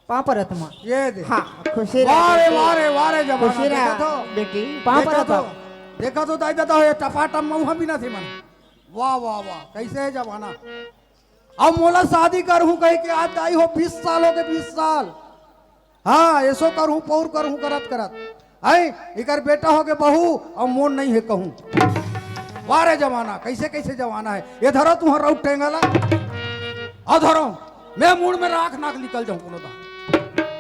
पापा रत्मा। ये दे। हाँ, खुशी रह वाह रे, बेटी। वाह रे, वाह रे जमाना। खुशी रह, देखा तो, बेटी। पापा देखा तो, रत्मा। देखा तो दाई ददा हो, ये टपाटम मऊहा भी ना थे मन। वाह, वाह, वाह, कैसे है जमाना। अब मोला शादी करहूं कह के आज दाई हो, बीस साल हो गए, बीस साल। हाँ, ऐसो करहूं, पौर करहूं, करत करत। आई, इकर बेटा हो के बहू, और मोन नहीं है कहूं। वाह रे जमाना, कैसे कैसे जमाना है। ये धरो तुहर राउत टेंगला। और धरो, मैं मूड़ में राख नाक निकल जाऊं कोनो दा।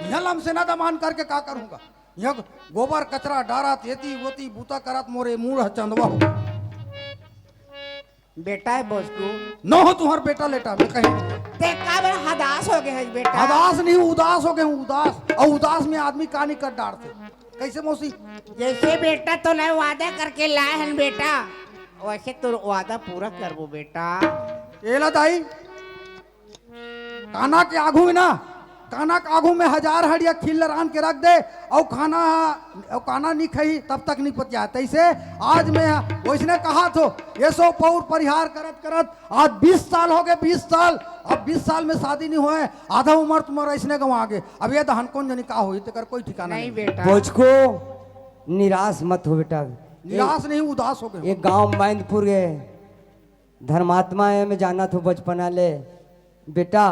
यह लमसेना दमान करके का करूंगा? यह गोबर कचरा डारत, एती ओती बूता करत मोरे मूड़ ह चंदवा हो। बेटा है बोसकू। न हो तुहर बेटा लेटा, मैं कहीं। ते का बर हदास हो गए है बेटा? हदास नहीं, उदास हो गए हूँ, उदास। और उदास में आदमी का नहीं कर डारते। कैसे मौसी? जैसे बेटा तो ले वादा करके लाए हैं बेटा, वैसे तो वादा पूरा करबो बेटा। एला दाई, काना के आगू में ना, काना के आगू में हजार हड़िया खील लरान के रख दे, अउ खाना, अउ काना नी खाई, तब तक नी पतिया। तैसे आज मैं वैसने कहा थो, ये सो पौर परिहार करत करत आज बीस साल हो गए, बीस साल। अब बीस साल में शादी नहीं होए, आधा उम्र तुम्हारा इसने गंवा गए। अब ये दहन कौन जनी का होई, तेकर कोई ठिकाना नहीं नहीं। बेटा। बोझको, निराश मत हो बेटा। निराश एक, नहीं, उदास हो गए। एक गांव मैनपुर के धर्मात्मा है, मैं जाना थो बचपना ले। बेटा,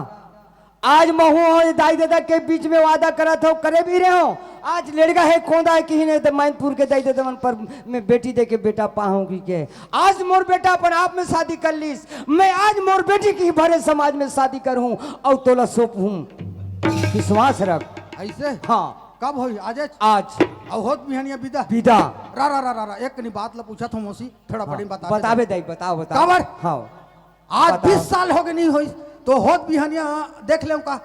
आज महू हो दाई ददा के बीच में वादा करत हो, करे भी रहे हो। आज लेड़गा है, कोंदा है, किही नहीं तो मैनपुर के दाई ददा मन पर मैं बेटी दे के बेटा पाहूं की के। आज मोर बेटा अपन आप में शादी कर लीस, मैं आज मोर बेटी की भरे समाज में शादी कर हूं और तोला सौंप हूं। विश्वास रख। ऐसे? हाँ। कब होई? आज? आज। और होत बिहनिया विदा? विदा। रा, रा, रा, रा, रा। एक कनी बात ला पूछा थो मौसी, थोड़ा हाँ। बड़ी बता दे। बताबे दाई, बताओ, बताओ। काबर? हाँ। आज बताओ। बीस साल हो गए नहीं होई, तो होत बिहनिया देख लें का?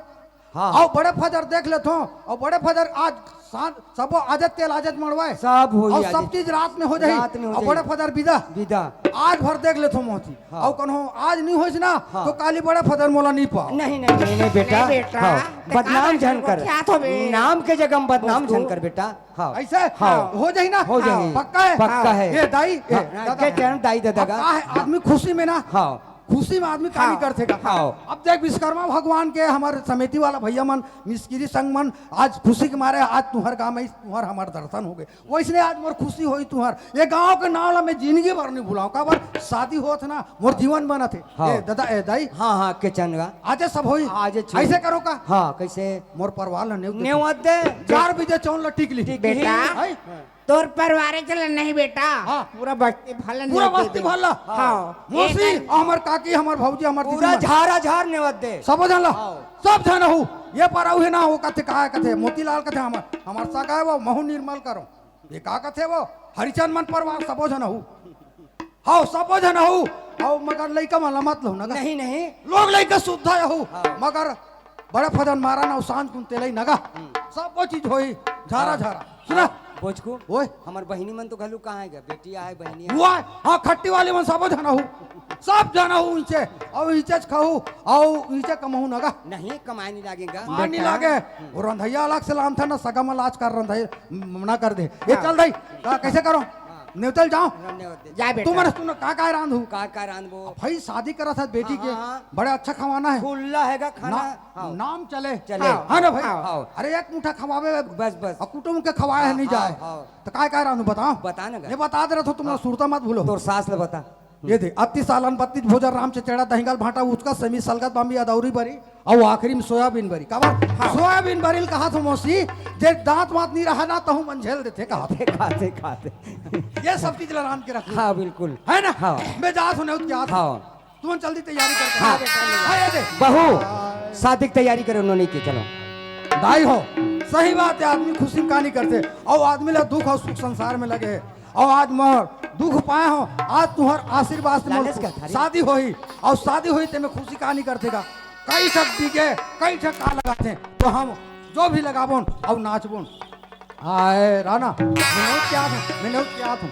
हाँ। और बड़े फजर देख लेथो, और बड़े फजर आज सांझ सबो आजत तेल आजत मड़वाए। सब होई और आजत। सब चीज रात में हो जाई। रात में हो और जाई। बड़े फजर विदा। विदा। आज भर देख लेथो मोती। हाँ। और कन्हो आज नहीं होइस ना, हाँ। तो काली बड़े फजर मोला नहीं पाओ। नहीं, नहीं, नहीं, नहीं बेटा। नहीं बेटा, हाँ। ते का बदनाम बात झन कर। गोठियात होबे? नाम के जगह में बदनाम बस तू झन कर बेटा। हाँ। ऐसे? हाँ। हो जाई ना? हो जाई। पक्का है? पक्का हाँ। है। ये दाई, ये हाँ, दादा। के चरण दाई दे अब देगा। का है, आदमी खुशी में ना, हाँ। खुशी में आदमी का हाँ। नहीं कर सकेगा। हाँ। अब देख, विश्वकर्मा भगवान के हमारे समिति वाला भैया मन, मिस्किरी संग मन, आज खुशी के मारे आज तुहर गांव में तुहर हमार दर्शन हो गए। वैसने आज मोर खुशी होई तुहर। ये गांव के नाम ला मैं जिंदगी भर नहीं भुलाऊं। काबर शादी होत ना, मोर जीवन बनत है। हाँ। ए, दादा, ए, दाई। हाँ, हाँ, के चंगा। आजे सब होई। आजे छुई। ऐसे करो का? हाँ, कैसे? मोर परवार ला नेव दे। नेव दे। चार बजे चौन ला टिक ली। टिक ली। बेटा, हैं? तोर परिवार चले नहीं बेटा। हाँ। पूरा बस्ती भर ला पूरा नेव दे बस्ती दे। भर ला। हाँ। मौसी, एक हमर काकी, हमर भौजी, हमर पूरा दीदी मन। झारा झार नेवत दे। सब झन ला। हाँ। सब झन हूँ। ये पर अउ है ना, वो कथे, का कथे, मोतीलाल कथे, हमर, हमर सगा है वो, महू निर्मल करो। ये का कथे वो? हरिचंद मन परवार सबो झन हू। हव, सबो झन हू। हव, मगर लइका मन ला मत लहू ना गा। नहीं, नहीं। लोग लइका सुद्धा हू। हाँ। मगर बड़े फजन मारा ना, सांझ कुन तेलई ना गा। हम्म। सबो चीज होई, झारा, हाँ। झारा। सुना? हाँ, बोझकू, ओए। हमर बहिनी मन तो घलू कहाँ है गा? बेटी आए, बहिनी आए। हुआ है? हाँ, खट्टी वाली मन सबो झन हू। सब झन हू इंचे। अउ इंचेच खाहू, अउ इंचे कमाहू ना गा। नहीं, कमाए नहीं लागेगा। कमाए नहीं बेटा। लागे। हम्म। वो रंधैया अलग से लान था ना, सगा में लाज कर रंधैया। मना कर दे। ये हाँ। चल दाई, का, कैसे करो? हाँ। नेवतल जाओ। नेवतल। जा बेटा। तुमन, तुमन का का रांधहू? का का रांधबो? भाई, शादी करत हे बेटी के, हाँ, हाँ। बड़ा अच्छा खवाना हे। खुल्ला हे गा खाना। ना, हाँ। नाम चले। चले। हाँ, है ना भाई? हाँ। अरे, एक मुठा खवावे। बस, बस। अउ कुटुम के खवाए हे, हाँ, नहीं जाए। हाँ। त काय काय रांधहू बताओ? बता ना गा। ये बता दे रहा था, तुमन हाँ। सुरता मत भूलो। तोर सास ल बता। ये दे, अति सालन बत्तीस भोजन राम चचेड़ा दहिंगल भांटा उसका सेमी सलगत बामी अदौरी बरी। अउ आखिरी में सोयाबीन बरी। काबर? हाँ। सोयाबीन बरी ल कहाथंव मौसी, जे दांत वांत नी रहे ना, तहूं मन झेल देथे कहाथंव। खाथे, खाथे। ये सब चीज ल रांध के रखहू। हाँ, बिल्कुल। है ना? हाँ। मैं जात हंव, नेवत के आत हंव। हाँ। तुमन जल्दी तैयारी कर। हाँ। हाँ, ये दे। बहू, शादी के तैयारी करे, उन्होंने की, चलो। दाई हो, सही बात हे, आदमी खुशी में का नी करथे, अउ आदमी ला दुख अउ सुख संसार में लगे हे। अउ आज मोर दुख पाए हंव, आज तुंहर आशीर्वाद से मोर लालच का था रे। शादी होही, अउ शादी होही तेमे खुशी कहानी करथे गा। कई ठक डीजे, कई ठक का लगाथे, त हम जो भी लगाबोन अउ नाचबोन। आए राना, मैं नेवत के आत हंव, मैं नेवत के आत हंव।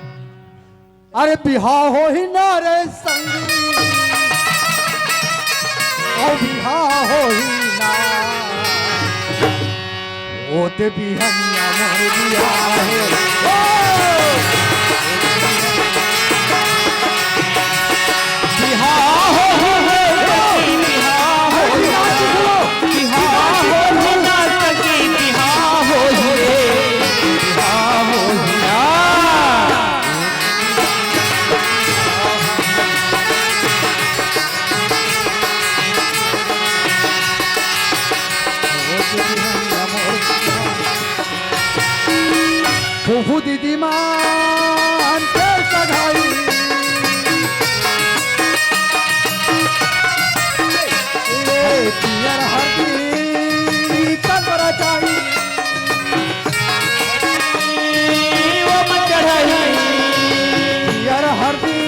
अरे बिहाव होही ना रे संगी, अउ बिहाव होही ना। ओ ते बिहनिया मोर बिहाव हे। ओ! बिहाव होही रे, बिहाव होही ना। बिहाव होही ना सखी, बिहाव होही रे, बिहाव होही ना। फूफू दीदी मान के सगाई। ए पियर हरदी तन रचाई। ओ मन चढ़ाई। पियर हरदी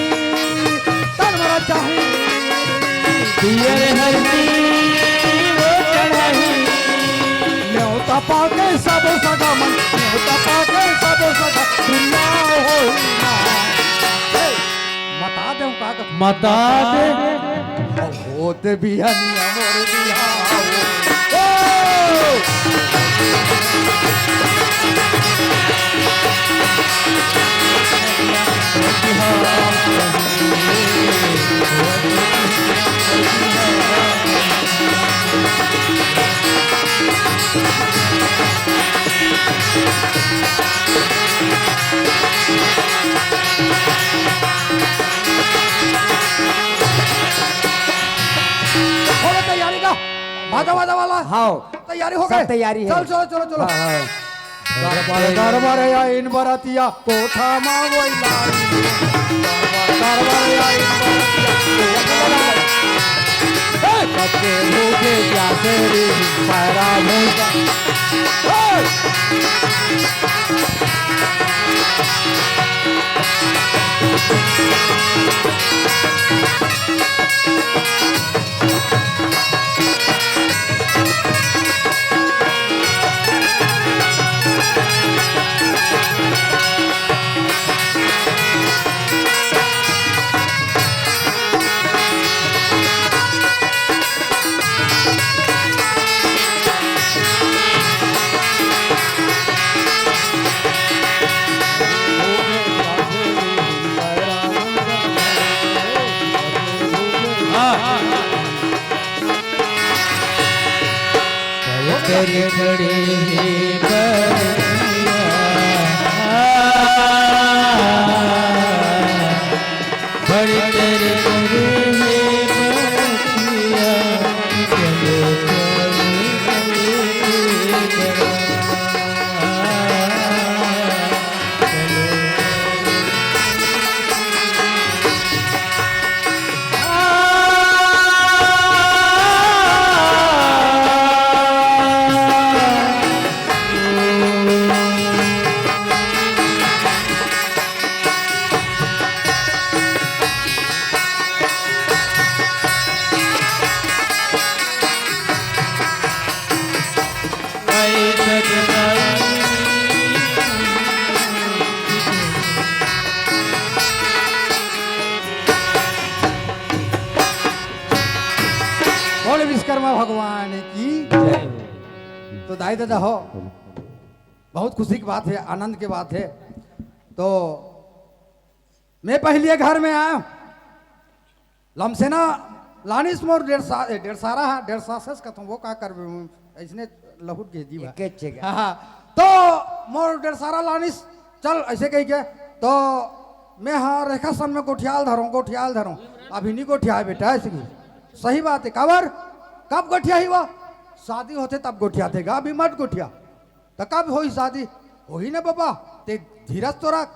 तन रचाई। पियर हरदी ओ चढ़ाई। नेवता पाके सब सगा मन, नेवता पाके सब सगा दुनिया होई ना। ए, मता देंव का का? मता दे। होत बिहनिया मोर बिहाव। ओ! हो गया तैयारी का? बाजा वाजा वाला? हाँ। तैयारी हो सब गई? तैयारी है। चल, चलो, चलो, चलो। हाँ, हाँ। दरबार, दरबार या इन बरातिया कोठा मा वही लाई। दरबार, दरबार या इन बरातिया कोठा मा वही लाई। ए, सबके भूखे प्यासे रे, पैरा भूखा। ए! बोल विश्वकर्मा भगवान की जय। तो दाई ददा हो, बहुत खुशी की बात है, आनंद की बात है। तो मैं पहिली घर में आयेंव, लमसेना लानिस मोर डेढ़ सा-, ए, डेढ़ सारा हा, डेढ़ सासस कथंव, वो का करबे, अइसने लहुट गे जी बा। एकेच जगह। हाँ, हाँ। तो मोर डेढ़ सारा लानिस, चल अइसे कहिके, तो मैं हा रेखा सन में गोठियाल धरंव, गोठियाल धरंव। अभी नी गोठियाय बेटा, अइसे कहि। सही बात हे, काबर? कब गोठियाही वो? शादी होथे तब गोठियाथे गा, अभी मत गोठिया। त कब होही शादी? होही ना बबा, तें धीरज तो रख।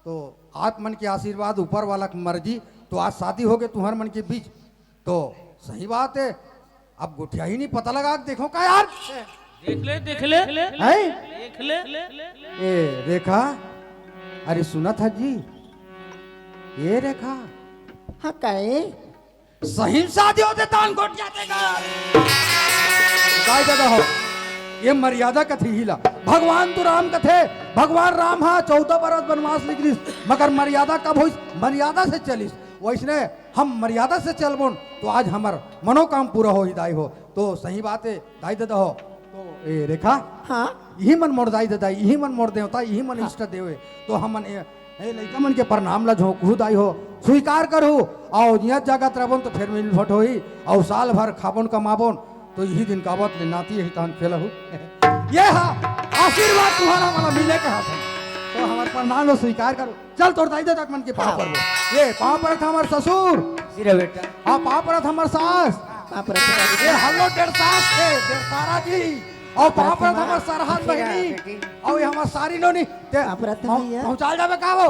तो आप मन के आशीर्वाद, ऊपर वाला के मर्जी, तो आज शादी होगे तुंहर मन के बीच। तो सही बात हे, अब गोठियाही नी, पता लगा के देखंव का यार। देख ले, देख ले, हैं? देख ले। ए रेखा, अरे सुनत हस जी, ए रेखा। हाँ, काहे? सही शादी होथे तहान गोठियाथे गा। दाई ददा हो, ये मर्यादा कथे इही ला। भगवान तो राम कथे, भगवान राम हा चौदह बरस बनवास निकलिस, मगर मर्यादा कब होइस? मर्यादा से चलिस। वइसने हम मर्यादा से चलबोन, तो आज हमर मनोकाम पूरा होही दाई हो। तो सही बात हे, दाई ददा हो। तो ए रेखा, हाँ? इही मन मोर दाई ददा, इही मन मोर देवता, इही मन हाँ। इष्ट देव हे। तो हमन ए, ए लइका मन के प्रणाम ला झोंकहू दाई हो, स्वीकार करहू, अउ जियत जागत रहिबोन तो फेर मिलभेट होही, अउ साल भर खाबोन कमाबोन, तो इही दिन काबत ले नाती हे तहन खेलहू। ये हा आशीर्वाद तुंहर मोला मिले के हाथ हे, तो हमर प्रणाम ला स्वीकार करहू। चल तोर दाई ददा मन के पाँव हाँ। परबो। ये पाँव परत हमर ससुर। सिरा बेटा। हाँ, पाँव परत हमर सास। पाँव परत हमर ये हल्लो डेढ़ सास के, डेढ़ सारा जी। अउ पाँव परत हमर सरहन बहिनी। अउ ये हमर सारी नोनी। ते पाँव परत पहुँ-, हमर ये। पहुँचाल जाबे का वो?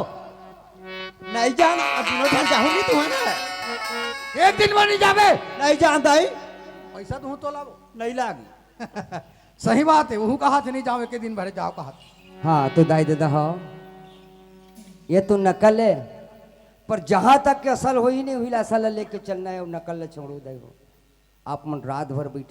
नहीं जान, अब दिनों दिन जाहूँ नी तुंहर ना। एक दिन में नी जाबे। नहीं जान दाई। पइसा तुहूँ तो लाबो। नहीं लागी। सही बात हे, उहू कहाथे नी जावंव, एके दिन भर जावंव कहाथे। हाँ, तो दाई ददा हो, ये तो नकल हे, पर जहाँ तक के असल होही नी, उही ला असल ला लेके चलना हे, अउ नकल ला छोड़ो दाई हो। आप मन रात भर बइठ